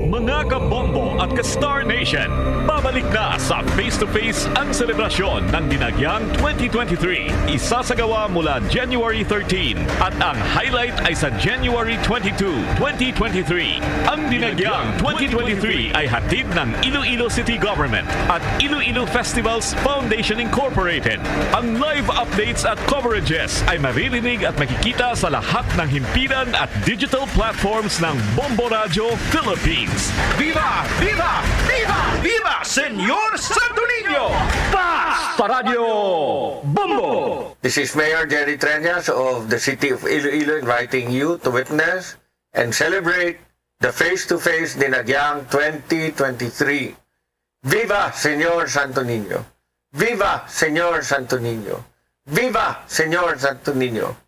Mga kabombo at ka-Star Nation, babalik na sa Face to Face ang selebrasyon ng Dinagyang twenty twenty-three. Isasagawa mula January thirteen at ang highlight ay sa January twenty-two, twenty twenty-three. Ang Dinagyang twenty twenty-three ay hatid ng Iloilo City Government at Iloilo Festivals Foundation Incorporated. Ang live updates at coverages ay maririnig at makikita sa lahat ng himpilan at digital platforms ng Bombo Radyo Philippines. Viva! Viva! Viva! Viva Señor Santo Niño! Basta Radyo Bombo! This is Mayor Jerry Treñas of the City of Iloilo inviting you to witness and celebrate the Face to Face Dinagyang twenty twenty-three. Viva Señor Santo Niño! Viva Señor Santo Niño! Viva Señor Santo Niño!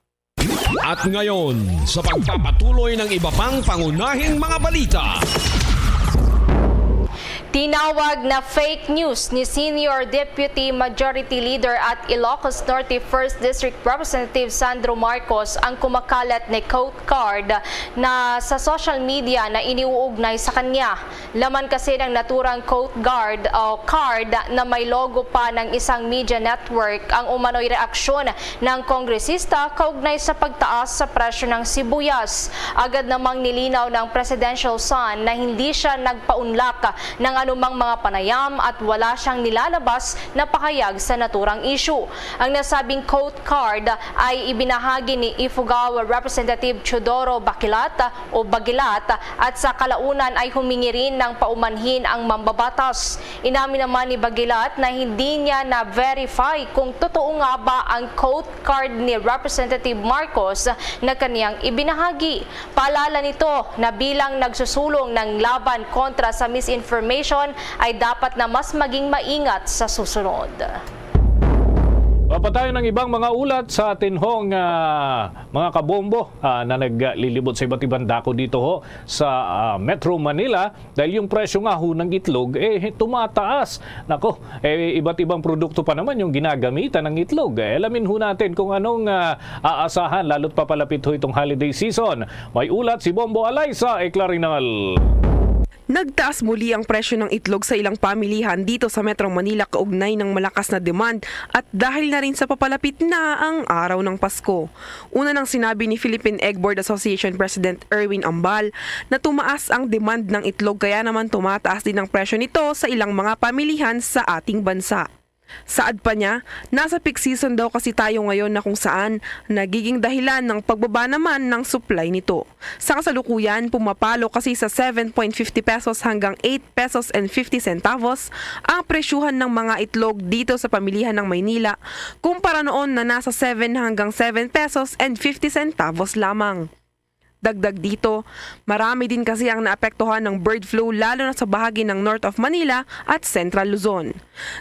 At ngayon, sa pagpapatuloy ng iba pang pangunahing mga balita. Tinawag na fake news ni Senior Deputy Majority Leader at Ilocos Norte First District Representative Sandro Marcos ang kumakalat na quote card na sa social media na iniuugnay sa kanya. Laman kasi ng naturang quote guard o card na may logo pa ng isang media network ang umano'y reaksyon ng kongresista kaugnay sa pagtaas sa presyo ng sibuyas. Agad namang nilinaw ng presidential son na hindi siya nagpaunlak ng anumang mga panayam at wala siyang nilalabas na pahayag sa naturang issue. Ang nasabing quote card ay ibinahagi ni Ifugao Representative Teodoro Bakilat o Bagilat at sa kalaunan ay humingi rin ng paumanhin ang mambabatas. Inamin naman ni Bagilat na hindi niya na-verify kung totoo nga ba ang quote card ni Representative Marcos na kaniyang ibinahagi. Paalala nito na bilang nagsusulong ng laban kontra sa misinformation ay dapat na mas maging maingat sa susunod. Mapatayo ng ibang mga ulat sa atin hong, ah, mga kabombo, ah, na naglilibot sa iba't ibang dako dito ho sa, ah, Metro Manila dahil yung presyo nga ho ng itlog, eh, tumataas. Nako, eh, iba't ibang produkto pa naman yung ginagamitan ng itlog. Eh, alamin ho natin kung anong, ah, aasahan lalo't papalapit ho itong holiday season. May ulat si Bombo Alaysa Eclarinal. Nagtaas muli ang presyo ng itlog sa ilang pamilihan dito sa Metro Manila kaugnay ng malakas na demand at dahil na rin sa papalapit na ang araw ng Pasko. Una nang sinabi ni Philippine Egg Board Association President Erwin Ambal na tumaas ang demand ng itlog kaya naman tumataas din ang presyo nito sa ilang mga pamilihan sa ating bansa. Saad pa niya, nasa peak season daw kasi tayo ngayon na kung saan nagiging dahilan ng pagbaba naman ng supply nito. Sa kasalukuyan, pumapalo kasi sa seven point fifty pesos hanggang eight pesos and fifty centavos ang presyuhan ng mga itlog dito sa pamilihan ng Maynila kumpara noon na nasa seven hanggang seven pesos and fifty centavos lamang. Dagdag dito, marami din kasi ang naapektuhan ng bird flu, lalo na sa bahagi ng North of Manila at Central Luzon.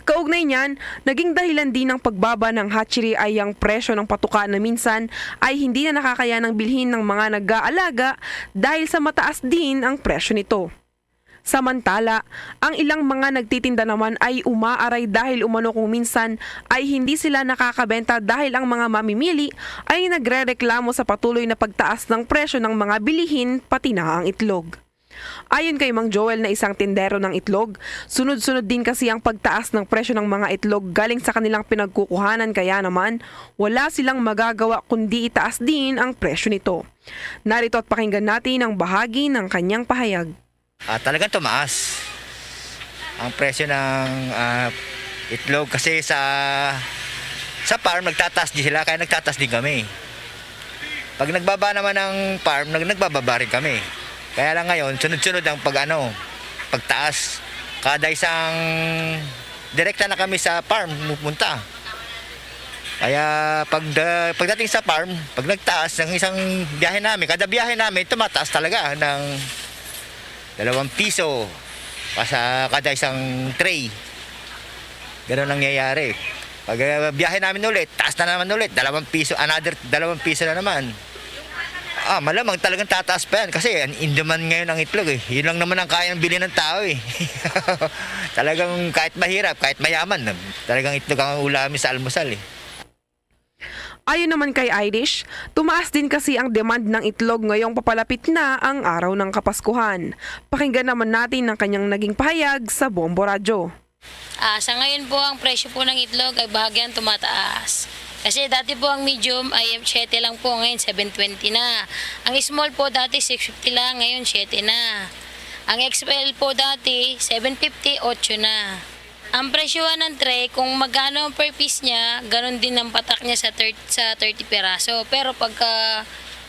Kaugnay niyan, naging dahilan din ng pagbaba ng hatchery ay ang presyo ng patuka na minsan ay hindi na nakakayanang bilhin ng mga nag-aalaga dahil sa mataas din ang presyo nito. Samantala, ang ilang mga nagtitinda naman ay umaaray dahil umano kung minsan ay hindi sila nakakabenta dahil ang mga mamimili ay nagrereklamo sa patuloy na pagtaas ng presyo ng mga bilihin, pati na ang itlog. Ayon kay Mang Joel na isang tindero ng itlog, sunod-sunod din kasi ang pagtaas ng presyo ng mga itlog galing sa kanilang pinagkukuhanan, kaya naman wala silang magagawa kundi itaas din ang presyo nito. Narito at pakinggan natin ang bahagi ng kanyang pahayag. Ah, talagang tumaas ang presyo ng ah, itlog kasi sa sa farm nagtataas din sila, kaya nagtataas din kami. Pag nagbaba naman ang farm, nag nagbababa rin kami. Kaya lang ngayon, sunod-sunod ang pag ano, pagtaas. Kada isang direkta na kami sa farm pupunta. Kaya pag pagdating sa farm, pag nagtaas ng isang biyahe namin, kada biyahe namin tumataas talaga ng dalawang piso pa sa kada isang tray. Ganun nangyayari. Pag uh, biyahe namin ulit, taas na naman ulit, dalawang piso, another dalawang piso na naman. Ah, malamang talagang tataas pa yan kasi in demand ngayon ang itlog eh. Yun lang naman ang kayang bilhin ng tao eh. Talagang kahit mahirap, kahit mayaman, talagang itlog ang ulamin sa almusal eh. Ayon naman kay Irish, tumaas din kasi ang demand ng itlog ngayong papalapit na ang araw ng Kapaskuhan. Pakinggan naman natin ang kanyang naging pahayag sa Bombo Radyo. Ah, sa ngayon po, ang presyo po ng itlog ay bahagyang tumataas. Kasi dati po ang medium ay siyete lang po, ngayon seven twenty na. Ang small po dati six fifty lang, ngayon siyete na. Ang X L po dati seven fifty, otso na. Ang presyohan ng tray, kung magkano ang per piece niya, ganun din ang patak niya sa thirty, sa thirty peraso. Pero pagka,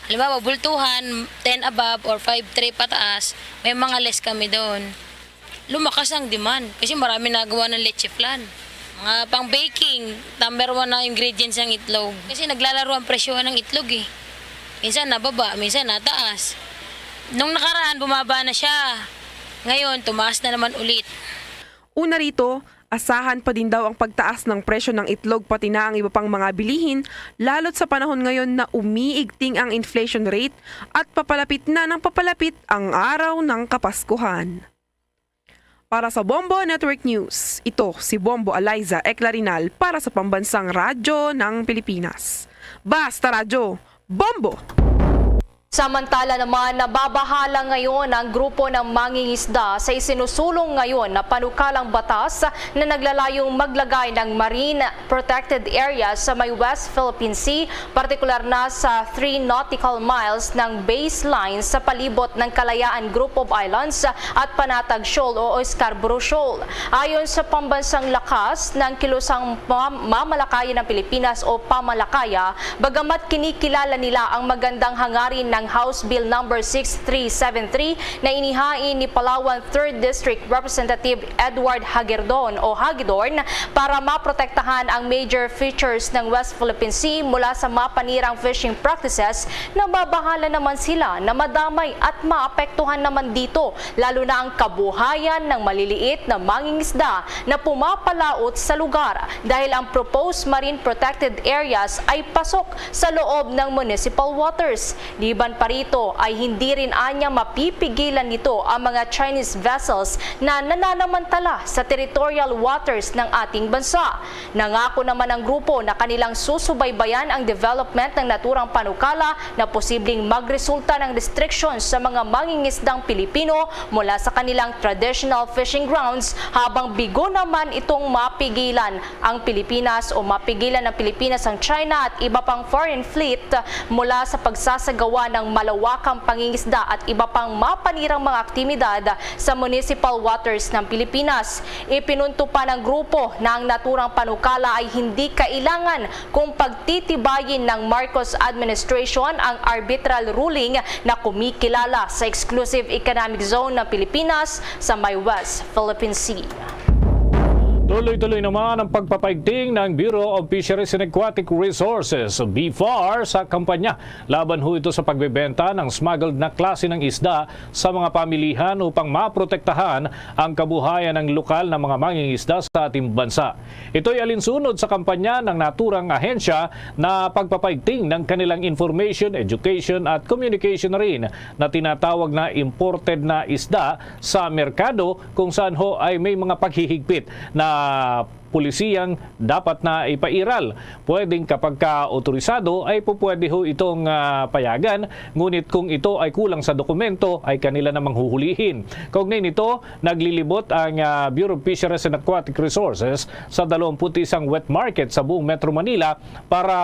halimbawa, bultuhan, ten above or five tray pataas, may mga less kami doon. Lumakas ang demand kasi marami nagawa ng leche flan. Mga pang baking, number one na ingredients ng itlog. Kasi naglalaro ang presyohan ng itlog eh. Minsan nababa, minsan nataas. Nung nakaraan, bumaba na siya. Ngayon, tumaas na naman ulit. Una rito, asahan pa din daw ang pagtaas ng presyo ng itlog pati na ang iba pang mga bilihin, lalo't sa panahon ngayon na umiigting ang inflation rate at papalapit na ng papalapit ang araw ng Kapaskuhan. Para sa Bombo Network News, ito si Bombo Eliza Eclarinal para sa Pambansang Radyo ng Pilipinas. Basta Radyo, Bombo! Samantala naman, nababahala ngayon ang grupo ng mangingisda sa isinusulong ngayon na panukalang batas na naglalayong maglagay ng marine protected areas sa may West Philippine Sea, partikular na sa three nautical miles ng baseline sa palibot ng Kalayaan Group of Islands at Panatag Shoal o Scarborough Shoal. Ayon sa pambansang lakas ng kilusang pam- mamalakayan ng Pilipinas o pamalakaya, bagamat kinikilala nila ang magandang hangarin ng House Bill number six three seven three na inihain ni Palawan Third District Representative Edward Hagerdon o Hagedorn para maprotektahan ang major fisheries ng West Philippine Sea mula sa mapanirang fishing practices, nababahala naman sila na madamay at maapektuhan naman dito, lalo na ang kabuhayan ng maliliit na mangingisda na pumapalaot sa lugar dahil ang proposed marine protected areas ay pasok sa loob ng municipal waters. Liban pa rito ay hindi rin anya mapipigilan nito ang mga Chinese vessels na nananamantala sa territorial waters ng ating bansa. Nangako naman ang grupo na kanilang susubaybayan ang development ng naturang panukala na posibleng magresulta ng restriction sa mga mangingisdang Pilipino mula sa kanilang traditional fishing grounds, habang bigo naman itong mapigilan ang Pilipinas o mapigilan ng Pilipinas ang China at iba pang foreign fleet mula sa pagsasagawa ng malawakang pangingisda at iba pang mapanirang mga aktibidad sa municipal waters ng Pilipinas. Ipinunto pa ng grupo na ang naturang panukala ay hindi kailangan kung pagtitibayin ng Marcos administration ang arbitral ruling na kumikilala sa exclusive economic zone ng Pilipinas sa may West Philippine Sea. Tuloy-tuloy naman ang pagpapaigting ng Bureau of Fisheries and Aquatic Resources, BFAR, sa kampanya laban ho ito sa pagbebenta ng smuggled na klase ng isda sa mga pamilihan upang maprotektahan ang kabuhayan ng lokal na mga mangingisda sa ating bansa. Ito'y alinsunod sa kampanya ng naturang ahensya na pagpapaigting ng kanilang information, education at communication rin na tinatawag na imported na isda sa merkado, kung saan ho ay may mga paghihigpit na pulisiyang dapat na ipairal. Pwedeng kapag ka otorisado ay pupwede ho itong, ah, payagan, ngunit kung ito ay kulang sa dokumento ay kanila namang huhulihin. Kaugnay nito, naglilibot ang, ah, Bureau of Fisheries and Aquatic Resources sa dalawampu't isang wet market sa buong Metro Manila para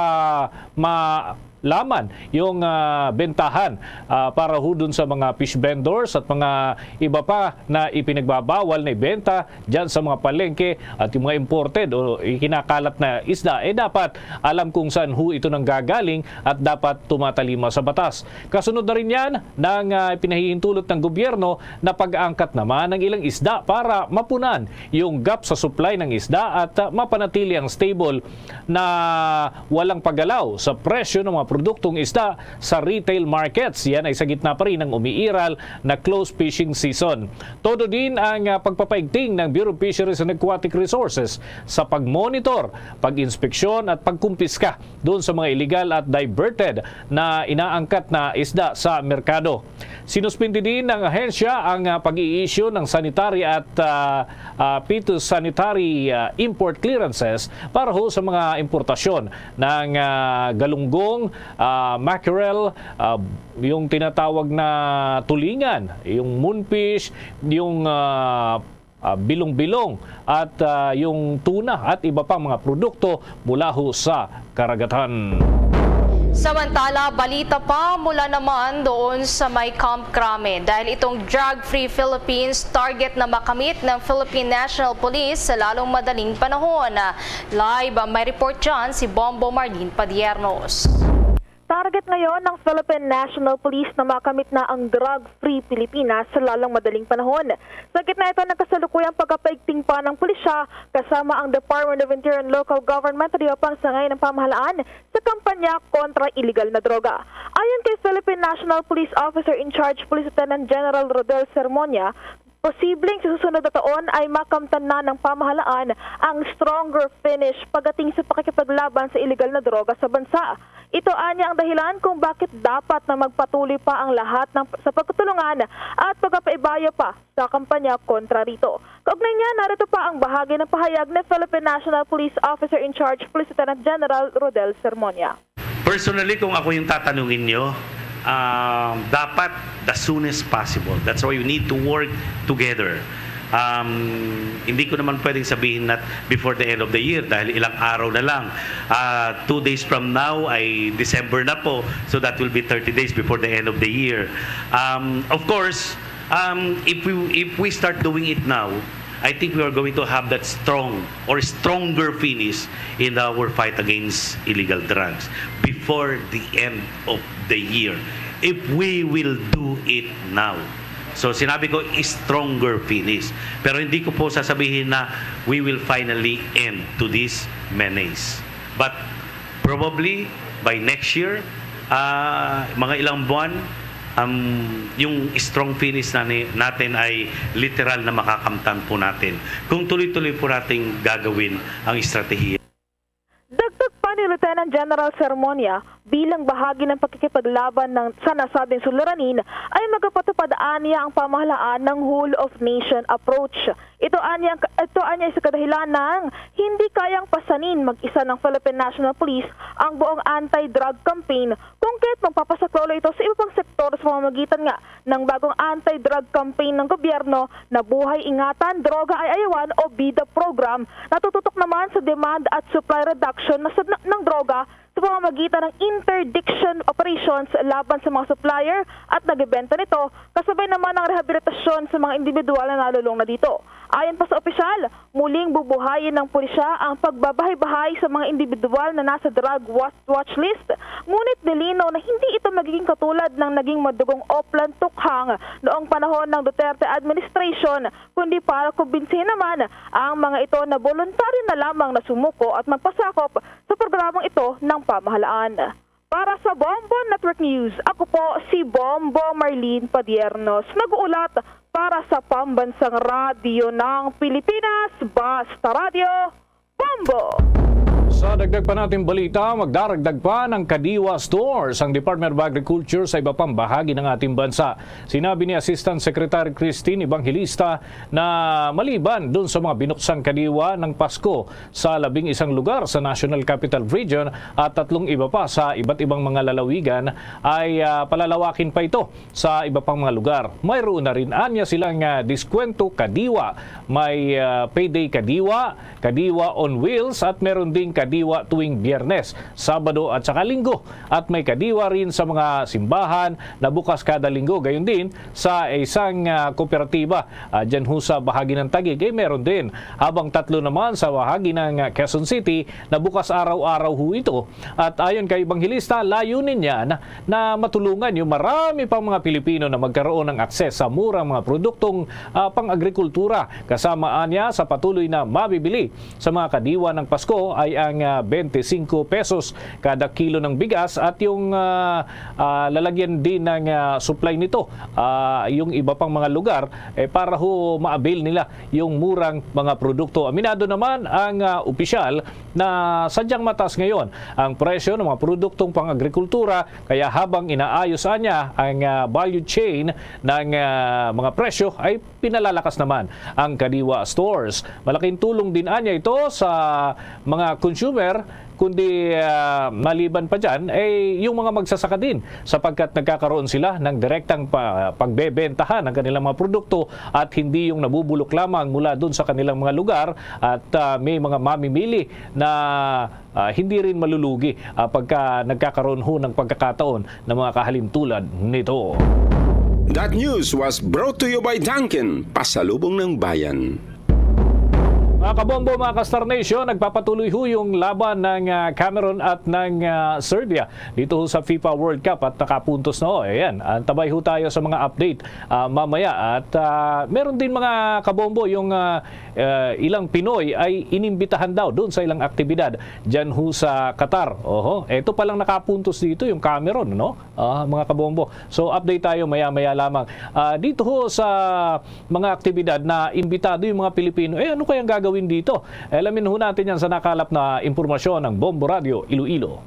ma- laman yung, ah, bentahan, ah, para ho dun sa mga fish vendors at mga iba pa na ipinagbabawal na ibenta dyan sa mga palengke at yung mga imported o ikinakalat na isda, eh, dapat alam kung saan ho ito nanggagaling at dapat tumatalima sa batas. Kasunod na rin yan ng, ah, pinahihintulot ng gobyerno na pag-aangkat naman ng ilang isda para mapunan yung gap sa supply ng isda at, ah, mapanatili ang stable na walang paggalaw sa presyo ng mga produktong isda sa retail markets. Yan ay sa gitna pa rin ng umiiral na close fishing season. Todo din ang, ah, pagpapaigting ng Bureau of Fisheries and Aquatic Resources sa pagmonitor, pag-inspeksyon at pagkumpiska doon sa mga illegal at diverted na inaangkat na isda sa merkado. Sinuspindi din ng ahensya ang, ah, pag-i-issue ng sanitary at, ah, ah, phytosanitary, ah, import clearances para ho sa mga importasyon ng, ah, galunggong, ah, mackerel, ah, yung tinatawag na tulingan, yung moonfish, yung, ah, ah, bilong-bilong, at, ah, yung tuna at iba pang mga produkto mula ho sa karagatan. Samantala, balita pa mula naman doon sa may Camp Crame dahil itong Drug Free Philippines target na makamit ng Philippine National Police sa lalong madaling panahon. Live, may report dyan si Bombo Marlene Padiernos. Target ngayon ng Philippine National Police na makamit na ang drug-free Pilipinas sa lalong madaling panahon. Sa gitna ito ng kasalukuyang pagkapaigting pa ng pulisya kasama ang Department of Interior and Local Government, o DILG, sa ngayon ng pamahalaan sa kampanya kontra iligal na droga. Ayon kay Philippine National Police Officer in Charge Police Lieutenant General Rodel Sermonia, posibleng sa susunod na taon ay makamtan na ng pamahalaan ang stronger finish pagdating sa pakikipaglaban sa iligal na droga sa bansa. Ito anya ang dahilan kung bakit dapat na magpatuloy pa ang lahat ng, sa pagtutulungan at pagpapaibayo pa sa kampanya kontra rito. Kaugnay niya, narito pa ang bahagi ng pahayag ni Philippine National Police Officer in Charge Police Lieutenant General Rodel Sermonia. Personally, kung ako yung tatanungin nyo, um, dapat the soonest possible. That's why we need to work together. Um, hindi ko naman pwedeng sabihin na before the end of the year dahil ilang araw na lang. Uh, two days from now ay December na po, so that will be thirty days before the end of the year. Um, of course, um, if we if we start doing it now, I think we are going to have that strong or stronger finish in our fight against illegal drugs before the end of the year if we will do it now. So sinabi ko, stronger finish. Pero hindi ko po sasabihin na we will finally end to this menace. But probably by next year, uh, mga ilang buwan, um, yung strong finish na ni, natin ay literal na makakamtan po natin kung tuloy-tuloy po nating gagawin ang estratehiya. Dagdag pa ni Lieutenant General Sermonia, bilang bahagi ng pakikipaglaban ng, sa nasabing suliranin, ay magapatupad anya ang pamahalaan ng whole of nation approach. Ito anya, ito anya sa kadahilan ng hindi kayang pasanin mag-isa ng Philippine National Police ang buong anti-drug campaign kung kaya't magpapasaklolo ito sa iba pang sektor sa pamamagitan nga ng bagong anti-drug campaign ng gobyerno na Buhay Ingatan, Droga Ay Ayawan o BIDA program na tututok naman sa demand at supply reduction na sa, ng droga sa pamamagitan ng interdiction operations laban sa mga supplier at nagbebenta nito, kasabay naman ng rehabilitasyon sa mga individual na nalulong na dito. Ayon pa sa opisyal, muling bubuhayin ng pulisya ang pagbabahay-bahay sa mga individual na nasa drug watch, watch list, ngunit nilinaw na hindi ito magiging katulad ng naging madugong Oplan Tukhang noong panahon ng Duterte administration, kundi para kumbinsihin naman ang mga ito na boluntaryo na lamang na sumuko at magpasakop sa programang ito ng pamahalaan. Para sa Bombo Network News, ako po si Bombo Marlene Padiernos, nag-uulat para sa Pambansang Radyo ng Pilipinas, Basta Radyo, Bombo! Sa dagdag pa nating balita, magdaragdag pa ng Kadiwa stores ang Department of Agriculture sa iba pang bahagi ng ating bansa. Sinabi ni Assistant Secretary Christine Evangelista na maliban dun sa mga binuksang kadiwa ng Pasko sa labing isang lugar sa National Capital Region at tatlong iba pa sa iba't ibang mga lalawigan ay, ah, palalawakin pa ito sa iba pang mga lugar. Mayroon na rin anya silang, ah, diskwento kadiwa. May, ah, payday kadiwa, kadiwa on wheels, at meron ding kadiwa tuwing Biyernes, Sabado at saka Linggo. At may kadiwa rin sa mga simbahan na bukas kada Linggo. Gayon din sa isang, ah, kooperatiba, ah, dyan ho sa bahagi ng Taguig, eh, meron din. Habang tatlo naman sa bahagi ng, ah, Quezon City na bukas araw-araw ho ito. At ayon kay Evangelista, layunin niya na, na matulungan yung marami pang mga Pilipino na magkaroon ng akses sa murang mga produktong, ah, pang-agrikultura. Kasama niya sa patuloy na mabibili sa mga kadiwa ng Pasko ay ang, ah, twenty-five pesos kada kilo ng bigas at yung, ah, ah, lalagyan din ng, ah, supply nito, ah, yung iba pang mga lugar, eh, para ho ma-avail nila yung murang mga produkto. Aminado naman ang, ah, opisyal na sadyang mataas ngayon ang presyo ng mga produktong pang-agrikultura, kaya habang inaayos niya ang, ah, value chain ng, ah, mga presyo, ay pinalalakas naman ang Kadiwa stores. Malaking tulong din anya ito sa mga consumer, kundi, ah, maliban pa dyan, eh, yung mga magsasaka din, sapagkat nagkakaroon sila ng direktang pa-, pagbebentahan ng kanilang mga produkto at hindi yung nabubulok lamang mula dun sa kanilang mga lugar at, ah, may mga mamimili na, ah, hindi rin malulugi, ah, pagka nagkakaroon ho ng pagkakataon ng mga kahalintulad nito. That news was brought to you by Dunkin, Pasalubong ng Bayan. Mga kabombo, mga ka-Star Nation, nagpapatuloy ho yung laban ng, ah, Cameroon at ng, ah, Serbia dito ho sa FIFA World Cup at nakapuntos na ho. Ayan, antabay ho tayo sa mga update, ah, mamaya. At, ah, meron din, mga kabombo, yung, ah, ah, ilang Pinoy ay inimbitahan daw doon sa ilang aktibidad dyan ho sa Qatar. Oho, eto palang nakapuntos dito yung Cameroon, no? Ah, mga kabombo. So, update tayo maya-maya lamang. Ah, dito ho sa mga aktibidad na imbitado yung mga Pilipino, eh, ano kayang gagawin dito? Alamin ho natin yan sa nakalap na impormasyon ng Bombo Radio Iloilo.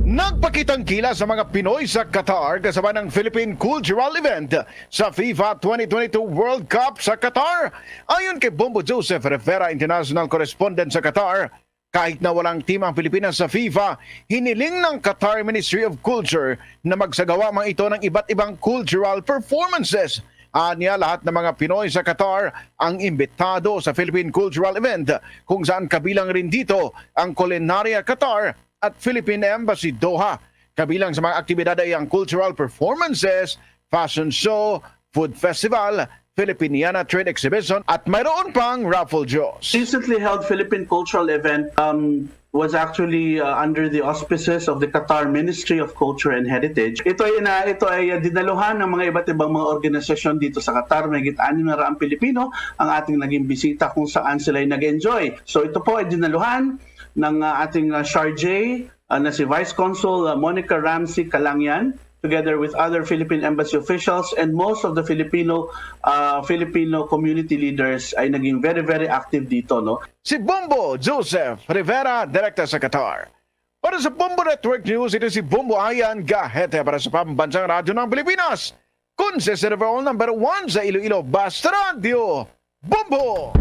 Nagpakitang gilas ang mga Pinoy sa Qatar kasabay ng Philippine Cultural Event sa FIFA twenty twenty-two World Cup sa Qatar. Ayon kay Bombo Joseph Rivera, international correspondent sa Qatar, kahit na walang team ang Pilipinas sa FIFA, hiniling ng Qatar Ministry of Culture na magsagawa man ito ng iba't ibang cultural performances. Anya, lahat ng mga Pinoy sa Qatar ang imbitado sa Philippine Cultural Event, kung saan kabilang rin dito ang Culinaria Qatar at Philippine Embassy Doha. Kabilang sa mga aktibidad ay ang cultural performances, fashion show, food festival, Philippiniana Trade Exhibition, at mayroon pang raffle draws. Recently held Philippine Cultural Event, um, was actually, uh, under the auspices of the Qatar Ministry of Culture and Heritage. Ito ay na, ito ay, uh, dinaluhan ng mga iba't ibang mga organisasyon dito sa Qatar. Mahigit anim na raang Pilipino ang ating naging bisita, kung saan sila ay nag-enjoy. So, ito po ay dinaluhan ng, uh, ating, uh, Charge, uh, na si Vice Consul, uh, Monica Ramsey Calangyan, together with other Philippine Embassy officials and most of the Filipino, uh, Filipino community leaders ay naging very, very active dito, no? Si Bombo Joseph Rivera, direkta sa Qatar. Para sa Bombo Network News, ito si Bombo Ayan Gahete para sa Pambansang Radyo ng Pilipinas. Consistent overall number one sa Iloilo, Basta Radyo, Bombo!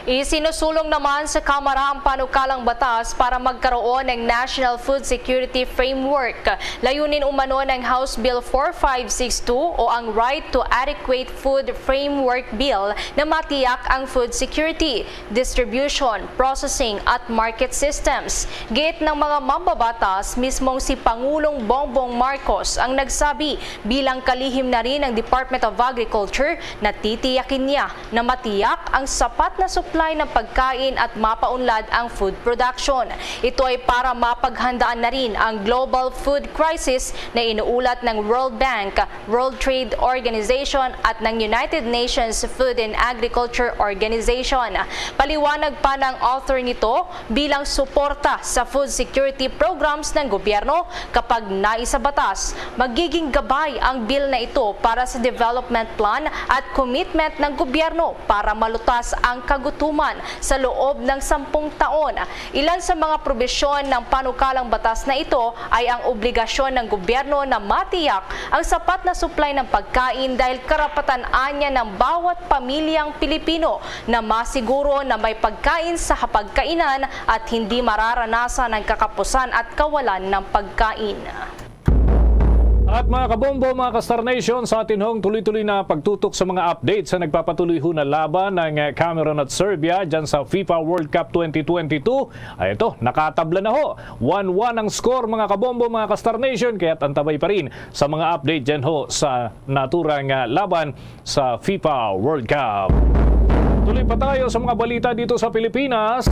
Isinusulong naman sa Kamara ang panukalang batas para magkaroon ng National Food Security Framework. Layunin umano ng House Bill four five six two o ang Right to Adequate Food Framework Bill na matiyak ang food security, distribution, processing at market systems. Giit ng mga mambabatas, mismong si Pangulong Bongbong Marcos ang nagsabi bilang kalihim na rin ng Department of Agriculture na titiyakin niya na matiyak ang sapat na supply ng pagkain at mapaunlad ang food production. Ito ay para mapaghandaan na rin ang global food crisis na inuulat ng World Bank, World Trade Organization at ng United Nations Food and Agriculture Organization. Paliwanag pa ng author nito, bilang suporta sa food security programs ng gobyerno, kapag naisabatas, magiging gabay ang bill na ito para sa development plan at commitment ng gobyerno para malutas ang kagutuman sa loob ng sampung taon. Ilan sa mga probisyon ng panukalang batas na ito ay ang obligasyon ng gobyerno na matiyak ang sapat na supply ng pagkain, dahil karapatan anya ng bawat pamilyang Pilipino na masiguro na may pagkain sa hapagkainan at hindi mararanasan ang kakapusan at kawalan ng pagkain. At mga kabombo, mga ka-Star Nation, sa atin hong tuloy-tuloy na pagtutok sa mga update sa nagpapatuloy ho na laban ng Cameroon at Serbia dyan sa FIFA World Cup twenty twenty-two. Ay ito, nakatabla na ho. One one ang score, mga kabombo, mga ka-Star Nation, kaya't antabay pa rin sa mga update dyan ho sa naturang ah, laban sa FIFA World Cup. Tuloy pa tayo sa mga balita dito sa Pilipinas.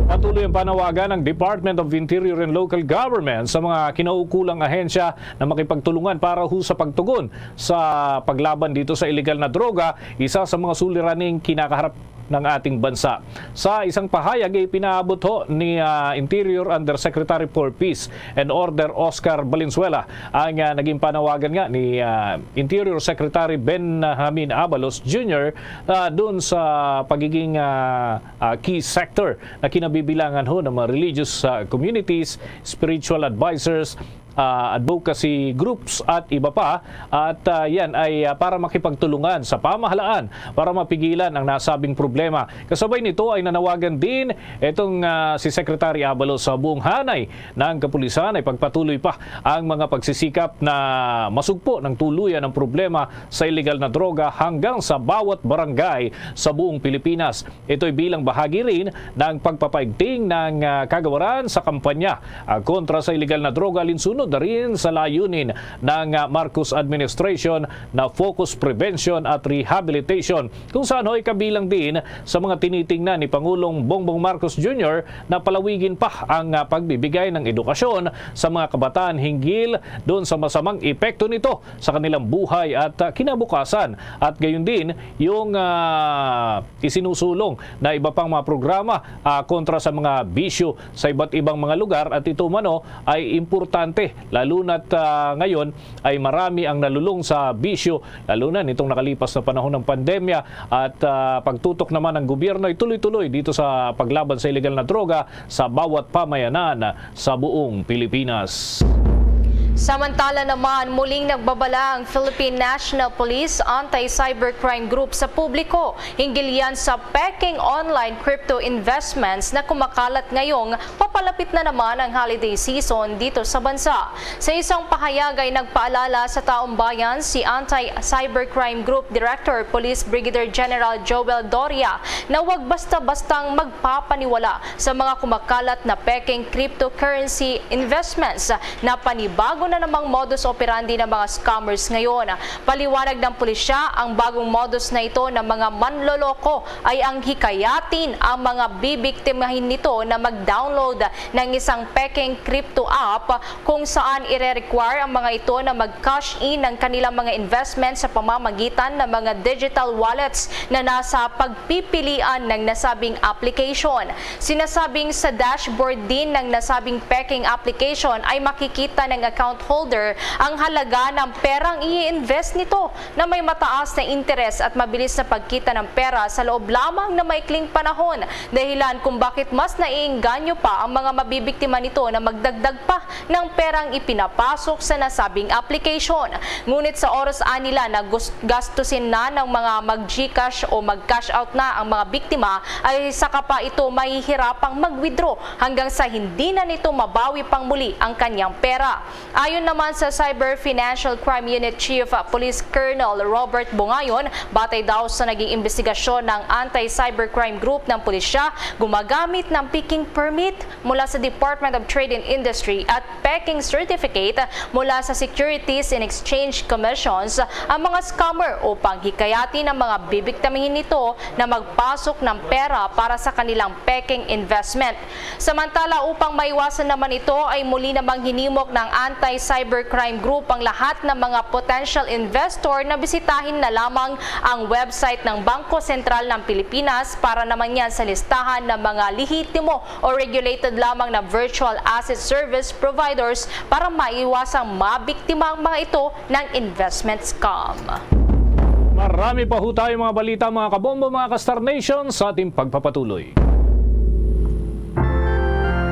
Patuloy ang panawagan ng Department of Interior and Local Government sa mga kinaukulang ahensya na makipagtulungan para ho sa pagtugon sa paglaban dito sa iligal na droga, isa sa mga suliraning kinakaharap ng ating bansa. Sa isang pahayag, ipinaabot ho ni ah, Interior Undersecretary for Peace and Order Oscar Valenzuela ang ah, naging panawagan nga ni ah, Interior Secretary Benjamin Abalos Junior ah, doon sa pagiging ah, ah, key sector na kinabibilangan ho ng mga religious ah, communities, spiritual advisors, ah, advocacy groups at iba pa. At ah, yan ay ah, para makipagtulungan sa pamahalaan para mapigilan ang nasabing problema. Kasabay nito ay nanawagan din itong ah, si Secretary Abalos sa buong hanay ng kapulisan ay pagpatuloy pa ang mga pagsisikap na masugpo ng tuluyan ang problema sa iligal na droga hanggang sa bawat barangay sa buong Pilipinas. Ito'y bilang bahagi rin ng pagpapaigting ng ah, kagawaran sa kampanya ah, kontra sa iligal na droga, alinsunod na rin sa layunin ng ah, Marcos administration na focus prevention at rehabilitation, kung saan ho'y kabilang din sa mga tinitingnan ni Pangulong Bongbong Marcos Junior na palawigin pa ang ah, pagbibigay ng edukasyon sa mga kabataan hinggil doon sa masamang epekto nito sa kanilang buhay at ah, kinabukasan, at gayon din yung ah, isinusulong na iba pang mga programa ah, kontra sa mga bisyo sa iba't ibang mga lugar, at ito umano ay importante lalo na't ah, ngayon ay marami ang nalulong sa bisyo, lalo na nitong nakalipas na panahon ng pandemya, at ah, pagtutok naman ng gobyerno ay tuloy-tuloy dito sa paglaban sa iligal na droga sa bawat pamayanan sa buong Pilipinas. Samantala naman, muling nagbabala ang Philippine National Police Anti-Cybercrime Group sa publiko hinggil yan sa peking online crypto investments na kumakalat ngayong papalapit na naman ang holiday season dito sa bansa. Sa isang pahayag ay nagpaalala sa taong bayan si Anti-Cybercrime Group Director Police Brigadier General Joel Doria na huwag basta-bastang magpapaniwala sa mga kumakalat na peking cryptocurrency investments na panibago na namang modus operandi ng mga scammers ngayon. Paliwanag ng pulisya, ang bagong modus na ito ng mga manloloko ay ang hikayatin ang mga bibiktimahin nito na mag-download ng isang peking crypto app kung saan ire-require ang mga ito na mag-cash in ng kanilang mga investment sa pamamagitan ng mga digital wallets na nasa pagpipilian ng nasabing application. Sinasabing sa dashboard din ng nasabing peking application ay makikita ng account holder ang halaga ng perang i-invest nito na may mataas na interes at mabilis na pagkita ng pera sa loob lamang na maikling panahon, dahilan kung bakit mas naiengganyo pa ang mga mabibiktima nito na magdagdag pa ng perang ipinapasok sa nasabing application. Ngunit sa oras anila na gus-, gastusin na ng mga mag-GCash o mag-cash out na ang mga biktima, ay saka pa ito mahihirapang mag-withdraw hanggang sa hindi na nito mabawi pang muli ang kanyang pera. Ayon naman sa Cyber Financial Crime Unit Chief, uh, Police Colonel Robert Bongayon, batay daw sa naging imbestigasyon ng Anti-Cybercrime Group ng pulisya, gumagamit ng peking permit mula sa Department of Trade and Industry at peking certificate mula sa Securities and Exchange Commissions ang mga scammer upang hikayatin ang mga bibiktamihin nito na magpasok ng pera para sa kanilang peking investment. Samantala, upang maiwasan naman ito, ay muli namang hinimok ng Anti-Cybercrime Group ang lahat ng mga potential investor na bisitahin na lamang ang website ng Bangko Sentral ng Pilipinas para naman yan sa listahan ng mga lehitimo o regulated lamang na virtual asset service providers para maiwasang mabiktima ang mga ito ng investment scam. Marami pa ho tayo mga balita, mga kabombo, mga ka-Star Nation, sa ating pagpapatuloy.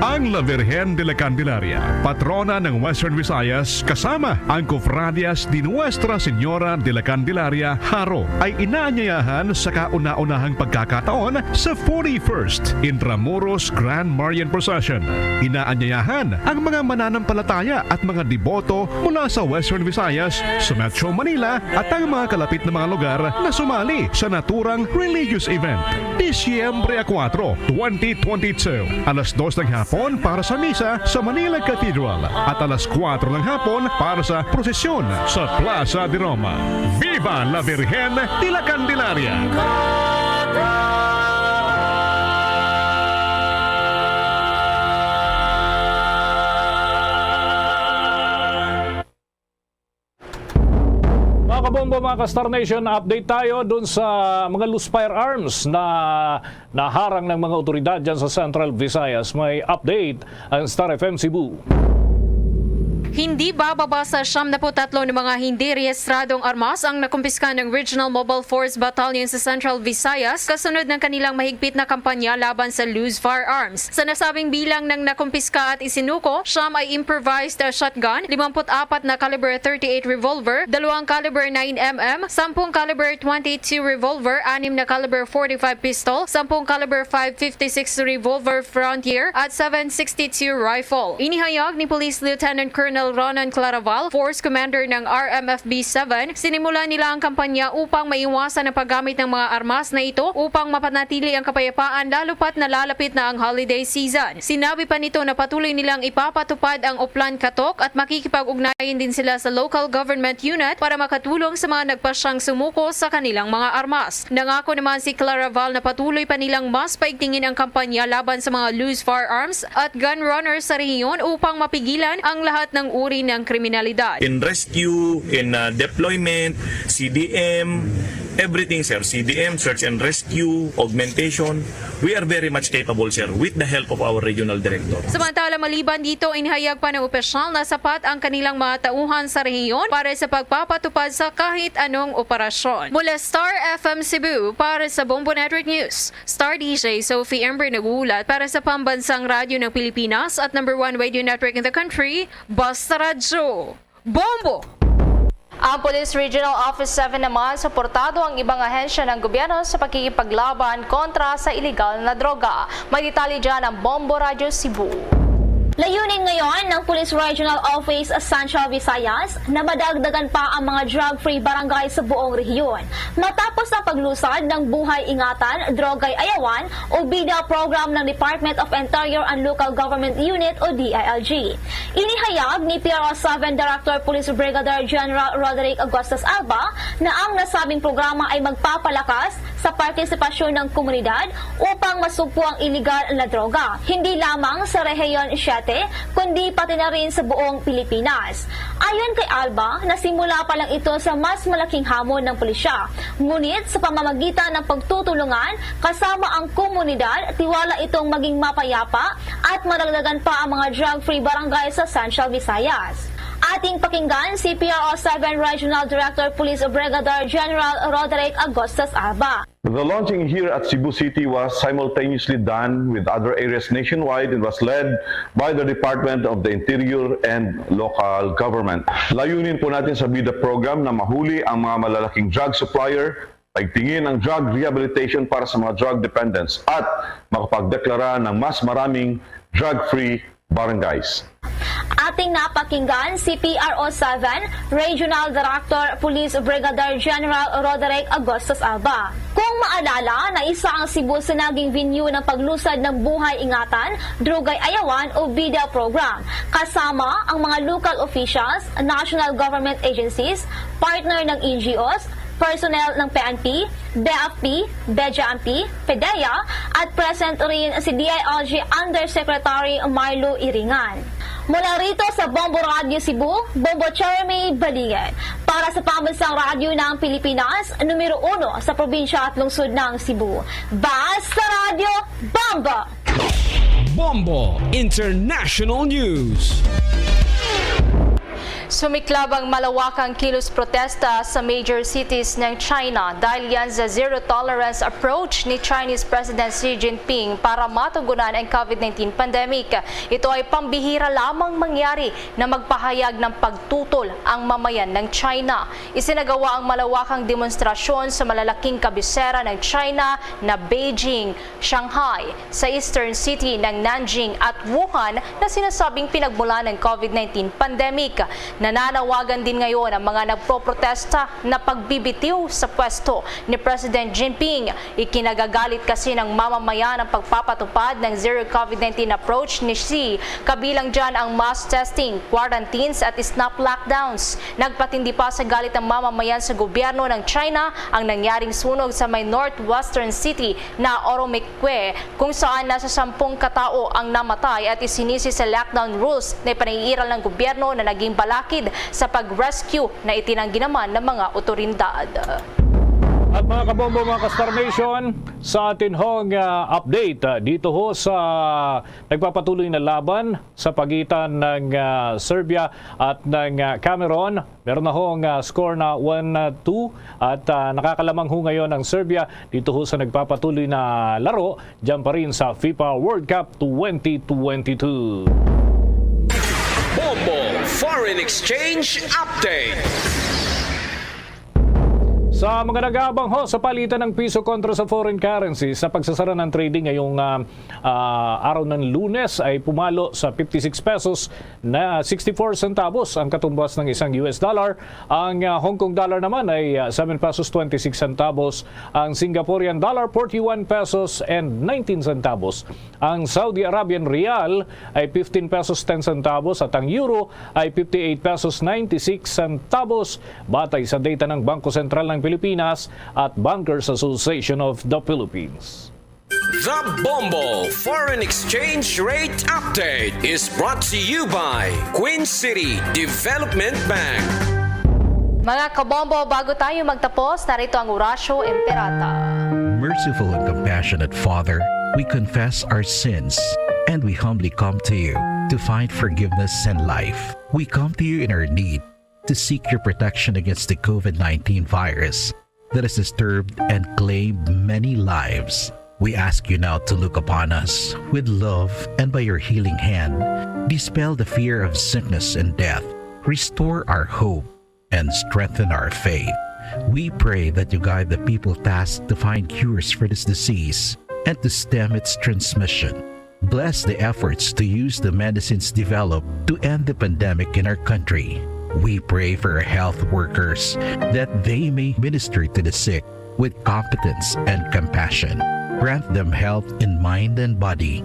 Ang La Virgen de la Candelaria, patrona ng Western Visayas, kasama ang Cofradias de Nuestra Señora de la Candelaria, Jaro, ay inaanyayahan sa kauna-unahang pagkakataon sa forty-first Intramuros Grand Marian Procession. Inaanyayahan ang mga mananampalataya at mga deboto mula sa Western Visayas, sa Metro Manila, at ang mga kalapit na mga lugar na sumali sa naturang religious event. Disyembre a kuwatro, twenty twenty-two, alas dos ng hapon para sa misa sa Manila Cathedral at alas kuwatro ng hapon para sa prosesyon sa Plaza de Roma. Viva la Virgen de la Candelaria! Mga kabombo, mga ka-Star Nation, update tayo dun sa mga loose firearms na naharang ng mga otoridad dyan sa Central Visayas. May update ang Star F M Cebu. Hindi bababa sa siyam na put tatlo na mga hindi rehistradong armas ang nakumpiska ng Regional Mobile Force Battalion sa Central Visayas kasunod ng kanilang mahigpit na kampanya laban sa loose firearms. Sa nasabing bilang ng nakumpiska at isinuko, siyam ay improvised, uh, shotgun, limampu't apat na caliber thirty-eight revolver, dalawang caliber nine M M, sampung caliber twenty-two revolver, anim na caliber forty-five pistol, sampung caliber five fifty-six revolver Frontier, at seven sixty-two rifle. Inihayag ni Police Lieutenant Colonel Ronan Claraval, Force Commander ng R M F B seven, sinimulan nila ang kampanya upang maiwasan ang paggamit ng mga armas na ito upang mapanatili ang kapayapaan, lalo pat nalalapit na ang holiday season. Sinabi pa nito na patuloy nilang ipapatupad ang Oplan Katok at makikipag-ugnayan din sila sa local government unit para makatulong sa mga nagpasyang sumuko sa kanilang mga armas. Nangako naman si Claraval na patuloy pa nilang mas paigtingin ang kampanya laban sa mga loose firearms at gun runners sa rehiyon upang mapigilan ang lahat ng uri ng kriminalidad. In rescue, in, uh, deployment, C D M, everything, sir. C D M, search and rescue, augmentation. We are very much capable, sir, with the help of our regional director. Samantala, maliban dito, inihayag pa ng opisyal na sapat ang kanilang mga tauhan sa rehiyon para sa pagpapatupad sa kahit anong operasyon. Mula Star F M Cebu, para sa Bombo Network News, Star D J Sophie Ember nag-uulat para sa Pambansang Radyo ng Pilipinas at number one radio network in the country, Basta Radyo. Bombo! Ang Police Regional Office seven naman, suportado ang ibang ahensya ng gobyerno sa pakikipaglaban kontra sa iligal na droga. May detalye dyan ang Bombo Radyo Cebu. Layunin ngayon ng Police Regional Office Central Visayas na madagdagan pa ang mga drug-free barangay sa buong rehiyon. Matapos ang paglusad ng Buhay Ingatan, Droga'y Ayawan o BIDA program ng Department of Interior and Local Government Unit o D I L G. Inihayag ni P R O seven Director Police Brigadier General Roderick Augustus Alba na ang nasabing programa ay magpapalakas sa partisipasyon ng komunidad upang masugpo ang iligal na droga, hindi lamang sa Rehiyon siete, kundi pati na rin sa buong Pilipinas. Ayon kay Alba, nasimula pa lang ito sa mas malaking hamon ng pulisya. Ngunit sa pamamagitan ng pagtutulungan kasama ang komunidad, tiwala itong maging mapayapa at madagdagan pa ang mga drug-free barangay sa Central Visayas. Ating pakinggan si P R O seven Regional Director Police Brigadier General Roderick Augustus Alba. The launching here at Cebu City was simultaneously done with other areas nationwide and was led by the Department of the Interior and Local Government. Layunin po natin sa BIDA program na mahuli ang mga malalaking drug supplier, paigtingin ang drug rehabilitation para sa mga drug dependents, at makapagdeklara ng mas maraming drug-free barangays. Ating napakinggan si P R O seven Regional Director Police Brigadier General Roderick Augustus Alba. Kung maalala, na isa ang Cebu sa naging venue ng paglusad ng Buhay Ingatan, Drugay Ayawan o BIDA program, kasama ang mga local officials, national government agencies, partner ng N G Os, personnel ng P N P, B F P, B J M P, PDEA, at present rin si D I L G Undersecretary Marlo Iringan. Mula rito sa Bombo Radio Cebu, Bombo Jeremy Baligid. Para sa Pambansang Radyo ng Pilipinas, numero uno sa probinsya at lungsod ng Cebu. Basta Radyo, Bombo! Bombo International News. Sumiklab ang malawakang kilos protesta sa major cities ng China dahil yan sa zero tolerance approach ni Chinese President Xi Jinping para matugunan ang COVID nineteen pandemic. Ito ay pambihira lamang mangyari na magpahayag ng pagtutol ang mamayan ng China. Isinagawa ang malawakang demonstrasyon sa malalaking kabisera ng China na Beijing, Shanghai, sa eastern city ng Nanjing at Wuhan na sinasabing pinagmulan ng COVID nineteen pandemic. Nananawagan din ngayon ang mga nagpoprotesta na pagbibitiw sa pwesto ni President Jinping. Ikinagagalit kasi ng mamamayan ang pagpapatupad ng zero COVID nineteen approach ni Xi, kabilang dyan ang mass testing, quarantines at snap lockdowns. Nagpatindi pa sa galit ang mamamayan sa gobyerno ng China ang nangyaring sunog sa may northwestern city na Oromikwe, kung saan nasa sampung katao ang namatay at isinisi sa lockdown rules na ipanaiiral ng gobyerno na naging balakid sa pag-rescue na itinanggi naman ng mga otoridad. At mga kabombo, mga ka-Star Nation, sa atin hong, ah, update, ah, dito ho sa nagpapatuloy na laban sa pagitan ng, ah, Serbia at ng, ah, Cameroon. Meron na hong, ah, score na one two at, ah, nakakalamang ho ngayon ang Serbia dito ho sa nagpapatuloy na laro dyan pa rin sa FIFA World Cup twenty twenty-two. Bombo Foreign Exchange Update. Sa mga nag-aabang ho sa palitan ng piso kontra sa foreign currency, sa pagsasara ng trading ngayong, ah, ah, araw ng Lunes ay pumalo sa fifty-six pesos na sixty-four centavos ang katumbas ng isang U S dollar. Ang, ah, Hong Kong dollar naman ay, ah, seven pesos twenty-six centavos. Ang Singaporean dollar, forty-one pesos and nineteen centavos. Ang Saudi Arabian rial ay fifteen pesos ten centavos at ang euro ay fifty-eight pesos ninety-six centavos, batay sa data ng Bangko Sentral ng Pilipinas at Bankers Association of the Philippines. The Bombo Foreign Exchange Rate Update is brought to you by Queen City Development Bank. Mga kabombo, bago tayo magtapos, narito ang Orasyo Imperata. Merciful and compassionate Father, we confess our sins and we humbly come to you to find forgiveness and life. We come to you in our need to seek your protection against the COVID nineteen virus that has disturbed and claimed many lives. We ask you now to look upon us with love and by your healing hand, dispel the fear of sickness and death, restore our hope, and strengthen our faith. We pray that you guide the people tasked to find cures for this disease and to stem its transmission. Bless the efforts to use the medicines developed to end the pandemic in our country. We pray for our health workers that they may minister to the sick with competence and compassion. Grant them health in mind and body,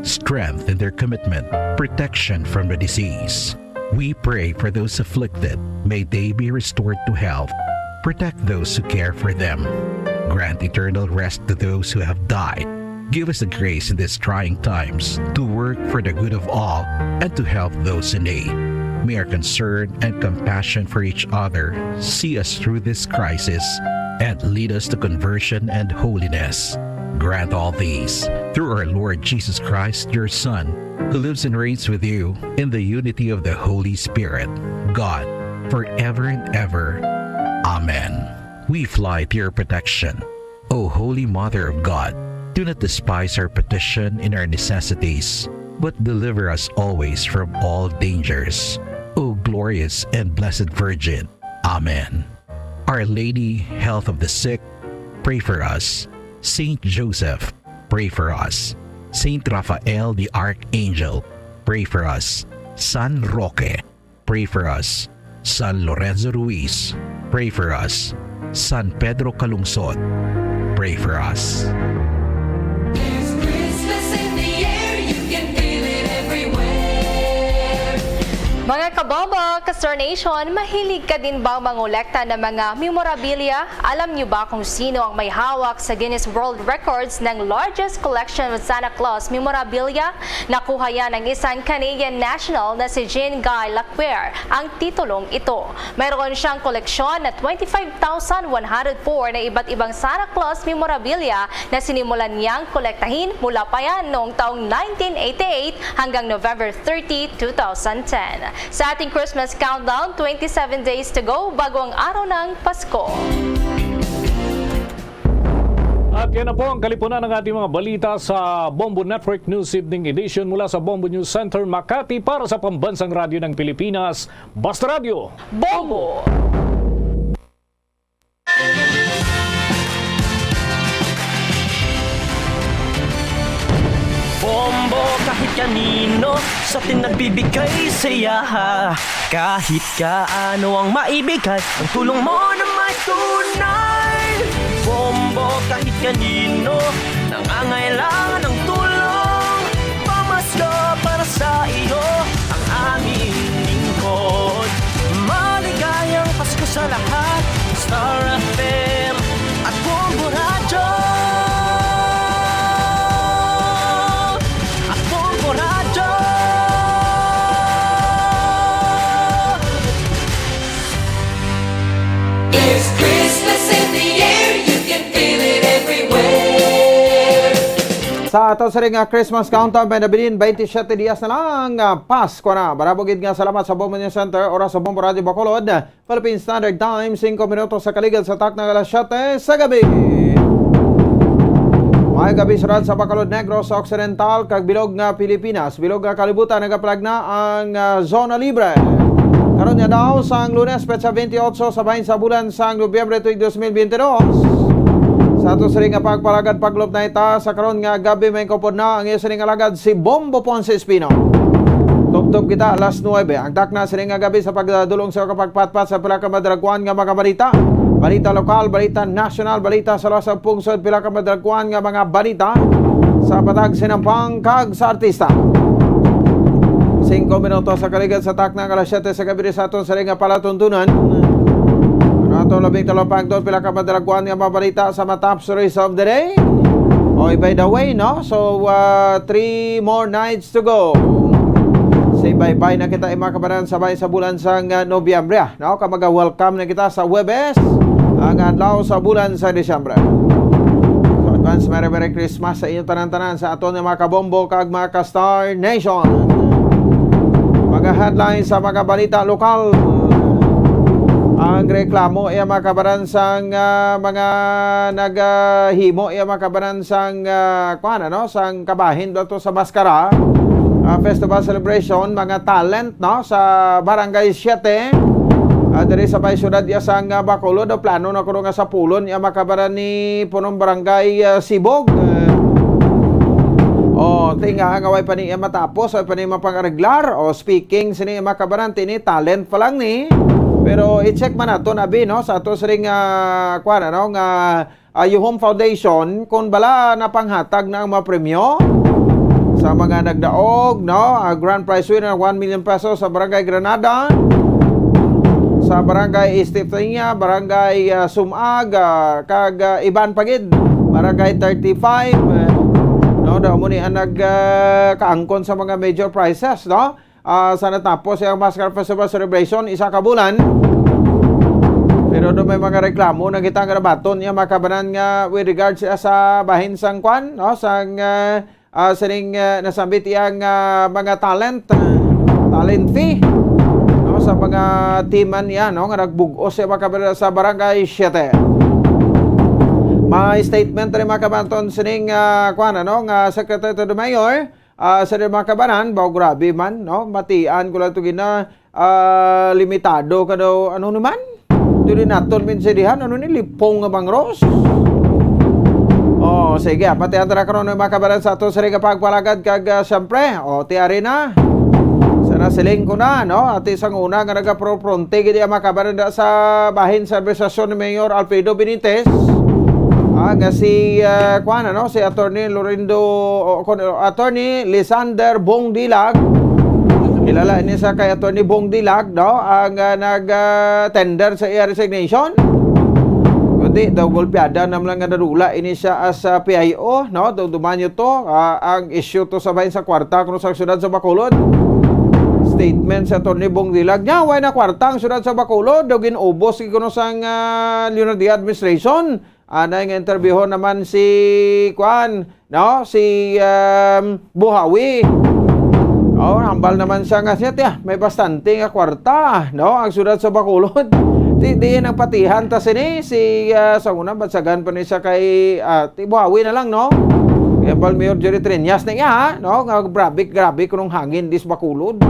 strength in their commitment, protection from the disease. We pray for those afflicted. May they be restored to health. Protect those who care for them. Grant eternal rest to those who have died. Give us the grace in these trying times to work for the good of all and to help those in need. May our concern and compassion for each other see us through this crisis and lead us to conversion and holiness. Grant all these through our Lord Jesus Christ, your Son, who lives and reigns with you in the unity of the Holy Spirit, God, forever and ever. Amen. We fly to your protection, O Holy Mother of God. Do not despise our petition in our necessities, but deliver us always from all dangers, O glorious and blessed Virgin. Amen. Our Lady, Health of the Sick, pray for us. Saint Joseph, pray for us. Saint Raphael the Archangel, pray for us. San Roque, pray for us. San Lorenzo Ruiz, pray for us. San Pedro Calungsod, pray for us. There's Christmas in the air, you can feel it everywhere. Mga kabombo, ka-Star Nation, mahilig ka din bang mangolekta ng mga memorabilia? Alam niyo ba kung sino ang may hawak sa Guinness World Records ng largest collection of Santa Claus memorabilia? Nakuha yan ng isang Canadian national na si Jean Guy Laquer ang titulong ito. Mayroon siyang koleksyon na twenty-five thousand one hundred four na iba't ibang Santa Claus memorabilia na sinimulan niyang kolektahin mula pa yan noong taong nineteen eighty-eight hanggang November thirty, two thousand ten. Sa ating Christmas countdown, twenty-seven days to go bago ang araw ng Pasko. At yan na po ang kalipunan ng ating mga balita sa Bombo Network News Evening Edition mula sa Bombo News Center, Makati, para sa Pambansang Radyo ng Pilipinas, Basta Radyo. Bombo! Bombo kahit kanino sa atin nagbibigay saya. Kahit kaano ang maibigay, ang tulong mo na may tunay. Bombo kahit kanino nangangailangan ng tulong. Pamasko para sa iyo ang aming lingkod. Maligayang Pasko sa lahat. Star F M at Bombo Radyo. At Bombo Radyo. There's Christmas in the air, you can feel it everywhere. Sa ato sa ring, ah, Christmas countdown, may nabilin twenty-seven dias na lang, ah, Pasko na. Marabog gid nga salamat sa Bombo News Center, oras sa Bombo Radio Bacolod, Philippine Standard Time, singko minutos sa kaligad sa takna nga alas siyete sa gabi. Maayong gabi, syudad sa Bacolod, Negros Occidental, kag bilog nga Pilipinas. Bilog nga kalibutan, nagapalagna ang, ah, Zona Libre. Karon nga daw, sang Lunes, petsa twenty-eight sa bahin sa bulan sang Nobyembre tuig dos mil bentidós. Sa ato sini nga pagpalagad, paglupnay ta sa karon nga gabi, may kupod na ang iya sini nga alagad, si Bombo Ponce Espino. Tubtob kita alas nuebe. Ang takna sini nga gabi sa pagdulong sa kapagpatpat sa pila ka madalagkuan nga mga balita. Balita lokal, balita nasyonal, balita sa luwas sa pungsod, pila ka madalagkuan nga mga balita sa patag sinampang kag sa artista. Singko minutos sa kaligad sa takna nga alas siyete sa gabi sa aton sini nga palatuntunan. Ano ato labing talapangton, pila ka madalagkuan nga mga balita sa mga top stories of the day? Oy, by the way, no? So, uh, three more nights to go. Say bye-bye na kita, mga kabanan, sa bahin sa bulan sang, uh, Nobyembre, ah, no? Kag maga-welcome na kita sa Huwebes, ang adlaw sa bulan sa Disyembre. So, advance Merry Merry Christmas sa inyo tanan-tanan, sa aton nga mga kabombo kag mga ka-Star Nation. Mga headlines sa mga balita lokal. Ang reklamo, iya, mga kabanan, sang, ah, mga naghimo, iya, mga kabanan, sang, ah, kuan, ano, sang kabahin daw to sa maskara, ah, festival celebration, mga talent, no, sa Barangay Siete, ah, diri sa may siyudad, iya, sang, ah, Bacolod. O, plano na kuno nga sapulon, iya, mga kabanan, ni punong barangay, ah, Sibog. Eh, o, tinga nga way pa ni iya matapos, way pa ni mapang-areglar. O, speaking sini, mga kabanan, tini talent pa lang ni. Pero i-check man nato, abi, no, sa ato siring, ah, kuan, ano, nga, ah, Yuhom Foundation, kung bala napanghatag na ang mga premyo sa mga nagdaog, no? Ah, grand prize winner, one million pesos sa Barangay Granada, sa Barangay Estefania, Barangay, ah, Sumag, ah, kag, ah, iban pa gid, Barangay thirty-five, eh, no? Daw mo ni ang nag, ah, kaangkon sa mga major prizes, no? Ah, sa natapos ang Maskara Festival Celebration, isa ka bulan. Pero do may mga reklamo na kita nga nabaton niya, mga kabanan, nga with regards sa, sa bahin sang kwan, no? Sang, ah, ah, sining, ah, nasambit iyang, ah, mga talent, ah, talent fee, no, sa mga team man niya, no, nga nagbug-os sa mga kababayan sa Barangay Siete. May statement rin, mga kabaton, sining, ah, kuwan, ano, nga Secretary to the Mayor, ah, sa mga kabanan, bao grabe man, no, matian ko lang ito gina, ah, limitado ka daw, ano naman? Dili naton minsidihan, ano ni, lipong nga bangros? Oh, sige, ah, pati ang tara karon, mga kabaran, sa ato sa rin kapagpalagad kag, ah, siyempre, oh, ti ari na. Sana siling ko na, no? Ati sang una nga nagapropronte gid ang mga kabaran da sa bahin sa administrasyon ni Mayor Alfredo Benitez. Ah, nga si, ah, kuwan, ano, si Attorney Lorindo, o, kun-, Attorney Lisander Bong Dilag. Kilala ini sa kay Attorney Bong Dilag, no? Ang, ah, nag, ah, tender sa iya resignation. Kundi daw golpeada naman lang nga nadula ini siya as, ah, P I O, no? Daw dumanyo to, ah, ang issue to sa bahin sa kwarta kuno sa siyudad sa Bacolod. Statement sa Attorney Bong Dilag niya, way na kwarta ang siyudad sa Bacolod, daw ginubos kuno sang, ah, Leonardia administration. Anay nga interbyuhon naman si, kuan, no? Si, um, Buhawi. Oh, hambal naman siya nga siya, tiya, may bastante nga kwarta, no? Ang siyudad sa Bacolod. Di, di nang patihan ta sini, si, ah, sa una, bansagan pa ni siya kay, ah, ti Buhawi na lang, no? Kay Hambal Mayor Jerry Triñas na iya, ha? No? Nga grabe, grabe kunong hangin dis Bacolod.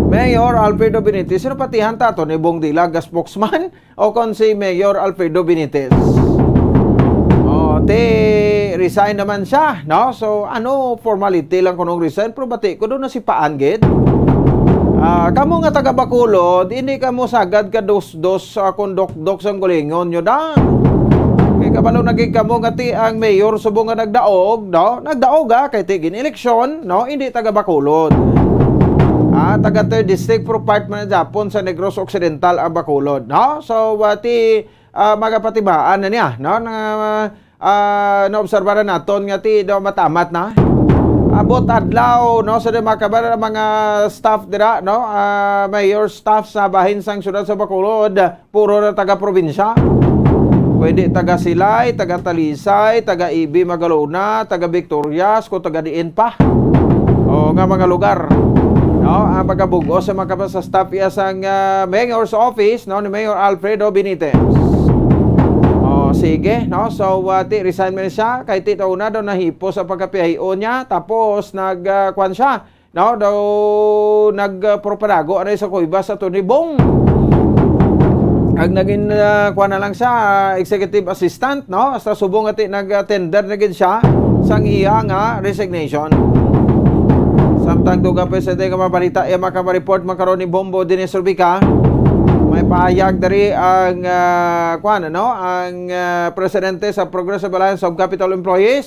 Mayor Alfredo Benitez, sino patihan ta to ni Bong Dilag, spokesman? O kon si Mayor Alfredo Benitez. Oh, te, resign naman siya, no? So, ano, formality lang kunong resign, pero bati ko doon na si Paan, gid. Ah, kamo nga taga Bacolod, hindi kamo sagad ka dos-dos sa kondok-dok sang gulingon nyo da. Kay kabalo na gid kamo nga ti ang mayor subong nga nagdaog, no? Nagdaog, ah, kay ti gin-eleksyon, no? Hindi taga Bacolod. Ah, taga third district, pero part man na Japon sa Negros Occidental ang Bacolod, no? So, ah, ti, ah, magapatibaan na niya, no? Na, ah, naobserbaran naton nga ti daw matamat na. Abot adlaw, no? Sa mga kabaran, mga staff dira, no? Ah, mayor staff sa bahin sang siyudad sa Bacolod, puro na taga-probinsya. Pwede taga Silay, taga Talisay, taga Ibi, Magalona, taga Victorias, kung taga diin pa. O, nga mga lugar. No, ang pagkabugos sa mga kapas sa staff iya sang, ah, mayor's office, no, ni Mayor Alfredo Benitez. O, sige, no? So, ah, ti, resign man siya. Kay ti daw na daw nahipo sa pagka-P I O niya. Tapos, nag, ah, kwan siya. No, daw nagpropanago anay sa kuiba sa Tony Bong. Ang naging, ah, kuwan na lang siya, ah, executive assistant, no? Hasta subong ati nag-tender na gid siya sang iya nga resignation. Samtang dugang pa sa nga mabalita, iya makamareport man karon ni Bombo Dennis Rubica. May pahayag dari ang, ah, kuwan, ano? Ang, ah, presidente sa Progressive Alliance of Capitol Employees.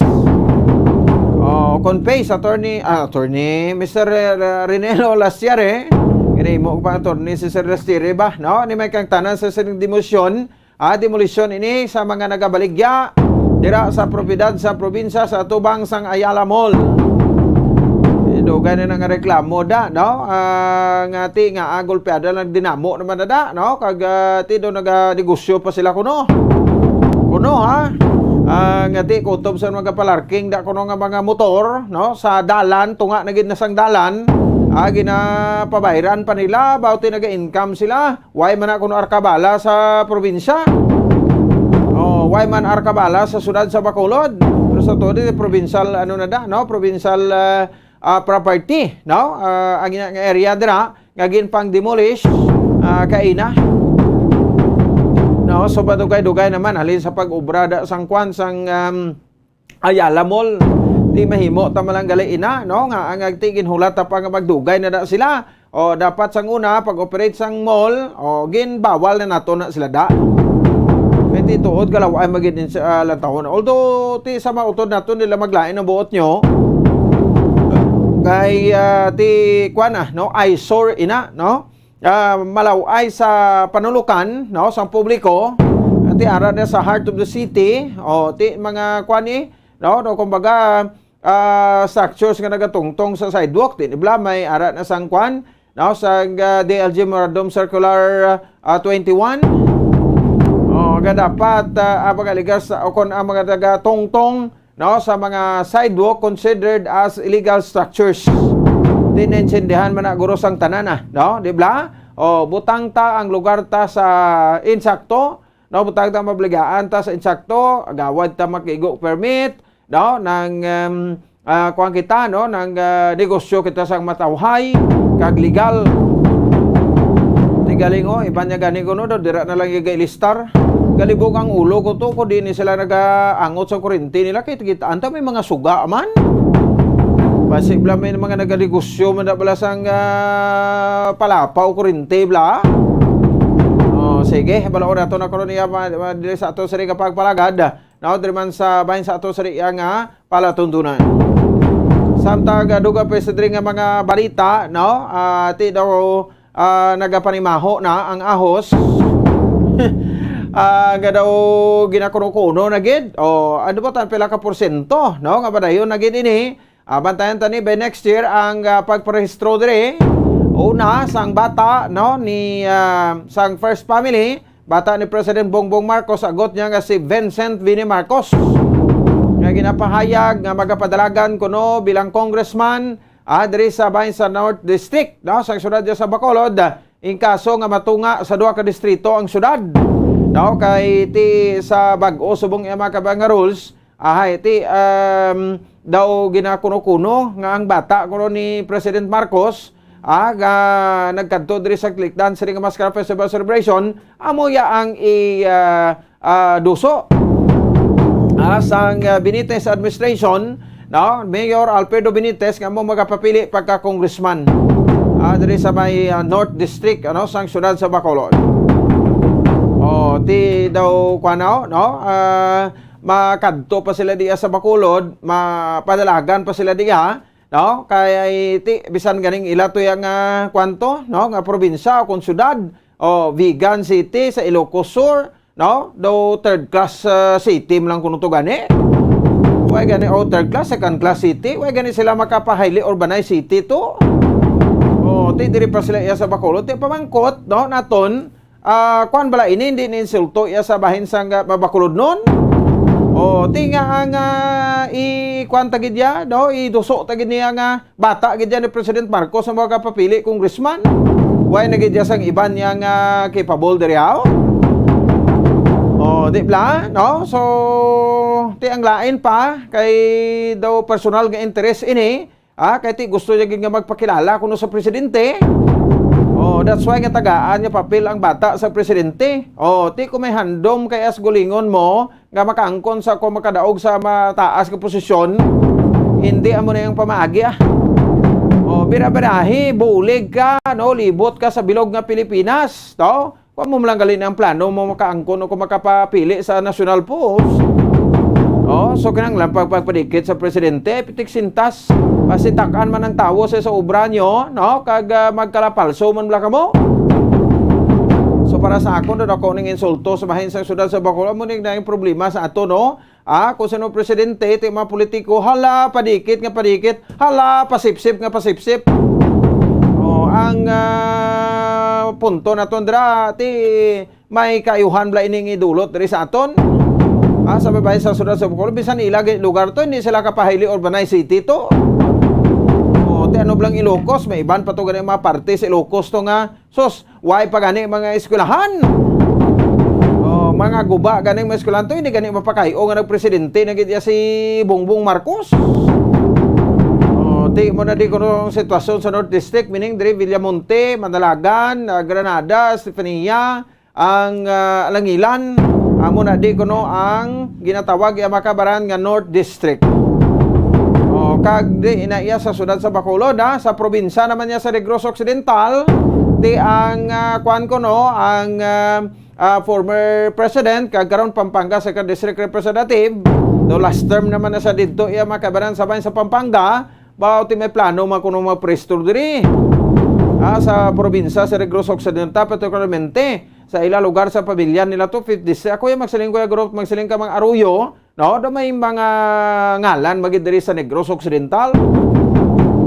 Oh, kon pay sa attorney, ah, attorney, Mister Re-, Re-, Renelo Lastiere. Ginahimo pa attorney si Sir Lastiere ba, no? Ni may kang tanan sa sining demosyon, ah, demolisyon ini sa mga nagabaligya dira sa propiedad sa probinsya sa atubang sang Ayala Mall. Eh, dugay na nga reklamo da, no? Ah, nga ti nga, ah, golpeada lang dinamo naman na da, no? Kag, ah, ti do naganegosyo pa sila kuno. Kuno, ha? Ah, nga ti kutob sa mga palarking da kuno nga mga motor, no? Sa dalan, tunga na gid na sang dalan. Ah, ginapabayran pa nila, about ti naga-income sila. Why man na kuno arkabala sa probinsya? Oh, why man arkabala sa siyudad sa Bacolod? Pero sa tuod, eh, provincial, ano na da, no? Provincial, ah, ah, property, no? Ah, ang ina nga area dira nga ginpang-demolish, ah, kaina. No, so padugay-dugay naman halin sa pag-obra da sang kwan sang, um, Ayala Mall. Di mahimo ta man lang gali ina, no? Nga ang agti ginhulat ta pa nga magdugay na da sila. O dapat sang una pag-operate sang mall, o ginbawal na nato na sila da. Kay ti tuod galaw ay magin sa, ah, lantawon. Although ti sa mautod nato nila maglain ang buot nyo. Kay, ah, ti kuan, ah, no, eyesore ina, no? Ah, malaw-ay sa panulukan, no, sa publiko. Ti ara na sa heart of the city, o ti mga kuan ni, no, no, kumbaga, ah, structures nga nagatungtong sa sidewalk, ti nibla may ara na sang kuan, no, sa, ah, D L G Memorandum Circular, ah, twenty-one. O, nga dapat, ah, ang mga ligas, o kung ang mga nagatungtong, no, sa mga sidewalk considered as illegal structures. Di naintindihan man na guro sang tanan, ah, no? Di bala? O, butang ta ang lugar ta sa insakto, no? Butang ta mabligaan ta sa insakto, agawad ta makigo permit, no? Nang, um, ah, kuwan kita, no? Nang, ah, negosyo kita sang matawhay, kag legal. Tigaling, oh, iban niya gani ko, no? Daw dira na lang igailistar. Galibog ang ulo ko to, ko di ni sila nagaangot sa kurinti nila. Kay kita, anta may mga suga man. Basi bala may mga naganegosyo man na bala sang, ah, palapaw kurinti bala. Oh, sige, balaon nato na karon iya ma-, ma-, diri sa ato sa ring pagpalagad. No, diri man sa bahin sa ato sa iya nga palatundunan. Samtang, ah, dugang pa sa diri nga mga balita, no? Ah, ti daw, ah, nagapanimaho na ang ahos. Ah, nga daw ginakuno-kuno na gid. O, ano ba tan pila ka porsyento, no? Nga padayon na gid ini. Ah, bantayan ta ni by next year ang, ah, pagparehistro diri. Una, sang bata, no, ni, ah, sang first family, bata ni President Bongbong Marcos, agot niya nga si Vincent Vini Marcos, nga ginapahayag nga magapadalagan kuno bilang congressman, ah, diri sa bahin sa North District, no, sa siyudad sa Bacolod, in kaso nga matunga sa duha ka distrito ang siyudad. No, kay ti sa bag-o subong iya mga kabang nga rules, ahay, ti, um, daw ginakuno-kuno nga ang bata kuno ni President Marcos, ah, nga nagkadto diri sa Clicdan sa ring Mascara Festival Celebration, amo ya ang i, ah, ah, duso, ah, sang, ah, Benitez administration, no? Mayor Alfredo Benitez nga mo magapapili pagka-congressman, ah, diri sa may, ah, North District, ano, sang siyudad sa Bacolod. Oh, ti daw, kuwan, no? Ah, makadto pa sila diya sa Bacolod, mapadalagan pa sila diya, no? Kay ti, bisan ganing ila to yang, ah, kwanto, no? Nga probinsya o kung syudad, o Vigan City sa Ilocos Sur, no? Daw third class, ah, city man lang kuno to gani. Way gani, o third class, second class city. Way gani sila makapa-highly urbanized city to. O, ti diri pa sila iya sa Bacolod. Ti pamangkot, no? Naton, ah, kuwan bala ini, hindi ni insulto iya sa bahin sang, ah, Bacolodnon? O, ti nga ang, ah, i-, kuwan ta gid ya, no? Iduso ta gid niya nga bata gid ya ni President Marcos ang magapapili congressman. Way na gid ya sang iban niya nga capable diri, haw? O, di bala, no? So, ti ang lain pa, kay daw personal nga interes ini, ah, kay ti gusto niya gid nga magpakilala kuno sa presidente. Oh, that's why nga tagaan niya papel ang bata sa presidente. Oh, ti kung may handom kay as gulingon mo nga makaangkon sa kung makadaog sa mataas nga posisyon, hindi amo na yung pamaagi, ah. Oh, bira-birahi, bulig ka, no, libot ka sa bilog nga Pilipinas, to? Wa mo lang gali ang plano mo makaangkon o kung makapapili sa national post. Oh, so kinahanglan pag pagpadikit sa presidente, pitik sintas. Pasitak-an man ang tawo sa, sa obra nyo, no? Kag, ah, magkalapalso man bala kamo. So para sa akon, daw ako ning insulto sa bahin sa siyudad sa Bacolod, mo ning naging problema sa ato, no? Ah, kung sino presidente, ti mga politiko, hala, padikit nga padikit, hala, pasipsip nga pasipsip. Oh, ang, ah, punto naton dira, ti may kaayuhan bala ining idulot diri sa aton. Ah, sa babae sa siyudad sa Bacolod, bisan ila gid lugar to, hindi sila kapa-highly urbanized city to. Oh, ti ano blang Ilocos, may iban pa to gani mga parte sa Ilocos to nga Sus, way pa gani mga eskwelahan. Oh, mga guba gani mga eskwelahan to, hindi gani mapakay-o nga nagpresidente na gid iya si Bongbong Marcos. Oh, ti mo na di kuno ang sitwasyon sa North District, meaning diri Villamonte, Manalagan, ah, Granada, Estefanía, ang, ah, Alangilan, amo na di kuno ang ginatawag iya makabaran nga North District. Oh, kag di ina iya sa siyudad sa Bacolod, ha? Sa probinsya naman niya sa Negros Occidental, di ang, ah, kuwan ko, no, ang, ah, ah, former president, kag karon Pampanga Second District Representative, do last term naman na sa didto iya makabaran sa bayan sa Pampanga, ba, ti may plano man kuno magpwesto diri, ah, sa probinsya sa Negros Occidental, particularmente sa ila lugar sa pamilya nila to, fifth district. Ako yung magsiling, Kuya Group, magsiling ka, mga Arroyo, no? Do may mga ngalan magid diri sa Negros Occidental.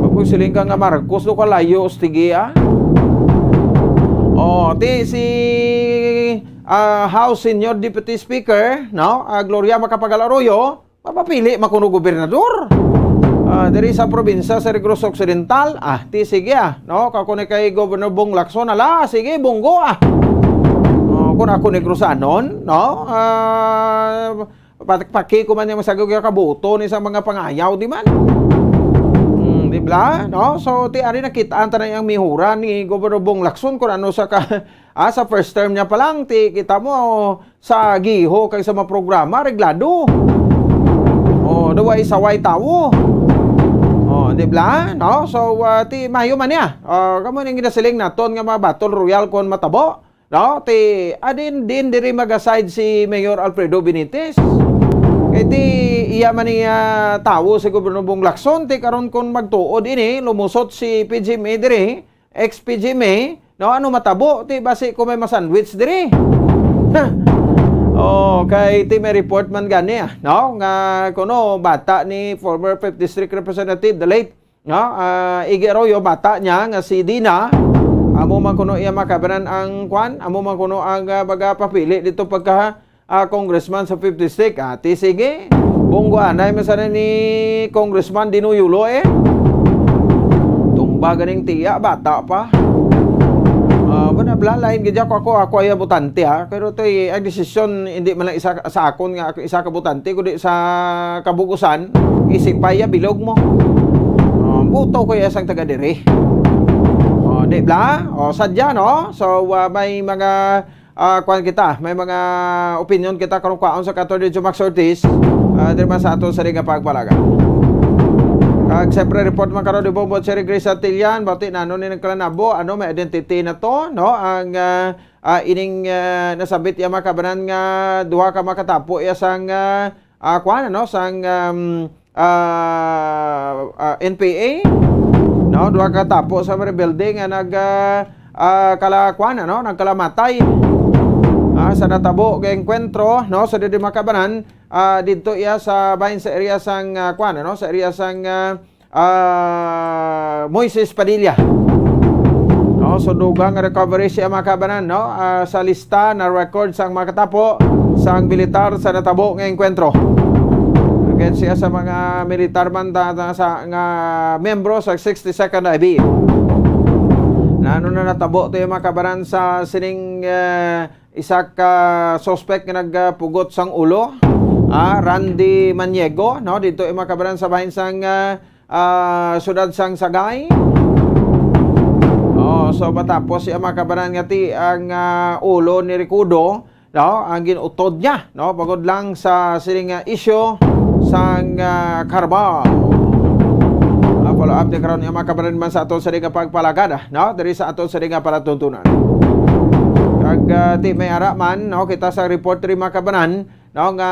Pag magsiling ka nga Marcos, do kalayo, ostigi, ah. Oh, ti si, ah, House Senior Deputy Speaker, no? Ah, Gloria Macapagal Arroyo, Mapapili man kuno gobernador. Ah, diri sa probinsya sa Negros Occidental, ah, ti sige, ah, no? Kakuni kay Governor Bong Lacson, ala, sige, Bonggo, ah. Oh, kung ako Negrosanon, no? Ah, pat-, paki ko man yung masagog yung kabuto ni sa mga pangayaw, di man? Hmm, di ba? No? So, ti ari nakitaan ta na yung mihura ni Governor Bong Lacson kung ano sa ka, ah, sa first term niya pa lang, ti kita mo, sa giho kag sa mga programa, reglado. Oh, daw ay saway tawo. Oh, di ba? No? So, ah, ti mayo man niya. Ah, kamo ning ginasiling naton nga mga battle royale kon matabo. No? Ti, adin din diri mag-aside si Mayor Alfredo Benitez. Kay ti iya man ni, ah, tawo si Gobernador Bong Lacson, ti karon kon magtuod ini, lumusot si P G M A diri, ex P G M A, no, ano matabo? Ti basi ko may masandwich diri. Oh, kay ti may report man gani, ah, no, nga kuno bata ni former fifth District Representative, the late, no, ah, Iggy Arroyo, bata niya nga si Dina. Amo man kuno iya makabanan ang kwan, amo man kuno ang, ah, magapapili dito pagka ah, congressman sa fifth District. Ah, ti sige, bunggo anay man sana ni Congressman Dino Yulo, eh. Tumba ganing tiya, bata pa. Ah, wala, wala, lain gid ako, ako, ako ay botante, ha. Pero to, eh, ang desisyon, hindi man lang isa, sa akon nga ako isa ka botante, kundi sa kabugusan, isipay ya, bilog mo. Ah, buto ko ya sang taga diri. Oh, di bla? Oh, sadya, no? So, ah, may mga ah, kuwan kita, may mga opinion kita karon kwaon sa Attorney Jomax Ortiz, ah, diri man sa aton sa nga pagpalaga. Kag siyempre, report man karon ni Bombo Cherry Grace Antillan, bati na ano ni nagkalanabo, ano, may identity na to, no? Ang, ah, ah, ining, ah, nasabit iya makabanan nga duha ka makatapo iya sang, ah, ah, kuwan, ano, sang, um, ah, ah, N P A, no? Duha ka tapo sa mga rebelde nga nag, ah, ah, kala, kuwan, ano, nagkalamatay, ah, sa natabo nga engkwentro, no? Sa didi makabanan, ah, didto iya sa bahin sa area sang, ah, kuwan, ano, sa area sang, ah, ah, Moises Padilla. No, so dugang recovery siya, mga kabanan, no? Ah, sa lista na record sang mga katapo sang militar sa natabo nga engkwentro. Against siya sa mga militar man ta-, ta-, sa, nga miyembro sa sixty-second I B. Na ano na natabo to yung mga kabanan sa sining, eh, isa ka suspect nga nagpugot sang ulo, ah, Randy Maniego, no? Dito yung mga kabanan sa bahin sang, ah, ah, siyudad sang Sagay. Oh, so matapos siya mga kabanan nga ti ang, ah, ulo ni Ricudo, no? Ang ginutod niya, no? Bangod lang sa sining, ah, issue sang, ah, karbal. Ah, follow up ni karon yung mga kabanan man sa aton sa nga pagpalagad, ah, no? Diri sa aton sa nga palatuntunan. Kag, ah, ti may ara man, no? Kita sa report ri mga kabanan, no, nga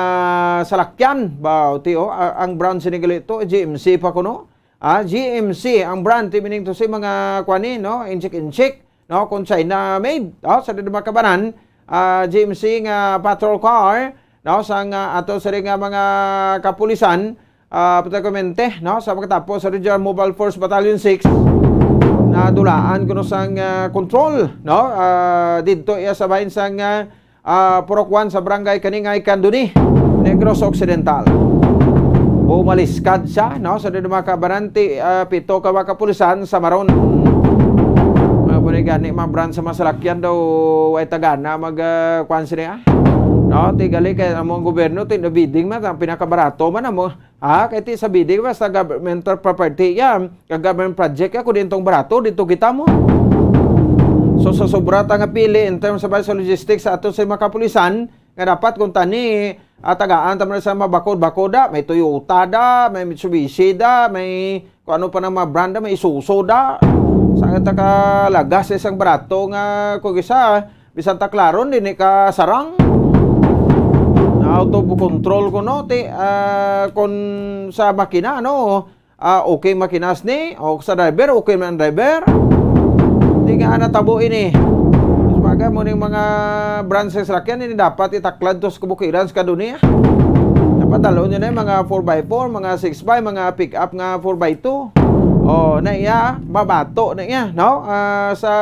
salakyan ba, ti, oh, a-, ang brand sini gali to, G M C pa kuno. Ah, G M C ang brand, ti meaning to say mga kuan ni, no, inchik-inchik, no, kung China made, no, sa dito makabanan, ah, G M C nga patrol car, no, sang, ah, ato sa nga mga kapulisan, ah, particularmente, no, sa pagkatapos sa Regional Mobile Force Battalion six, na dulaan kuno sang, ah, control, no, ah, didto iya sa bahin sang, ah, ah, Purok one sa Barangay Kaningay, Candoni, Negros Occidental. Bumaliskad siya, no? Sa dito mga kabanan ti, ah, pito ka mga kapulisan sa Maron. Mga puli gani, mga brand sa masalakyan daw, ay tagana, mag, ah, kwan sila, ah. No? Ti gali kay among gobyerno, ti nabidding man, ang pinakabarato man, amo, ah, kay ti sa bidding, basta governmental property yan, kag government project, ako din tong barato, dito kita mo. So, sa sobra ta nga pili, in terms of sa logistics, sa ato sa mga kapulisan, nga dapat kung tani, ah, tagaan ta man sa mga bakod-bakod, ah, may Toyota da, may Mitsubishi da, may kung ano pa ng mga brand da, may Isuzu da. Sa nga ta kalagas sa isang barato nga kung isa, bisan ta klaron, di ni ka sarang. Na out of control ko, no? Ti, ah, kung sa makina, no? Ah, okay makinas ni, o sa driver, okay man ang driver. Di nga natabo ini. Mas bagay mo ning mga brand sa sasakyan, ini dapat itaklad to sa kabukiran sa kaduni, ah. Dapat dalon nyo na yung mga four by four, mga six by, mga pick up nga four by two. Oh, na iya, mabato na iya, no? Ah, sa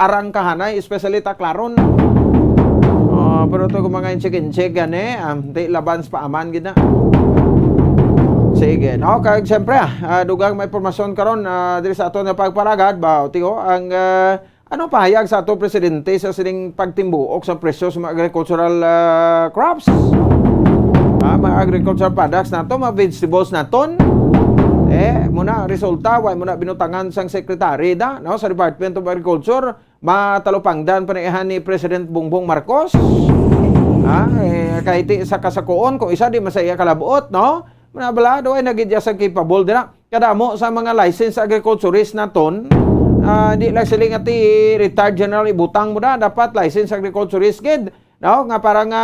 arangkahanay, especially taklaron. Oh, pero to kung mga inchik-inchik gani, ah, di laban sa paaman gid na. Sige, no? Kag siyempre, ah, ah, dugang may impormasyon karon, ah, diri sa aton nga pagpalagad, ba, tiyo, ang, ah, ano pahayag sa ato presidente sa sining pagtimbuok sa presyo sa mga agricultural, ah, crops? Ah, mga agricultural products nato, mga vegetables naton. Eh, muna ang resulta, wa mo na binutangan sang secretary da, no, sa Department of Agriculture, matalupangdan pa na ihan ni President Bongbong Marcos. Ah, eh, kahit sa kasakuon, kung isa di masaya kalabot, no? Muna bala, do ay nagidya sa capable dira. Kadamo sa mga licensed agriculturist naton, ah, di lang sila nga ti retired general ibutang mo na, dapat licensed agriculturist gid, no? Nga para nga,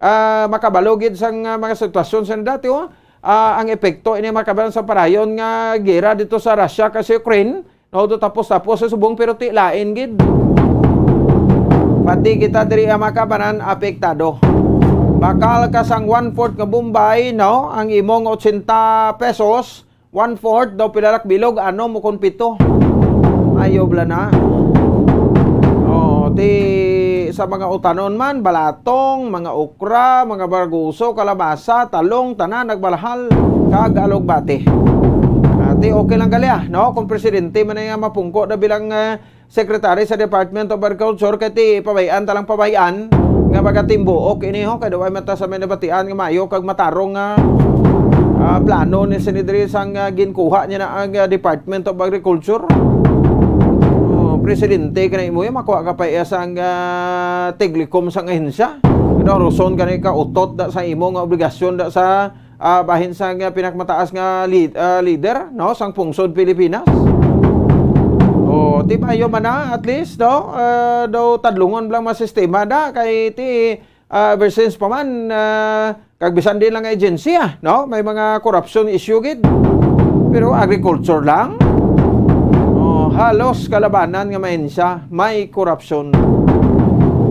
ah, makabalo gid sang, ah, mga sitwasyon sa dati, oh. Ah, ang epekto ini makabalan sa parayon nga gera dito sa Russia kag sa Ukraine, no? Do tapos-tapos sa subong pero ti lain gid. Pati kita diri ang makabanan apektado. Bakal ka sang one-fourth nga Bombay, no? Ang imong ochenta pesos, one-fourth daw pila ra ka bilog, ano mo kon pito? Ayo bala na. Oh, ti sa mga utanon man, balatong, mga okra, mga barguso, kalabasa, talong, tanan nagbalahal, kag alugbati. Ah, ti okay lang gali, ah, no? Kung presidente man ay nga mapungko na bilang, eh, Secretary sa Department of Agriculture, kay ti pabay-an ta lang pabay-an nga magatimbuok ini, ho, kay daw ay mata sa may nabatian nga maayo kag matarong nga, ah, plano ni Senador sang, ah, ginkuha niya na ang, ah, Department of Agriculture. Oh, presidente ka na imo, eh, makuha ka pa iya sang, ah, tiglikom sang ahensya. Ano, rason ka na ikautot da sa imo nga obligasyon da sa ah, bahin sang, ah, pinakamataas nga lead-, ah, leader, no, sang pungsod Pilipinas. O, ti maayo man na, at least, no, ah, daw tadlungon lang mga sistema da, kay ti, ah, ever since pa man, ah, kag bisan din lang agency, ah, no, may mga corruption issue gid. Pero agriculture lang, oh, halos kalabanan nga mahinsya, may corruption.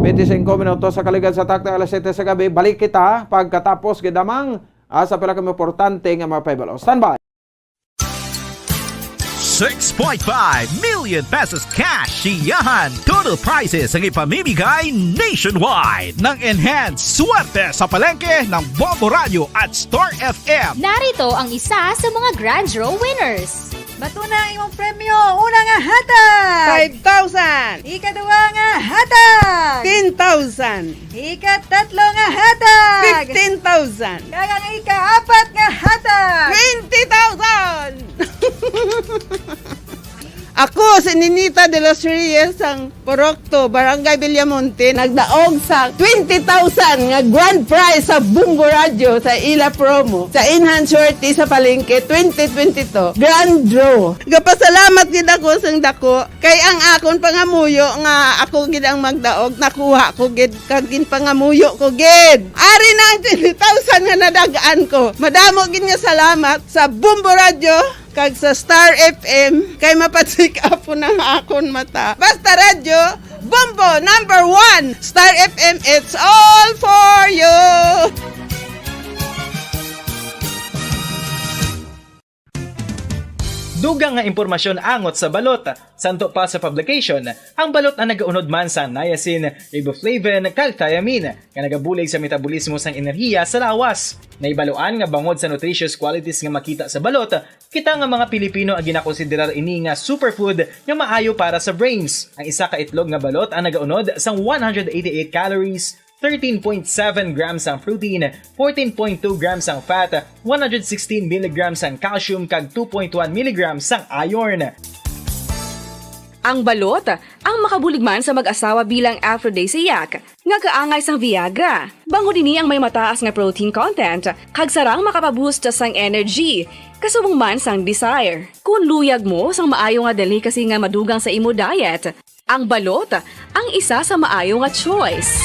Twenty-cinco minutos sa kaligad sa takna, alas siyete sa gabi. Balik kita pagkatapos gid lamang ah, sa pila ka importante nga mga pahibalo. Standby. Six point five million pesos cash, siyahan, total prizes ang ipamimigay nationwide ng Enhanced Swerte sa Palengke ng Bombo Radio at Star F M. Narito ang isa sa mga Grand Draw winners. Bato na ang imong premyo. Una nga hatag, five thousand. Ikaduha nga hatag, ten thousand. Ikatatlo nga hatag, fifteen thousand. Kag ang ikaapat nga hatag, twenty thousand. Ako si Ninita de los Reyes, ang Porokto, Barangay Villamonte, nagdaog sa twenty thousand nga grand prize sa Bombo Radio sa ila promo sa Enhance Swerte sa Palengke twenty twenty-two Grand Draw. Gapasalamat gid ako sang dako kay ang akon pangamuyo nga ako gid ang magdaog, nakuha ko gid, kag ginpangamuyo ko gid. Ari na ang twenty thousand nga nadag-an ko. Madamo gid nga salamat sa Bombo Radio kag sa Star F M kay mapa-check up po na nga akon mata. Basta Radyo, Bombo number one! Star F M, it's all for you! Dugang nga impormasyon angot sa balot. Santo pa sa publication, ang balot ang nagaunod man sa niacin, riboflavin, kag thiamine, nga nagabulig sa metabolismo sang enerhiya sa lawas. Naibaluan nga bangod sa nutritious qualities nga makita sa balot, kita nga mga Pilipino ang ginakonsiderar ini nga superfood nga maayo para sa brains. Ang isa ka itlog nga balot ang nagaunod sang one hundred eighty-eight calories, thirteen point seven grams ang protein, fourteen point two grams ang fat, one hundred sixteen milligrams ang calcium, kag two point one milligrams ang iron. Ang balot, ang makabulig man sa mag-asawa bilang aphrodisiac, nga kaangay sang Viagra. Bangod ini ang may mataas nga protein content, kag sarang makapaboost sang energy, kasubong man sang desire. Kung luyag mo sang maayo nga delicacy nga madugang sa imo diet, ang balot ang isa sa maayo nga choice.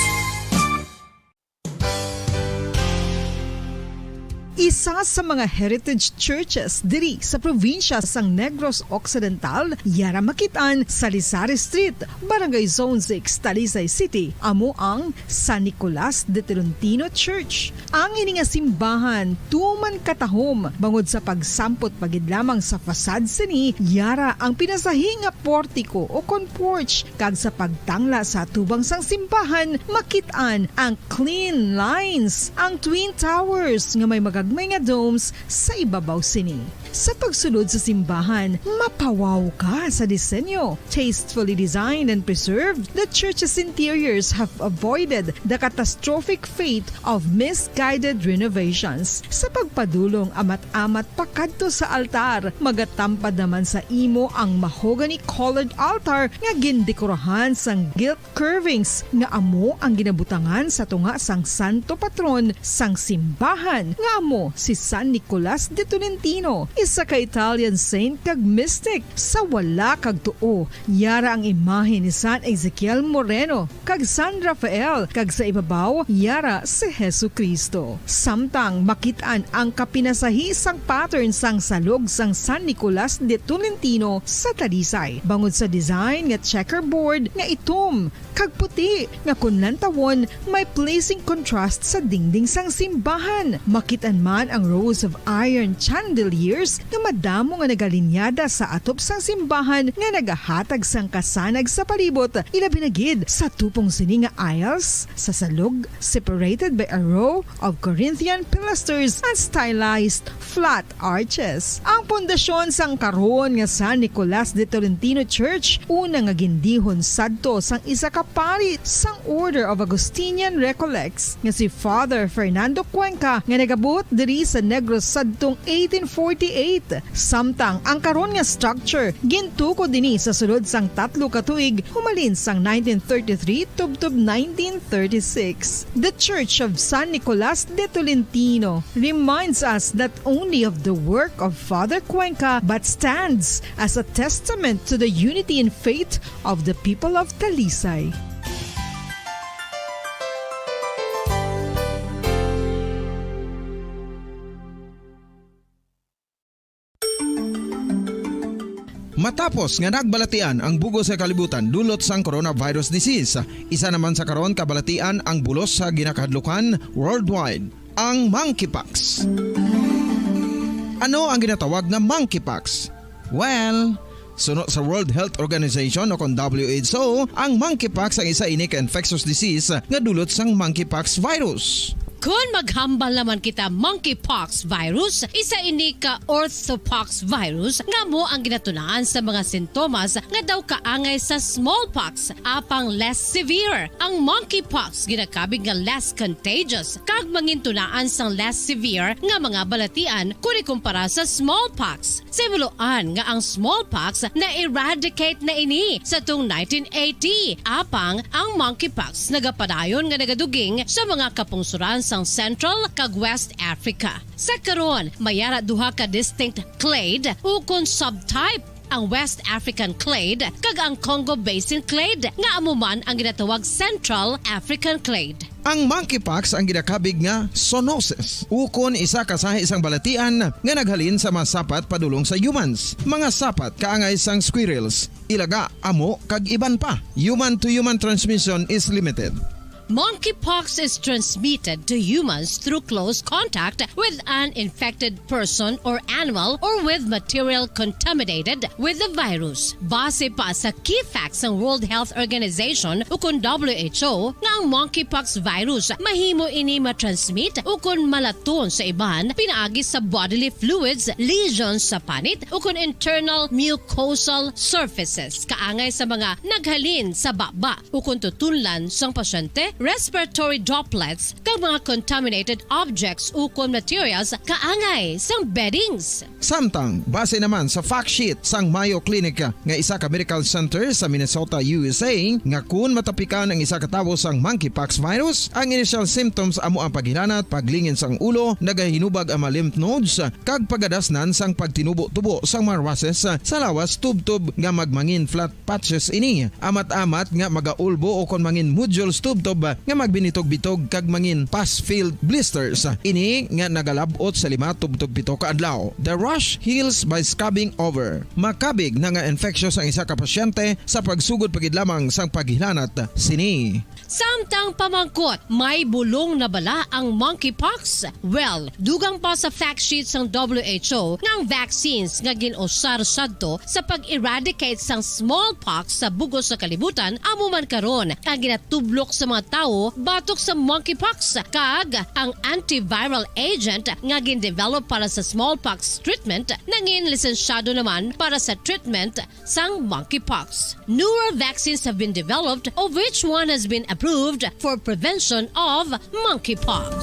Isa sa mga heritage churches diri sa probinsya sang Negros Occidental, yara makit-an sa Lisari Street, Barangay Zone six, Talisay City, amo ang San Nicolas de Tolentino Church. Ang ini nga simbahan tuman katahom, bangod sa pagsampot pa gid lamang sa facade sini, yara ang pinasahi nga portiko o kon porch, kag sa pagtangla sa atubang sang simbahan, makit-an ang clean lines, ang Twin Towers nga may magagma nga domes sa ibabaw sini. Sa pagsulod sa simbahan, mapawaw ka sa disenyo. Tastefully designed and preserved, the church's interiors have avoided the catastrophic fate of misguided renovations. Sa pagpadulong amat-amat pakadto sa altar, magatampad naman sa imo ang mahogany-colored altar nga gindekorahan sang gilt curvings nga amo ang ginabutangan sa tunga sang santo patron sang simbahan nga amo si San Nicolas de Tolentino, isa ka Italian saint kag mystic. Sa wala kag tuo, yara ang imahe ni San Ezekiel Moreno kag San Rafael, kag sa ibabaw yara si Jesu-Cristo. Samtang makit-an ang kapinasahi sang pattern sang salog sang San Nicolas de Tolentino sa Talisay, bangod sa design nga checkerboard nga itom kag puti nga kon lantawon may pleasing contrast sa dingding sang simbahan. Makit-an man ang rows of iron chandeliers nga madamo nga nagalinyada sa atop sang simbahan nga nagahatag sang kasanag sa palibot, ilabi na gid sa tupong sini nga aisles sa salog, separated by a row of Corinthian pilasters and stylized flat arches. Ang pundasyon sang karon nga San Nicolas de Tolentino Church, una nga gindihon sadto sang isa ka pari sang Order of Augustinian Recollects nga si Father Fernando Cuenca, nga nagabot diri sa Negros sadtong eighteen forty-eight. Samtang ang karon nga structure gintukod ini sa sulod sang tatlo ka tuig, humalin sang nineteen thirty-three tubtob nineteen thirty-six. The Church of San Nicolas de Tolentino reminds us not only of the work of Father Cuenca but stands as a testament to the unity in faith of the people of Talisay. Matapos nga nagbalatian ang bug-os nga kalibutan dulot sang coronavirus disease, isa naman sa karon kabalatian ang bulos sa ginakahadlukan worldwide, ang monkeypox. Ano ang ginatawag nga monkeypox? Well, suno sa World Health Organization o kon W H O, ang monkeypox ang isa ini ka infectious disease nga dulot sang monkeypox virus. Kon maghambal naman kita, monkeypox virus, isa ini ka orthopox virus nga amo ang ginatunaan sa mga sintomas nga daw kaangay sa smallpox, apang less severe. Ang monkeypox ginakabig nga less contagious kag mangintunaan sang less severe nga mga balatian kon ikumpara sa smallpox. Sa himuloan nga ang smallpox na-eradicate na ini sa tung nineteen eighty, apang ang monkeypox nagapadayon nga nagaduging sa mga kapungsoran sang Central kag West Africa. Sa karon, may ara duha ka distinct clade ukon subtype, ang West African clade kag ang Congo Basin clade, nga amo man ang ginatawag Central African clade. Ang monkeypox ang ginakabig nga zoonosis, ukon isa ka sahi sang balatian nga naghalin sa mga sapat padulong sa humans. Mga sapat kaangay sang squirrels, ilaga, amo, kag iban pa. Human-to-human transmission is limited. Monkeypox is transmitted to humans through close contact with an infected person or animal or with material contaminated with the virus. Base pa sa key facts sang World Health Organization ukon W H O nga ang monkeypox virus mahimo ini matransmit ukon malaton sa iban pinaagi sa bodily fluids, lesions sa panit ukon internal mucosal surfaces kaangay sa mga naghalin sa baba ukon tutunlan sang pasyente, respiratory droplets, kag mga contaminated objects ukon materials kaangay sang beddings. Samtang, base naman sa fact sheet sang Mayo Clinic nga isa ka medical center sa Minnesota, U S A, nga kun matapikan ang isa ka tawo sang monkeypox virus, ang initial symptoms amo ang paghilanat, paglingin sang ulo, nagahinubag ang mga lymph nodes, kag pagadasnan sang pagtinubo-tubo sang mga rushes sa lawas tubtob nga magmangin flat patches ini, amat-amat nga magaulbo ukon mangin nodules tubtob nga magbinitog-bitog kag mangin pus-filled blisters. Ini nga nagalab-ot sa lima tubtob pito ka adlaw. The rash heals by scabbing over. Makabig na nga infectious ang isa ka pasyente sa pagsugod pa gid lamang sang paghilanat sini. Samtang pamangkot, may bulong na bala ang monkeypox? Well, dugang pa sa fact sheet sang W H O nga ang vaccines nga gin-usar sadto sa pag-eradicate sang smallpox sa bug-os nga kalibutan amo man karon ang ginatublok sa mga tawo batok sa monkeypox, kag ang antiviral agent nga gin-develop para sa smallpox treatment nangin lisensyado naman para sa treatment sang monkeypox. Newer vaccines have been developed, of which one has been approved for prevention of monkeypox.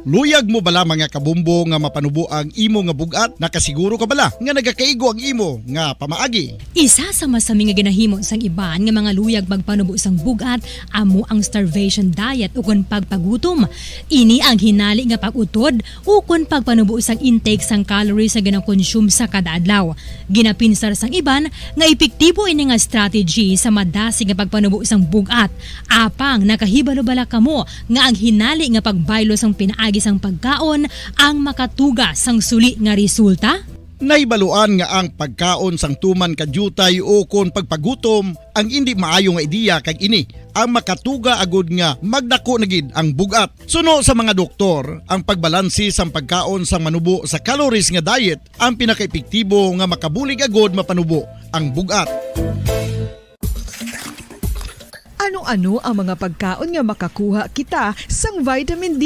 Luyag mo bala, mga kabombo, nga mapanubo ang imo nga bug-at? Nakasiguro ka bala nga nagakaigo ang imo nga pamaagi? Isa sa masami nga ginahimo sang iban nga mga luyag magpanubo sang bug-at amo ang starvation diet ukon pagpagutom. Ini ang hinali nga pag-utod ukon pagpanubo sang intake sang calories nga gina-consume sa kada adlaw. Ginapinsar sang iban nga epektibo ini nga strategy sa madasig nga pagpanubo sang bug-at. Apang nakahibalo bala kamo nga ang hinali nga pagbaylo sang pinaagi sang pagkaon ang makatuga sang suli nga resulta? Nahibaluan nga ang pagkaon sang tuman ka diutay ukon pagpagutom ang indi maayo nga ideya, kag ini ang makatuga agud nga magdako na gid ang bug-at. Suno sa mga doktor, ang pagbalansi sang pagkaon sang manubo sa calories nga diet ang pinakaepektibo nga makabulig agud mapanubo ang bug-at. Ano-ano ang mga pagkaon nga makakuha kita sang vitamin D?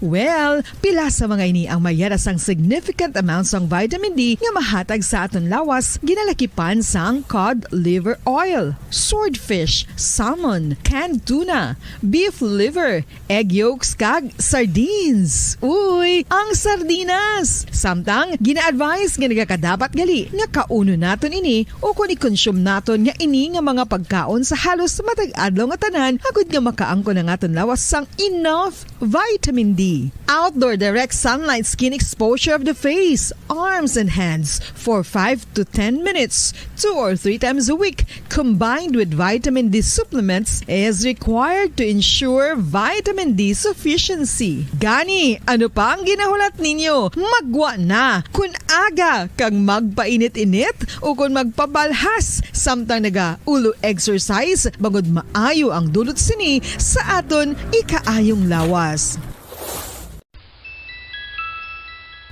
Well, pila sa mga ini ang mayara sang significant amount sang vitamin D nga mahatag sa aton lawas, ginalakipan sang cod liver oil, swordfish, salmon, canned tuna, beef liver, egg yolks, kag sardines. Uy, ang sardinas! Samtang, gina-advise nga nagakadapat gali nga kaunon naton ini ukon i-consume naton nga ini nga mga pagkaon sa halos matag adlaw nga tanan, agud nga makaangkon ang aton lawas sang enough vitamin D. Outdoor direct sunlight skin exposure of the face, arms, and hands for five to ten minutes, two or three times a week, combined with vitamin D supplements, is required to ensure vitamin D sufficiency. Gani, ano pa ang ginahulat ninyo? Maggwa na! Kun aga kag magpainit-init ukon magpabalhas samtang naga-ulo exercise, bangod maayo ang dulot sini sa aton ikaayong lawas.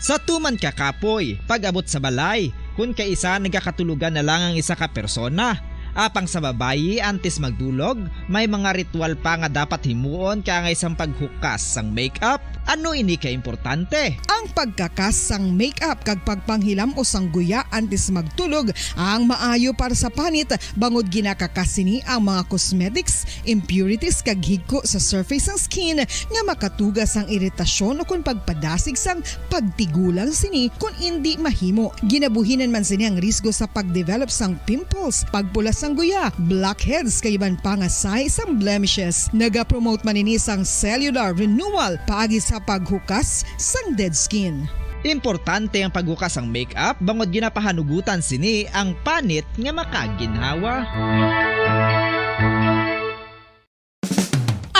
Sa tuman ka kapoy, pag-abot sa balay, kun kaisa nagakatulogan na lang ang isa ka persona. Apang sa babayi, antes magdulog, may mga ritual pa nga dapat himuon kaangay sang paghukas sang makeup. Ano ini ka importante? Ang pagkakas sang makeup kag pagpanghilam-os sang guya antes magtulog ang maayo para sa panit, bangod ginakakas sini ang mga cosmetics, impurities, kag higko sa surface sang skin nga makatuga sang iritasyon ukon pagpadasig sang pagtigulang sini kon indi mahimo. Ginabuhinan man sini ang risgo sa pagdevelop sang pimples, pagpula sang guya, blackheads, kag iban pa nga sahi sang blemishes. Nagapromote man ini sang cellular renewal paagi sa paghukas sang dead skin. Importante ang paghukas sang makeup bangod ginapahanugutan sini ang panit nga makaginhawa.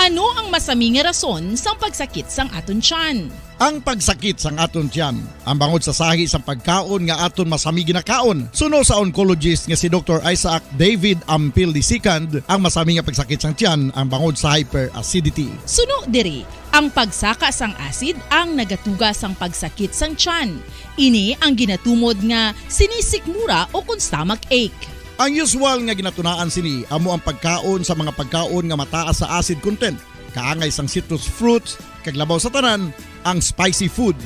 Ano ang masami nga rason sang pagsakit sang aton tiyan? Ang pagsakit sang aton tiyan, ang bangod sa sahi sang pagkaon nga aton masami ginakaon, suno sa oncologist nga si Doktor Isaac David Ampil the second, ang masami nga pagsakit sang tiyan ang bangod sa hyperacidity. Suno diri, ang pagsaka sang acid ang nagatuga sang pagsakit sang tiyan. Ini ang ginatumod nga sinisikmura ukon stomach ache. Ang usual nga ginatunaan sini amo ang pagkaon sa mga pagkaon nga mataas sa acid content, kaangay sang citrus fruits, kag labaw sa tanan, ang spicy food.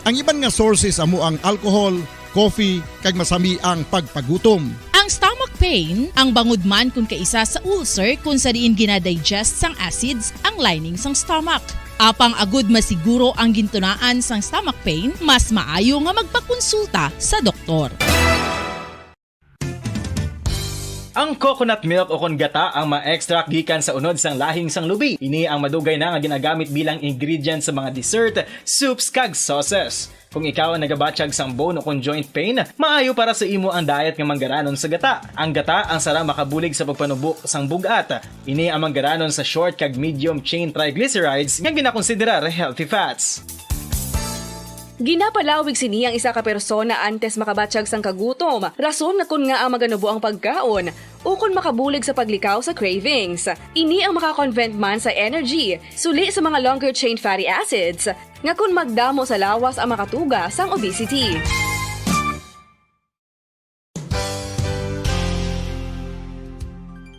Ang iban nga sources amo ang alcohol, coffee, kag masami ang pagpagutom. Ang stomach pain, ang bangod man kun kaisa sa ulcer kun sa diin ginadigest sang acids ang lining sang stomach. Apang agud masiguro ang gintunaan sang stomach pain, mas maayo nga magpakonsulta sa doktor. Ang coconut milk ukon gata ang ma-extract gikan sa unod sang lahing sang lubi. Ini ang madugay na nga ginagamit bilang ingredient sa mga dessert, soups, kag sauces. Kung ikaw ang nagabatyag sang bone ukon joint pain, maayo para sa imo ang diet nga manggaranon sa gata. Ang gata ang sarang makabulig sa pagpanubo sang bug-at. Ini ang manggaranon sa short kag medium chain triglycerides nga ginakonsiderar healthy fats. Ginapalawig sini ang isa ka persona antes makabatyag sang kagutom, rason nga kon ngaa maganubo ang pagkaon, ukon makabulig sa paglikaw sa cravings. Ini ang makakonvert man sa energy, suli sa mga longer chain fatty acids, nga kon magdamo sa lawas ang makatuga sang obesity.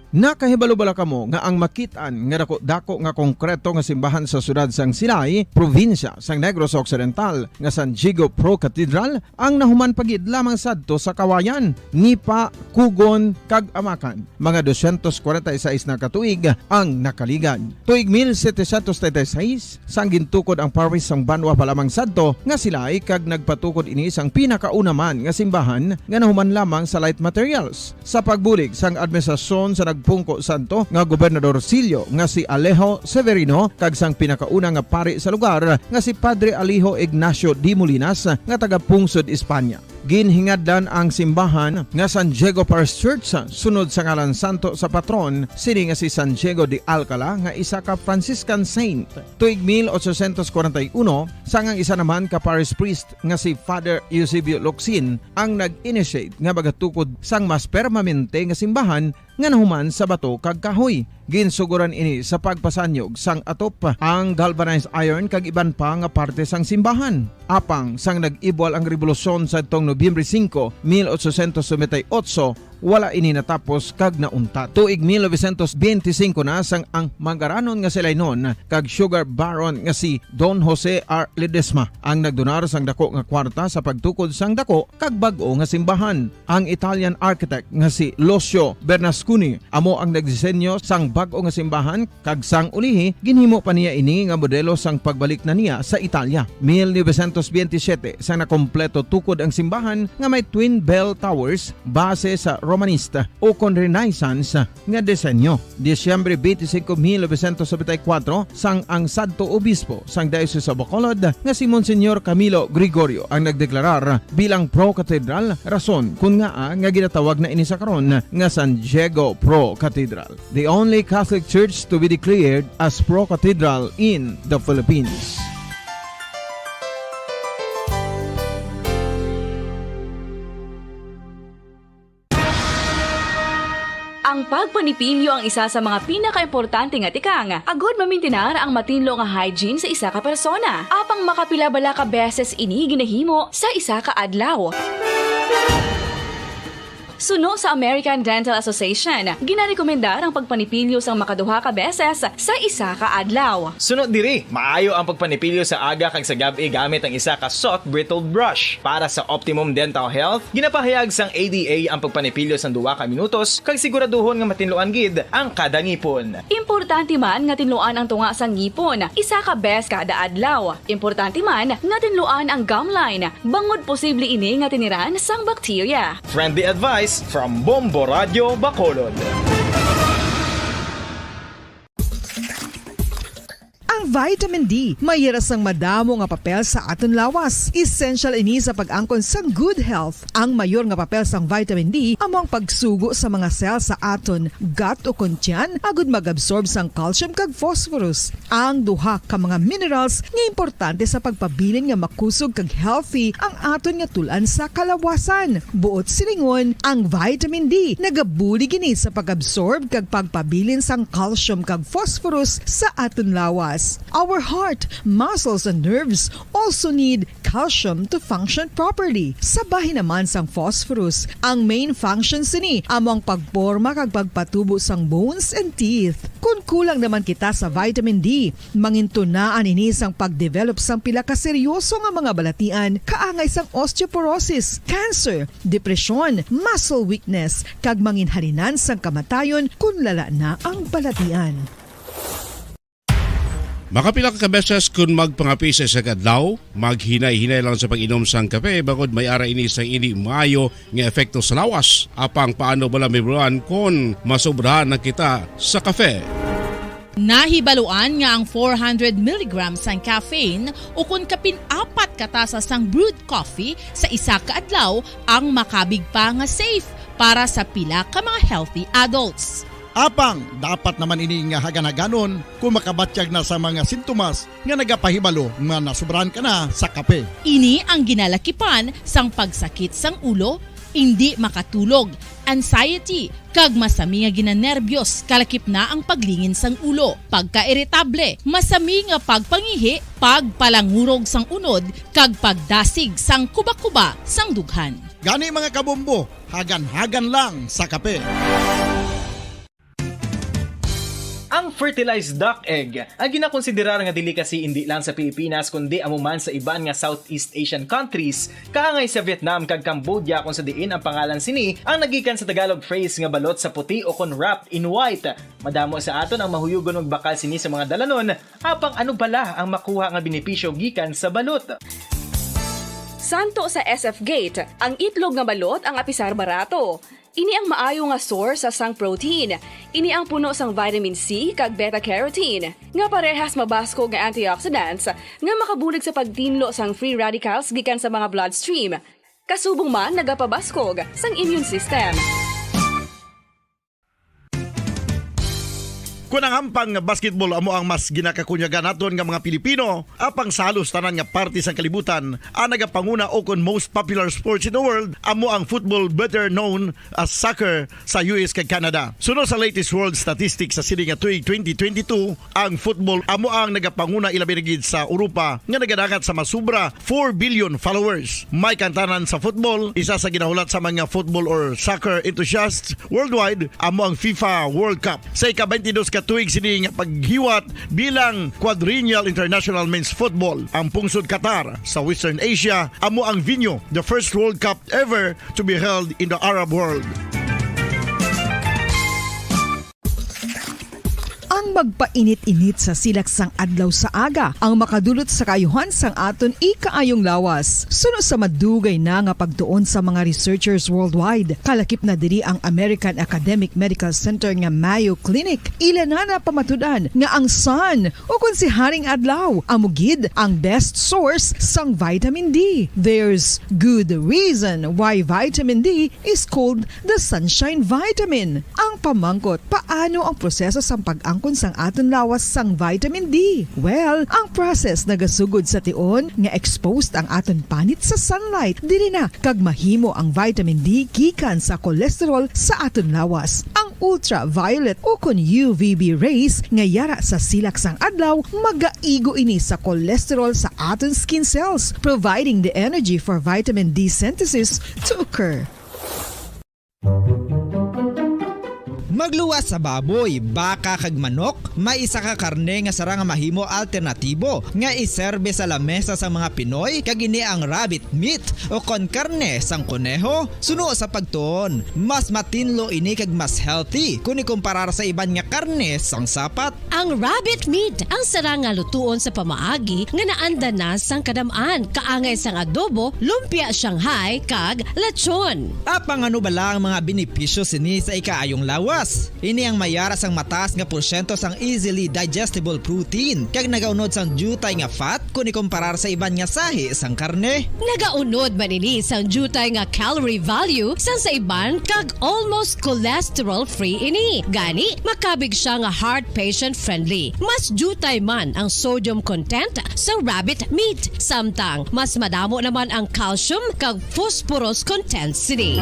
Nakahibalo bala kamo nga ang makit-an nga dako-dako nga konkreto nga simbahan sa siyudad sang Silay, probinsya sang Negros Occidental, nga San Diego Pro Cathedral, ang nahuman pa gid lamang sadto sa Kawayan, ni pa kugon kag amakan? Mga dosyentos kwarenta y seis na ka tuig ang nakaligad. Tuig mil setecientos treinta y seis, sang gintukod ang parish sang banwa pa lamang sadto nga Silay, kag nagpatukod ini sang pinakauna man nga simbahan nga nahuman lamang sa light materials. Sa pagbulig sang administrasyon sa nagpungko sadto nga gobernadorcillo nga si Alejo Severino kag sang pinakauna nga pari sa lugar nga si Padre Alejo Ignacio de Molinas nga taga-pungsod Espanya. Ginhingadlan ang simbahan nga San Diego Parish Church sunod sa ngalan santo sa patron sini nga si San Diego de Alcala nga isa ka Franciscan saint. Tuig mil ochocientos kwarenta y uno, sang ang isa naman ka parish priest nga si Father Eusebio Locsin ang nag-initiate nga magatukod sang mas permanente nga simbahan nga nahuman sa bato kag kahoy. Ginsugoran ini sa pagpasanyog sang atop, ang galvanized iron kag iban pa nga parte sang simbahan. Apang sang nag-ibwal ang rebolusyon sadtong Nobyembre singko, mil ochocientos noventa y ocho, wala ini natapos kag nauntat. Tuig mil novecientos benti singko na sang ang mangaranon nga si Lainon kag sugar baron nga si Don Jose R. Ledesma ang nagdonar sang dako nga kwarta sa pagtukod sang dako kag bag-o nga simbahan. Ang Italian architect nga si Lucio Bernasconi amo ang nagdisenyo sang bag-o nga simbahan, kag sang ulihi ginhimo pa niya ini nga modelo sang pagbalik na niya sa Italia. Mil novecientos benti siyete, sang nakompleto tukod ang simbahan nga may twin bell towers base sa Romanista ukon Renaissance nga disenyo. Disyembre twenty-five, mil novecientos noventa y cuatro, sang ang sadto obispo sang Diocese of Bacolod nga si Monsignor Camilo Gregorio ang nagdeklarar bilang pro cathedral, rason kun ngaa nga ginatawag na ini sa karon nga San Diego Pro Cathedral, the only Catholic church to be declared as pro cathedral in the Philippines. Ang pagpanipilyo ang isa sa mga pinakaimportante nga tikang agud mamintinar ang matinlo nga hygiene sa isa ka persona. Apang makapila bala ka beses ini ginahimo sa isa ka adlaw? Suno sa American Dental Association, ginarekomendar ang pagpanipilyo sang makaduha ka beses sa isa ka adlaw. Suno diri, maayo ang pagpanipilyo sa aga kag sa gab-i gamit ang isa ka soft bristle brush. Para sa optimum dental health, ginapahayag sang A D A ang pagpanipilyo sang duha ka minutos kag siguraduhon nga matinluan gid ang kada ngipon. Importante man nga tinluan ang tunga sang ngipon isa ka bes kada adlaw. Importante man nga tinluan ang gum line, bangod posible ini nga tiniran sang bakterya. Friendly advice from Bombo Radio Bacolod. Ang vitamin D may ira sang madamo nga papel sa aton lawas. Essential ini sa pag-angkon sang good health. Ang mayor nga papel sang vitamin D amo ang pagsugo sa mga cell sa aton gut ukon tiyan agud mag-absorb sang calcium kag phosphorus, ang duha ka mga minerals nga importante sa pagpabilin nga makusog kag healthy ang aton nga tul-an sa kalawasan. Buot silingon, ang vitamin D nagabulig ini sa pag-absorb kag pagpabilin sang calcium kag phosphorus sa aton lawas. Our heart, muscles, and nerves also need calcium to function properly. Sa bahin naman sang phosphorus, ang main function sini amo ang pagporma kag pagpatubo sang bones and teeth. Kon kulang naman kita sa vitamin D, mangintunaan ini sang pag-develop sang pila ka seryoso nga mga balatian, kaangay sang osteoporosis, cancer, depresyon, muscle weakness, kag manginhalinan sang kamatayon kon lala na ang balatian. Makapila ka beses kon magpangape sa isa ka adlaw, maghinay-hinay lang sa pag-inom sang kape, bangod may ara ini sang indi maayo nga epekto sa lawas. Apang paano bala mahibaluan kon masobrahan na kita sa kape? Nahibaluan nga ang four hundred milligrams sang caffeine ukon kapin apat ka tasa sang brewed coffee sa isa ka adlaw ang makabig pa nga safe para sa pila ka mga healthy adults. Apang dapat naman ini nga hagan-haganon kon makabatyag na sa mga sintomas nga nagapahibalo nga nasobrahan ka na sa kape. Ini ang ginalakipan sang pagsakit sang ulo, indi makatulog, anxiety, kag masami nga ginanerbiyos, kalakip na ang paglingin sang ulo, pagkairitable, masami nga pagpangihi, pagpalangurog sang unod, kag pagdasig sang kubakuba sang dughan. Gani, mga kabombo, hagan-hagan lang sa kape. Ang fertilized duck egg, ang ginakonsiderar nga delicacy indi lang sa Pilipinas kundi amo man sa iban nga Southeast Asian countries, kaangay sa Vietnam kag Cambodia, kung sa diin ang pangalan sini ang nagikan sa Tagalog phrase nga balot sa puti o kon wrapped in white. Madamo sa aton ang mahuyugon magbakal sini sa mga dalanon, apang ano bala ang makuha nga benepisyo gikan sa balot? Santo sa S F Gate, ang itlog nga balot ang apisar barato. Ini ang maayo nga source sang protein. Ini ang puno sang vitamin C kag beta-carotene, nga parehas mabaskog nga antioxidants nga makabulig sa pagtinlo sang free radicals gikan sa mga bloodstream. Kasubong man nagapabaskog sang immune system. Kon ang hampang nga basketball amo ang mas ginakakunyagan naton nga mga Pilipino, apang sa halos tanan nga parte sang kalibutan, ang nagapanguna o kon most popular sports in the world amo ang football, better known as soccer, sa U S kag Canada. Suno sa latest world statistics sa sini nga tuig twenty twenty-two, ang football amo ang nagapanguna, ilabi na gid sa Europa nga nagadangat sa masubra four billion followers. May kantanan sa football, isa sa ginahulat sa mga football or soccer enthusiasts worldwide, amo ang FIFA World Cup. Sa ika-twenty-dos ka tuig sini nga paghiwat bilang Quadrennial International Men's Football, ang pungsod Qatar sa Western Asia amo ang venue, the first World Cup ever to be held in the Arab world. Ang magpainit-init sa silak sang adlaw sa aga ang makadulot sa kaayuhan sang aton ikaayong lawas. Suno sa madugay na nga pagtuon sa mga researchers worldwide, kalakip na diri ang American Academic Medical Center nga Mayo Clinic. Ila na napamatud-an nga ang sun, o kon si Haring Adlaw, amo gid ang best source sang vitamin D. There's good reason why vitamin D is called the sunshine vitamin. Ang pamangkot, paano ang proseso sang pag-angkon sang aton lawas sang vitamin D? Well, ang process nagasugod sa tion nga exposed ang aton panit sa sunlight. Diri na kag mahimo ang vitamin D gikan sa cholesterol sa aton lawas. Ang ultraviolet o kon U V B rays nga yara sa silak sang adlaw magaigo ini sa cholesterol sa aton skin cells, providing the energy for vitamin D synthesis to occur. Magluwas sa baboy, baka, kag manok, may isa ka karne nga sarang nga mahimo alternatibo nga iserbe sa lamesa sang mga Pinoy, kag ini ang rabbit meat o kon karne sang koneho. Suno sa pagtuon, mas matinlo ini kag mas healthy kon ikumparar sa iban nga karne sang sapat. Ang rabbit meat ang sarang nga lutuon sa pamaagi nga naanda na sang kadam-an, kaangay sang adobo, lumpia Shanghai, kag lechon. Apang ano bala ang mga benepisyo sini sa ikaayong lawas? Ini ang mayara sang mataas nga porsyento sang easily digestible protein, kag nagaunod sang diutay nga fat kon ikumparar sa iban nga sahi sang karne. Nagaunod man ini sang diutay nga calorie value sang sa iban, kag almost cholesterol-free ini. Gani, makabig sia nga heart patient-friendly. Mas diutay man ang sodium content sa rabbit meat, samtang mas madamo naman ang calcium kag phosphorus content sini.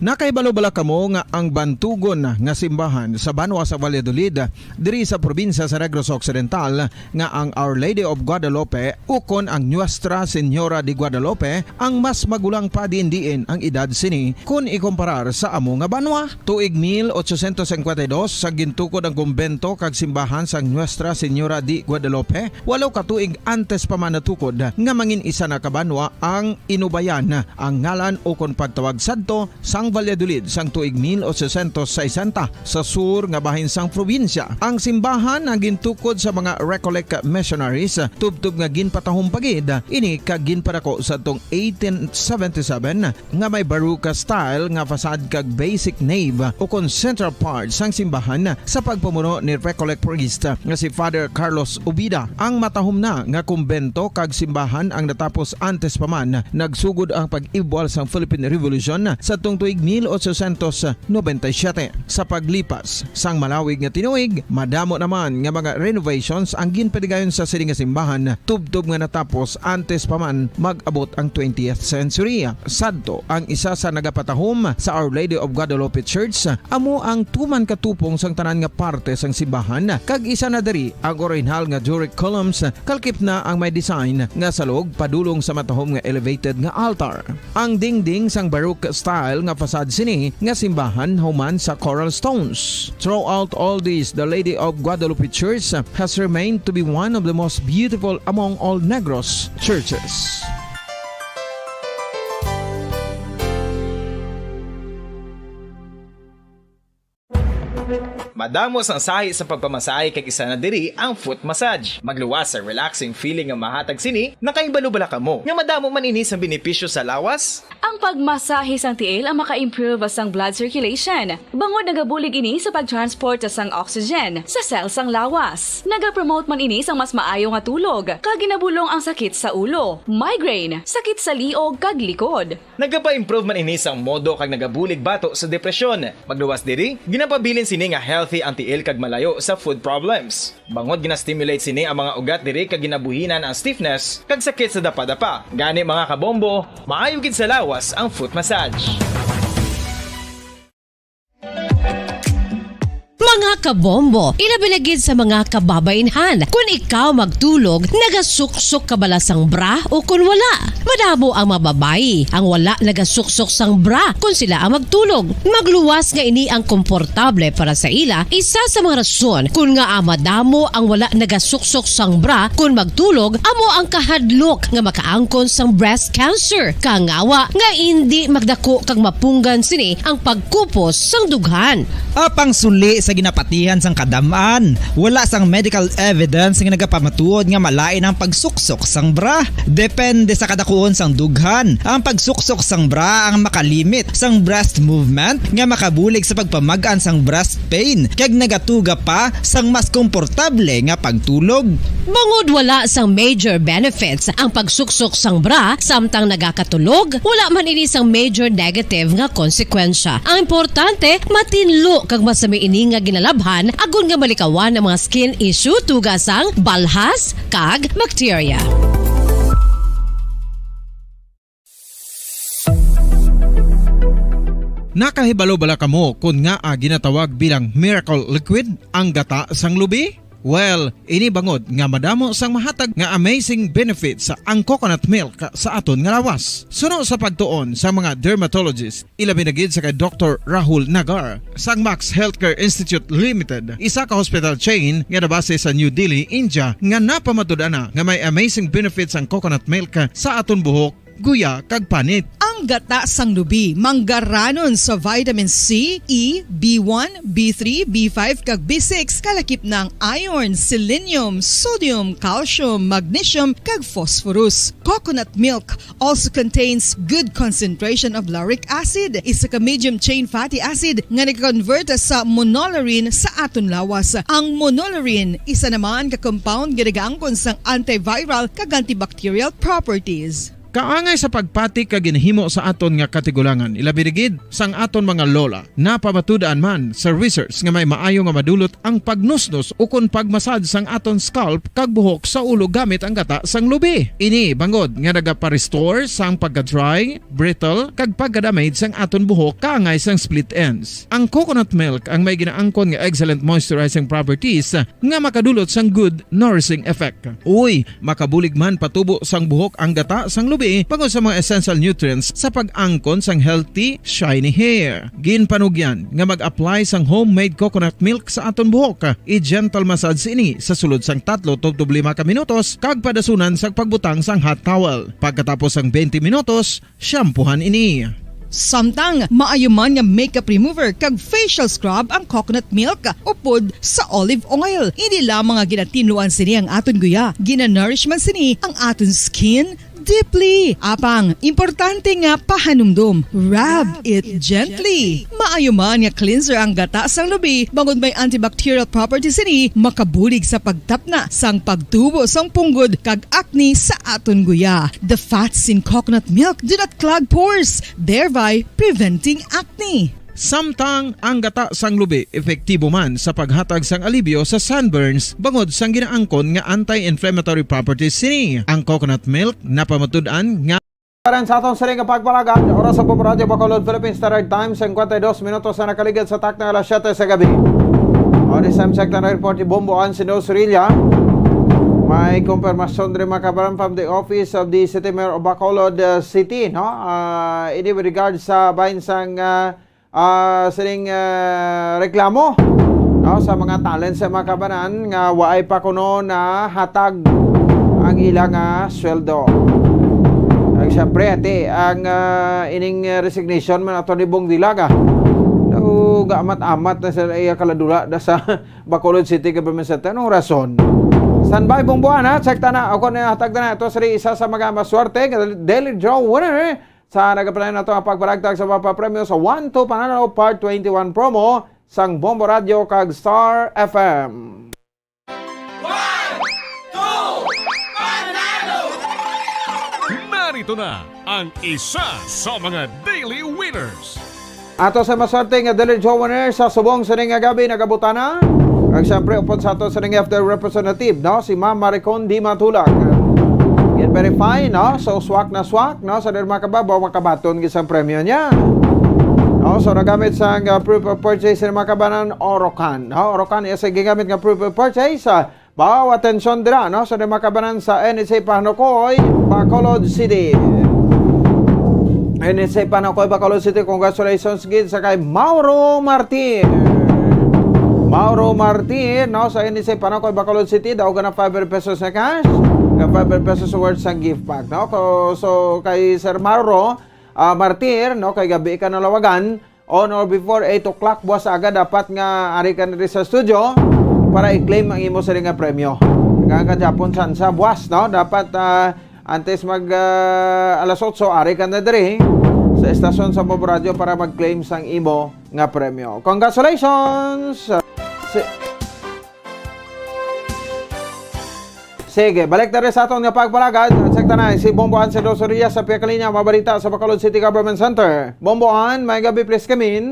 Nakahibalo bala kamo nga ang bantugon nga simbahan sa banwa sa Valladolid, diri sa probinsya sa Negros Occidental, nga ang Our Lady of Guadalupe ukon ang Nuestra Señora de Guadalupe ang mas magulang pa diin-diin ang edad sini kon ikumparar sa amo nga banwa? Tuig mil ochocientos cincuenta y dos, sa gintukod ang kumbento kag simbahan sang Nuestra Señora de Guadalupe, walo ka tuig antes pa man natukod nga mangin isa na ka banwa ang Inubayan, ang ngalan ukon pagtawag sadto sang Valladolid sang tuig mil ochocientos sesenta, sa sur nga bahin sang probinsya. Ang simbahan ang gintukod sa mga Recollect missionaries, tubtob nga ginpatahom pa gid ini kag ginpadako sadtong eighteen seventy-seven, nga may Baroque style nga facade kag basic nave ukon central part sang simbahan sa pagpamuno ni Recollect priest nga si Father Carlos Ubida. Ang matahom na nga kumbento kag simbahan ang natapos antes pa man nagsugod ang pag-ibwal sang Philippine Revolution sadtong tuig mil ochocientos nobenta y siete. Sa paglipas sang malawig nga tinuig, madamo naman nga mga renovations ang ginpadigayon sa sini nga simbahan, tubtob nga natapos antes pa man mag-abot ang twentieth century. Sadto, ang isa sa nagapatahom sa Our Lady of Guadalupe Church, amo ang tuman katupong sang tanan nga parte sang simbahan, kag isa na diri ang orihinal nga Doric columns, kalkip na ang may design nga salog padulong sa matahom nga elevated nga altar. Ang dingding sang Baroque style nga facade sini nga simbahan human sa coral stones. Throughout all this, the Lady of Guadalupe Church has remained to be one of the most beautiful among all Negros churches. Madamo sang sahi sa pagpamasahe, kag isa na diri ang foot massage. Magluwas sa relaxing feeling nga mahatag sini. Nakahibalo bala kamo nga madamo man ini sang benepisyo sa lawas? Ang pagmasahe sang tiil ang maka-improve sang blood circulation, bangod nagabulig ini sa pag-transport sang oxygen sa cell sang lawas. Nagapromote man ini sang mas maayo nga tulog, kag ginabulong ang sakit sa ulo, migraine, sakit sa liog, kag likod. Nagapa-improve man ini sang modo kag nagabulig bato sa depresyon. Magluwas diri, ginapabilin sini nga healthy ang tiil kag malayo sa foot problems. Bangod gina-stimulate sini ang mga ugat diri kag ginabuhinan ang stiffness kag sakit sa dapadapa. Gani, mga kabombo, maayo gid sa lawas ang foot massage. Mga kabombo, ilabi na gid sa mga kababainhan. Kun ikaw magtulog, nagasuksok ka bala sang bra o kun wala? Madamo ang mga babayi ang wala nagasuksok sang bra kun sila ang magtulog. Magluwas nga ini ang komportable para sa ila, isa sa mga rason kun ngaa madamo ang wala nagasuksok sang bra kun magtulog, amo ang kahadlok nga makaangkon sang breast cancer. Kangawa nga indi magdako kag mapunggan sini ang pagkupos sang dughan. Apang suli sa ginapatihan sang kadam-an, wala sang medical evidence nga nagapamatuod nga malain ang pagsuksok sang bra. Depende sa kadakuon sang dughan, ang pagsuksok sang bra ang makalimit sang breast movement nga makabulig sa pagpamag-an sang breast pain kag nagatuga pa sang mas komportable nga pagtulog. Bangod wala sang major benefits ang pagsuksok sang bra samtang nagakatulog, wala man ini sang major negative nga konsekwensya. Ang importante, matinlo kag masami ini nga ginalabhan agod nga malikawan ang mga skin issue tuga sang balhas kag bakterya. Nakahibalo bala kamo kon ngaa ginatawag bilang miracle liquid ang gata sang lubi? Well, ini bangod nga madamo sang mahatag nga amazing benefits ang coconut milk sa aton nga lawas. Suno sa pagtuon sa mga dermatologist, ilabi na gid sa kay Doktor Rahul Nagar sang Max Healthcare Institute Limited, isa ka hospital chain nga nabase sa New Delhi, India, nga napamatud-an na nga may amazing benefits ang coconut milk sa aton buhok, guya, kag panit. Ang gata sang lubi manggaranon sa vitamin C, E, B one, B three, B five, kag B six, kalakip na ang iron, selenium, sodium, calcium, magnesium, kag phosphorus. Coconut milk also contains good concentration of lauric acid, isa ka medium chain fatty acid nga nag-convert sa monolaurin sa aton lawas. Ang monolaurin, isa naman ka compound nga nagaangkon sang antiviral kag antibacterial properties. Kaangay sa pagpati kag ginhimo sa aton nga katigulangan, ilabi na gid sang aton mga lola. Napamatud-an man sa research nga may maayo nga madulot ang pagnusnos ukon pagmasad sang aton scalp kag buhok sa ulo gamit ang gata sang lubi. Ini bangod nga nagapa-restore sang pagka-dry, brittle, kag pagka-damage sang aton buhok kaangay sang split ends. Ang coconut milk ang may ginaangkon nga excellent moisturizing properties nga makadulot sang good nourishing effect. Uy, makabulig man patubo sang buhok ang gata sang lubi bangod sa mga essential nutrients sa pag-angkon sang healthy, shiny hair. Ginpanugyan nga mag-apply sang homemade coconut milk sa aton buhok. I-gentle massage ini sa sulod sang tatlo tubtob lima ka minutos kag padasunan sang pagbutang sang hot towel. Pagkatapos sang twenty minutos, shampoohan ini. Samtang maayo man nga makeup remover kag facial scrub ang coconut milk upod sa olive oil. Hindi lamang nga ginatinluan sini ang aton guya, ginanourish man sini ang aton skin, Deeply. Apang, importante nga pahanumdom. Rub it gently. Maayo man nga cleanser ang gata sang lubi, bangod may antibacterial properties sini, makabulig sa pagtapna sang pagtubo sang punggod kag acne sa aton guya. The fats in coconut milk do not clog pores, thereby preventing acne. Samtang ang gata sang lubi epektibo man sa paghatag sang alibyo sa sunburns bangod sang ginaangkon nga anti-inflammatory properties sini. Ang coconut milk napamatud-an nga Karon sa aton sining nga pagpalagad, oras sa Bombo Radyo Bacolod, Philippine Standard Time, cincuenta y dos minutos na nakaligad sa takna alas siete sa gabi. O, this time check na report ni Bombo Ansindo Surilla. May kumpirmasyon rin, mga kabaran, from the office of the City Mayor of Bacolod uh, City, no? Uh, ini with regard sa bahin sang uh, ah, sining, ah, reklamo, no, sa mga talent sa mga kabanan nga waay pa kuno nahatag ang ila nga sweldo. Kag siyempre, ate, ang, ah, ining, ah, resignation man ato ni Bong Dilaga. Daw gaamat-amat na sa iya kaladula da sa Bacolod City Government Center. Anong rason? Standby, Bong Buan, ha? Check ta na. Ako na, hatag na na. Ito, sila isa sa mga maswerte, daily draw winner, eh. Sa nagapalayon nato ang pagparagtag sa mga papremyo sa One to Panalo Part twenty-one promo sang Bombo Radio kag Star F M. One, two, Panalo! Narito na ang isa sa mga daily winners. Ato sa maswerte nga Daily Draw winner sa subong sini nga gabi, nagabutan na. Kag siyempre, upod sa ato sining F D R representative, no, si Ma'am Maricon Di Matulak. Yan verify, no? So, swak na swak, no? Sa Derma Kababaw, makabaton gid sang premyo niya. No? So, nagamit sang, uh, proof of purchase sa mga kabanan, Orocan. No? Orocan, iya sa gigamit nga proof of purchase. Uh, baw, atensyon dira, no? Sa mga kabanan sa N H A Panakoy, Bacolod City. N H A Panakoy, Bacolod City, congratulations gid sa kay Mauro Martir. Mauro Martir, no, sa N H A Panakoy, Bacolod City, daw ka na five hundred pesos na cash, ka five hundred pesos worth sa gift pack, no? Ko-, so, kay Sir Mauro, ah, Martir, no, kay gabi ka nalawagan, on or before eight o'clock buwas aga, dapat nga ari ka na diri sa studio para i-claim ang imo sini nga premyo. Nga ka Japon san sa buwas, no? Dapat, ah, antes mag, ah, alas otso, ari ka na diri sa estasyon sa Bombo Radio para mag-claim sang imo nga premyo. Congratulations! Si- Sige, balik na rin sa aton nga pagpalagad. Check ta na si Bombo Ann Cedro Soria sa pihak linya, mabalita sa Bacolod City Government Center. Bombo Ann, may gabi, please come in.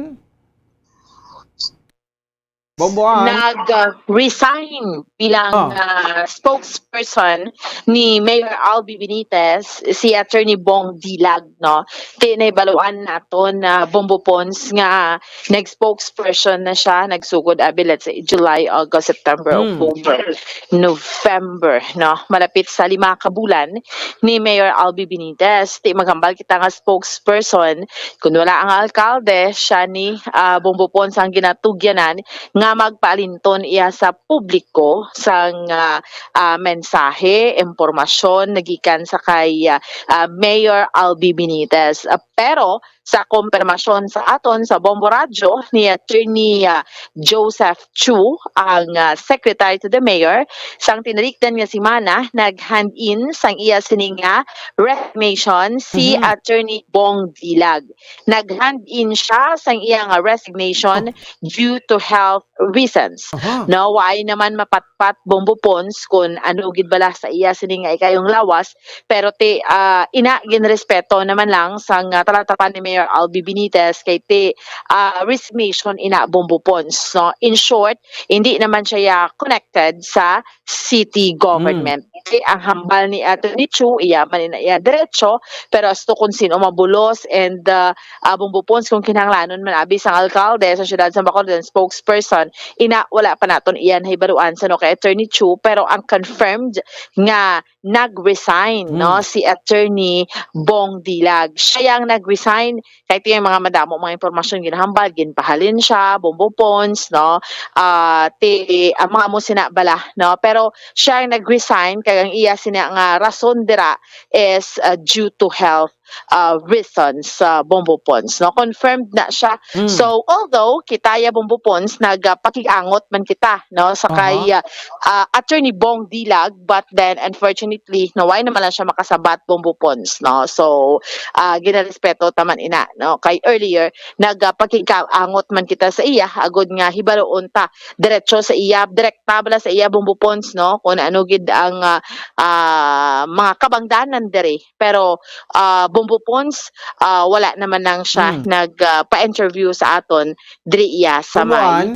Bombo Ann. Nag-resign bilang, Ah. ah, spokesperson ni Mayor Albi Benitez, si Attorney Bong Dilag, no? Ti, nahibaluan naton na Bombo Pons nga nag-spokesperson na siya, nagsugod abi, let's say, July, August, September, Hmm. October, November, no? Malapit sa lima ka bulan ni Mayor Albi Benitez. Ti, maghambal kita nga spokesperson, kun wala ang alkalde, siya ni, ah, Bombo Pons ang ginatugyanan nga magpaalinton iya sa publiko sang, ah, ah, mensahe, impormasyon nagikan sa kay, ah, ah, Mayor Albi Benitez. Ah, pero sa kompirmasyon sa aton sa Bombo Radyo ni Attorney, ah, Joseph Chu, ang, ah, secretary to the mayor, sang tinalikdan nga semana, nag-hand in sang iya sini nga resignation si Mhm. Attorney Bong Dilag. Nag-hand in siya sang iya nga resignation Oh. due to health reasons. Aha. No, waay naman mapatpat, Bombo Pons, kung ano gid bala sa iya sini nga ikayong lawas, pero ti, ah, ina, ginrespeto naman lang sang, ah, talatapan ni Mayor Albi Benitez kay ti, ah, resignation ina, Bombo Pons, no? In short, hindi naman siya connected sa city government. Mm. Ti, ang hambal ni Attorney Chu, iya man ina iya diretso, pero as to kung sino mabulos and, ah, ah, Bombo Pons, kung kinahanglanon man abi sang alkalde sa siyudad sa Bacolod, spokesperson, ina, wala pa naton iyan hibaruan sa no kay Attorney Chu, pero ang confirmed nga nag-resign, no, Hmm. si Attorney Bong Dilag. Siya yang nag-resign, kay ti ang mga madamo mga impormasyon ginahambal, ginpahalin siya, Bombo Pons, no, ah, ti, ang mga mo sina bala, no, pero siya ang nag-resign, kag ang iya sina nga rason dira is, ah, due to health ah, reasons sa Bombo Pons, no? Confirmed na siya. Mm. So, although kita ya Bombo Pons, nagapakig-angot man kita, no, sa kay, Aha. ah, ah, Attorney Bong Dilag, but then, unfortunately, no, why naman lang siya makasabat, Bombo Pons, no? So, ah, ginarespeto ta man ina, no? Kay earlier, nagapakig-angot man kita sa iya, agod nga hibaluon ta diretso sa iya, direkta bala sa iya, Bombo Pons, no? Kung ano gid ang, ah, ah, mga kabangdanan diri. Pero, ah, Bombo Pons, ah, wala naman lang siya Hmm. nag, ah, pa-interview sa aton diri iya sa may Bomboan?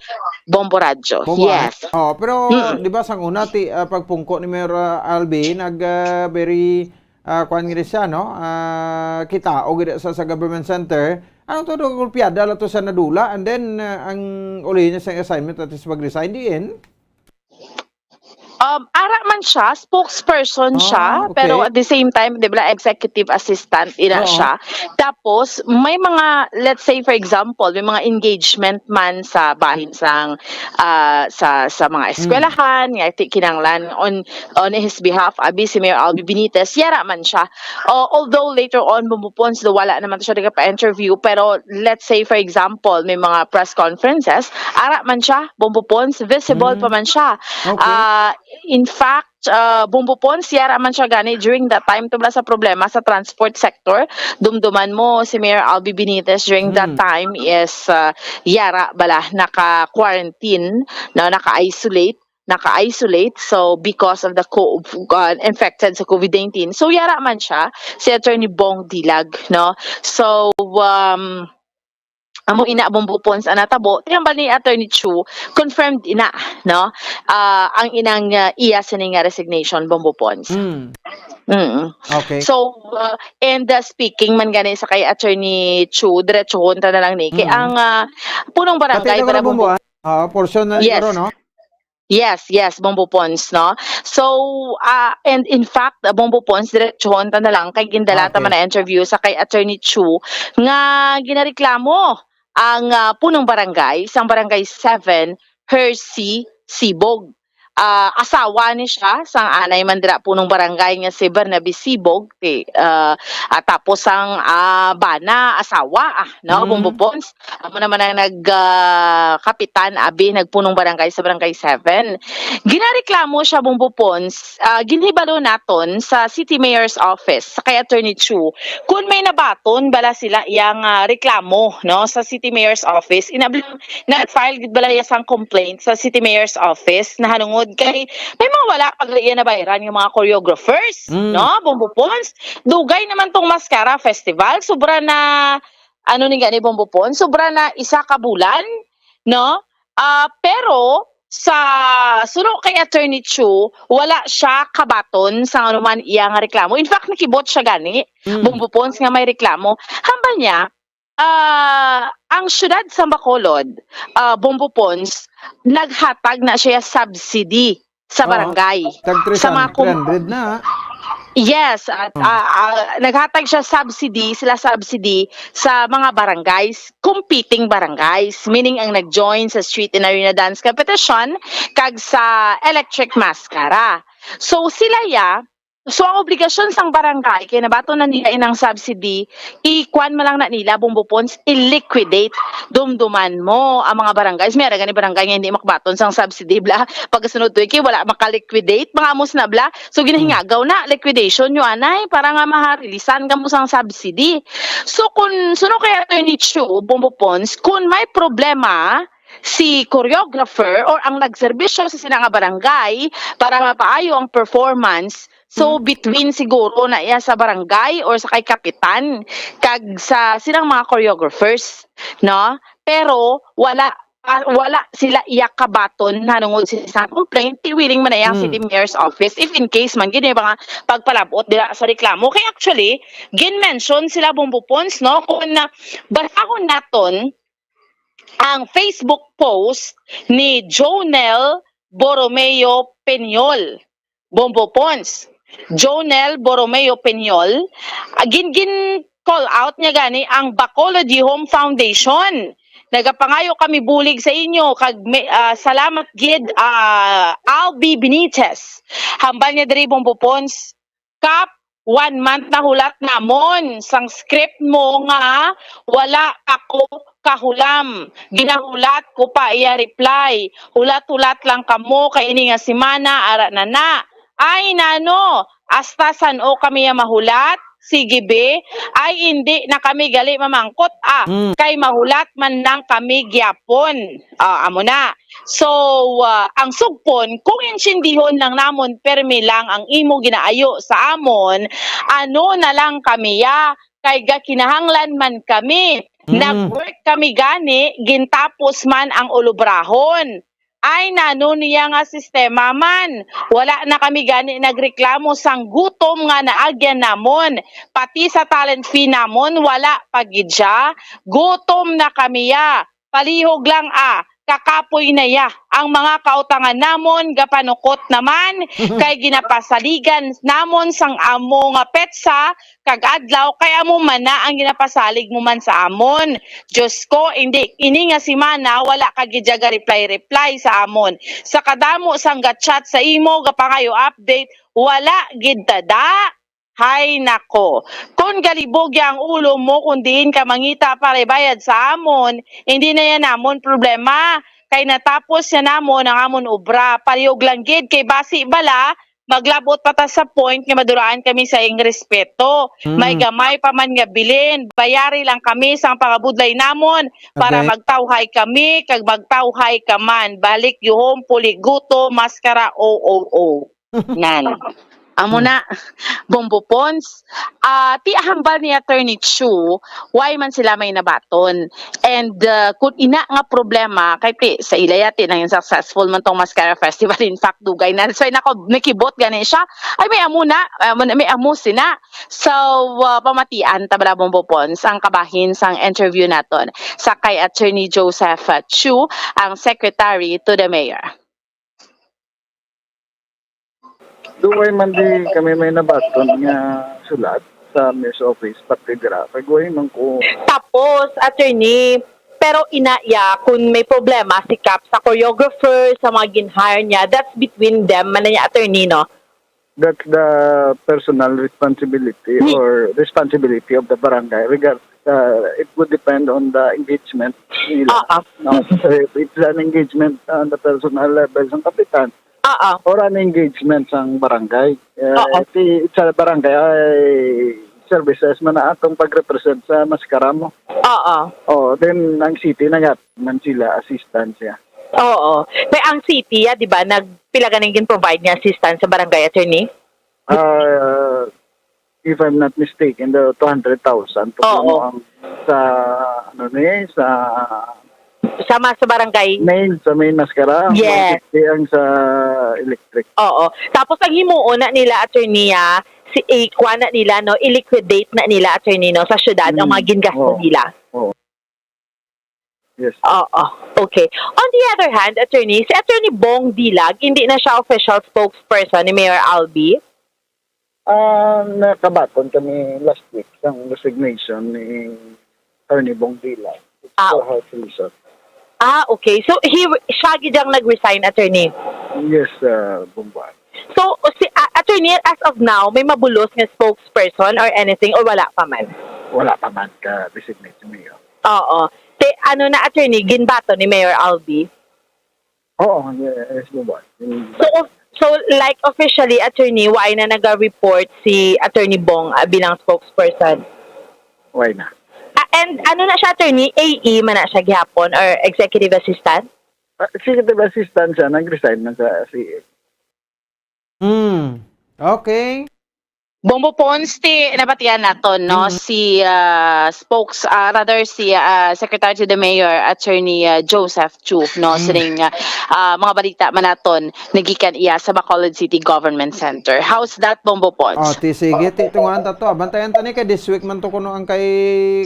Bombo Radyo. Bomboan? Yes. Oh, pero Mm. di ba sang una ti, ah, pagpungko ni Mayor, ah, Albi, nag, ah, very, ah, kuan gid siya, no? Ah, kita o gid sa, sa government center. Ano to, do, gulpiada la to sa nadula, and then, ah, ang uli niya sa assignment at is mag-resign diin? Um, ara man siya, spokesperson siya, Ah, okay. pero at the same time, di ba, executive assistant ina Oo. siya. Tapos, may mga, let's say, for example, may mga engagement man sa bahin sang, ah, sa, sa mga Mm. eskwelahan, nga ti-, kinahanglan on, on his behalf, abi si Mayor Albi Benitez, yara man siya. O, although later on, Bombo Pons, do wala naman siya nagpa-interview, pero let's say, for example, may mga press conferences, ara man siya, Bombo Pons, visible Mm. pa man siya. Okay. Ah, in fact, ah, Bombo Pons, yara man siya gani during that time, tubla sa problema sa transport sector. Dumduman mo, si Mayor Albi Benitez during that Mm. time is, ah, yara bala, naka-quarantine, no, naka-isolate, naka-isolate. So, because of the co-, uh, infected sa covid nineteen. So, yara man siya, si Attorney Bong Dilag, no? So, um, amo ina, Bombo Pons, ang natabo. Ti hambal ni Attorney Chu, confirmed ina, no? Ah, ang inang, ah, iya sini nga resignation, Bombo Pons. Mm. Mm. Okay. So, uh, and, uh, speaking man gani sa kay Attorney Chu, diretsohon ta na lang ni. Kay Mm. ang, ah, punong Pati barangay, ito ko bala, na Bombo, bumuha. Ah, portion na Yes. siguro, no? Yes, yes, Bombo Pons, no? So, ah, and in fact, ah, Bombo Pons, diretsohon ta na lang kay gindala ta Okay. man na interview sa kay Attorney Chu nga ginareklamo ang, ah, punong barangay, sang Barangay seven, Hercy Sibog. Ah, asawa ni siya sang anay man dira punong barangay nga si Bernabe Sibog, ti, ah, ah, tapos ang, ah, bana, asawa, ah, no, Mm. Bombo Pons. Amo naman ang nag, ah, kapitan, abi, nagpunong barangay sa Barangay seven. Ginareklamo siya, Bombo Pons, ah, ginhibalo naton sa City Mayor's Office, sa kay Attorney Chu, kung may nabaton bala sila iyang, ah, reklamo, no, sa City Mayor's Office. Inablang, nag-file gid bala iya sang complaint sa City Mayor's Office, nahanungod kay may mga wala pa gid iya nabayaran nga mga choreographers, Mm. no, Bombo Pons. Dugay naman tong Mascara Festival, sobra na ano ni gani, Bombo Pons, sobra na isa ka bulan, no? Ah, pero sa suno kay Attorney Chu, wala siya kabaton sa anuman iya nga reklamo. In fact, nakibot siya gani, Mm. Bombo Pons, nga may reklamo. Hambal niya, ah, ang siyudad sa Bacolod, ah, Bombo Pons, naghatag na siya subsidy sa Oo. barangay. Tag Sa mga kum- three hundred na. Yes, at, Hmm. ah, ah, naghatag siya subsidy, sila subsidy sa mga barangays, competing barangays, meaning ang nag-join sa Street and Arena Dance Competition kag sa Electric Mascara. So, sila ya, so ang obligasyon sang barangay, kay nabaton na nila inang subsidy, ikuan man lang na nila, Bombo Pons, i-liquidate. Dumduman mo ang mga barangays. May ara gani barangay nga hindi makabaton sang subsidy, bla. Pagkasunod tuig, kay wala maka-liquidate, mga amos na, bla. So, ginahingagaw na, liquidation nyo, anay, para nga maharilisan kamo sang subsidy. So, kung suno kay Attorney Chu, Bombo Pons, kung may problema si choreographer or ang nagserbisyo sa sina nga barangay para mapaayo ang performance, so, Hmm. between siguro na iya sa barangay or sa kay kapitan kag sa silang mga choreographers, no? Pero wala, ah, wala sila iya kabaton nanungod sa isang complaint, ti willing man na iya ang Hmm. City Mayor's Office if in case man gid may mga pagpalabot dira sa reklamo. Kay actually, gin-mention sila, Bombo Pons, no? Kung, ah, basahon naton ang Facebook post ni Jonel Borromeo Peñol, Bombo Pons. Jonel Borromeo Peñol, ah, gin, gin-call out niya gani ang Bacolod Home Foundation. "Nagapangayo kami bulig sa inyo, kag may, ah, salamat gid, ah, Albi Benitez." Hambal niya diri, Bombo Pons, "Kap, one month na hulat namon sang script mo nga wala ako kahulam. Ginahulat ko pa iya reply. Hulat-hulat lang kamo kay ini nga semana, ara na na. Ay, nano, hasta san-o kami ya mahulat? Sige, be. Ay, indi na kami gali mamangkot, ah. Mm. Kay mahulat man lang kami gyapon. Ah, amo na. So, ah, ang sugpon, kung intindihon lang namon permi lang ang imo ginaayo sa amon, ano na lang kami ya, kay gakinahanglan man kami. Mm. Nag-work kami gani, gintapos man ang ulubrahon. Ay, nano niya nga sistema man. Wala na kami gani nagreklamo sang gutom nga naagyan namon. Pati sa talent fee namon, wala pa gid siya. Gutom na kami ya. Palihog lang, ah, kakapoy na ya. Ang mga kautangan namon gapanukot naman, kay ginapasaligan namon sang amo nga petsa kag adlaw, kay amo man na ang ginapasalig mo man sa amon. Diyos ko, hindi, ini nga semana wala ka gid ya ga-reply-reply sa amon. Sa kadamo sang ga-chat sa imo, gapangayo update, wala gid tada. Hay nako, kon galibog ya ang ulo mo, kon diin ka mangita para ibayad sa amon, hindi na yan amon problema. Kay natapos ya namon ang amon obra. Palihog lang gid, kay basi bala, maglabot pa ta sa point nga maduraan kami sa iyang respeto. Mm. May gamay pa man nga bilin, bayari lang kami sang pangabudlay namon para Okay. magtawhay kami, kag magtawhay ka man. Balik yuhom, puliguto, maskara, o, o, o. Nan. Amo Hmm. na, Bombo Pons. Ah, ti hambal ni Attorney Chu, why man sila may nabaton? And, ah, kung ina nga problema, kay ti, sa ila yati nang successful man tong Mascara Festival. In fact, dugay na. So, nako, nakibot gani siya. Ay, may amo na, ah, may amo sina. So, ah, pamatian ta bala, Bombo Pons, ang kabahin sang interview naton sa kay Attorney Joseph, ah, Chu, ang secretary to the mayor. Duway man di kami may nabaton nga sulat sa mayor's office, particular. Kag way man ko Tapos, attorney, pero ina ya, kung may problema si Kap sa choreographer, sa mga gin-hire niya, that's between them, man na niya, attorney, no? That's the personal responsibility Ni- or responsibility of the barangay. Regard, uh, it would depend on the engagement nila. Ah, ah. No? So, if it's an engagement on the personal level sang kapitan, Oo. or an engagement sang barangay. Eh, Oo. Ti, sa barangay ay services man na atong pag-represent sa maskara mo. Oo. Oh, then ang city naghatag man sila assistance ya. Oo. Kay ang city, ya, di ba, nag-, pila ganing gin-provide nga assistance sa barangay, attorney? Ah, if I'm not mistaken, the two hundred thousand to Oo. Ang sa, ano ni, sa Sama sa barangay. Main, sa main maskara, Yes. one fifty ang sa electric. Oo. Tapos ang himuon na nila, attorney, ah, si, eh, kuha na nila, no, i-liquidate na nila, attorney, no, sa syudad ang Mm. mga gingasto Oo. nila. Oo. Yes. Oo. Okay. On the other hand, attorney, si Attorney Bong Dilag, hindi na siya official spokesperson ni Mayor Albee? Ah, nakabaton kami last week sang resignation ni Attorney Bong Dilag Ah. for health reason. Ah, okay. So, he, siya gid ang nag-resign, attorney? Yes, uh, Bong Juan. So, si, ah, attorney, as of now, may mabulos nga spokesperson or anything, or wala pa man? Wala pa man ka-designate si Mayor. Oo. Te, ano na, attorney, ginbaton ni Mayor Albee? Oo, yes, Bong Juan. So, of-, so, like, officially, attorney, why na naga-report si Attorney Bong, ah, bilang spokesperson? Why na? Ah, and ano na siya, attorney? A E man na siya gihapon or executive assistant? Ah, executive assistant siya, nag-resign na sa C A. Hmm. Okay. Bombo Pons, ti nabatian naton, no, Mm. si, ah, spokes-, ah, rather si, ah, Secretary to the Mayor, Attorney, ah, Joseph Chu, no, Mm. sining, ah, ah, mga balita man naton nagikan iya sa Bacolod City Government Center. How's that, Bombo Pons? Oh, ti sige, ti tungaan ta to. Bantayan ta ni kay this week man to kuno ang kay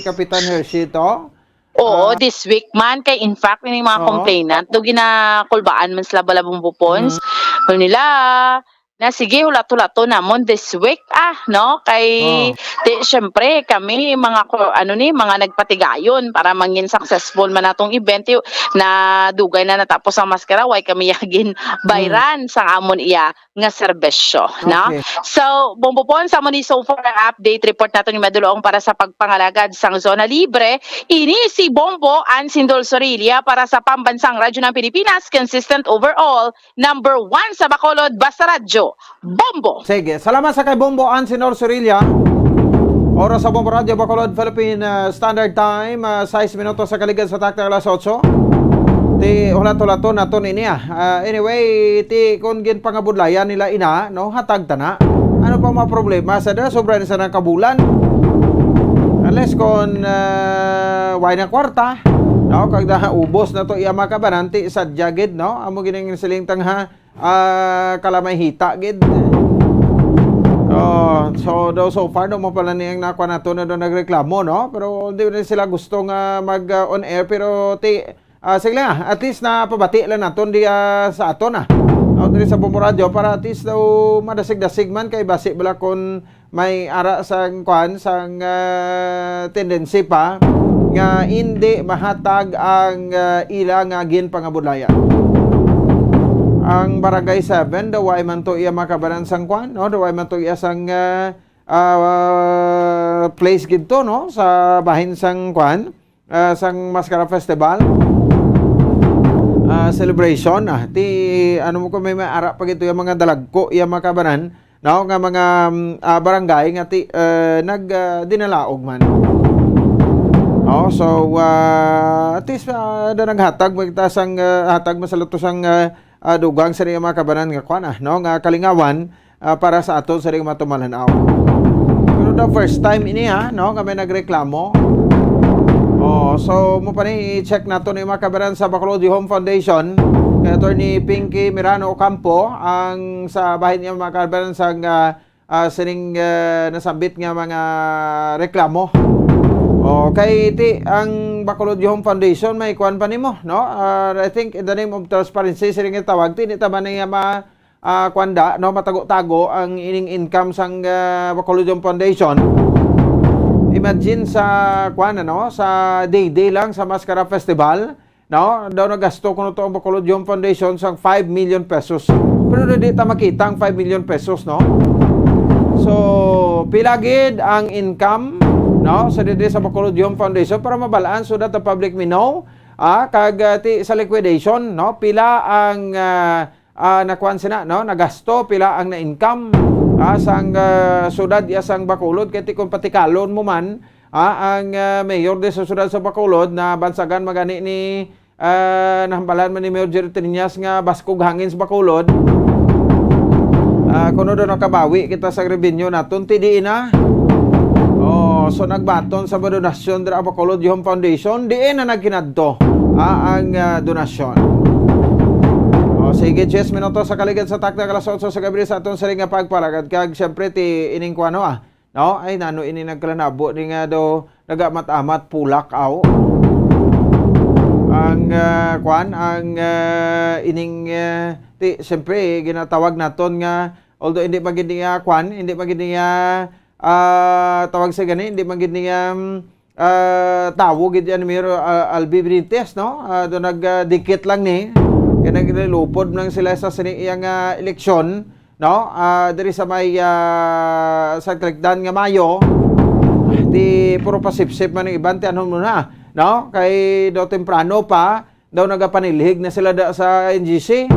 Kapitan Hershey to. Oo, Ah. this week man kay in fact ini mga Oo. complainant do ginakulbaan man sila bala, Bombo Pons. Mm. Kun nila na sige, hulat-hulaton namon this week, ah, no? Kay, Oh. Ti, syempre, kami, mga ko-, ano ni, mga nagpatigayon para mangin successful man atong event, y-, na dugay na natapos ang maskara, way kami yagin bayran Mm. sang amon iya nga serbisyo, no? Okay. So, Bombo Pon, sa mo ni so far ang update report nato ni Madulong para sa pagpangalagad sang Zona Libre. Ini si Bombo Ansindol Sorilla para sa Pambansang Radyo ng Pilipinas, consistent overall, number one sa Bacolod, Basta Radyo, Bombo! Sige, salamat sa kay Bombo Ansinor Sorilla. Oras sa Bombo Radyo Bacolod, Philippine, uh, Standard Time, uh, sais minutos sa kaligad sa taktak alas otso. Ti hulat-hulaton naton ini, ah. Uh, anyway, ti kung ginpangabudlayan nila ina, no, hatag ta na. Ano pa mga problema sa da, sobra ni sa nang kabulan. Unless kung, uh, way na kwarta, no, kag da ubos na to iya mga kabanan, ti sadya gid, no, amo gining siling tang ha, ah, kalamay hita gid. Oh, so daw so far, no, mo pala niyang nakuha nato na daw nagreklamo, no? Pero di rin sila gusto nga mag, ah, on air, pero ti, ah, sige lang, at least na pabati lang naton di, ah, sa aton, ah. No, diri sa Bombo Radyo para at least daw madasig-dasig man kay basi bala kon may ara sang kwan, sang, ah, tendency pa nga hindi mahatag ang, ah, ila nga ginpangabudlayan. Ang Barangay seven, daw way man to iya makabanan sang kwan, no? Daw way man to iya sang, ah, ah, place gid to, no? Sa bahin sang kwan, ah, sang Mascara Festival, ah, celebration, ah, ti, ano mo ko, may, may ara pa gid to yung mga dalagko, yung mga kabanan, no, nga mga, mm, ah, barangay nga ti, eh, nag, ah, dinalaog man. Oh, so, ah, at least, ah, da naghatag, magta sang, ah, hatag masaluto sang, ah, ah, dugang sa mga kabanan nga kwan, ah, no, nga kalingawan, ah, para sa aton sa mga tumalanaw. Pero the first time ini, ha, no, nga may nagreklamo. Oh, so mo pa ni i-check nato ni mga kabanan sa Bacolod Home Foundation, kay Attorney Pinky Mirano Ocampo, ang sa bahin niya mga kabanan sa, ah, ah, sining, ah, nasambit nga mga reklamo. Oh, kay ti ang Bacolod Home Foundation may kuan pa nimo, no? Ah, I think in the name of transparency, sining tawag, ti, ni tama niya ma-, ah, kwanda, no, matago-tago ang ining income sang, ah, Bacolod Foundation. Imagine sa, kwan, ano, sa day-day lang sa Mascara Festival, no? Daw nagasto kuno to ang Bacolod Foundation sang five million pesos. Pero di ta makita ang five million pesos, no? So, pila gid ang income, no? Sa diri sa Bacolod Foundation para mabalaan so that the public may know, ah, kag, ah, ti, sa liquidation, no? Pila ang, ah, ah, nakuan sina, no? Nagasto, pila ang na-income, ah, sang, ah, syudad iya sang Bacolod, kay ti kung patikalon mo man, ah, ang, ah, mayor di sa syudad sa Bacolod na bansagan magani ni, ah, nahambalan man ni Mayor Jerry Triñas nga baskog hangin sa Bacolod. Ah, kuno daw nakabawi kita sa revenue naton, ti diin na. Oh, so nagbaton sa donasyon dira Bacolod Home Foundation, diin na nagkinadto, ah, ang, ah, donasyon. Oh, sige, diyes minutos sa kaligad sa taktak alas otso sa gabi sa aton siring nga pagpalagad. Kag siyempre, ti ining kuano, ah, no? Ay, nano ini nagkalanabo ni nga daw nagamat-amat pulak, aw. Ang, ah, kwan, ang, ah, ining, ah, ti, siyempre, ginatawag naton nga, although hindi man gid niya, kwan, hindi man gid niya, ah, tawag sa gani, hindi man gid niya, mm, ah, tawo gid yan, Mayor, ah, Albi Benitez, no? Ah, do nag, ah, dikit lang ni. Kaya naglilupod lang sila sa sini iyang, ah, eleksyon, no? Ah, diri sa may, ah, sa Clegdan nga Mayo, di puro pasipsip man ang iban, ti anhon mo na, no? Kay daw temprano pa, daw nagapanilhig na sila da sa N G C.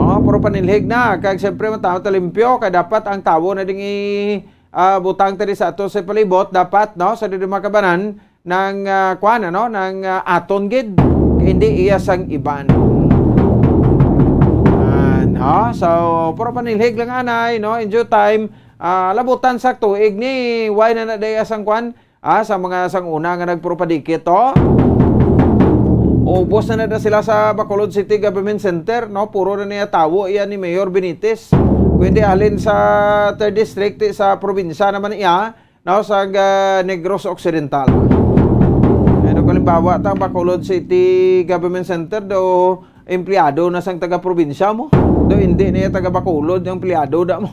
Oh, puro panilhig na. Kag siyempre, mataho ta limpyo. Kay dapat ang tawo na ding i-, ah, butang ta di sa ato sa palibot. Dapat, no, sa diri makabanan, nang, ah, kuan, ano, nang, ah, aton gid. Hindi iya sang iban. Ah, no? So, puro panilhig lang anay, no? In due time, ah, labutan sa tuig ni, why na na day asang kuan? Ah, sa mga sang una nga nagpropadikit to. Ubos na na sila sa Bacolod City Government Center, no? Puro na niya tawo iya ni Mayor Benitez. Kundi halin sa third district, sa probinsya naman iya, no, sa, ah, Negros Occidental. Ano, kalimbawa, ta Bacolod City Government Center, do empleyado na sang taga-probinsya mo. Hindi niya taga Bacolod ang empleyado da mo.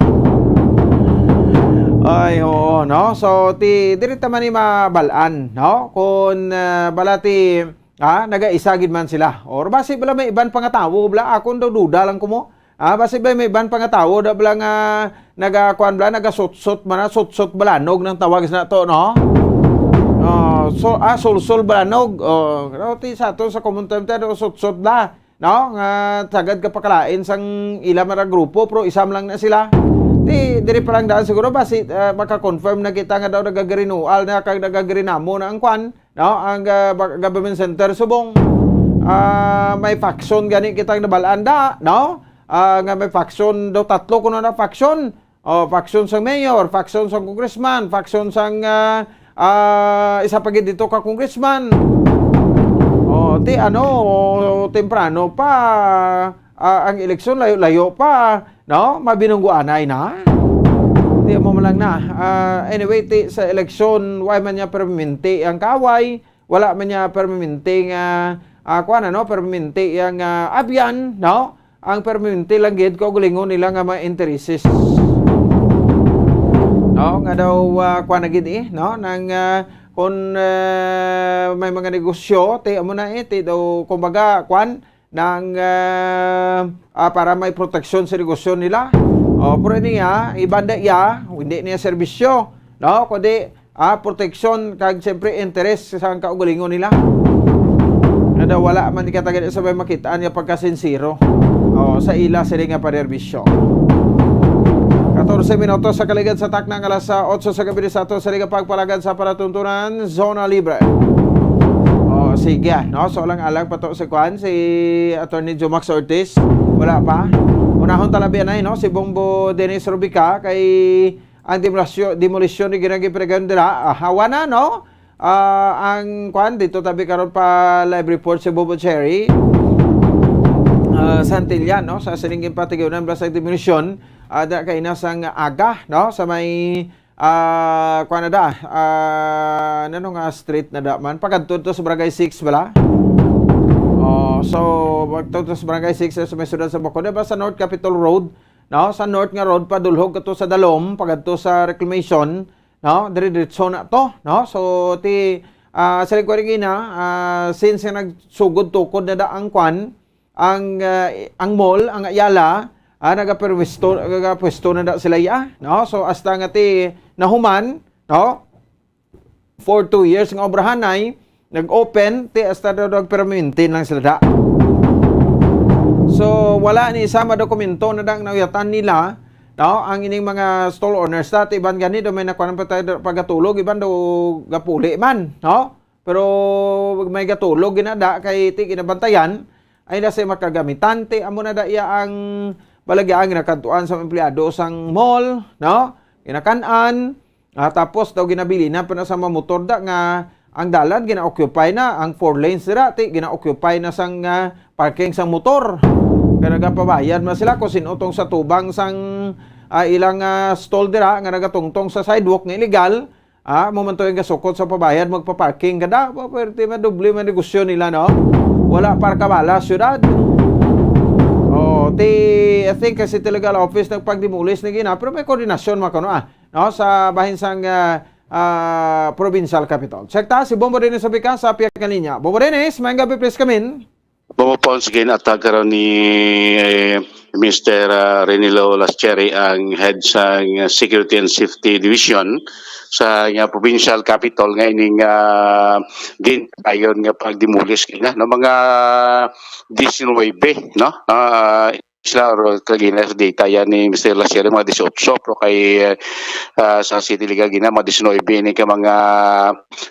Ay, oo, no? So, ti, diri ta man ni mabalaan, no? Kung, ah, bala ti, ah, nagaisa gid man sila. Or basi bala may iban pa nga tawo, bala, akon daw duda lang ko mo. Ah, basi ba may iban pa nga tawo, da bala nga, nagakuan bala, nagasutsot man, sutsot balanog nang tawag sa to, no? Oh, so, ah, sulsol balanog. Oh, pero ti sa to sa common term tayo, sutsot bala. No? Nga sagad ka pakalain sang ila man nga grupo, pero isam lang na sila. Di, diri pa lang daan siguro, basi, ah, maka-confirm na kita nga daw nagagrinual na kag nagagrinamo na ang kwan, no? Ang, ah, ba-, government center subong, ah, may faction gani kitang nabalaan da, no? Ah, nga may faction daw, tatlo kuno na faction. Oh, faction sang mayor, faction sang congressman, faction sang, ah, ah, isa pa gid dito ka congressman. Oh, ti ano, temprano pa, ah, ang eleksyon, layo-layo pa, no? Mabinungguanay na. Ti mo man lang na. Ah, anyway, ti sa eleksyon, why man niya permanente ang kaaway? Wala man niya permanente nga, ah, kuwan, ano, permanente yang, ah, abyan, no? Ang permanente lang gid kaugalingon nila nga mga intereses. No, nga daw, ah, kuwan na gid, eh, no? Nang, ah, kung, ah, may mga negosyo, ti amo na, eh, ti daw, kumbaga, kuwan, nang, ah, ah, para may proteksyon sa negosyo nila. Oh, pero niya, iban da iya, hindi niya serbisyo, no? Kundi, ah, proteksyon kag siyempre interes sa kaugalingon nila. Nga daw wala man ikatagan sa may makitaan nga pagkasinsiro, oh, sa ila sila nga panerbisyo. Katorse minutos sa kaligad sa takna nga alas, ah, otso sa gabi sa ato sa liga pagpalagad sa palatuntunan, Zona Libre. Oh, sige, no? So, lang alang pa to si Kwan, si Attorney Jumax Ortiz. Wala pa. Unahon talabi anay, no? Si Bombo Dennis Rubica kay ang demolisyon, demolisyon ni Ginang Gipregan dira, ah, hawa na, no? Ah, ang kwan, dito tabi karon pa live report si Bobo Cherry. Ah, Santillan, no? Sa sining ginpatigayonan ba sa demolisyon, ah, da kay na sang aga, no? Sa may, ah, kwan na da, ah, ano nga street na da man? Pagkadto to sa Barangay six bala? Oh, so, pagkadto to sa Barangay six sa may siyudad sa Bacolod, ba sa North Capitol Road, no? Sa north nga road, padulhog ka to sa Dalom, pagadto sa Reclamation, no? Dire-diretso na to, no? So, ti, ah, sa lingkod nga ina, ah, since nga nagsugod-tukod na da ang kwan, ang, ah, ang mall, ang Ayala, ah, nagaperwisto, nagapwesto na da sila, ya, no? So, hasta nga ti nahuman, no? For two years nga obrahanay, nag-open, ti hasta daw nagpermintin lang sila da. So, wala ni isa madokumento na dang nauyatan nila, no? Ang ining mga stall owners, dati iban gani daw may nakuha pa tayo pagatulog, iban daw gapuli man, no? Pero may gatulog ginada kay ti ginabantayan, ay na sa makagamitan, ti amo na da iya ang balagya ang ginakantuan sa empleyado sang mall, no? Ginakan-an, ah, tapos daw ginabilinan pa na sa mga motor da nga ang dalan gina-occupy na, ang four lanes dira, ti gina-occupy na sang, ah, parking sang motor. Kaya nagapabayad man sila kung sino tong sa tubang sang, ah, ilang, ah, stall dira nga nagatungtong sa sidewalk nga illegal. Ah, mo man to yung gasukot sa pabayad, magpa-parking ka da. Ba, pwerte man, doble man negosyo nila, no? Wala para kabala, syudad. Oh, ti, I think, kasi ti legal office nagpagdimulis na gina, pero may koordinasyon man kuno, ah, no? Sa bahin sang, ah, ah, provincial capital. Check ta, si Bombo Dennis sa Bika sa Piyak nga Linya. Bombo Dennis, may gabi, please come in. Bombo Pons, ginatag karon ni, eh, Mister, ah, Renilo Lascherry, ang head sa Security and Safety Division sa nga provincial capital nga ining, ah, ginpadayon nga pagdimulis kina, no, mga disinuybe, no? Ah, sila, or kagina sa data yan ni Mister Lascherry, mga dieciocho, pero kay, ah, sa City Legal gina, mga disinuybe ni ka mga,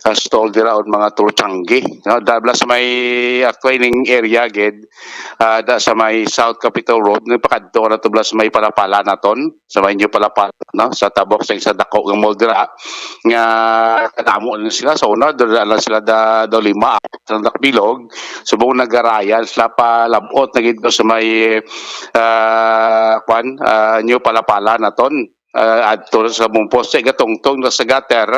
ah, stall dira on mga tulchanggi, no? Dabla sa may, ah, cleaning area gid, ah, da sa may South Capitol Road, nagpakadto na to bala sa may Palapala naton, sa may New Palapala, no? Sa tabok sa isa dako nga mall dira, nga kadamo na sila. Sa una, dira lang sila da, daw lima, sa Dakbilog, subong nagarayan sila pa labot na gid sa may, ah, kwan, ah, New Palapala naton. ah, adto sa among poste, gatungtong na sa gutter,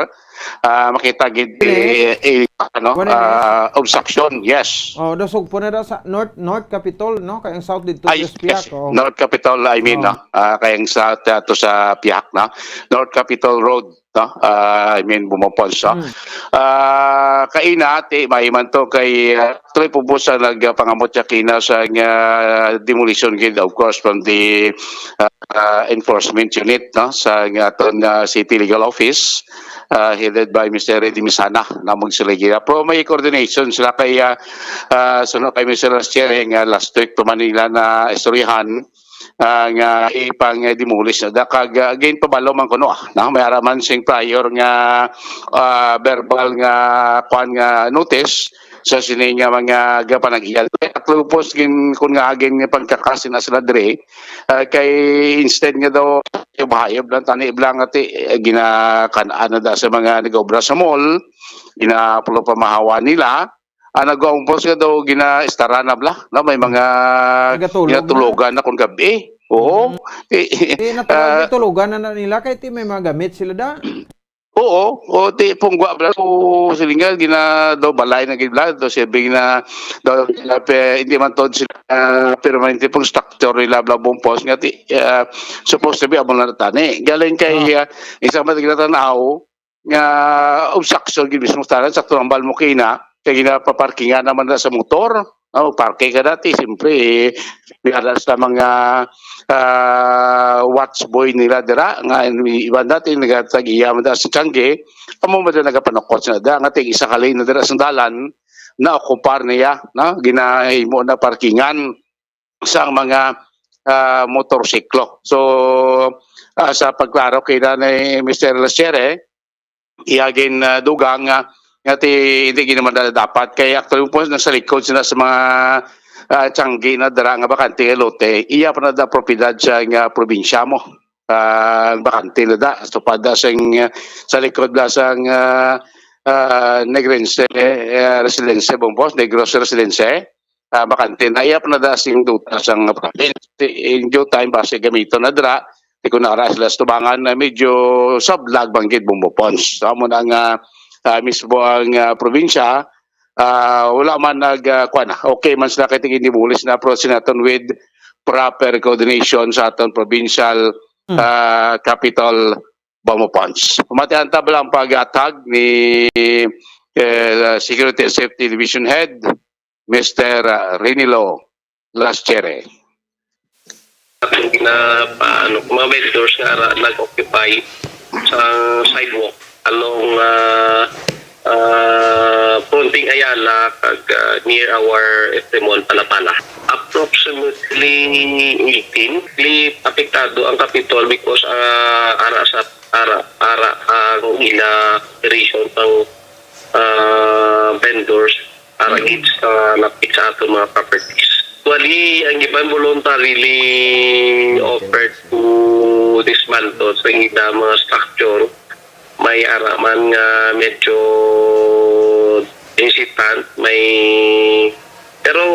ah, makita gid, eh, eh, ano, Wala na. ah, obstruction, yes. Oh, dasog po na daw sa North, North Capitol, no? Kay ang South dito Ay, sa Piak, yes, oh. North Capitol, I mean, Oh. no? Ah, kay ang South, ah, to sa Piak, no? North Capitol Road, no? Ah, I mean, Bumopons, no? Hmm. Ah, kaina, ti, may man to kay, ah, tuloy po po sa nagpangamot siya kina sa, ah, demolition gid, of course, from the, ah, ah, enforcement unit, no, sa aton, ah, City Legal Office, ah, headed by Mister Reddy Misana, na magsiligya. Pero may coordination sila kay, ah, ah, suno kay Mister Rastier, eh, nga last week pa man nila na istoryahan, ah, nga ipang, eh, demolish na da. Kag, ah, again, pabalo man kuno, ah, no? May ara man sing prior nga, ah, verbal nga, kwan nga notice sa sini nga mga gapanag-iya. Kaya klupos gin, kun nga agin nga pagkakasin na sila dre, ah, kay instead nga daw hayop-hayop lang, tani lang ati, eh, ginakan-an na da sa mga nag-obra sa mall, ginapulo pamahawa nila, ang nag-umpos nga daw ginaistara na bla, no? May mga Nagatulog na. ginatulogan na kung gabi. Oo. Mm. Eh, Eh, natuloy ah, gitulogan na, na nila kay ti may mga gamit sila da. Oo, o ti pungwa bla ko silingal gina daw balay na gid bla, daw sabi na daw, na pe, hindi man to sila, ah, permanente pong structure nila bla Bumopons nga ti, ah, supposed to be amo na tani. Galing kay, Ah. ah, isa man ginatanaw nga obstruction gid mismo tanan, sakto ang bal mo kina, kay ginapaparkingan naman na sa motor. Oh, parking ka dati, siyempre, eh, may ara sa mga, ah, watch boy nila dira, nga iban dati, nagatag-iya man da sa tiyangge, amo man da nagapanukot sa da, nga tig isa ka lane na dira sa dalan, na-occupied niya, no? Ginahimo na parkingan sang mga, ah, motorsiklo. So, ah, sa pagklaro kay na ni Mister Lasiere, iya gin, ah, dugang nga, nga ti, hindi gid naman na dapat. Kay actually po, nasa likod sila sa mga, ah, tiyangge na dira nga bakante nga lote. Iya pa na da propiedad sa nga probinsya mo. Ah, bakante na da. So, pada sing, ah, sa likod da sang, ah, ah, Negrense, eh, Residence, Bumopons, Negros Residence. Ah, bakante na. Iya pa na da sing duta sang province. In due time, basi gamiton na dira. Di ko na ara sila sa tubangan na medyo sablag banggit Bumopons. So, amo na nga, ah, mismo ang, ah, probinsya, ah, wala man nag, ah, kuwan na. Okay man sila kay tigin demolish na, pero sinaton with proper coordination sa aton provincial, Hmm. ah, capital, Bumopons. Pamatian ta bala ang pag-atag ni, eh, Security and Safety Division Head, Mister Renilo Laschere. Aton gina-, pa-, ano, mga vendors nga ara nag-occupy sa sidewalk along, ah, ah, fronting Ayala kag, ah, near our F M Mall, Palapala. Approximately eighteen, li-, apektado ang Capitol because, ah, ara sa, ara, ara ang ila operation sang, ah, vendors. Para Mm. gid sa lapit sa aton mga properties. Actually, ang iban voluntarily offered to dismantle sa ila mga structure. May ara man nga medyo hesitant, may, pero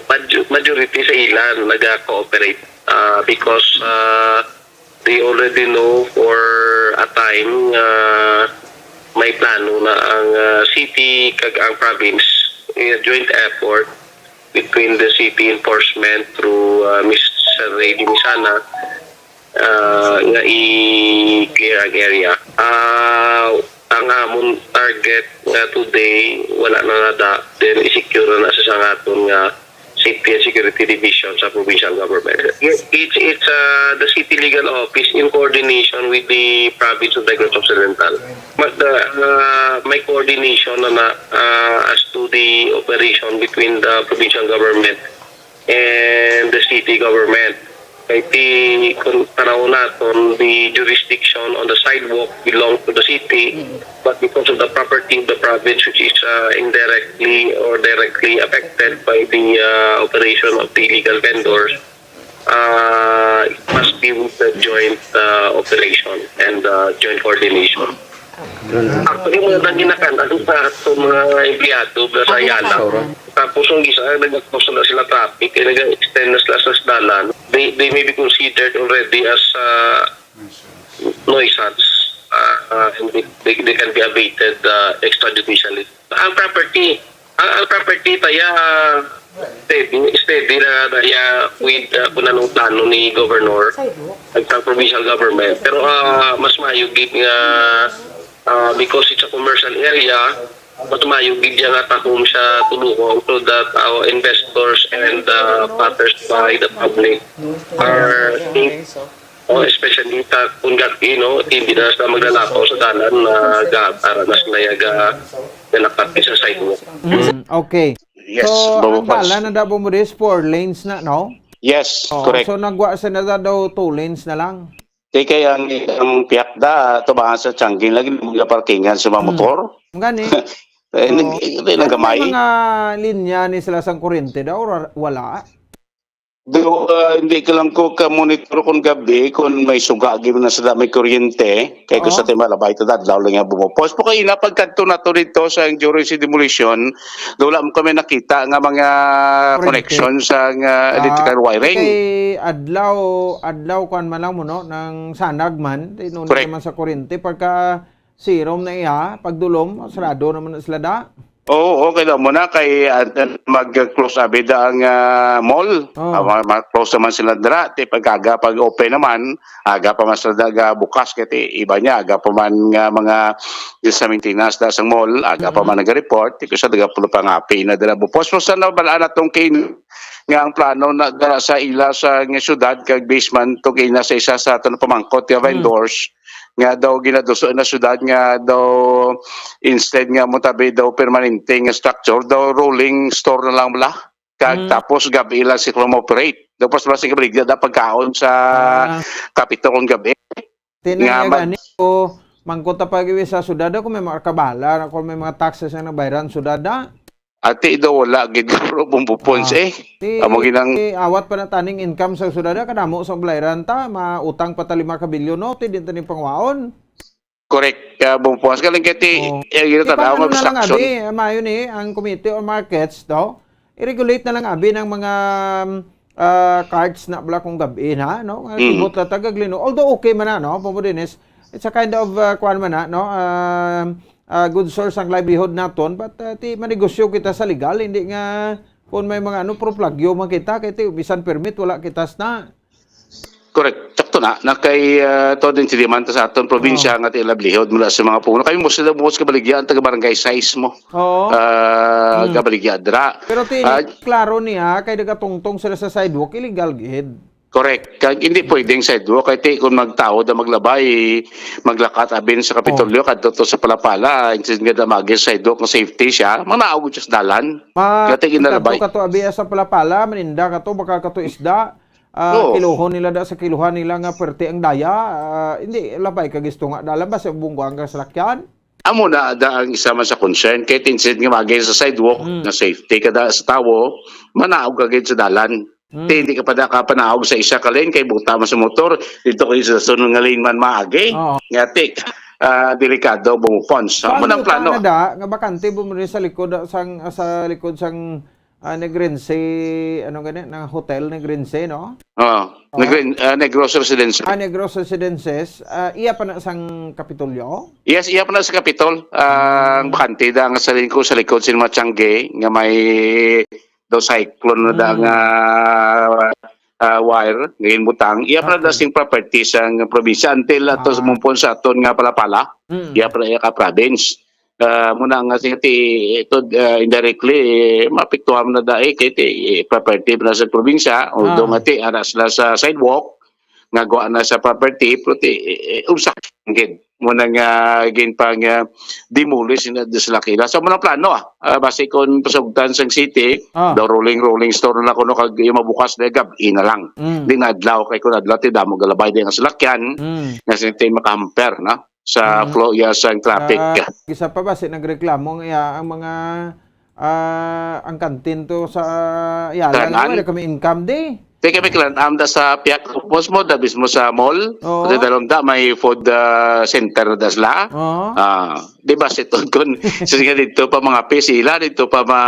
maj-, majority sa ila naga-cooperate, ah, because, ah, they already know for a time nga may plano na ang, ah, city kag ang province in a joint effort between the city enforcement through, ah, Mister Ray Dimisana, ah, nga i-clear ang area. Ah, ang amon target nga today, wala na nada, then i-secure na sa, sa aton nga Safety and Security Division sa provincial government. Yes, it's, it's, uh, the city legal office in coordination with the province of Negros Occidental. But, uh, uh, may coordination na, na, uh, as to the operation between the provincial government and the city government. Kay ti, kung tanaw naton, the jurisdiction on the sidewalk belong to the city, Mm. but because of the property of the province, which is, uh, indirectly or directly affected by the, uh, operation of the illegal vendors, uh, it must be with the joint, uh, operation and, uh, joint coordination. Actually, mo nang ginakan-an sa aton mga empleyado, sa Ayala. Tapos ang isa, nag-, nag-, na sila traffic, eh, nag-extend na sila sa dalan. They, they may be considered already as, uh, nuisance, ah, ah, and they, they, they can be abated, ah, extrajudicially. Ang property, ang, ang property, taya, steady, steady na, taya, with, ah, kung anong plano ni Governor at sa provincial government. Pero, ah, mas maayo gid nga, ah, because it's a commercial area, mas maayo gid nga tahom siya tuluhon so that our investors and, ah, passersby, the public, are safe. Oh, especially ta kung gab-i, no, hindi na sila maglalakaw sa dalan na ga-, ara na sila ya ga-, nalakat sa sidewalk. Mm, okay. Yes, So, Bobo ang Pons. dalan na Davao mo is four lanes na, no? Yes, Oh, correct. So, nagwa sa na daw two lanes na lang. Di kay ang, ang pihak da, tubangan sa Tianguin, lagi mo nga parkingan sa mga Hmm. motor. Ang gani. Eh, Oo. nag-, eh, nang gamay. May mga linya ni sila sang kuryente daw, or wala? Do, ah, hindi ka lang ko ka-monitor kung gabi, kung may suga, gid na sa may kuryente. Kay gusto Oo. tayo malabay, ito adlaw lang yung bumupos. Po kayo, napagkadto na to dito sa during si demolition, do wala mo kami nakita nga mga Kuryente. connection sa nga Ah, electrical wiring. Kay adlaw, adlaw kuan man lang mo, no, nang sanag man, di no Correct. naman sa kuryente, pagka sirom na iya, pagdulom, sarado naman na sila da. Oo, okay lang muna kay ah, mag-close abi da ang ah, mall. Oh. Ah, ma- ma-close naman sila dira. Ti pag-aga, pag-open naman, aga pa man sila daga bukas kay ti iba niya, aga pa man nga mga sa maintenance da sa mall, aga pa Mhm. man nag-report, ti sa daga pulo pangapi na dira bupos. So sa nabalaan natong kin nga ang plano na dira sa ila sa nga syudad kag basement to kay na sa isa sa aton pamangkot nga Hmm. vendors nga daw ginaduso na syudad nga daw instead nga mutabi daw permanente nga structure, daw rolling store na lang bala. Kag Mm. Tapos gabi lang si operate. Tapos ba sing kabaligya da pagkaon sa Ah, Capitol kung gabi. Tinan Nga nga mag- gani ko, mangkot ta pag iwi sa syudad, kung may mga kabala, kung may mga taxes na nagbayaran syudad, da. Ati daw wala gid bro bumbupons Ah. eh. Ti, Amo ginang ti awat pa na taning income sa syudad, kadamo sa bayaran ta, mautang pa ta lima ka bilyon, no? Ti din taning pangwaon. Correct. Kaya bumbupons ka lang kaya ti Oh. eh, yun Ti tanaw pang-, ano nga na lang obstruction. abi, eh, maayo ni ang Committee on Markets daw. I-regulate na lang abi ng mga um, ah, cards na bala kung gabi na, no? Nga Mm. tibot na tagaglino. Although okay man na, no? Pamo Dennis, it's a kind of uh, kuan man na, no? Um, uh, good source ang livelihood naton, but uh, ti manegosyo kita sa legal, hindi nga kung may mga ano, proplagyo man kita, kay ti bisan permit, wala kita na. Correct. Sakto na. Na kay uh, to din si Dimanta sa aton probinsya Oh. nga ti livelihood mula sa mga puno. Kami mo sila mo sa kabaligyan, taga barangay size mo. Oo. Ah, Hmm. kabaligya dira. Pero ti, Ah, klaro niya, kay nagatungtong sila sa sidewalk, illegal gid. Correct. Kag hindi pwedeng sidewalk kay ti kung magtaod na maglabay, maglakat abin sa Kapitolyo kadto to sa Palapala, instead nga damagin sa sidewalk nga safety siya, manaog siya sa dalan. Ma, Kati ginalabay. Kadto kato abi sa Palapala, maninda kato, baka kato isda. Ah, Oo. Kiluhon nila da sa kiluhan nila nga perte ang daya. Ah, hindi labay ka gisto nga dalan ba sa bungguan ka salakyan? Amo na da ang isa man sa concern kay instead nga maagi sa sidewalk Mm. nga safety kada sa tawo, manaog ka gid sa dalan. Mm. Ti hindi ka pa da ka panaog sa isa ka lane kay buta man sa motor, dito kayo sa sunod nga lane man maagi. Oo. Nga tik, ah, delikado bumupons. So, amo nang Pag-uta plano. na da, nga bakante bumili sa likod ah, sang sa likod sang ah, Negrense, ano gani, na hotel Negrense, no? Oh, Oh. Negrin, ah, Negros Residences. Ah, Negros Residences, ah, iya pa na sang Kapitolyo? Yes, iya pa na sa Kapitol. Ang Ah. bakante da nga sa lingkod, sa likod sin Machangge nga may daw cyclone na da Mm. nga ah, wire nga ginbutang. Iya pa na da Okay. sing property sang probinsya until ato Ah. sumumpon sa aton nga Palapala. Mm. Iya pa na iya ka province. Ah, muna nga sing ti ito ah, indirectly eh, maapektuhan na da eh, kay ti eh, property pa na sa probinsya, although Ah. nga ti ara sila sa sidewalk nga gawa na sa property, pero ti eh, eh, obstruction gid. Muna nga gin pang ah, demolish na da sila kila. So muna plano ah, Ah, basi kung pasugtan sang city, Ah. daw rolling rolling store na kuno kag yung mabukas na gab-i na lang. Mm. Di na adlaw kay kung adlaw ti damo galabay di nga salakyan, Mm. nga sila ti makahamper na sa Mm. flow ya sang traffic. Ah, isa pa ba si nagreklamo nga iya ang mga ah, ang kantin to sa iya Tanan? lang wala kami income di. Di kami kilanam da sa piyak upos mo, da mismo sa mall. Oo. Sa dalom da, may food ah, center na da sila. Oo. Ah, di ba si Ton kun sige dito pa mga pisila dito pa ma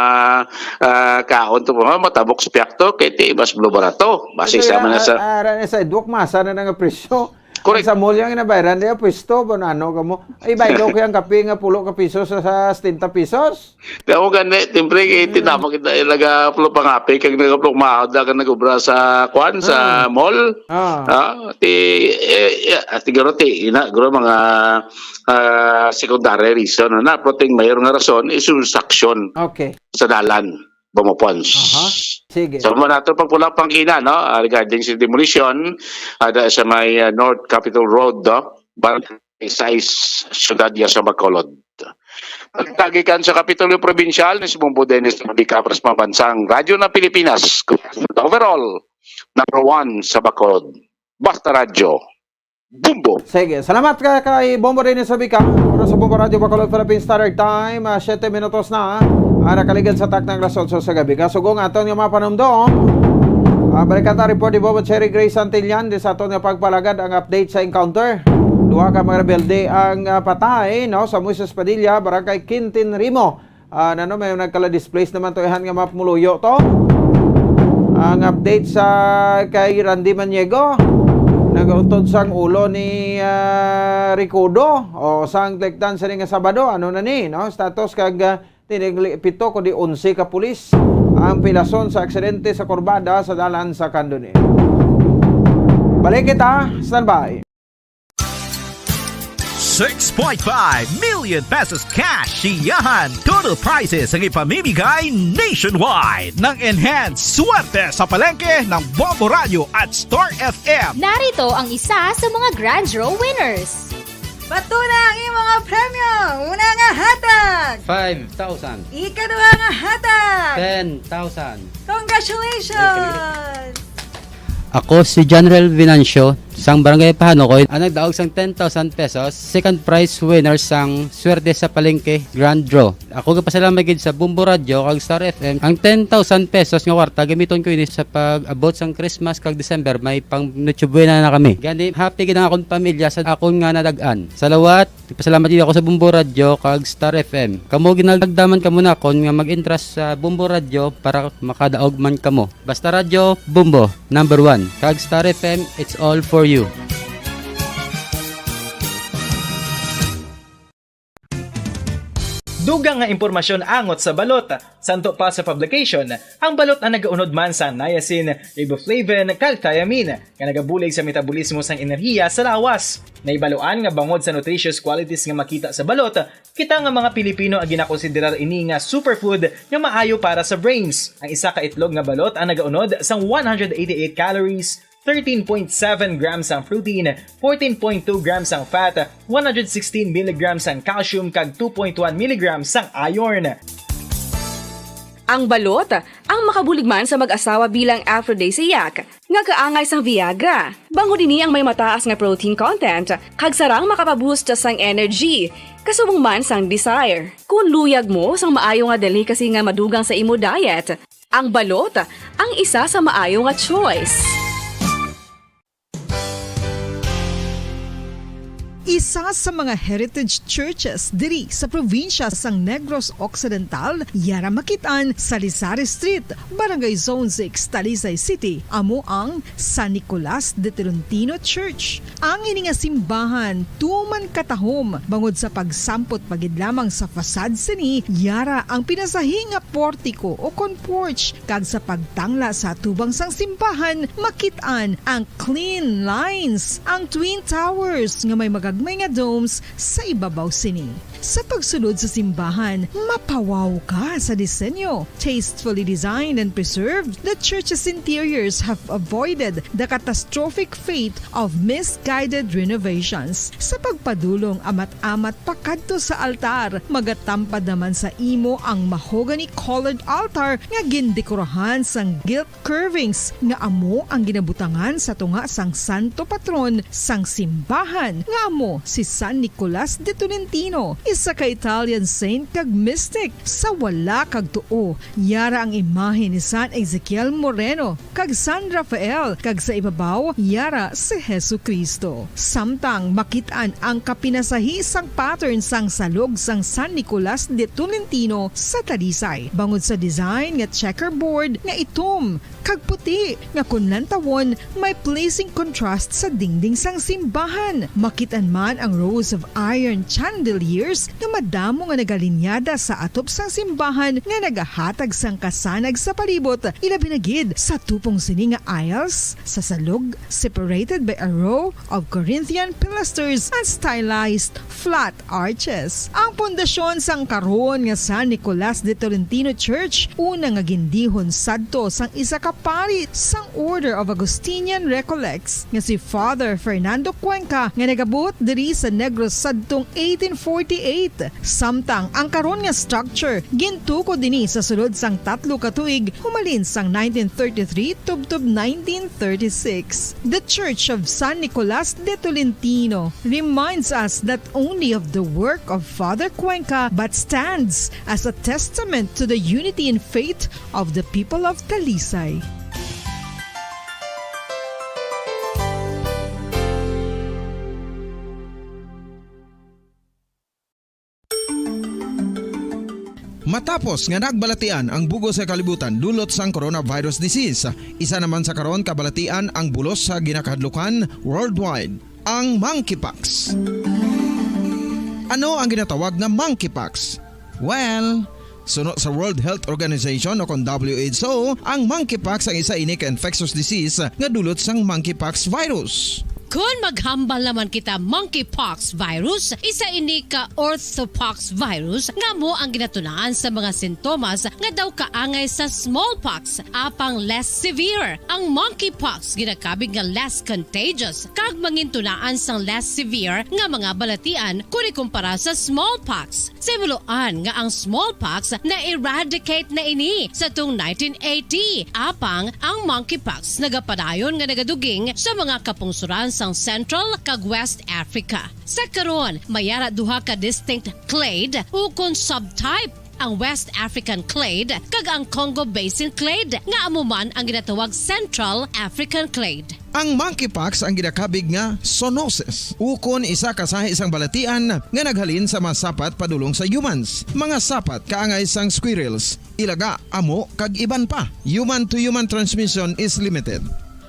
ah, kaon to pa matabok sa piyak to kay ti mas barato basi Ito sa ya, man ah, sa ah, ara na sidewalk masa na nga presyo. Correct. Sa mall yang nabayaran niya, pwesto, bon, ano ka mo? Ay, bayad ko yung kape nga pulo ka pisos sa, sa setenta pesos. Di ako gani, siyempre, kay Hmm. tinama kita, eh, naga pulo pangape, kag naga pulo mahal, da ka nag-obra sa, kwan, sa Ah. mall. Ah. Ah, ti, eh, eh, ah, siguro, ti, ina, siguro mga, ah, secondary reason, no? Na, pero ting mayor nga rason is yung saksyon Okay. sa dalan. Bombo Pons. Aha. Sige. So, muna ito pagpula pangkina, no? Ah, regarding sa demolition, ada sa may, ah, North Capitol Road, no? Barangay sais, Siyudad ya sa Bacolod. Nagtagikan sa Kapitolyo Probinsyal ni si Bombo Dennis Mabica para sa Pambansang Radyo ng Pilipinas. Overall, number one sa Bacolod. Basta Radyo. Bombo! Sige, salamat ka kay Bombo Dennis Mabica. Para sa Bombo Radyo Bacolod Philippine Standard Time, ah, siyete minutos na, ah, nakaligad sa taknang alas otso sa gabi. Kasugong aton nga mga panumdom, ah, balikan ta report ni Bombo Cherry Gray Santillan di sa aton nga pagpalagad ang update sa encounter. Duha ka mga rebelde ang, ah, patay, no, sa Moises Padilla, Barangay Quintin Rimo. Ah, nano, may nagkala-displace naman to, ihan nga mapmuluyo to. Ang update sa kay Randy Maniego, nagautod sang ulo ni, ah, Recodo. O, sang tlikdan sa nga Sabado, ano na ni, no? Status kag, ah, tinigli pito kundi onse ka pulis ang pilason sa aksidente sa kurbada sa dalan sa Candoni. Balik kita, standby. Six point five million pesos cash, siyahan, total prizes ang ipamimigay nationwide ng Enhanced Swerte sa Palengke ng Bombo Radio at Star F M. Narito ang isa sa mga Grand Draw winners. Bato na ang imong mga premyo! Una nga hatag! Five thousand. Ikaduha nga hatag! Ten thousand. Congratulations! Ako si Janrel Venancio, sang Barangay Pahanukoy, ang nagdaog sang ten thousand pesos, second prize winner sang Swerte sa Palengke Grand Draw. Ako gapasalamat gid sa Bombo Radio kag Star F M. Ang ten thousand pesos nga kwarta, gamiton ko ini sa pag-abot sang Christmas kag December, may pang Noche Buena na kami. Gani, happy gid ang akon pamilya sa akon nga nadag-an. Salawat, pasalamat gid ako sa Bombo Radio kag Star F M. Kamo ginagdaman kamo nakon nga mag-entrust sa Bombo Radio para makadaog man kamo. Basta Radyo, Bombo, number one. Kag Star F M, it's all for you. Dugang nga impormasyon angot sa balot. Santo pa sa publication, ang balot ang nagaunod man sa niacin, riboflavin, kag thiamine, nga nagabulig sa metabolismo sang enerhiya sa lawas. Nahibaluan nga bangod sa nutritious qualities nga makita sa balot, kita nga mga Pilipino ang ginakonsiderar ini nga superfood nga maayo para sa brains. Ang isa ka itlog nga balot ang nagaunod sang one hundred eighty-eight calories, thirteen point seven grams ang protein, fourteen point two grams ang fat, one hundred sixteen milligrams ang calcium, kag two point one milligrams ang iron. Ang balot, ang makabulig man sa mag-asawa bilang aphrodisiac, nga kaangay sang Viagra. Bangod ini ang may mataas nga protein content, kag sarang makapaboost sang energy, kasubong man sang desire. Kung luyag mo sang maayo nga delicacy nga madugang sa imo diet, ang balot ang isa sa maayo nga choice. Isa sa mga heritage churches diri sa probinsya sang Negros Occidental, yara makit-an sa Lizares Street, Barangay Zone six, Talisay City, amo ang San Nicolas de Tolentino Church. Ang ini nga simbahan tuman katahom bangod sa pagsampot pa gid lamang sa facade sini, yara ang pinasahi nga portico o kon porch, kag sa pagtangla sa atubang sang simbahan, makit-an ang clean lines, ang twin towers nga may magagmay nga domes sa ibabaw sini. Sa pagsulod sa simbahan, mapawaw ka sa disenyo. Tastefully designed and preserved, the church's interiors have avoided the catastrophic fate of misguided renovations. Sa pagpadulong amat-amat pakadto sa altar, magatampad naman sa imo ang mahogany-colored altar nga gindekorahan sang gilt curvings nga amo ang ginabutangan sa tunga sang santo patron sang simbahan, nga amo Si San Nicolas de Tolentino, isa ka Italian saint kag mystic. Sa wala kag tuo, yara ang imahe ni San Ezekiel Moreno kag San Rafael, kag sa ibabaw, yara si Jesu-Cristo. Samtang makit-an ang kapinasahi sang pattern sang salog sang San Nicolas de Tolentino sa Talisay, bangod sa design nga checkerboard nga itom kag puti, nga kon lantawon, may pleasing contrast sa dingding sang simbahan. Makit-an man ang rows of iron chandeliers nga madamo nga nagalinyada sa atop sang simbahan nga nagahatag sang kasanag sa palibot, ilabi na gid sa tupong sini nga aisles sa salog, separated by a row of Corinthian pilasters and stylized flat arches. Ang pundasyon sang karon nga San Nicolas de Tolentino Church, una nga gindihon sadto sang isa ka pari sang Order of Augustinian Recollects nga si Father Fernando Cuenca, nga nagabot diri sa Negros sadtong eighteen forty-eight. Samtang ang karon nga structure gintukod dinhi sa sulod sang tatlo ka tuig, humalin sang nineteen thirty-three tubtob nineteen thirty-six. The Church of San Nicolas de Tolentino reminds us not only of the work of Father Cuenca, but stands as a testament to the unity in faith of the people of Talisay. Matapos nga nagbalatian ang bug-os nga kalibutan dulot sang coronavirus disease, isa naman sa karon kabalatian ang bulos sa ginakahadlukan worldwide, ang monkeypox. Ano ang ginatawag nga monkeypox? Well, suno sa World Health Organization o kon W H O, ang monkeypox ang isa ini ka infectious disease nga dulot sang monkeypox virus. Kon maghambal naman kita monkeypox virus, isa ini ka orthopox virus nga amo ang ginatunaan sa mga sintomas nga daw kaangay sa smallpox, apang less severe. Ang monkeypox ginakabig nga less contagious kag mangintunaan sang less severe nga mga balatian kon ikumpara sa smallpox. Sa himuloan nga ang smallpox na-eradicate na ini sa tung nineteen eighty, apang ang monkeypox nagapadayon nga nagaduging sa mga kapungsoran sang Central kag West Africa. Sa karon, may ara duha ka distinct clade ukon subtype, ang West African clade kag ang Congo Basin clade, nga amo man ang ginatawag Central African clade. Ang monkeypox ang ginakabig nga zoonosis, ukon isa ka sahi sang balatian nga naghalin sa mga sapat padulong sa humans. Mga sapat kaangay sang squirrels, ilaga, amo, kag iban pa. Human-to-human transmission is limited.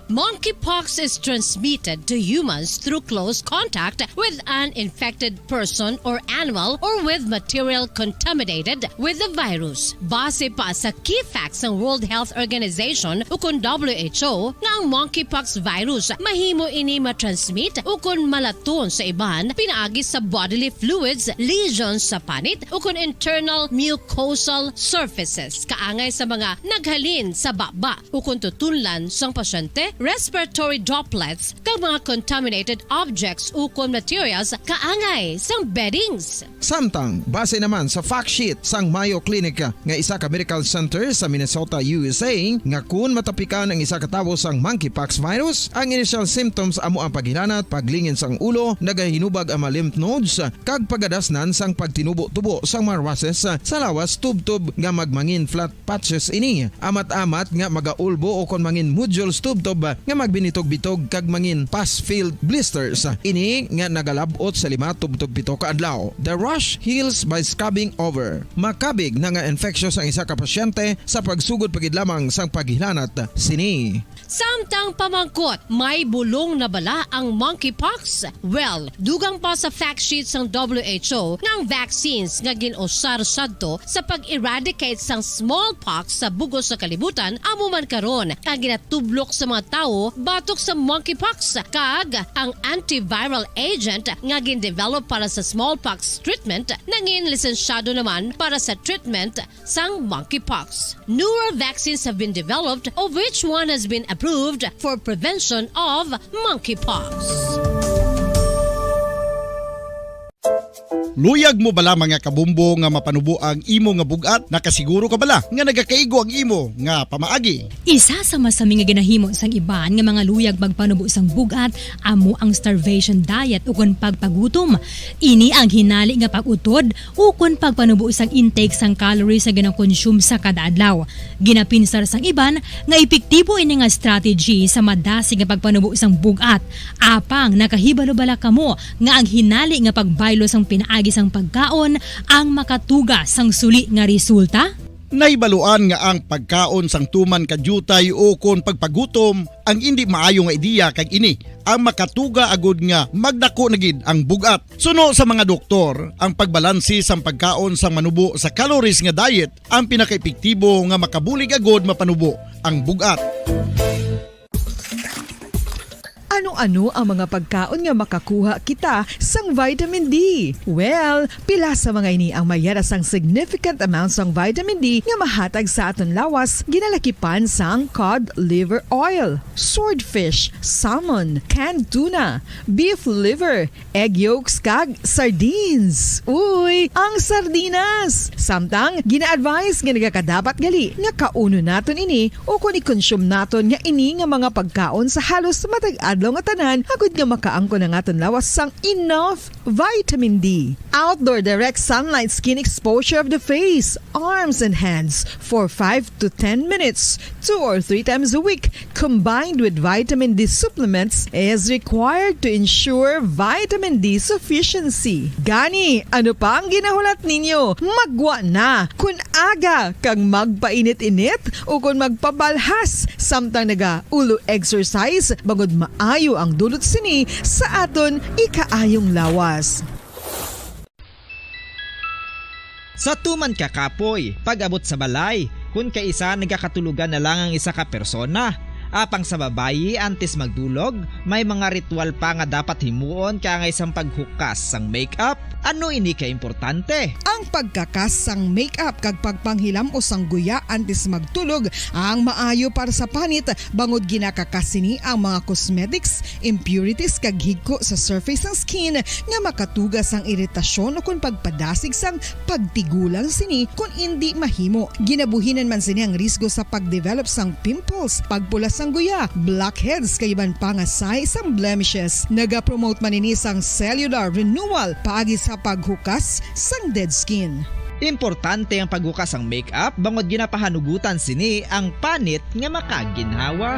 Monkeypox is transmitted to humans through close contact with an infected person or animal or with material contaminated with the virus. Base pa sa key facts sang World Health Organization ukon W H O nga ang monkeypox virus mahimo ini matransmit ukon malaton sa iban pinaagi sa bodily fluids, lesions sa panit, ukon internal mucosal surfaces kaangay sa mga naghalin sa baba ukon tutunlan sang pasyente, respiratory droplets, kag mga contaminated objects ukon materials kaangay sang beddings. Samtang, base naman sa fact sheet sang Mayo Clinic nga isa ka medical center sa Minnesota, U S A, nga kun matapikan ang isa ka tawo sang monkeypox virus, ang initial symptoms amo ang paghilanat, paglingin sang ulo, nagahinubag ang mga lymph nodes, kag pagadasnan sang pagtinubo-tubo sang mga rushes sa lawas tubtob nga magmangin flat patches ini, amat-amat nga magaulbo ukon mangin nodules tubtob nga magbinitog-bitog kag mangin pus-filled blisters. Ini nga nagalab-ot sa lima tubtob pito ka adlaw. The rash heals by scabbing over. Makabig na nga infectious ang isa ka pasyente sa pagsugod pa gid lamang sang paghilanat sini. Samtang pamangkot, may bulong na bala ang monkeypox? Well, dugang pa sa fact sheet sang W H O nga ang vaccines nga gin-usar sadto sa pag-eradicate sang smallpox sa bug-os nga kalibutan amo man karon ang ginatublok sa mga tawo batok sa monkeypox, kag ang antiviral agent nga gin-develop para sa smallpox treatment nangin lisensyado naman para sa treatment sang monkeypox. Newer vaccines have been developed, of which one has been approved for prevention of monkeypox. Luyag mo bala, mga kabombo, nga mapanubo ang imo nga bug-at? Nakasiguro ka bala nga nagakaigo ang imo nga pamaagi? Isa sa masami nga ginahimo sang iban nga mga luyag magpanubo sang bug-at amo ang starvation diet ukon pagpagutom. Ini ang hinali nga pag-utod ukon pagpanubo sang intake sang calories nga ginakonsume sa kada adlaw. Ginapinsar sang iban nga epektibo ini nga strategy sa madasig nga pagpanubo sang bug-at. Apang nakahibalo bala kamo nga ang hinali nga pagbaylo sang pinaagi sang pagkaon ang makatuga sang suli nga resulta? Nahibaluan nga ang pagkaon sang tuman ka diutay ukon pagpagutom ang indi maayo nga ideya, kag ini ang makatuga agud nga magdako na gid ang bug-at. Suno sa mga doktor, ang pagbalanse sang pagkaon sang manubo sa calories nga diet ang pinakaepektibo nga makabulig agud mapanubo ang bug-at. Ano-ano ang mga pagkaon nga makakuha kita sang vitamin D? Well, pila sa mga ini ang mayara sang significant amount sang vitamin D nga mahatag sa aton lawas, ginalakipan sang cod liver oil, swordfish, salmon, canned tuna, beef liver, egg yolks, kag sardines. Uy, ang sardinas! Samtang, gina-advise nga nagakadapat gali nga kaunon naton ini ukon i-consume naton nga ini nga mga pagkaon sa halos matag adlaw nga tanan, agud nga makaangkon ang aton lawas sang enough vitamin D. Outdoor direct sunlight skin exposure of the face, arms, and hands for five to ten minutes, two or three times a week, combined with vitamin D supplements, is required to ensure vitamin D sufficiency. Gani, ano pa ang ginahulat ninyo? Magwa na! Kun aga kag magpainit-init ukon magpabalhas samtang naga-ulo exercise, bangod maayo ang dulot sini sa aton ikaayong lawas. Sa tuman ka kapoy, pag-abot sa balay, kun kaisa nagakatulogan na lang ang isa ka persona. Apang sa babayi, antes magdulog, may mga ritual pa nga dapat himuon kaangay sang paghukas sang makeup. Ano ini ka importante? Ang pagkakas sang makeup kag pagpanghilam-os sang guya antes magtulog ang maayo para sa panit, bangod ginakakas sini ang mga cosmetics, impurities, kag higko sa surface sang skin nga makatuga sang iritasyon ukon pagpadasig sang pagtigulang sini kon indi mahimo. Ginabuhinan man sini ang risgo sa pagdevelop sang pimples, pagpula sang guya, blackheads, kag iban pa nga sahi sang blemishes. Nagapromote man ini sang cellular renewal paagi sa paghukas sang dead skin. Importante ang paghukas sang makeup bangod ginapahanugutan sini ang panit nga makaginhawa.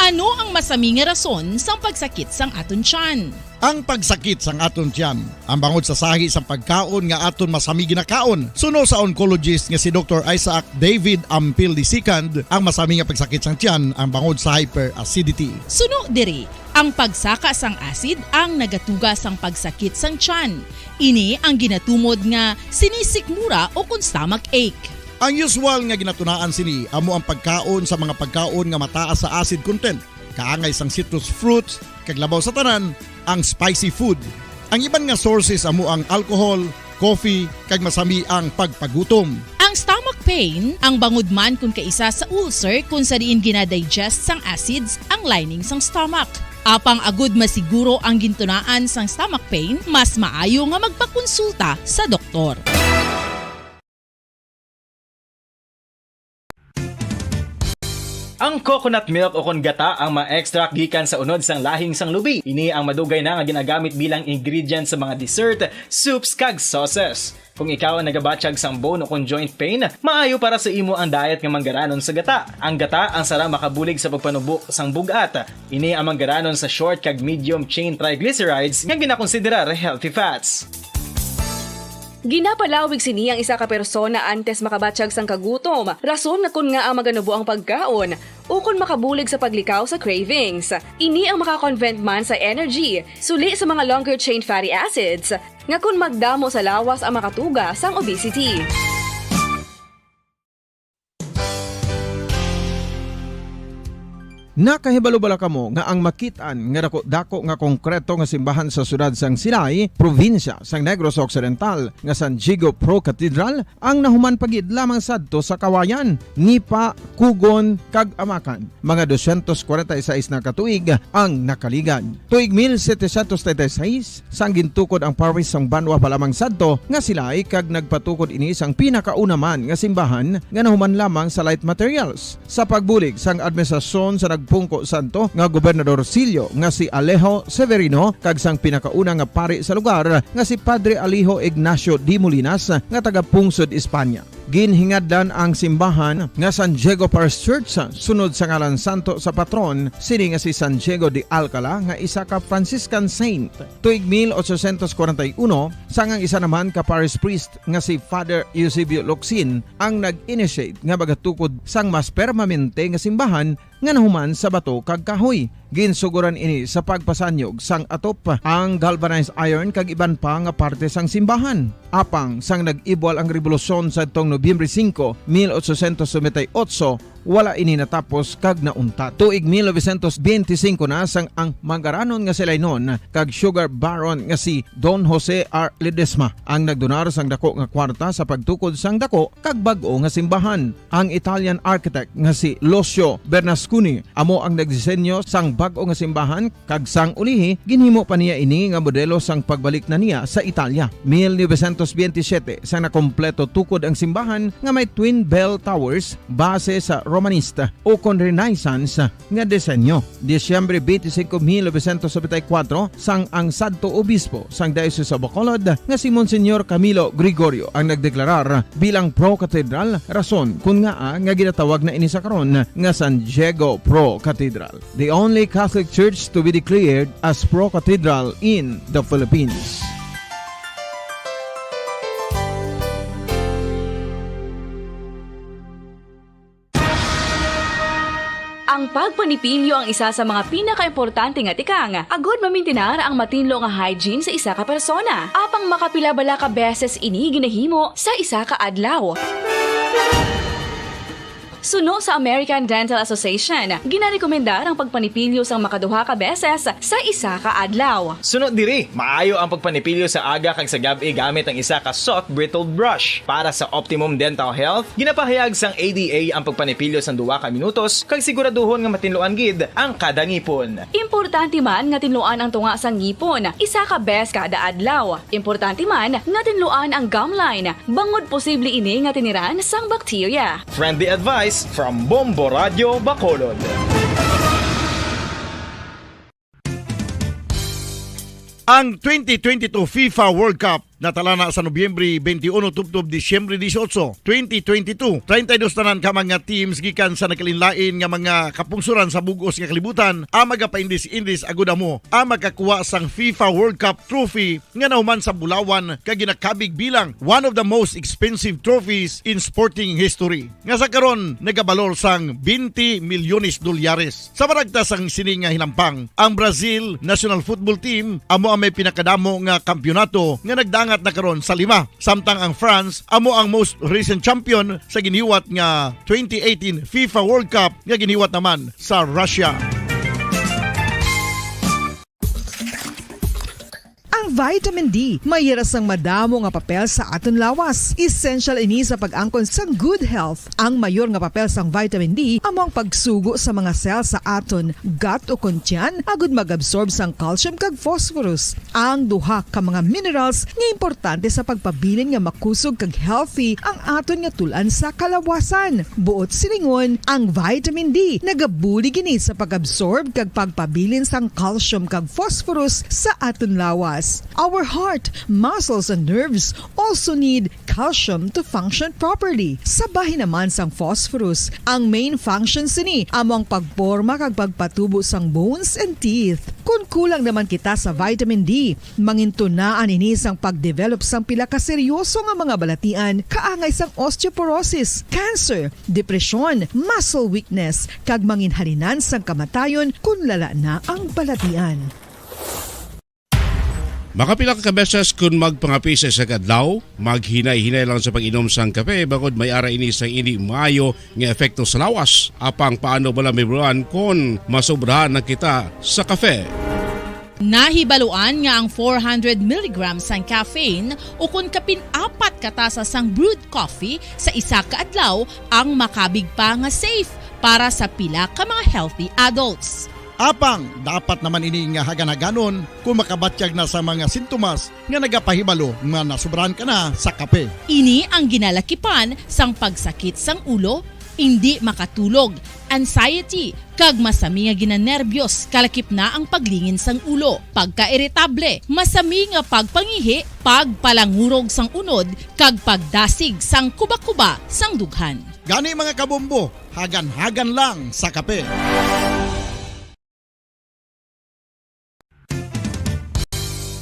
Ano ang masami nga rason sang pagsakit sang aton tiyan? Ang pagsakit sang aton tiyan, ang bangod sa sahi sang pagkaon nga aton masami ginakaon. Suno sa oncologist nga si Doktor Isaac David Ampil the second, ang masami nga pagsakit sang tiyan ang bangod sa hyperacidity. Suno diri, ang pagsaka sang acid ang nagatuga sang pagsakit sang tiyan. Ini ang ginatumod nga sinisikmura ukon stomach ache. Ang usual nga ginatunaan sini amo ang pagkaon sa mga pagkaon nga mataas sa acid content, kaangay sang citrus fruits, kag labaw sa tanan, ang spicy food. Ang iban nga sources amo ang alcohol, coffee, kag masami ang pagpagutom. Ang stomach pain, ang bangod man kon kaisa sa ulcer kon sa diin ginadigest sang acids ang lining sang stomach. Apang agud masiguro ang gintunaan sang stomach pain, mas maayo nga magpakonsulta sa doktor. Ang coconut milk ukon gata ang ma-extract gikan sa unod sang lahing sang lubi. Ini ang madugay na nga ginagamit bilang ingredient sa mga dessert, soups, kag sauces. Kung ikaw ang nagabatyag sang bone ukon joint pain, maayo para sa imo ang diet nga manggaranon sa gata. Ang gata ang sara makabulig sa pagpanubo sang bug-at. Ini ang manggaranon sa short kag medium chain triglycerides nga ginakonsiderar healthy fats. Ginapalawig sini ang isa ka persona antes makabatyag sang kagutom, rason nga kon ngaa maganubo ang pagkaon, ukon makabulig sa paglikaw sa cravings. Ini ang makakonvert man sa energy, suli sa mga longer chain fatty acids, nga kon magdamo sa lawas ang makatuga sang obesity. Nakahibalo bala kamo nga ang makit-an nga dako-dako nga konkreto nga simbahan sa siyudad sang Silay, probinsya sang Negros Occidental, nga San Diego Pro Cathedral, ang nahuman pa gid lamang sadto sa kawayan, nipa, kugon, kag amakan? Mga dosyentos kwarenta y seis na ka tuig ang nakaligad. Tuig mil setecientos treinta y seis, sang gintukod ang parish sang banwa pa lamang sadto nga Silay, kag nagpatukod ini sang pinakauna man nga simbahan nga nahuman lamang sa light materials. Sa pagbulig sang administrasyon sa nagpungko sadto nga gobernadorcillo nga si Alejo Severino kag sang pinakauna nga pari sa lugar nga si Padre Alejo Ignacio de Molinas nga taga-pungsod Espanya. Ginhingadlan ang simbahan nga San Diego Parish Church sunod sa ngalan santo sa patron sini nga si San Diego de Alcala nga isa ka Franciscan saint. Tuig mil ochocientos kwarenta y uno, sang ang isa naman ka parish priest nga si Father Eusebio Locsin ang nag-initiate nga magatukod sang mas permanente nga simbahan nga nahuman sa bato kag kahoy. Ginsugoran ini sa pagpasanyog sang atop, ang galvanized iron kag iban pa nga parte sang simbahan. Apang sang nag-ibwal ang rebolusyon sadtong Nobyembre singko, mil ochocientos noventa y ocho, wala ini natapos kag nauntat. Tuig mil novecientos benti singko na sang ang mangaranon nga si Lainon kag sugar baron nga si Don Jose R. Ledesma ang nagdonar sang dako nga kwarta sa pagtukod sang dako kag bag-o nga simbahan. Ang Italian architect nga si Lucio Bernasconi amo ang nagdisenyo sang bag-o nga simbahan, kag sang ulihi, ginhimo pa niya ini nga modelo sang pagbalik na niya sa Italia. Mil novecientos benti siyete, sang nakompleto tukod ang simbahan nga may twin bell towers, base sa Romanista ukon Renaissance nga disenyo. Disyembre twenty-five, mil novecientos noventa y cuatro, sang ang sadto obispo sang Diocese of Bacolod nga si Monsignor Camilo Gregorio ang nagdeklarar bilang Pro Cathedral, rason kon ngaa nga ginatawag na ini sa karon nga San Diego Pro Cathedral, the only Catholic Church to be declared as Pro Cathedral in the Philippines. Ang pagpanipilyo ang isa sa mga pinakaimportante nga tikang agod mamintinar ang matinlo nga hygiene sa isa ka persona. Apang makapila bala ka beses ini ginahimo sa isa ka adlaw? Suno sa American Dental Association, ginarekomendar ang pagpanipilyo sang makaduha ka beses sa isa ka adlaw. Suno diri, maayo ang pagpanipilyo sa aga kag sa gab-i gamit ang isa ka soft bristled brush. Para sa optimum dental health, ginapahayag sang A D A ang pagpanipilyo sang duha ka minutos kag siguraduhon nga matinluan gid ang kada ngipon. Importante man nga tinluan ang tunga sang ngipon isa ka bes kada adlaw. Importante man nga tinluan ang gum line, bangod posible ini nga tiniran sang bakterya. Friendly advice from Bombo Radio Bacolod. Ang twenty twenty-two FIFA World Cup natalana sa Nobyembre twenty-one tubtob Disyembre dieciocho, twenty twenty-two. Treinta y dos tanan ka mga teams gikan sa nagkalainlain nga mga kapungsoran sa bug-os nga kalibutan ang magapaindis-indis agud amo ang makakuha sang FIFA World Cup trophy nga nahuman sa bulawan kag ginakabig bilang one of the most expensive trophies in sporting history, nga sa karon nagabalor sang twenty milyones dolyares. Sa maragta sang sini nga hinampang, ang Brazil national football team amo ang may pinakadamo nga kampiyonato nga nagdangat na karon sa lima, samtang ang France amo ang most recent champion sa giniwat nga twenty eighteen FIFA World Cup nga giniwat naman sa Russia. Ang vitamin D may hira sang madamo nga papel sa aton lawas. Essential ini sa pag-angkon sang good health. Ang mayor nga papel sang vitamin D amo ang pagsugo sa mga cell sa aton gut o kon tiyan agud mag-absorb sang calcium kag phosphorus, ang duha ka mga minerals nga importante sa pagpabilin nga makusog kag healthy ang aton nga tul-an sa kalawasan. Buot silingon, ang vitamin D nagabulig ini sa pag-absorb kag pagpabilin sang calcium kag phosphorus sa aton lawas. Our heart, muscles, and nerves also need calcium to function properly. Sa bahin naman sang phosphorus, ang main function sini amo ang pagporma kag pagpatubo sang bones and teeth. Kon kulang naman kita sa vitamin D, mangintunaan ini sang pag-develop sang pila ka seryoso nga mga balatian, kaangay sang osteoporosis, cancer, depresyon, muscle weakness, kag manginhalinan sang kamatayon kon lala na ang balatian. Makapila ka beses kun magpangape sa isa ka adlaw, maghinay-hinay lang sa pag-inom sang kape, bangod may ara ini sang indi maayo nga epekto sa lawas. Apang paano bala mahibaluan kon masobrahan na kita sa kape? Nahibaluan nga ang four hundred milligrams sang caffeine, ukon kapin apat ka tasa sang brewed coffee sa isa ka adlaw, ang makabig pa nga safe para sa pila ka mga healthy adults. Apang dapat naman ini nga hagan-haganon kung makabatyag na sa mga sintomas nga nagapahibalo nga nasubrahan ka na sa kape. Ini ang ginalakipan sang pagsakit sang ulo, indi makatulog, anxiety, kag masami nga ginanerbyos, kalakip na ang paglingin sang ulo, pagkairitable, masami nga pagpangihi, pagpalangurog sang unod, kag pagdasig sang kuba-kuba sang dughan. Gani, mga kabombo, hagan-hagan lang sa kape.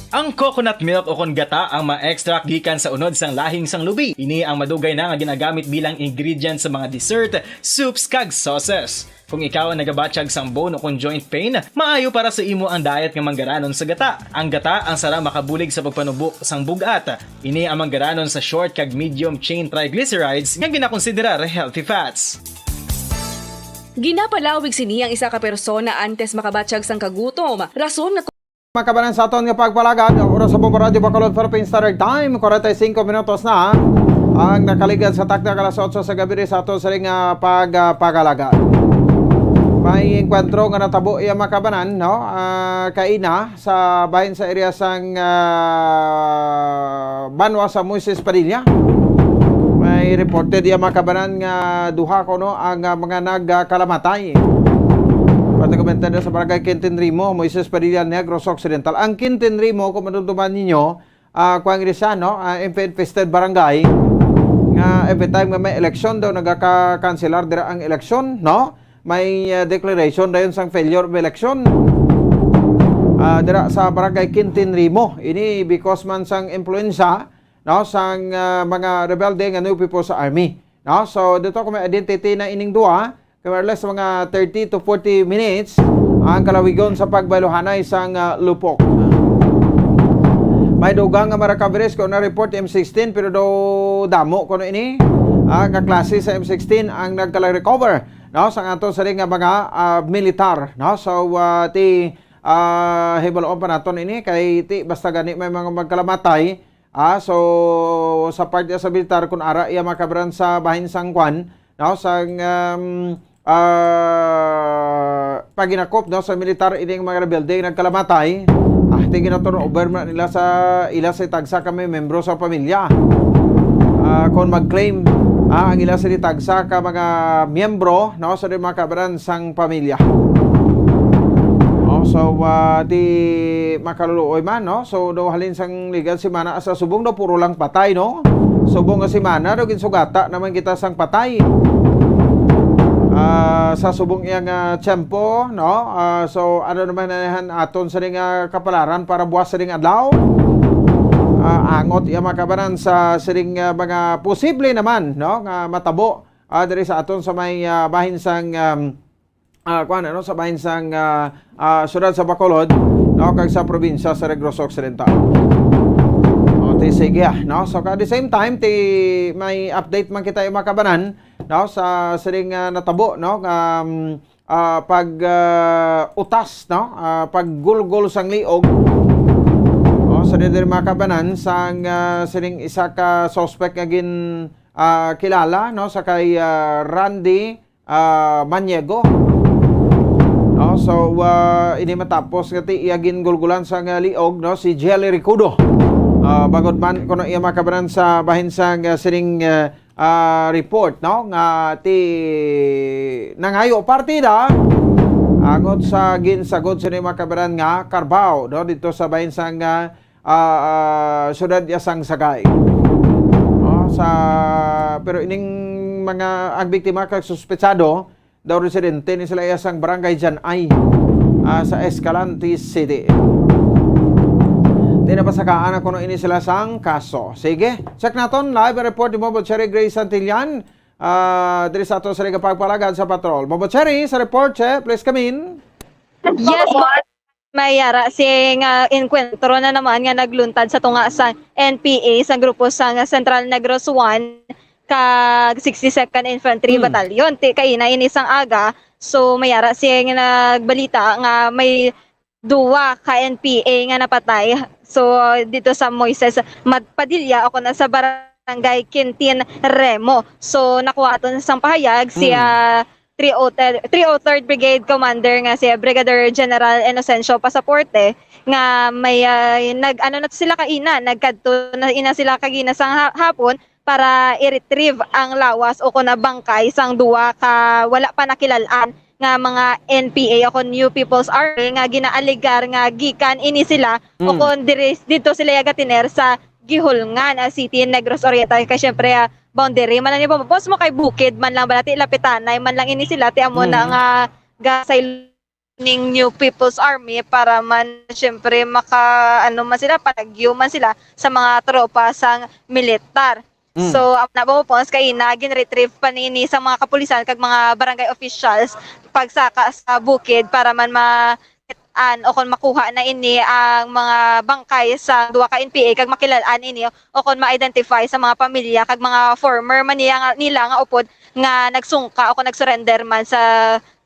Ang coconut milk o kon gata ang ma-extract gikan sa unod sang lahing sang lubi. Ini ang madugay na nga ginagamit bilang ingredient sa mga dessert, soups, kag sauces. Kung ikaw ang nagabatyag sang bone o kon joint pain, maayo para sa imo ang diet nga manggaranon sa gata. Ang gata ang sara makabulig sa pagpanubo sang bug-at. Ini ang manggaranon sa short kag medium chain triglycerides nga ginakonsiderar healthy fats. Ginapalawig sini ang isa ka persona antes makabatyag sang kagutom, rason nga Makabanan sa aton nga pagpalagad, ang oras sa Bombo Radyo Bacolod, Philippine Standard Time, forty-five minutos na ang nakaligad sa takna alas otso sa gabi sa aton sining, ah, pag, ah, pagpalagad. May engkwentro nga natabo iya, makabanan, no? Ah, kaina sa bahin sa area sang, ah, banwa sa Moises Padilla. May reported iya, makabanan, nga duha kuno ang, ah, mga nagkalamatay. Pati komentaryo sa Barangay Quintin Rimo, Moises Padilla, Negros Occidental. Ang Quintin Rimo, kung madumduman ninyo, ah, kuwan gid siya, no? Ah, inf-, infested barangay nga every time nga may eleksyon daw nagaka-cancelar dira ang eleksyon, no? May, ah, declaration dayon sang failure of election. Ah, dira sa Barangay Quintin Rimo. Ini because man sang impluwensya, no, sang, ah, mga rebelde nga new people sa army, no? So, dito kung may identity na ining duha, kay more or less mga thirty to forty minutes ang kalawigon sa pagbayluhanay sang, ah, lupok. May dugang nga mga recoveries ko na-report M sixteen, pero daw damo kuno ini, ah, nga klase sa M sixteen ang nagkala-recover, no, sa aton sining nga mga, ah, militar, no? So, ah, ti, ah, hibaluon pa naton ini kay ti basta gani may mga magkalamatay, Ah, so, sa part niya sa militar, kung ara iya, makabaran, sa bahin sang kwan, no, sang, um, ah, paginakop, no, sa militar, ining mga rebelde nagkalamatay. Ah, ti gina-turnover man nila sa ila sa tagsa ka mga membro sa pamilya. Ah, kung mag-claim, ah, ang ila sa tagsa ka mga miyembro, no, sa mga kabaran sang pamilya. Oh, so, ah, ti makaluluoy man, no? So, do halin sang ligad semana sa subong daw puro lang patay, no? Subong nga semana daw ginsugata naman kita sang patay. Ah, sa subong iya nga tiyempo, no? Ah, so, ano naman na yan aton sa nga kapalaran para buwas sa ning adlaw? Ah, angot iya, makabaran, sa sining, ah, mga posible naman, no, nga matabo, ah, diri sa aton sa may, ah, bahin sang, um, ah, kuwan, ano, sa bahin sang, ah, ah, siyudad sa Bacolod, no, kag sa probinsya sa Negros Occidental. O, ti sige, ah, no? So, at the same time, ti may update man kita, makabanan, no, sa sining, ah, natabo, no, nga, um, ah, pag, ah, utas, no, ah, paggulgol sang liog. O, sa diri, makabanan, sang, ah, sining isa ka suspect nga gin, ah, kilala, no, sa kay, ah, Randy ah, Maniego. No, so, ah, ini matapos nga ti iya gingulgulan sang liog, no, si Jelly Ricudo. Ah, bangod man kuno iya, makabanan, sa bahin sang, ah, sining, ah, ah, report, no, nga ti nangayo partida angot sa ginsagod sini, makabanan, nga Carabao, no, dito sa bahin sang, ah, ah, ah, siyudad iya sang Sagay. No, sa, pero ining mga, ang biktima kag suspetsado daw residente ni sila iya sang Barangay Janay, ah, sa Escalante City. Tinapasakaan na kuno ini sila sang kaso. Sige, check naton live report ni Bobo Cherry Grace Santillan, ah, diri sa ato sa Liga Pagpalagad sa Patrol. Bobo Cherry, sa report, che, please come in. Yes, boss. may ara sing, ah, engkwentro na naman nga nagluntad sa tunga sa N P A sa grupo sa Central Negros One kag sixty-second Infantry Hmm. Battalion. Ti kaina ini sang aga, so may ara sing nagbalita nga may duwa ka N P A nga napatay. So, dito sa Moises Mad-, Padilla o kung sa Barangay Quintin Remo. So, nakuha aton sang pahayag si, Hmm. ah, three oh third, three oh third Brigade Commander nga si Brigadier General Inocencio Pasaporte nga may, ah, nag-, ano na to sila kaina, nagkadto na ina sila kagina sa ha-, hapon para i-retrieve ang lawas o kon bangkay sang duwa ka wala pa nakilal-an nga mga N P A o kon New People's Army nga ginaalegar nga gikan ini sila o Mm. kon diri, didto sila yagatiner sa Guihulngan, ah, City, Negros Oriental. Kay syempre, ah, boundary man lang ni, boss, mo kay bukid man lang bala, ti lapitanay man lang ini sila, ti amo na Mm. nga gasay ning New People's Army para man, syempre, maka-, ano man sila, palagyo man sila sa mga tropa sang militar. Mm. So, ang nabapos kaina, gin-retrieve pa nini sa mga kapulisan kag mga barangay officials pagsaka sa bukid para man ma-, an o kon makuha na ini ang mga bangkay sa duha ka N P A kag makilal-an ini o kon ma-identify sa mga pamilya kag mga former man niya nga, nila nga upod nga nagsungka o kon nag-surrender man sa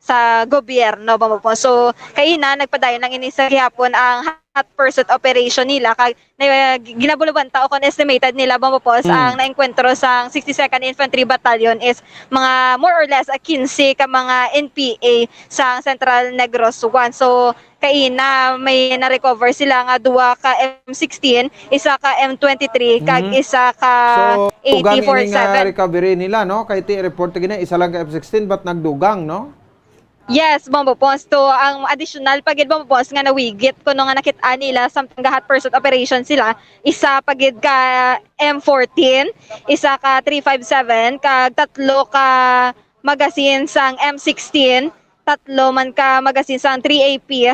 sa gobyerno, bambo po. So, kaina, nagpadayon lang ini sa gihapon ang hot pursuit operation nila, kag na, ginabulubanta o kon estimated nila, bambo po, Mm. ang naengkwentro sang sixty-second Infantry Battalion is mga more or less, ah, quince ka mga N P A sa Central Negros One. So, kaina, may na-recover sila nga duha ka M sixteen, isa ka M twenty-three, kag Mm. isa ka So, dugang ini nga A K forty-seven. Recovery nila, no? Kay ti report gina, isa lang ka M sixteen, but nagdugang, no? Yes, Bombo Pons. To ang additional pa gid, Bombo Pons, nga nawigit kuno nga nakit-an nila samtang ga-hot pursuit operation sila, isa pa gid ka M fourteen, isa ka three five seven, kag tatlo ka magazine sang M sixteen, tatlo man ka magazine sang three A P,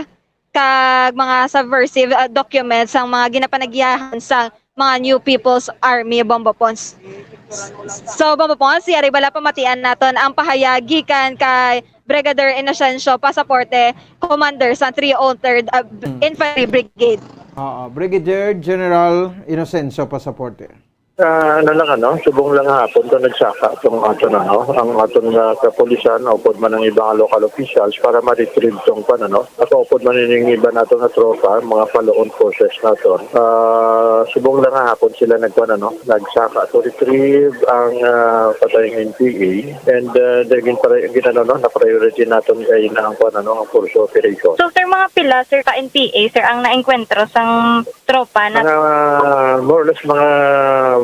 kag mga subversive, ah, documents sang mga ginapanagiahan sang mga New People's Army, Bombo Pons. So, Bombo Pons, yari bala pamatian naton ang pahayag gikan kay Brigadier Inocencio Pasaporte, Commander sa three oh third, ah, Hmm. Infantry Brigade. Oo, Brigadier General Inocencio Pasaporte. Ah, ano lang, ano, subong lang hapon to nagsaka tong aton, ano, ang aton nga kapulisan, upod man ang iba nga local officials para ma-retrieve tong, kwan, ano, nakaupod man ining iba nato nga tropa, mga follow-on forces nato. Ah, subong lang hapon sila nagkwan, ano, nagsaka to retrieve ang, ah, patay nga N P A, and, ah, the gin-, gin-, ano, no, na-priority naton kay na ang, kwan, ano, ang pursuit operation. So, sir, mga pila, sir, ka N P A, sir, ang naengkwentro sang tropa na Mga, more or less, mga,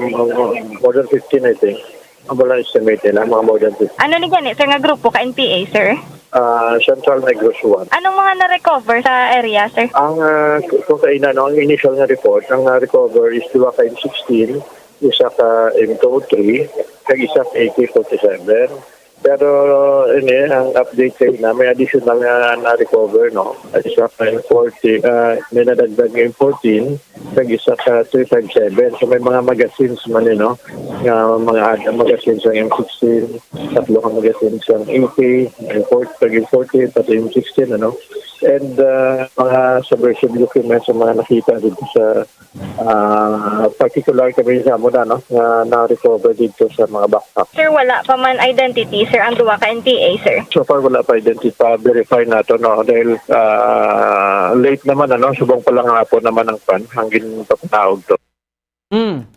mga more than fifteen, I think. Ang wala estimate nila, mga more than fifteen. Ano ni gani, sir, nga grupo ka N P A, sir? Ah, Central Negros One. Anong mga na-recover sa area, sir? Ang, ah, k-, kung kaina, no, ang initial nga report, ang na-recover is duha ka M sixteen, isa ka M two oh three, kag isa ka A K forty-seven. Pero, ini, ang update kaina, may additional nga na-recover, no? Isa ka M forty, ah, may nadagdag nga M fourteen, kag isa ka three five seven. So, may mga magazines man, eh, no? Nga mga ad-, magazines ang M sixteen, tatlo ka magazines ang A K, M fourteen, kag M fourteen, pati M sixteen, ano? And, ah, mga subversive documents ang mga nakita dito sa Ah, particular kami sa amo na, no, nga na-recover dito sa mga backpack. Sir, wala pa man identity, sir, ang duha ka N P A, sir? So far, wala pa identity. Pa-verify nato, no, dahil, ah, late naman, ano, subong pa lang hapon naman ang pan, ang ginpapanaog to. Mm.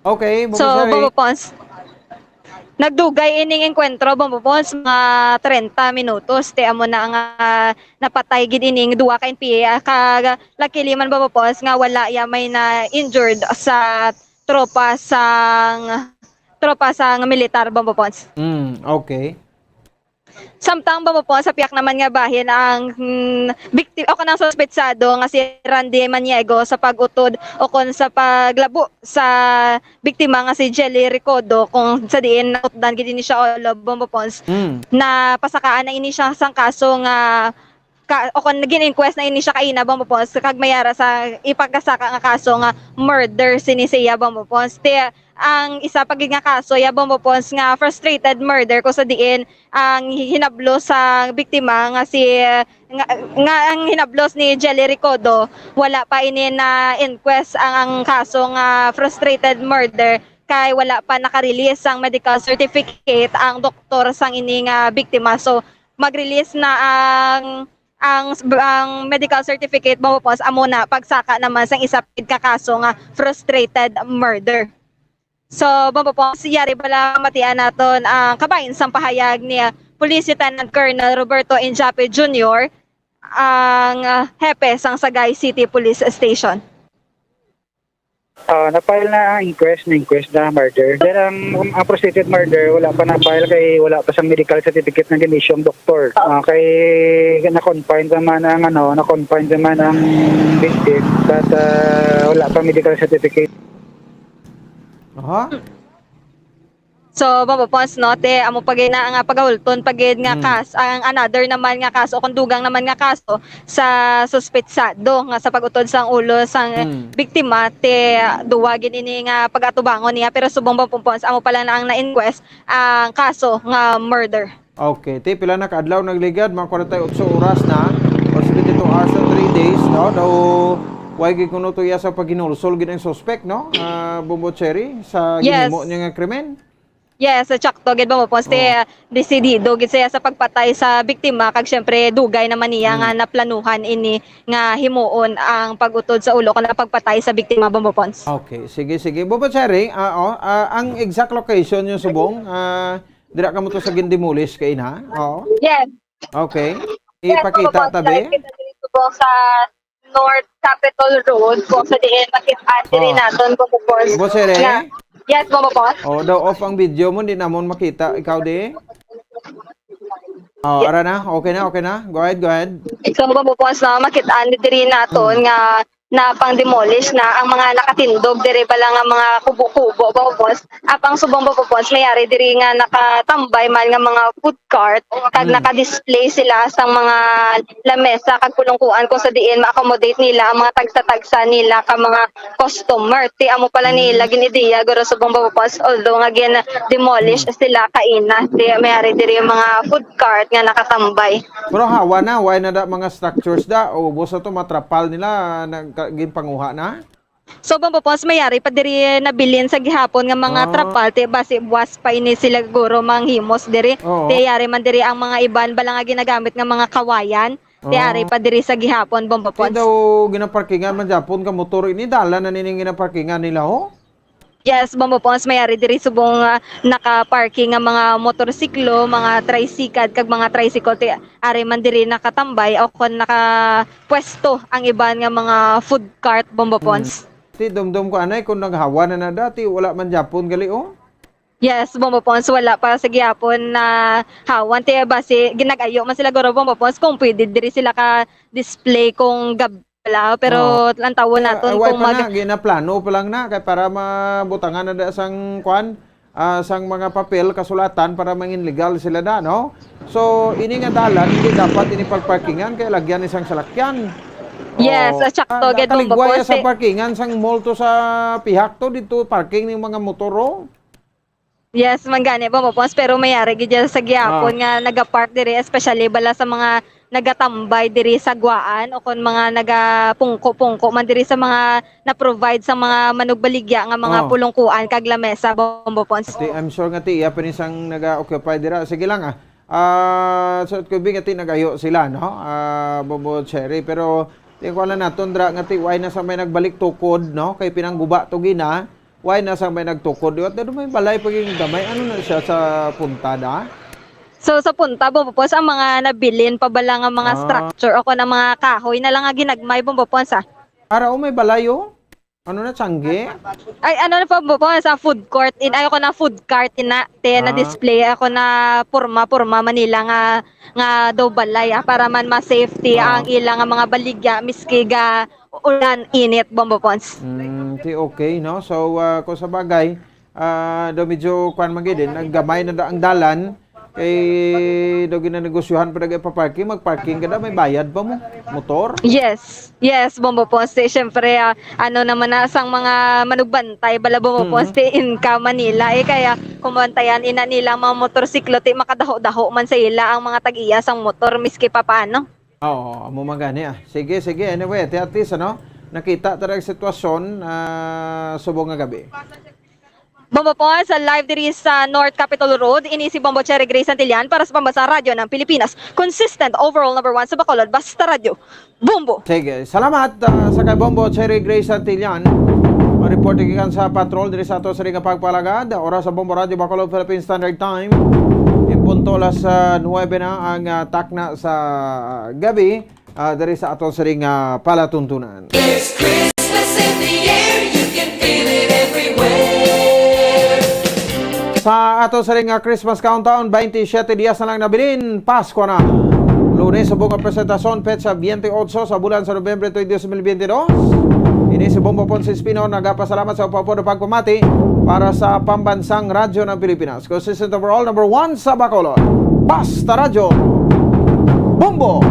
Okay, Bobo So, Sari. Bobo Pons, nagdugay ining engkwentro, Bobo Pons, mga treinta minutos. Ti amo na nga napatay gid ining duha ka N P A. Kag luckily man, Bobo Pons, nga wala ya may na-injured sa tropa sang, tropa sang militar, Bobo Pons. Mm, okay. Samtang, Bombo Pons, sa piyak naman nga bahin ang, mm, bikti-, o kanang suspetsado nga si Randy Maniego sa pag-utod o kon sa paglabo sa biktima nga si Jelly Recodo, kung sa diin nautdan gid ini siya ulo, Bombo Pons. Mm. Napasakaan na ini siya sang kaso nga ka-, o kon gin-inquest na ini siya kaina, Bombo Pons, kag may ara sa ipakasaka nga kaso nga murder sini siya, Bombo Pons. Ti ang isa pa gid nga kaso, ya, Bombo Pons, nga frustrated murder, kung sa diin ang hinablos sa biktima nga si, nga, nga ang hinablos ni Jelly Recodo, wala pa ini na inquest ang, ang kaso nga frustrated murder kay wala pa naka-release ang medical certificate ang doktor sang ini nga biktima. So, mag-release na ang, ang, ang medical certificate, Bombo Pons, amo na pagsaka naman sang isa pa gid ka kaso nga frustrated murder. So, Bombo Pons, yari bala matian naton ang kabahin sang pahayag ni, ah, Police Lieutenant Colonel Roberto Injape Junior, ang, ah, hepe sang Sagay City Police Station. Ah, na-file na ang inquest, na-inquest na murder. Then ang, ang frustrated murder, wala pa na-file kay wala pa sang medical certificate na gin-issue ang doktor. Ah, kay na-confine pa man ang, ano, na-confine pa man ang victim, but, ah, wala pa medical certificate. Aha. So, Bombo Pons, no, te, amo pa gid na nga pagahulton pa gid nga Mm. kas-, ang another naman nga kaso, kung dugang naman nga kaso sa suspetsado nga sa pag-utod sang ulo sang Mm. biktima, te, duwa gid ini nga pag-atubangon niya, pero subong, Bombo Pons, amo pa lang na ang na-inquest ang kaso nga murder. Okay, te, pila na ka adlaw nagligad, mga forty-eight oras na, or seventy-two hours and three days, no? Daw, way gid kuno to iya sa paghinulsol gid ang suspect, no? Ah, Bombo Cherry, sa Yes. ginhimo niya nga krimen? Yes, sakto gid, Bombo Pons. Oo. Te, desidido gid siya sa pagpatay sa biktima, kag syempre, dugay naman niya Mm. nga naplanuhan ini nga himuon ang pag-utod sa ulo kon ang pagpatay sa biktima, Bombo Pons. Okay, sige, sige. Bombo Cherry, ah, oh, ah, ang exact location niyo subong, ah, dira kamo to sa gindemolish kay na? Oo. Yes. Okay. Yes, Bombo Pons. Ipakita ta, be. Live kita diri subong sa North Capitol Road, kung sa diin makit-an diri Oh. naton, Bombo Pons. Boss Ere? Nga, yes, Bombo Pons. Oh, daw off ang video mo, di namon makita. Ikaw di? Oh, Yes. ara na. Okay na, okay na. Go ahead, go ahead. So, Bombo Pons, no, makit-an diri naton Mm. nga napang-demolish na ang mga nakatindog diri bala nga mga kubo-kubo, Bombo Pons. Apang subong, Bombo Pons, may ari diri nga nakatambay man nga mga food cart, kag Mm. naka-display sila sang mga lamesa kag pulungkuan kung sa diin ma-accommodate nila ang mga tagsa-tagsa nila ka mga customer. Ti amo pala Mm. nila gin-ideya, guro, subong, Bombo Pons, although nga gin-demolish Mm. sila kaina. Ti may ari diri ang mga food cart nga nakatambay. Pero hawa na, way na da mga structures da, o ubos na to, matrapal nila, nagka-, ginpanguha na? So, Bombo Pons, may ari pa diri nabilin sa gihapon nga mga Ah. trapal, ti basi buwas pa ini sila guro manghimos diri. Oo. Ti yari man diri ang mga iban bala nga ginagamit nga mga kawayan. Ti Ah. ari pa diri sa gihapon, Bombo Ti Pons. daw ginaparkingan man gyapon ka motor ini, dalan na nining ginaparkingan nila, ho? Yes, Bombo Pons, may ari diri subong, ah, naka-parking nga mga motorsiklo, mga tricycle, kag mga tricycle. Ti ari man diri nakatambay o kon nakapwesto ang iban nga mga food cart, Bombo Hmm. Pons. Ti dumdum ko anay kung naghawa na na dati, wala man gyapon gali, oh. Yes, Bombo Pons, wala pa sa gihapon na hawan. Ti basi ginagayo man sila guro, Bombo Pons, kung pwede diri sila ka-display kung gab-, wala, pero Oo. lantawon Eh, naton ay, wala kung pa mag- na, ginaplano pa lang na, kay para mabutangan na da sang, kwan, ah, sang mga papel, kasulatan para mangin legal sila na, no? So, ini nga dalan, hindi dapat ini pagparkingan, kay lagyan isang salakyan. Yes, Oo. at sakto, Ah, gid, Bombo nakaligway Pons, sa eh. parkingan sang mall to sa pihak to, dito parking ning mga motor, oh. Yes, man gani, Bombo Pons, pero may ari gid dyan sa gihapon Ah. nga nagapark diri, especially bala sa mga nagatambay diri sa Guaan o kon mga nagapungko-pungko man diri sa mga na-provide sa mga manugbaligya nga mga Oh. pulungkuan kag lamesa, Bombo Pons. Ti, I'm sure nga ti iya pa ni sang naga-occupy dira. Sige lang, ah. Ah, so, it could be nga ti nagayo sila, no? Ah, Bombo Cherry. Pero, ti, kuha lang naton dira nga ti, why na sa may nagbalik tukod, no? Kay pinangguba to gina. Why na sa may nagtukod? Di ba, may balay pa yung gamay. Ano na siya sa punta da? So, sa punta, Bombo Pons, ang mga nabilin pa bala nga mga Ah. structure o kung ang mga kahoy na lang nga ginagmay, Bombo Pons, ah. Ara, oh, may balay, oh. Ano na, tsangge? Ay, ano na, Bombo Pons, ang food court. In, ay, ako na food cart, ina. Te, Ah. na-display ako na porma-porma Manila nga, nga daw balay, ah, para man ma-safety Ah. ang ila nga mga baligya, miski ga ulan, init, Bombo Pons. Mm, ti okay, no? So, ah, kung sa bagay, ah, daw medyo, kwan man gid, eh, naggamay na da ang dalan, Kay daw ginanegosyohan pa nag-ipa-parking, mag-parking ka na, may bayad pa mo. Motor. Yes. Yes, Bombo Poste. Siyempre, ah, ano naman na sang mga manugbantay bala, Bombo Mhm. Poste, in ka Manila, eh. Kaya kung bantayan ina nila ang mga motorsiklo, ti makadaho-daho man sa ila ang mga tag-iya sang motor, miski pa paano. Oo, amo man gani, ah. Sige, sige. Anyway, ti at least, ano, nakita ta ang sitwasyon, ah, subong nga gabi. Bombo Poste, live diri sa North Capitol Road. Ini si Bombo Cherry Grace Santillan para sa Pambansang Radyo ng Pilipinas. Consistent, overall number one sa Bacolod, Basta Radyo. Bombo! Sige, salamat, ah, sa kay Bombo Cherry Grace Santillan. Ang report gikan sa patrol diri sa ato sa ring pagpalagad. Oras sa Bombo Radyo Bacolod Philippine Standard Time. Ipunto alas, ah, nuwebe na ang, ah, takna sa gabi. Ah, diri sa aton siring nga palatuntunan. There's Christmas in the air, you can feel it everywhere. Sa aton siring nga Christmas countdown, twenty-seven dias na lang nabilin, Pasko na. Lunes, subong nga presentasyon, petsa twenty-eight sa bulan sa Nobyembre twenty, twenty twenty-two. Ini si Bombo Ponce Espino, nagapasalamat sa upapod pagpamati para sa Pambansang Radyo ng Pilipinas. Consistent overall, number one sa Bacolod. Basta Radyo. Bombo!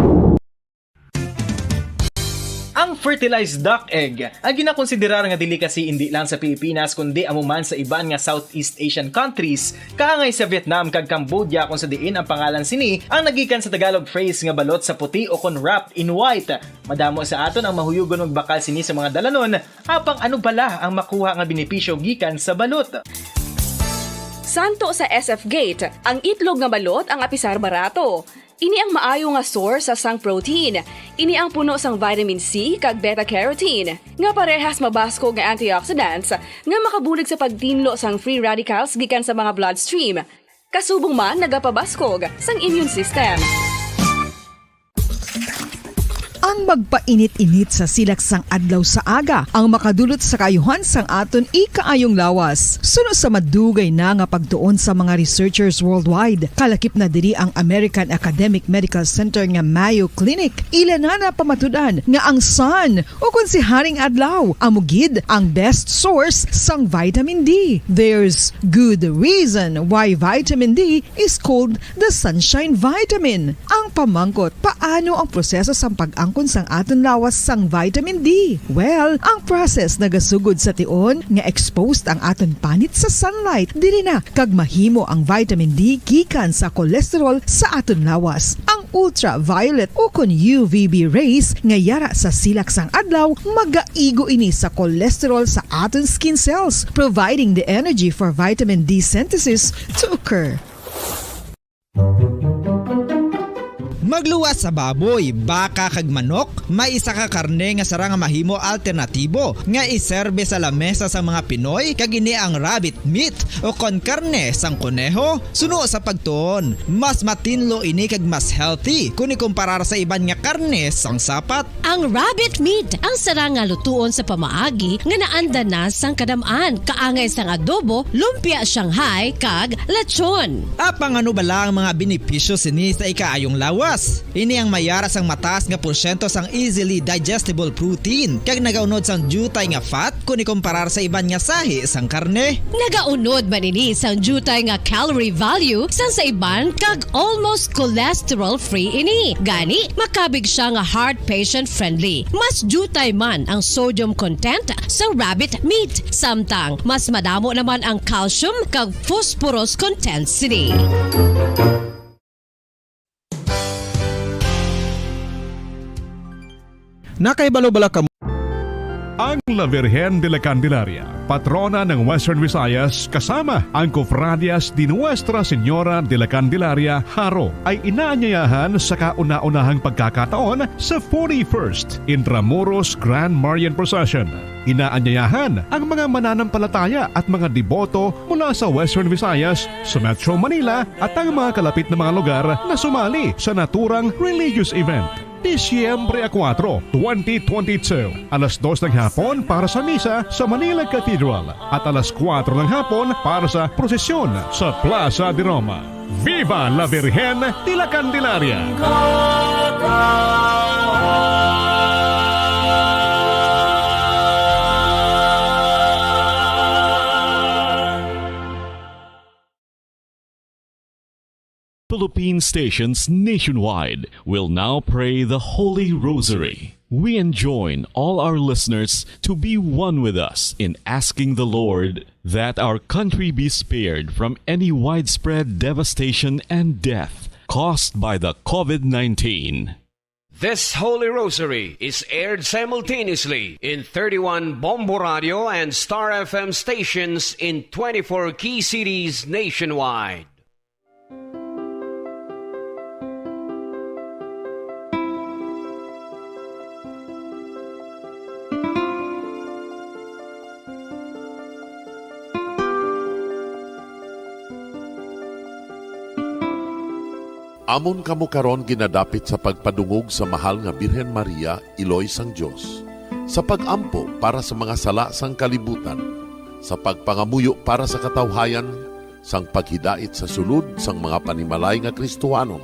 Ang fertilized duck egg ay ginakonsiderar nga delicacy indi lang sa Pilipinas, kundi amo man sa iban nga Southeast Asian countries, kaangay sa Vietnam kag Cambodia, kung sa diin ang pangalan sini ang nagikan sa Tagalog phrase nga balot sa puti o kon wrapped in white. Madamo sa aton ang mahuyugon magbakal sini sa mga dalanon, apang ano bala ang makuha nga benepisyo gikan sa balot? Santo sa S F Gate, ang itlog nga balot ang apisar barato. Ini ang maayo nga source sa sang protein. Ini ang puno sang vitamin C kag beta carotene, nga parehas mabaskog nga antioxidants nga makabulig sa pagtinlo sang free radicals gikan sa mga bloodstream. Kasubong man nagapabaskog sang immune system. Ang magpainit-init sa silak sang adlaw sa aga ang makadulot sa kaayuhan sang aton ikaayong lawas. Suno sa madugay na nga pagtuon sa mga researchers worldwide, kalakip na diri ang American Academic Medical Center nga Mayo Clinic. Ila na napamatud-an nga ang sun, o kon si Haring Adlaw, amo gid ang best source sang vitamin D. There's good reason why vitamin D is called the sunshine vitamin. Ang pamangkot, paano ang proseso sang pag-angkon sang aton lawas sang vitamin D? Well, ang process nagasugod sa tion nga exposed ang aton panit sa sunlight. Diri na kag mahimo ang vitamin D gikan sa cholesterol sa aton lawas. Ang ultraviolet o kon U V B rays nga yara sa silak sang adlaw, magaigo ini sa cholesterol sa aton skin cells, providing the energy for vitamin D synthesis to occur. Magluwas sa baboy, baka kag manok, may isa ka karne nga sarang nga mahimo alternatibo nga iserbe sa lamesa sa mga Pinoy, kag ini ang rabbit meat o kon karne sang koneho. Suno sa pagtuon, mas matinlo ini kag mas healthy kon ikumparar sa iban nga karne sang sapat. Ang rabbit meat ang sarang nga lutuon sa pamaagi nga naanda na sang kadam-an, kaangay sang adobo, lumpia Shanghai, kag lechon. Apang ano bala ang mga benepisyo sini sa ikaayong lawas? Ini ang mayara sang mataas nga porsyento sang easily digestible protein kag nagaunod sang diutay nga fat kon ikumparar sa iban nga sahi sang karne. Nagaunod man ini sang diutay nga calorie value sang sa iban kag almost cholesterol-free ini. Gani, makabig sia nga heart patient-friendly. Mas diutay man ang sodium content sang rabbit meat, samtang mas madamo naman ang calcium kag phosphorus content sini. Nakahibalo bala kamo? Ang La Virgen de la Candelaria, patrona ng Western Visayas, kasama ang Cofradias de Nuestra Señora de la Candelaria, Jaro, ay inaanyayahan sa kauna-unahang pagkakataon sa forty-first Intramuros Grand Marian Procession. Inaanyayahan ang mga mananampalataya at mga deboto mula sa Western Visayas, sa Metro Manila, at ang mga kalapit na mga lugar na sumali sa naturang religious event. Disyembre a kuwatro, twenty twenty-two, alas dos ng hapon para sa misa sa Manila Cathedral at alas kuwatro ng hapon para sa prosesyon sa Plaza de Roma. Viva la Virgen de la Candelaria! Philippine stations nationwide will now pray the Holy Rosary. We enjoin all our listeners to be one with us in asking the Lord that our country be spared from any widespread devastation and death caused by the COVID nineteen. This Holy Rosary is aired simultaneously in thirty-one Bombo Radio and Star F M stations in twenty-four key cities nationwide. Amon kamo karon ginadapit sa pagpadungog sa Mahal nga Birhen Maria, Iloy sang Dios, sa pag-ampo para sa mga sala sang kalibutan, sa pagpangamuyo para sa katawhayan, sang paghidait sa sulod sang mga panimalay nga Kristohanon,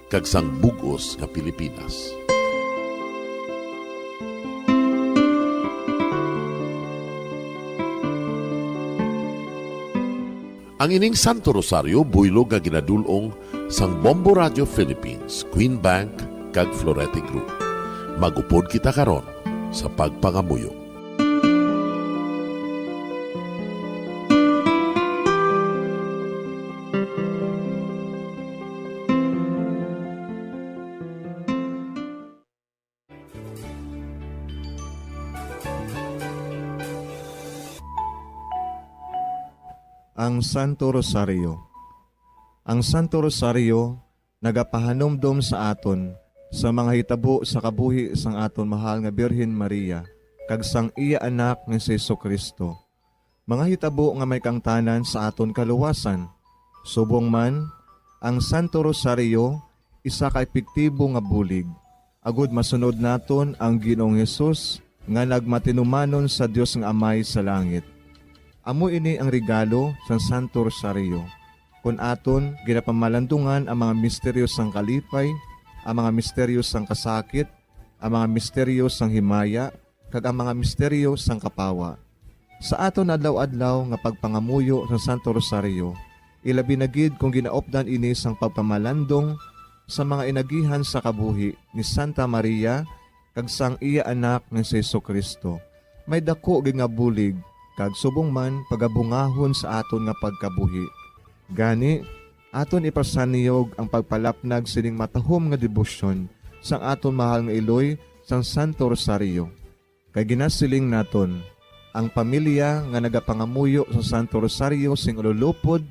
kag sang bug-os nga Pilipinas. Ang ining Santo Rosario buylog nga ginadul-ong sang Bombo Radio Philippines, Queen Bank, kag Florete Group. Mag-upod kita karon sa pagpangamuyo. Ang Santo Rosario. Ang Santo Rosario nagapahanumdom sa aton sa mga hitabo sa kabuhi sang aton mahal nga Birhen Maria kag sang iya Anak nga si Jesu-Cristo, mga hitabo nga may kaangtanan sa aton kaluwasan. Subong man, ang Santo Rosario isa ka epektibo nga bulig agud masunod naton ang Ginoong Hesus nga nagmatinumanon sa Dios nga Amay sa langit. Amo ini ang regalo sang Santo Rosario, kon aton ginapamalandungan ang mga misteryo sang kalipay, ang mga misteryo sang kasakit, ang mga misteryo sang himaya, kag ang mga misteryo sang kapawa. Sa aton adlaw-adlaw nga pagpangamuyo sa Santo Rosario, ilabi na gid kon ginaupdan ini sang pagpamalandong sa mga inagihan sa kabuhi ni Santa Maria kag sang iya Anak nga si Jesu-Cristo, may daku gid nga bulig kag subong man pagabungahon sa aton nga pagkabuhi. Gani, aton ipasaniyog ang pagpalapnag sining matahom nga debosyon sang aton mahal nga iloy sang Santo Rosario. Kay ginasiling naton, ang pamilya nga nagapangamuyo sa Santo Rosario sing ululupod,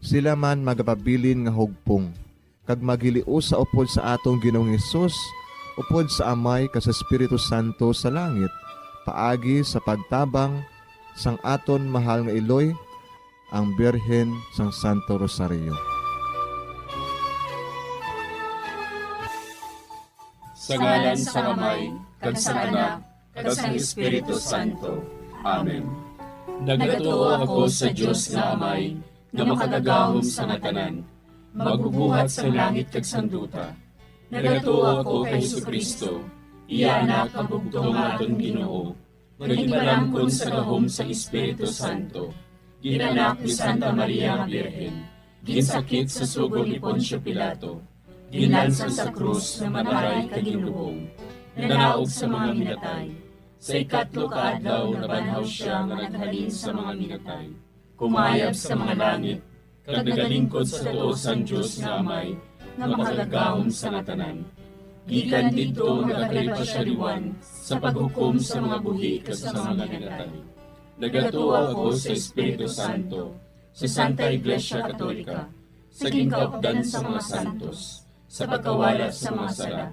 sila man magapabilin nga hugpong, kag maghiliusa upod sa aton Ginoong Hesus, upod sa Amay kag sa Espiritu Santo sa langit, paagi sa pagtabang sang aton mahal nga iloy, ang Birhen sang Santo Rosario. Sa ngalan sang Amay, kag sang Anak, kag sang Espiritu Santo. Amen. Nagatuo ako sa Dios nga Amay, nga makagagahom sa nga tanan, magbubuhat sang langit kag sang duta. Nagatuo ako kay Jesu-Cristo, iya Anak, ang bugtong nga aton Ginoo, nga ginpalangkon sa gahom sang Espiritu Santo, ginanak ni Santa Maria nga Birhen, ginsakit sa sugo ni Poncio Pilato, ginlansang sa krus nga mataray kag ginlubong, nanaog sa mga minatay. Sa ikatlo ka adlaw nabanhaw sia nga naghalin sa mga minatay, kumayab sa mga langit, kag nagalingkod sa tuo sang Dios nga Amay, nga makagagahom sa nga tanan. Gikan didto nagakalipay sia liwat sa paghukom sa mga buhi kag sa mga minatay. Nagatuo ako sa Espiritu Santo, sa Santa Iglesia Katolika, sa ginkaupdan sa mga santos, sa pagkawala sa mga sala,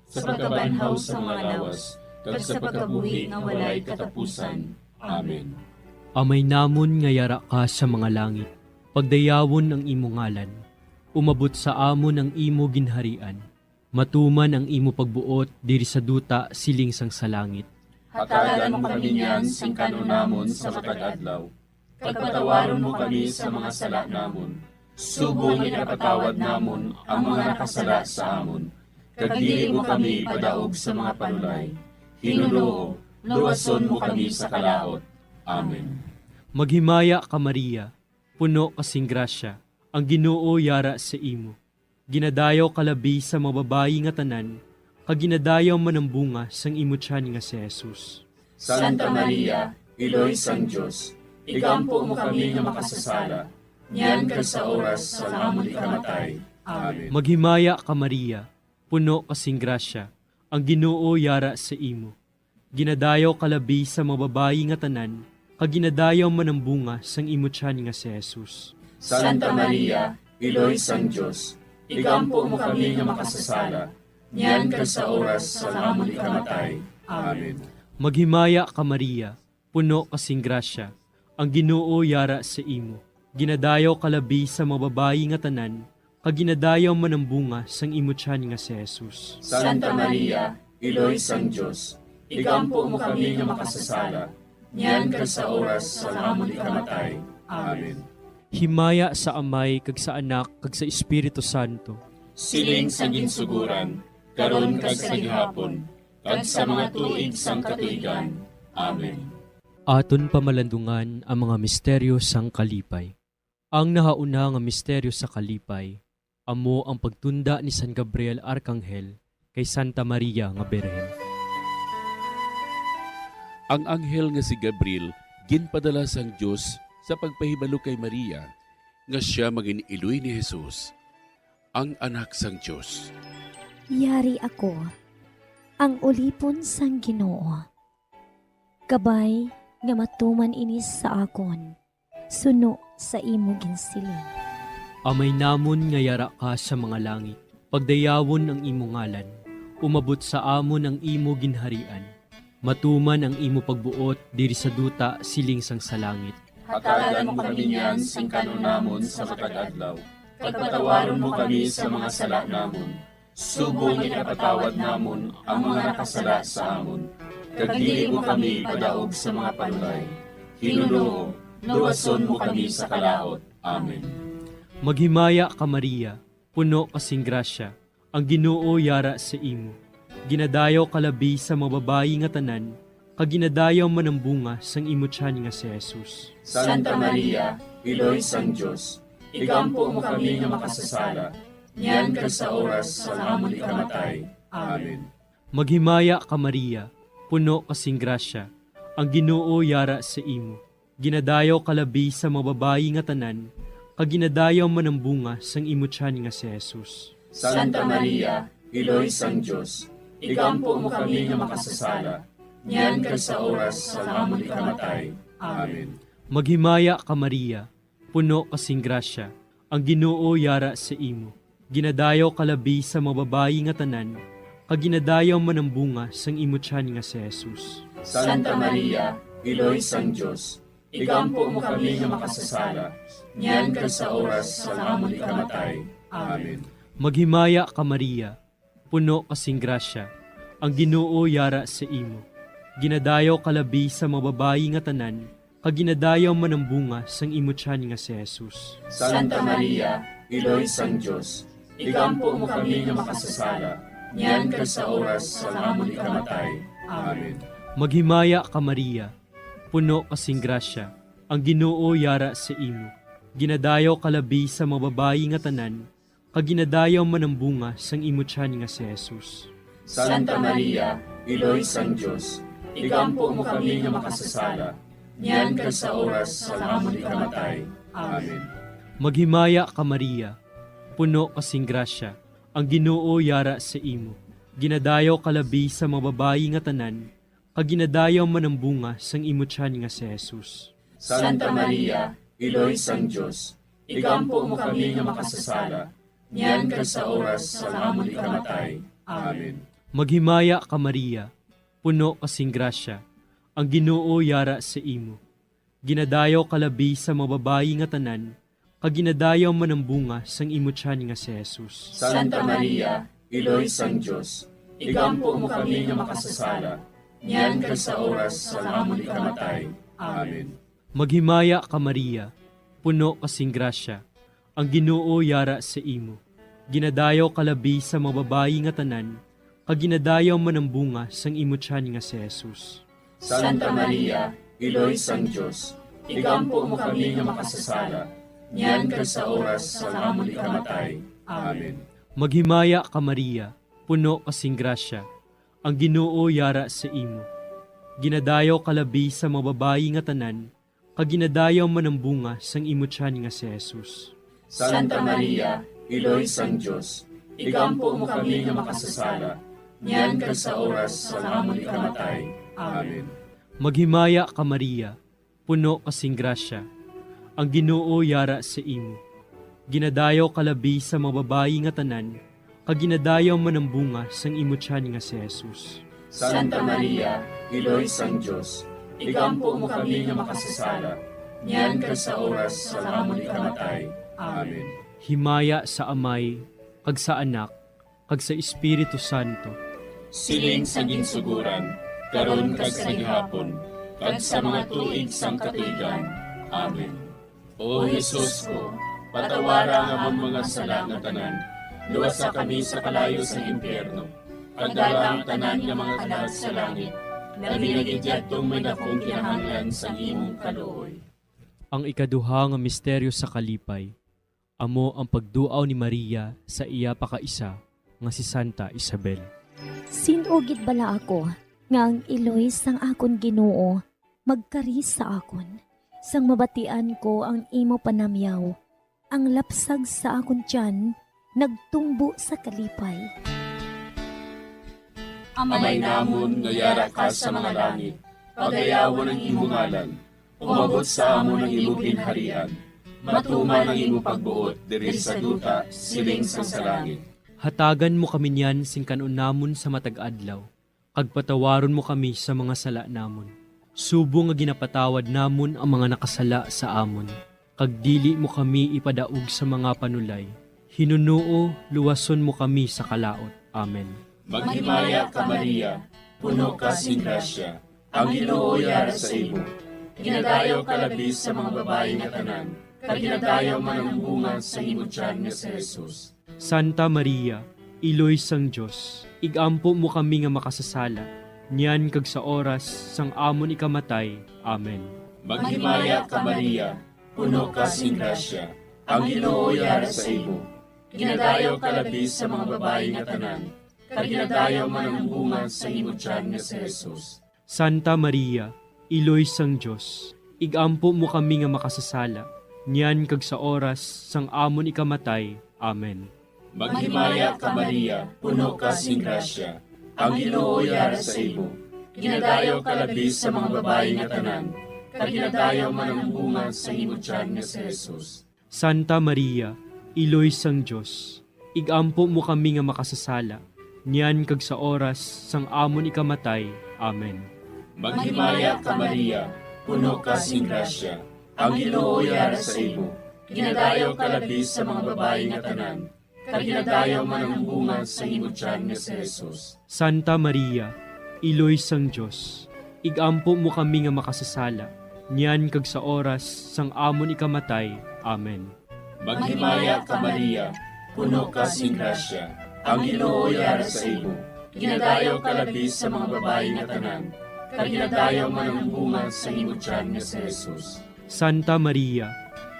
sa pagkabanhaw sa mga lawas, kag sa pagkabuhi nga walay katapusan. Amen. Amay namon nga yara ka sa mga langit, pagdayawon ang imo ngalan. Umabot sa amon ang imo ginharian. Matuman ang imo pagbuot diri sa duta siling sang sa langit. Hatagan mo kami niyan sing kan-on namon sa matag adlaw. Kag patawaron mo kami sa mga sala namon, subong nga ginapatawad namon ang mga nakasala sa amon. Kag dili mo kami ipadaog sa mga panulay. Hinunoo, luwason mo kami sa kalaut. Amen. Maghimaya ka, Maria, puno ka sing grasya, ang Ginoo yara sa imo. Ginadayaw ka labi sa mga babayi nga tanan, kag ginadayaw man ang bunga sang imo tiyan nga si Jesus. Santa Maria, Iloy sang Dios, igampo mo kami nga makasasala, niyan kag sa oras sang amon ikamatay. Amen. Maghimaya ka, Maria, puno ka sing grasya, ang Ginoo yara sa imo. Ginadayaw ka labi sa mga babayi nga tanan, kag ginadayaw man ang bunga sang imo tiyan nga si Jesus. Santa Maria, Iloy sang Dios, igampo mo kami nga makasasala, niyan kag sa oras sang amon ikamatay. Amen. Maghimaya ka, Maria, puno ka sing grasya, ang Ginoo yara sa imo. Ginadayaw ka labi sa mga babayi nga tanan, kag ginadayaw man ang bunga sang imo tiyan nga si Jesus. Santa Maria, Iloy sang Dios, igampo mo kami nga makasasala, niyan kag sa oras sang amon ikamatay. Amen. Himaya sa Amay, kag sa Anak, kag sa Espiritu Santo. Siling sa ginsuguran, karon kag sa gihapon, kag sa mga tuig sang katuigan. Amen. Aton pamalandungan ang mga misteryo sang kalipay. Ang nahauna nga misteryo sa kalipay amo ang pagtunda ni San Gabriel Arkanghel kay Santa Maria nga Birhen. Ang anghel nga si Gabriel ginpadala sang Dios sa pagpahibalo kay Maria nga sia mangin-iloy ni Jesus, ang Anak sang Dios. Yari ako, ang ulipon sang Ginoo. Kabay nga matuman ini sa akon, suno sa imo ginsiling. Amay namon nga yara ka sa mga langit, pagdayawon ang imo ngalan. Umabot sa amon ang imo ginharian. Matuman ang imo pagbuot diri sa duta siling sang sa langit. Hatagan mo kami niyan sing kan-on namon sa matag adlaw, kag patawaron mo kami sa mga sala namon, subong nga ginapatawad namon ang mga nakasala sa amon, kag dili mo kami ipadaog sa mga panulay. Ginoo, luwason mo kami sa kalaut. Amen. Maghimaya ka, Maria, puno ka sing grasya, ang Ginoo yara sa imo. Ginadayaw ka labi sa mga babayi nga tanan, kag ginadayaw man ang bunga sang imo tiyan nga si Jesus. Santa Maria, Iloy sang Dios, igampo mo kami nga makasasala, niyan kag sa oras sang amon ikamatay. Amen. Maghimaya ka, Maria, puno ka sing grasya, ang Ginoo yara sa imo. Ginadayaw ka labi sa mga babayi nga tanan, kag ginadayaw man ang bunga sang imo tiyan nga si Jesus. Santa Maria, Iloy sang Dios, igampo mo kami nga makasasala, niyan kag sa oras sang amon ikamatay. Amen. Maghimaya ka, Maria, puno ka sing grasya, ang Ginoo yara sa imo. Ginadayaw ka labi sa mga babayi nga tanan, kag ginadayaw man ang bunga sang imo tiyan nga si Jesus. Santa Maria, Iloy sang Dios, igampo mo kami nga makasasala, niyan kag sa oras sang amon ikamatay. Amen. Maghimaya ka, Maria, puno ka sing grasya, ang Ginoo yara sa imo. Ginadayaw ka labi sa mga babayi nga tanan, kag ginadayaw man ang bunga sang imo tiyan nga si Jesus. Santa Maria, Iloy sang Dios, igampo mo kami nga makasasala, niyan kag sa oras sang amon ikamatay. Amen. Maghimaya ka, Maria, puno ka sing grasya, ang Ginoo yara sa imo. Ginadayaw ka labi sa mga babayi nga tanan, kag ginadayaw man ang bunga sang imo tiyan nga si Jesus. Santa Maria, Iloy sang Dios, igampo mo kami nga makasasala, niyan kag sa oras sang amon ikamatay. Amen. Maghimaya ka, Maria, puno ka sing grasya, ang Ginoo yara sa imo. Ginadayaw ka labi sa mga babayi nga tanan, kag ginadayaw man ang bunga sang imo tiyan nga si Jesus. Santa Maria, Iloy sang Dios, igampo mo kami nga makasasala, niyan kag sa oras sang amon ikamatay. Amen. Maghimaya ka, Maria, puno ka sing grasya, ang Ginoo yara sa imo. Ginadayaw ka labi sa mga babayi nga tanan, kag ginadayaw man ang bunga sang imo tiyan nga si Jesus. Santa Maria, Iloy sang Dios, igampo mo kami nga makasasala, niyan kag sa oras sang amon ikamatay. Amen. Maghimaya ka, Maria, puno ka sing grasya, ang Ginoo yara sa imo. Ginadayaw ka labi sa mga babayi nga tanan, kag ginadayaw man ang bunga sang imo tiyan nga si Jesus. Santa Maria, Iloy sang Dios, igampo mo kami nga makasasala, niyan kag sa oras sang amon ikamatay. Amen. Maghimaya ka, Maria, puno ka sing grasya, ang Ginoo yara sa imo. Ginadayaw ka labi sa mga babayi nga tanan, kag ginadayaw man ang bunga sang imo tiyan nga si Jesus. Santa Maria, Iloy sang Dios, igampo mo kami nga makasasala, niyan kag sa oras sang amon ikamatay. Amen. Maghimaya ka, Maria, puno ka sing grasya, ang Ginoo yara sa imo. Ginadayaw ka labi sa mga babayi nga tanan, kag ginadayaw man ang bunga sang imo tiyan nga si Jesus. Santa Maria, Iloy sang Dios, igampo mo kami nga makasasala, niyan kag sa oras sang amon ikamatay. Amen. Himaya sa Amay, kag sa Anak, kag sa Espiritu Santo. Siling sa ginsuguran, karon kag sa gihapon, kag sa mga tuig sang katuigan. Amen. O Jesus ko, patawara ang amon mga sala nga tanan, luwasa kami sa kalayo sa impyerno, kag dala ang tanan nga mga kalag sa langit, labi na gid yadtong may dakong kinahanglan sang imong kaluoy. Ang ikaduha nga misteryo sa kalipay, amo ang pagduaw ni Maria sa iya pakaisa nga si Santa Isabel. Sin-o gid bala ako nga ang iloy sang akon Ginoo magkari sa akon? Sang mabatian ko ang imo panamyaw, ang lapsag sa akon tiyan nagtumbo sa kalipay. Amay namon nga yara ka sa mga langit, pagayawon ang imo ngalan. Umabot sa amon ang imo ginharian. Matuman ang imo pagbuot diri sa duta, siling sang sa langit. Hatagan mo kami niyan sing kan-on namon sa matag adlaw, kag patawaron mo kami sa mga sala namon, subong nga ginapatawad namon ang mga nakasala sa amon, kag dili mo kami ipadaog sa mga panulay. Hinunoo, luwason mo kami sa kalaut. Amen. Maghimaya ka, Maria, puno ka sing grasya, ang Ginoo yara sa imo. Ginadayaw ka labi sa mga babayi nga tanan, kag ginadayaw man ang bunga sa imo tiyan nga si Jesus. Santa Maria, Iloy sang Dios, igampo mo kami nga makasasala, niyan kag sa oras sang amon ikamatay. Amen. Maghimaya ka, Maria, puno ka sing grasya, ang Ginoo yara sa imo. Ginadayaw ka labi sa mga babayi nga tanan, kag ginadayaw man ang bunga sa imo tiyan nga si Jesus. Santa Maria, Iloy sang Dios, igampo mo kami nga makasasala, niyan kag sa oras sang amon ikamatay. Amen. Maghimaya ka, Maria, puno ka sing grasya, ang Ginoo yara sa imo. Ginadayaw ka labi sa mga babayi nga tanan, kag ginadayaw man ang bunga sa imo tiyan nga si Jesus. Santa Maria, Iloy sang Dios, igampo mo kami nga makasasala, niyan kag sa oras sang amon ikamatay. Amen. Maghimaya ka, Maria, puno ka sing grasya, ang Ginoo yara sa imo. Ginadayaw ka labi sa mga babayi nga tanan, kag ginadayaw man ang bunga sa imo tiyan nga si Jesus. Santa Maria, Iloy sang Dios, igampo mo kami nga makasasala, niyan kag sa oras sang amon ikamatay. Amen. Maghimaya ka, Maria, puno ka sing grasya, ang Ginoo yara sa imo. Ginadayaw ka labi sa mga babayi nga tanan, kag ginadayaw man ang bunga sa imo tiyan nga si Jesus. Santa Maria,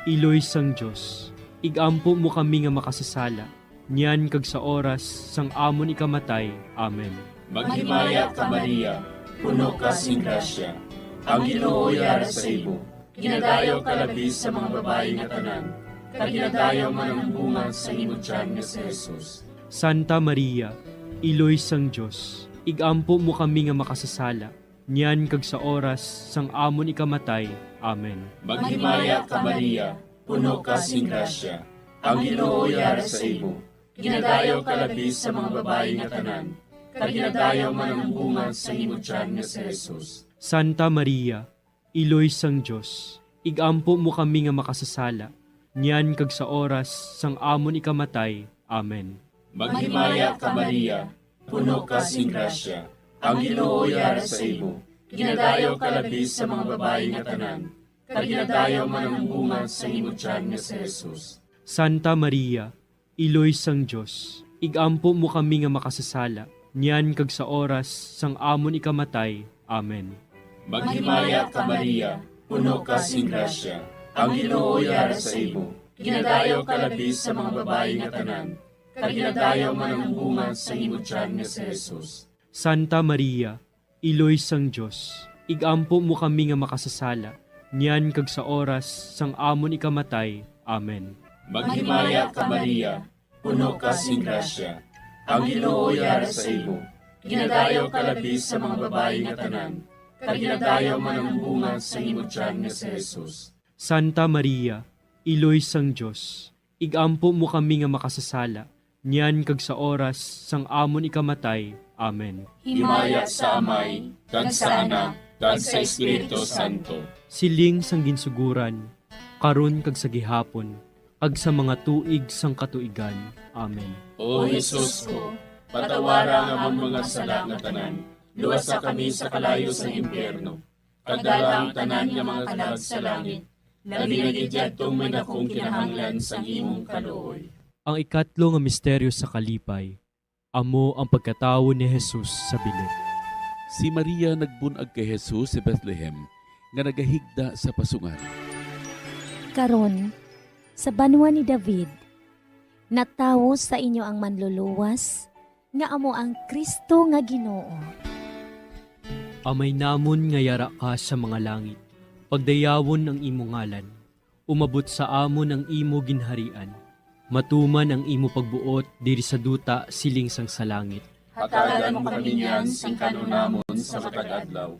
Iloy sang Dios, igampo mo kami nga makasasala, niyan kag sa oras sang amon ikamatay. Amen. Maghimaya ka, Maria, puno ka sing grasya, ang Ginoo yara sa imo. Ginadayaw ka labi sa mga babayi nga tanan, kag ginadayaw man ang bunga sa imo tiyan nga si Jesus. Santa Maria, Iloy sang Dios, igampo mo kami nga makasasala, niyan kag sa oras sang amon ikamatay. Amen. Maghimaya ka, Maria, puno ka sing grasya, ang Ginoo yara sa imo. Ginadayaw ka labi sa mga babayi nga tanan, kag ginadayaw man ang bunga sa imo tiyan nga si Jesus. Santa Maria, Iloy sang Dios, igampo mo kami nga makasasala, niyan kag sa oras sang amon ikamatay. Amen. Maghimaya ka, Maria, puno ka sing grasya, ang Ginoo yara sa imo. Ginadayaw ka labi sa mga babayi nga tanan, kag ginadayaw man ang bunga sa imo tiyan nga si Jesus. Santa Maria, Iloy sang Dios, igampo mo kami nga makasasala, niyan kag sa oras sang amon ikamatay. Amen. Maghimaya ka, Maria, puno ka sing grasya, ang Ginoo yara sa imo. Ginadayaw ka labi sa mga babayi nga tanan, kag ginadayaw man ang bunga sang imo tiyan nga si Jesus. Santa Maria, Iloy sang Dios, igampo mo kami nga makasasala, niyan kag sa oras sang amon ikamatay. Amen. Maghimaya ka, Maria, puno ka sing grasya. Ang Ginoo yara sa imo. Ginadayaw ka labi sa mga babayi nga tanan, kag ginadayaw man ang bunga sang imo tiyan nga si Jesus. Santa Maria, Iloy sang Dios, igampo mo kami nga makasasala, niyan kag sa oras sang amon ikamatay. Amen. Himaya sa Amay, kag sa Anak, kag sa Espiritu Santo. Siling sang ginsuguran, karon kag sa gihapon, kag sa mga tuig sang katuigan. Amen. O Jesus ko, patawara ang amon mga sala nga tanan, luwasa kami sa kalayo sang impyerno, kag dala ang tanan nga mga kalag sa langit, labi na gid yadtong may dakong kinahanglan sang imong kaluoy. Ang ikatlo nga misteryo sa kalipay, amo ang pagkatawo ni Jesus sa bilog. Si Maria nagbun-ag kay Jesus sa Bethlehem nga nagahigda sa pasungan. Karon, sa banwa ni David, natawo sa inyo ang Manluluwas, nga amo ang Cristo nga Ginoo. Amay namon nga yara ka sa mga langit, pagdayawon ang imo ngalan. Umabot sa amon ang imo ginharian. Matuman ang imo pagbuot diri sa duta siling sang sa langit. Hatagan mo kami niyan sing kan-on namon sa matag adlaw.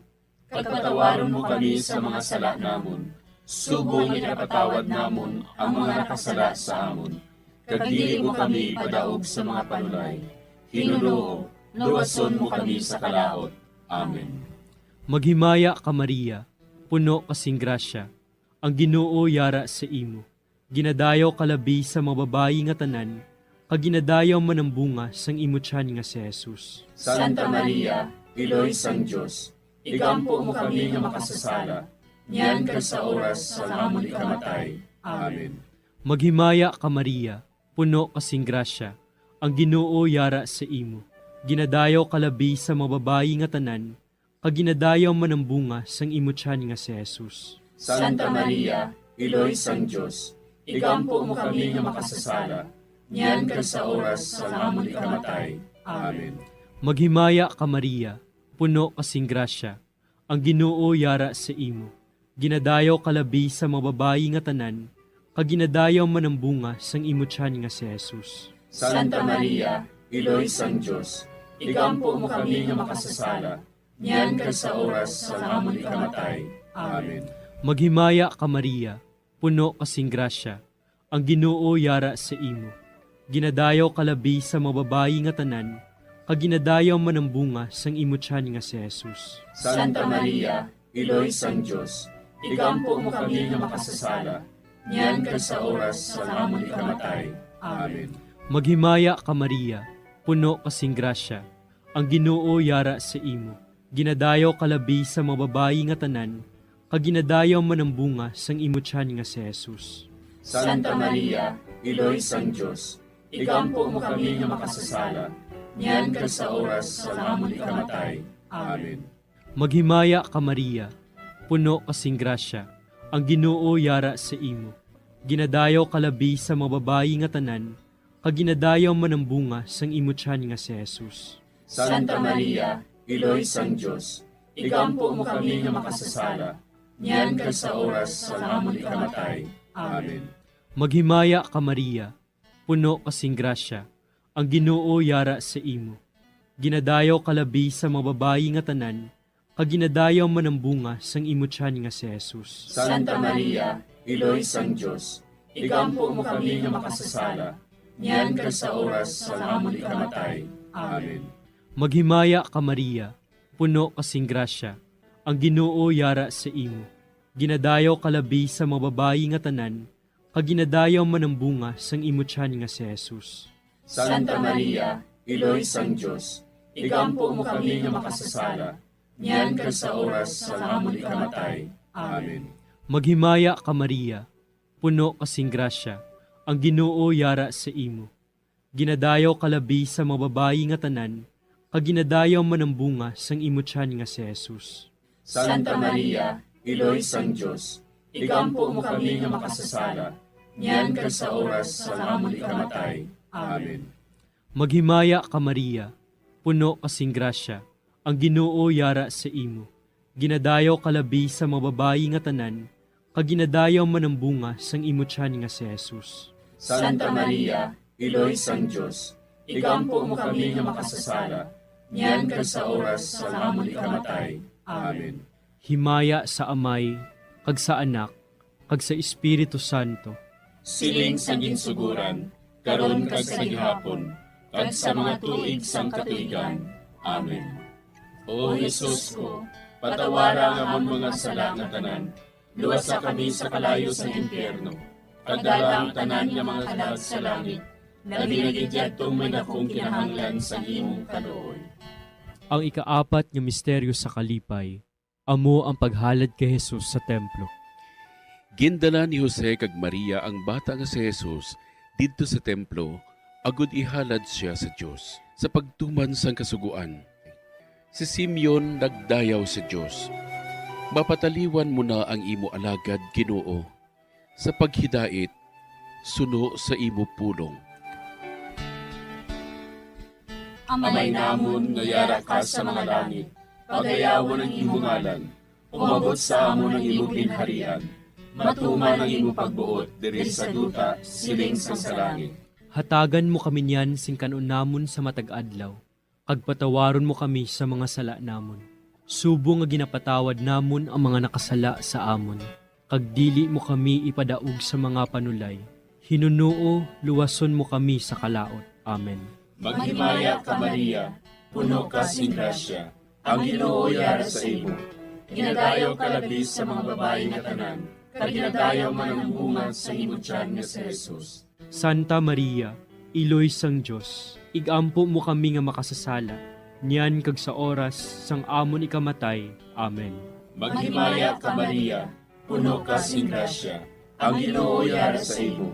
Kag patawaron mo kami sa mga sala namon, subong nga ginapatawad namon ang mga nakasala sa amon. Kag dili mo kami ipadaog sa mga panulay. Ginoo, luwason mo kami sa kalaut. Amen. Maghimaya ka, Maria, puno ka sing grasya, ang Ginoo yara sa imo. Ginadayaw ka labi sa mga babayi nga tanan, kag ginadayaw man ang bunga sang imo tiyan nga si Jesus. Santa Maria, Iloy sang Dios, igampo mo kami nga makasasala, niyan kag sa oras sang amon ikamatay. Amen. Maghimaya ka, Maria, puno ka sing grasya, ang Ginoo yara sa imo. Ginadayaw ka labi sa mga babayi nga tanan, kag ginadayaw man ang bunga sang imo tiyan nga si Jesus. Santa Maria, Iloy sang Dios, igampo mo kami nga makasasala, niyan kag sa oras sang amon ikamatay. Amen. Maghimaya ka, Maria, puno ka sing grasya, ang Ginoo yara sa imo. Ginadayaw ka labi sa mga babayi nga tanan, kag ginadayaw man ang bunga sang imo tiyan nga si Jesus. Santa Maria, Iloy sang Dios, igampo mo kami nga makasasala, niyan kag sa oras sang amon ikamatay. Amen. Maghimaya ka, Maria, puno ka sing grasya, ang Ginoo yara sa imo. Ginadayaw ka labi sa mga babayi nga tanan, kag ginadayaw man ang bunga sang imo tiyan nga si Jesus. Santa Maria, Iloy sang Dios, igampo mo kami nga makasasala, niyan kag sa oras sang amon ikamatay. Amen. Maghimaya ka, Maria, puno ka sing grasya, ang Ginoo yara sa imo. Ginadayaw ka labi sa mga babayi nga tanan, kag ginadayaw man ang bunga sang imo tiyan nga si Jesus. Santa Maria, Iloy sang Dios, igampo mo kami nga makasasala, niyan kag sa oras sang amon ikamatay. Amen. Maghimaya ka, Maria, puno ka sing grasya, ang Ginoo yara sa imo. Ginadayaw ka labi sa mga babayi nga tanan, kag ginadayaw man ang bunga sang imo tiyan nga si Jesus. Santa Maria, Iloy sang Dios, igampo mo kami nga makasasala, niyan kag sa oras sang amon ikamatay. Amen. Maghimaya ka, Maria, puno ka sing grasya, ang Ginoo yara sa imo. Ginadayaw ka labi sa mga babayi nga tanan, kag ginadayaw man ang bunga sang imo tiyan nga si Jesus. Santa Maria, Iloy sang Dios, igampo mo kami nga makasasala, niyan kag sa oras sang amon ikamatay. Amen. Maghimaya ka, Maria, puno ka sing grasya, ang Ginoo yara sa imo. Ginadayaw ka labi sa mga babayi nga tanan, kag ginadayaw man ang bunga sang imo tiyan nga si Jesus. Santa Maria, Iloy sang Dios, igampo mo kami nga makasasala, niyan kag sa oras sang amon ikamatay. Amen. Maghimaya ka, Maria, puno ka sing grasya, ang Ginoo yara sa imo. Ginadayaw ka labi sa mga babayi nga tanan, kag ginadayaw man ang bunga sang imo tiyan nga si Jesus. Santa Maria, Iloy sang Dios, igampo mo kami nga makasasala, niyan kag sa oras sang amon ikamatay. Amen. Maghimaya ka, Maria, puno ka sing grasya, ang Ginoo yara sa imo. Ginadayaw ka labi sa mga babayi nga tanan, kag ginadayaw man ang bunga sang imo tiyan nga si Jesus. Santa Maria, Iloy sang Dios, igampo mo kami nga makasasala, niyan kag sa oras sang amon ikamatay. Amen. Himaya sa Amay, kag sa Anak, kag sa Espiritu Santo. Siling sang ginsugoran, karon kag sa gihapon, kag sa mga tuig sang katuigan. Amen. O Jesus ko, patawara ang amon mga sala nga tanan, luwasa kami sa kalayo sang impyerno, kag dala ang tanan nga mga kalag sa langit, labi na gid yadtong may dakong kinahanglan sang imong kaluoy. Ang ikaapat nga misteryo sa kalipay, amo ang paghalad kay Jesus sa templo. Gindala ni Jose kag Maria ang bata nga si Jesus didto sa templo, agod ihalad sia sa Dios. Sa pagtuman sang Kasugoan, si Simeon nagdayaw sa Dios, "Mapataliwan mo na ang imo alagad, Ginoo, sa paghidait suno sa imo pulong." Amay namon nga yara ka sa mga langit, pagayawon ang imo ngalan. Umabot sa amon ang imo ginharian. Matuman ang imo pagbuot diri sa duta, siling sang sa langit. Hatagan mo kami niyan sing kan-on namon sa matag adlaw, kag patawaron mo kami sa mga sala namon, subong nga ginapatawad namon ang mga nakasala sa amon, kag dili mo kami ipadaog sa mga panulay. Hinunoo, luwason mo kami sa kalaut. Amen. Maghimaya ka, Maria, puno ka sing grasya, ang Ginoo yara sa imo. Ginadayaw ka labi sa mga babayi nga tanan, kag ginadayaw man ang bunga sa imo tiyan nga si Jesus. Santa Maria, Iloy sang Dios, igampo mo kami nga makasasala, niyan kag sa oras sang amon ikamatay. Amen. Maghimaya ka, Maria, puno ka sing grasya, ang Ginoo yara sa imo.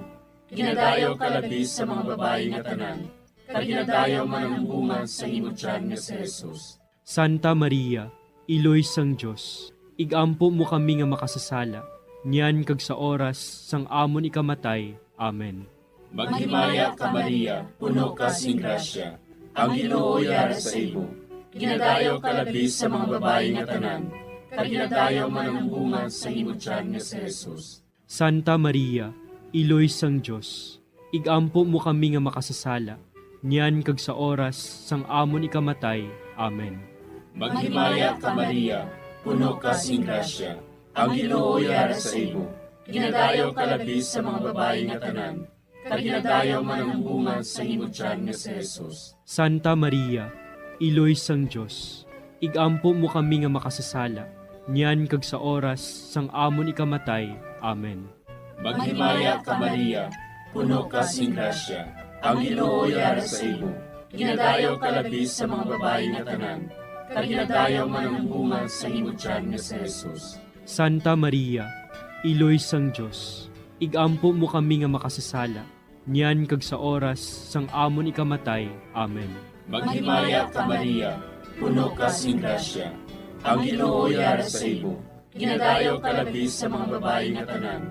Ginadayaw ka labi sa mga babayi nga tanan, kag ginadayaw man ang bunga sa imo tiyan nga si Jesus. Santa Maria, Iloy sang Dios, igampo mo kami nga makasasala, niyan kag sa oras sang amon ikamatay. Amen. Maghimaya ka, Maria, puno ka sing grasya, ang Ginoo yara sa imo. Ginadayaw ka labi sa mga babayi nga tanan, kag ginadayaw man ang bunga sa imo tiyan nga si Jesus. Santa Maria, Iloy sang Dios, igampo mo kami nga makasasala, niyan kag sa oras sang amon ikamatay. Amen. Maghimaya ka, Maria, puno ka sing grasya, ang Ginoo yara sa imo. Ginadayaw ka labi sa mga babayi nga tanan, kag ginadayaw man ang bunga sa imo tiyan nga si Jesus. Santa Maria, Iloy sang Dios, igampo mo kami nga makasasala, niyan kag sa oras sang amon ikamatay. Amen. Maghimaya ka, Maria, puno ka sing grasya, ang Ginoo yara sa imo. Ginadayaw ka labi sa mga babayi nga tanan, kag ginadayaw man ang bunga sa imo tiyan nga si Jesus. Santa Maria, Iloy sang Dios, igampo mo kami nga makasasala, niyan kag sa oras sang amon ikamatay. Amen. Maghimaya ka, Maria, puno ka sing grasya, ang Ginoo yara sa imo. Ginadayaw ka labi sa mga babayi nga tanan,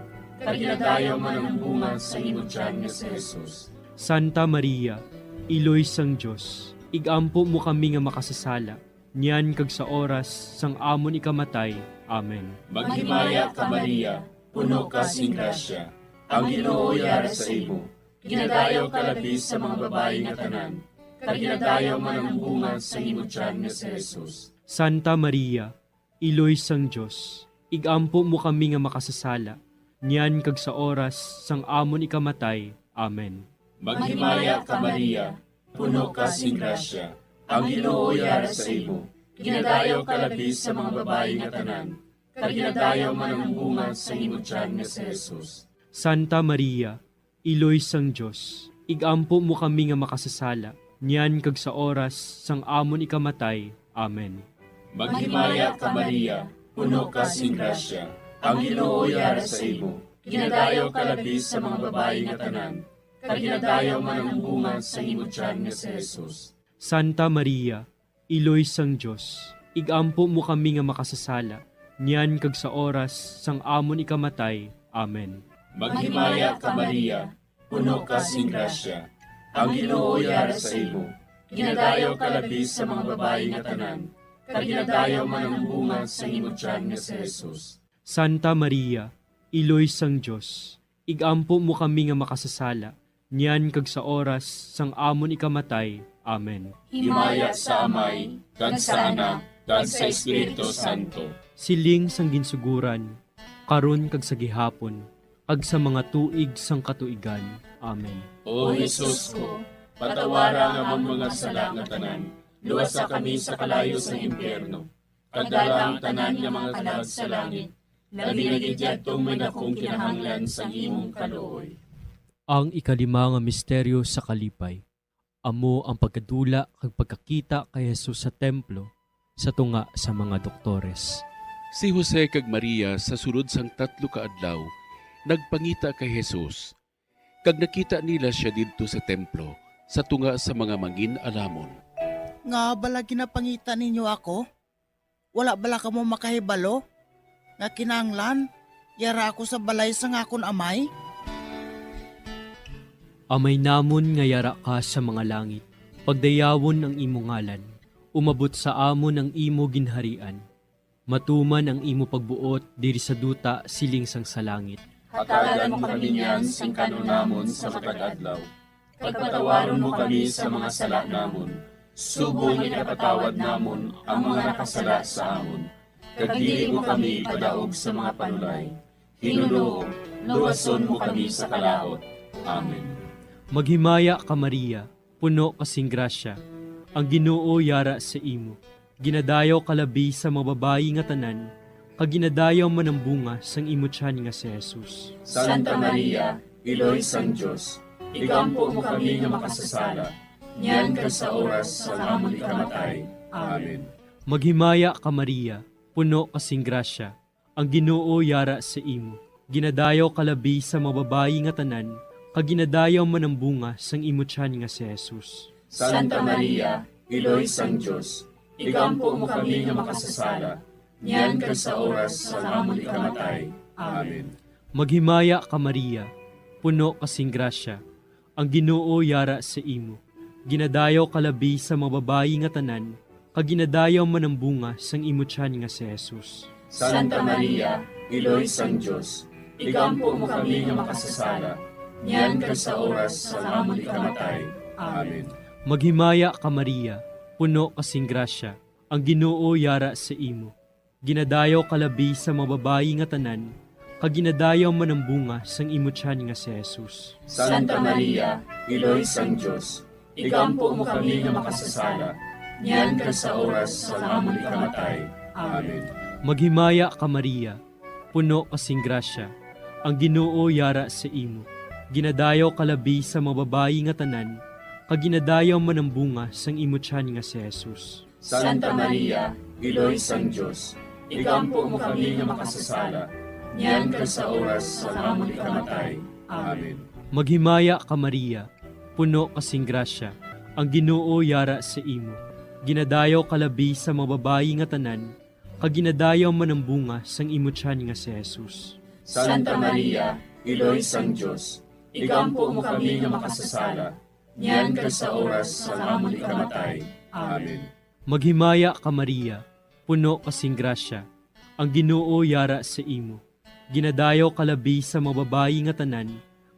kag ginadayaw man ang bunga sa imo tiyan nga si Jesus. Santa Maria, Iloy sang Dios, igampo mo kami nga makasasala, niyan kag sa oras sang amon ikamatay. Amen. Maghimaya ka, Maria, puno ka sing grasya, ang Ginoo yara sa imo. Ginadayaw ka labi sa mga babayi nga tanan, kag ginadayaw man ang bunga sa imo tiyan nga si Jesus. Santa Maria, Iloy sang Dios, igampo mo kami nga makasasala, niyan kag sa oras sang amon ikamatay. Amen. Maghimaya ka, Maria, puno ka sing grasya, ang Ginoo yara sa imo. Ginadayaw ka labi sa mga babayi nga tanan, kag ginadayaw man ang bunga sa imo tiyan nga si Jesus. Santa Maria, Iloy sang Dios, igampo mo kami nga makasasala, niyan kag sa oras sang amon ikamatay. Amen. Maghimaya ka, Maria, puno ka sing grasya, ang Ginoo yara sa imo. Ginadayaw ka labi sa mga babayi nga tanan, kag ginadayaw man ang bunga sa imo tiyan nga si Jesus. Santa Maria, Iloy sang Dios, igampo mo kami nga makasasala, niyan kag sa oras sang amon ikamatay. Amen. Maghimaya ka, Maria, puno ka sing grasya, Ang Ginoo yara sa imo. Ginadayaw ka labi sa mga babayi nga tanan, kag ginadayaw man ang bunga sang imo tiyan nga si Jesus. Santa Maria, Iloy sang Dios, igampo mo kami nga makasasala, niyan kag sa oras sang amon ikamatay. Amen. Himaya sa Amay, kag sa Anak, kag sa Espiritu Santo. Siling sang ginsuguran, karon kag sa gihapon, kag sa mga tuig sang katuigan. Amen. O Jesus ko, patawara ang amon mga sala nga tanan, luwasa kami sa kalayo sang impyerno, kag dala ang tanan nga mga kalag sa langit, labi na gid yadtong may dakong kinahanglan sang imong kaluoy. Ang ikalima nga misteryo sa kalipay, amo ang pagkadula kag pagkakita kay Jesus sa templo sa tunga sa mga doktores. Si Jose kag Maria sa sulod sang tatlo ka adlaw nagpangita kay Jesus, kag nakita nila sia didto sa templo sa tunga sa mga mangin-alamon. Ngaa bala ginapangita ninyo ako? Wala bala kamo makahibalo nga kinahanglan yara ako sa balay sang akon Amay? Amay namon nga yara ka sa mga langit, pagdayawon ang imo ngalan, umabot sa amon ang imo ginharian, matuman ang imo pagbuot diri sa duta siling sang sa langit. Hatagan mo kami niyan sing kan-on namon sa matag adlaw, kag patawaron mo kami sa mga sala namon, subong nga ginapatawad namon ang mga nakasala sa amon, kag dili mo kami ipadaog sa mga panulay. Hinunoo, luwason mo kami sa kalaut. Amen. Maghimaya ka, Maria, puno ka sing grasya, ang Ginoo yara sa imo. Ginadayaw ka labi sa mga babayi nga tanan, kag ginadayaw man ang bunga sang imo tiyan nga si Jesus. Santa Maria, Iloy sang Dios, igampo mo kami nga makasasala, niyan kag sa oras sang amon ikamatay. Amen. Maghimaya ka, Maria, puno ka sing grasya, ang Ginoo yara sa imo. Ginadayaw ka labi sa mga babayi nga tanan, kag ginadayaw man ang bunga sang imo tiyan nga si Jesus. Santa Maria, Iloy sang Dios, igampo mo kami nga makasasala, niyan kag sa oras sang amon ikamatay. Amen. Maghimaya ka, Maria, puno ka sing grasya, ang Ginoo yara sa imo. Ginadayaw ka labi sa mga babayi nga tanan, kag ginadayaw man ang bunga sang imo tiyan nga si Jesus. Santa Maria, Iloy sang Dios, igampo mo kami nga makasasala, niyan kag sa oras sang amon ikamatay. Amen. Maghimaya ka, Maria, puno ka sing grasya, ang Ginoo yara sa imo. Ginadayaw ka labi sa mga babayi nga tanan, kag ginadayaw man ang bunga sang imo tiyan nga si Jesus. Santa Maria, Iloy sang Dios, igampo mo kami nga makasasala, niyan kag sa oras sang amon ikamatay. Amen. Maghimaya ka, Maria, puno ka sing grasya, ang Ginoo yara sa imo. Ginadayaw ka labi sa mga babayi nga tanan, kag ginadayaw man ang bunga sang imo tiyan nga si Jesus. Santa Maria, Iloy sang Dios, igampo mo kami nga makasasala, niyan kag sa oras sang amon ikamatay. Amen. Maghimaya ka, Maria, puno ka sing grasya, ang Ginoo yara sa imo. Ginadayaw ka labi sa mga babayi nga tanan, kag ginadayaw man ang bunga sang imo tiyan nga si Jesus. Santa Maria, Iloy sang Dios, igampo mo kami nga makasasala, niyan kag sa oras sang amon ikamatay. Amen. Maghimaya ka, Maria, puno ka sing grasya, ang Ginoo yara sa imo. Ginadayaw ka labi sa mga babayi nga tanan,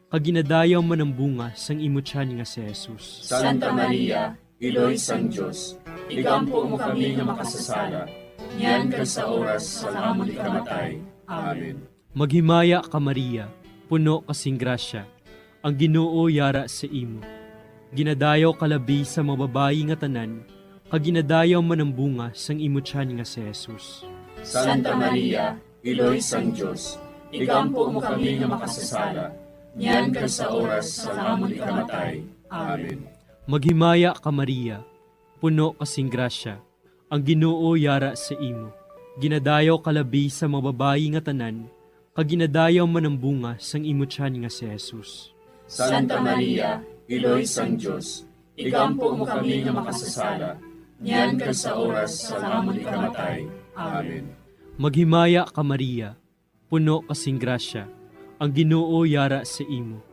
kag ginadayaw man ang bunga sang imo tiyan nga si Jesus. Santa Maria, Iloy sang Dios, igampo mo kami nga makasasala, niyan kag sa oras sang amon ikamatay. Amen. Maghimaya ka, Maria, puno ka sing grasya, ang Ginoo yara sa imo. Ginadayaw ka labi sa mga babayi nga tanan, kag ginadayaw man ang bunga sang imo tiyan nga si Jesus. Santa Maria, Iloy sang Dios, igampo mo kami nga makasasala, niyan kag sa oras sang amon ikamatay. Amen. Maghimaya ka, Maria, puno ka sing grasya, ang Ginoo yara sa imo. Ginadayaw ka labi sa mga babayi nga tanan, kag ginadayaw man ang bunga sang imo tiyan nga si Jesus. Santa Maria, Iloy sang Dios, igampo mo kami nga makasasala, niyan kag sa oras sang amon ikamatay. Amen. Maghimaya ka, Maria, puno ka sing grasya, ang Ginoo yara sa imo.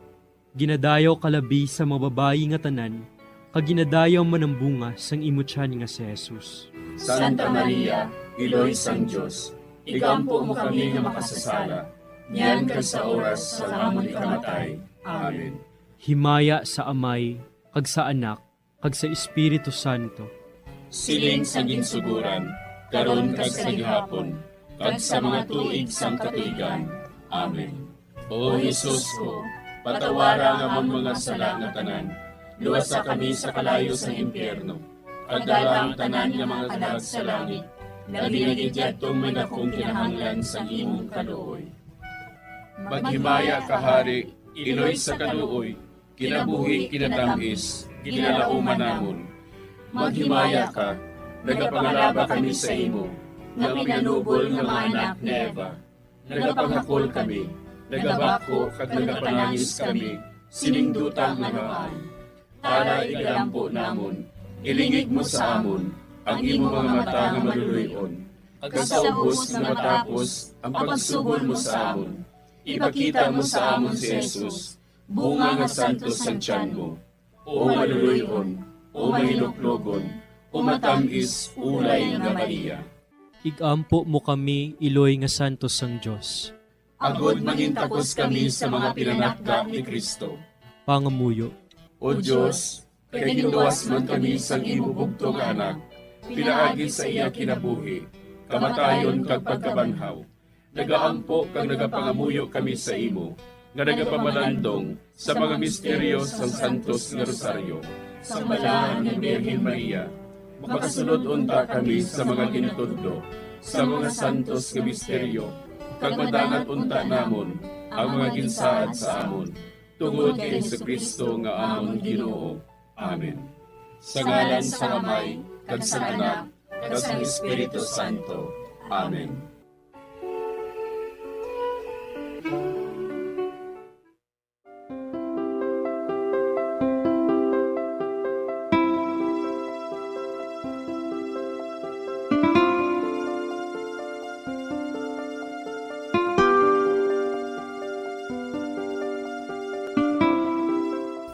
Ginadayaw ka labi sa mga babayi nga tanan, kag ginadayaw man ang bunga sang imo tiyan nga si Jesus. Santa Maria, Iloy sang Dios, igampo mo kami nga makasasala, niyan kag sa oras sang amon ikamatay. Amen. Himaya sa Amay, kag sa Anak, kag sa Espiritu Santo. Siling sa ginsuguran, karon kag sa gihapon, kag sa mga tuig sang katuigan. Amen. O Jesus ko, patawara ang amon mga sala nga tanan, luwasa kami sa kalayo sang impyerno, kag dala ang tanan nga mga kalag sa langit, labi na gid yadtong may dakong kinahanglan sang imong kaluoy. Maghimaya ka, Hari, Iloy sa kaluoy, kinabuhi, kinatamis, ginalauman namon. Maghimaya ka, nagapangalaba kami sa imo, nga pinanubol nga mga anak ni Eva. Nagapangakol kami, nagabako kag nagapanangis kami sining duta nga luhaan. Tara, igalampo namon, ilingig mo sa amon ang imo mga mata nga maluloy-on, kag sa ubos nga matapos ang pagsubol mo sa amon, ipakita mo sa amon si Jesus, bunga nga santos sang tiyan mo, o maluloy-on, o mahinuklogon, o matam-is ulay nga Maria. Igampo mo kami, Iloy nga santos sang Dios. Agod mangintakos kami sa mga pinanakda ni Cristo. Pangamuyo. O Dios, kay ginluwas man kami sang imo bugtong nga Anak, pinaagi sa iya kinabuhi, kamatayon kag pagkabanhaw, nagaampo kag nagapangamuyo kami sa imo, nga nagapamalandong sa mga misteryo sang Santos nga Rosaryo. Sang Balahan nga Birhen Maria, makasulod unta kami sa mga ginatudlo sa mga santos nga misteryo, kag madangat unta namon ang mga ginsaad sa amon, tungod kay Jesu-Cristo nga amon Ginoo. Amen. Sa ngalan sang Amay, kag sang Anak, kag sang Espiritu Santo. Amen.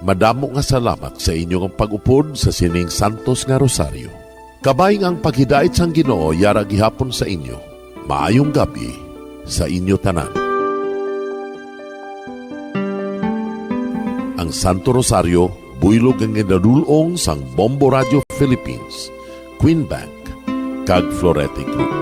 Madamo nga salamat sa inyo nga pag-upod sa sining santos nga rosaryo. Kabay nga ang paghidait sang Ginoo yara gihapon sa inyo. Maayong gab-i sa inyo tanan. Ang Santo Rosario, buylog nga ginadul-ong sang Bombo Radio Philippines, Queen Bank, kag Florete Group.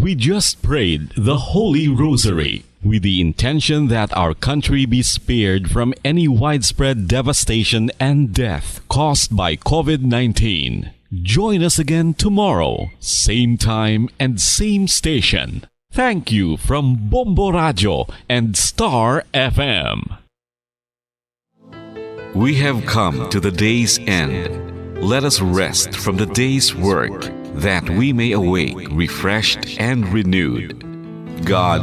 We just prayed the Holy Rosary with the intention that our country be spared from any widespread devastation and death caused by covid nineteen. Join us again tomorrow, same time and same station. Thank you from Bombo Radio and Star F M. We have come to the day's end. Let us rest from the day's work, that we may awake refreshed and renewed. God,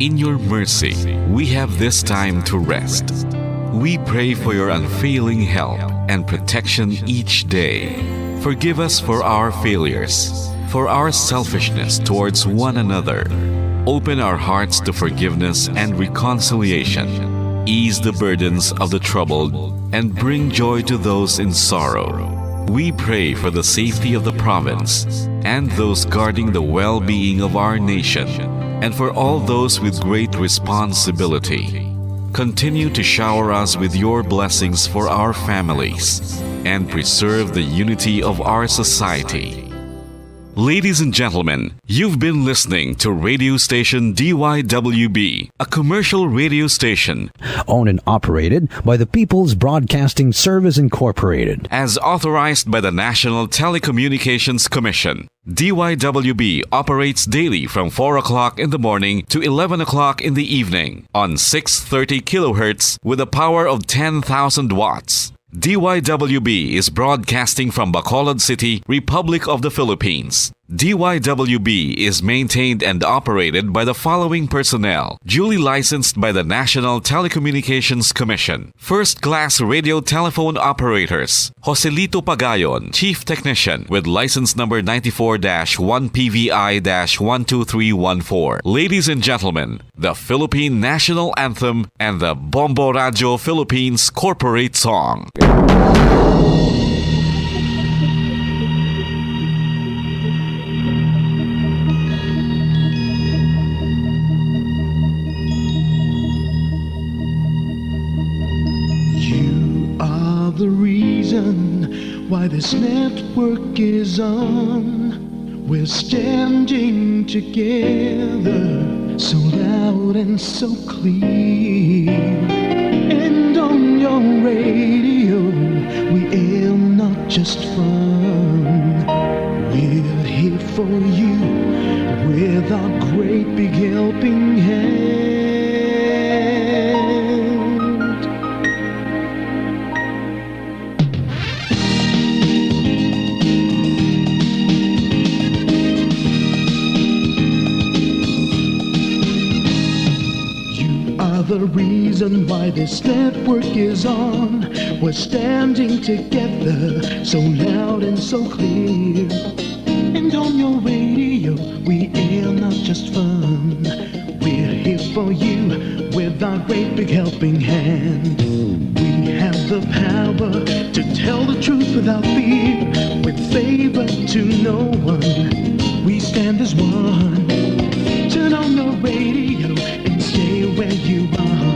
in your mercy, we have this time to rest. We pray for your unfailing help and protection each day. Forgive us for our failures, for our selfishness towards one another. Open our hearts to forgiveness and reconciliation. Ease the burdens of the troubled and bring joy to those in sorrow. We pray for the safety of the province and those guarding the well-being of our nation, and for all those with great responsibility. Continue to shower us with your blessings for our families and preserve the unity of our society. Ladies and gentlemen, you've been listening to radio station D Y W B, a commercial radio station owned and operated by the People's Broadcasting Service Incorporated, as authorized by the National Telecommunications Commission. D Y W B operates daily from four o'clock in the morning to eleven o'clock in the evening on six thirty kilohertz with a power of ten thousand watts. D Y W B is broadcasting from Bacolod City, Republic of the Philippines. D Y W B is maintained and operated by the following personnel, duly licensed by the National Telecommunications Commission. First class radio telephone operators, Joselito Pagayon, Chief Technician, with license number ninety-four dash one P V I dash one two three one four. Ladies and gentlemen, the Philippine National Anthem and the Bombo Radio Philippines Corporate Song. You are the reason why this network is on. We're standing together, so loud and so clear. And on your radio, we air not just fun. We're here for you with our great big helping hand. You are the reason why this network is on. We're standing together, so loud and so clear. And on your radio, we air not just fun. We're here for you with our great big helping hand. We have the power to tell the truth without fear, with favor to no one. We stand as one. Turn on the radio and stay where you are.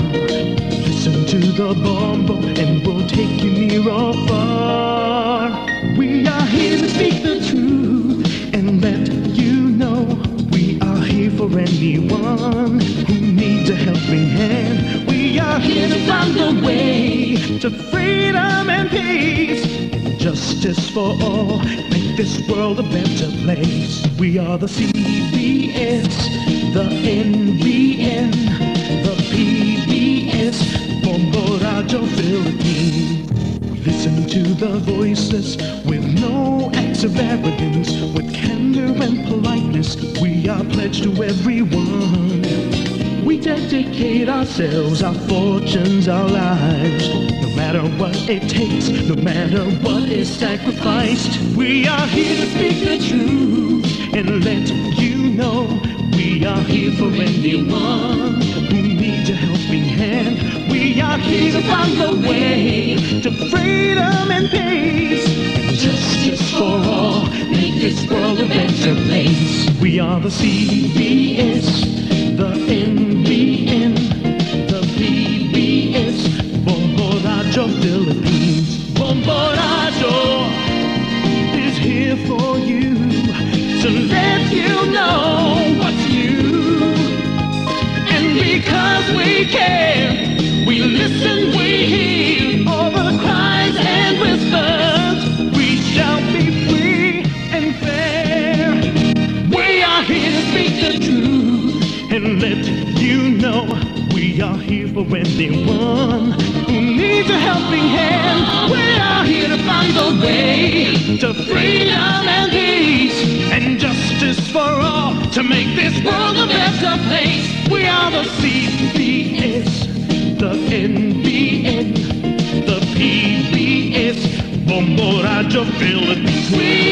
Listen to the Bombo and we'll take you near or far. We are here to speak the truth and let you know we are here for anyone who needs a helping hand. We are here to find the way to freedom and peace and justice for all. Make this world a better place. We are the C B S, the N B N, the P B S, Bombo Radio Philippines. We listen to the voiceless with no acts of arrogance, with candor and politeness. We are pledged to everyone. We dedicate ourselves, our fortunes, our lives, no matter what it takes, no matter what is sacrificed. We are here to speak the truth and let you know we are here for anyone who needs a helping hand. We are here to find the way to freedom and peace and justice for all. Make this world a better place. We are the C B S, the N B N, the P B S, Bombo Radio Philippines. Bombo Radio is here for you to let you know what's new. And because we care, we listen, we hear all the cries and whispers. We shall be free and fair. We are here to speak the truth and let you know we are here for anyone who needs a helping hand. We are here to find the way to freedom and peace and justice for all, to make this world a better place. We are the C B S, the N B N, the P B S, Bombo Radio Philippines. We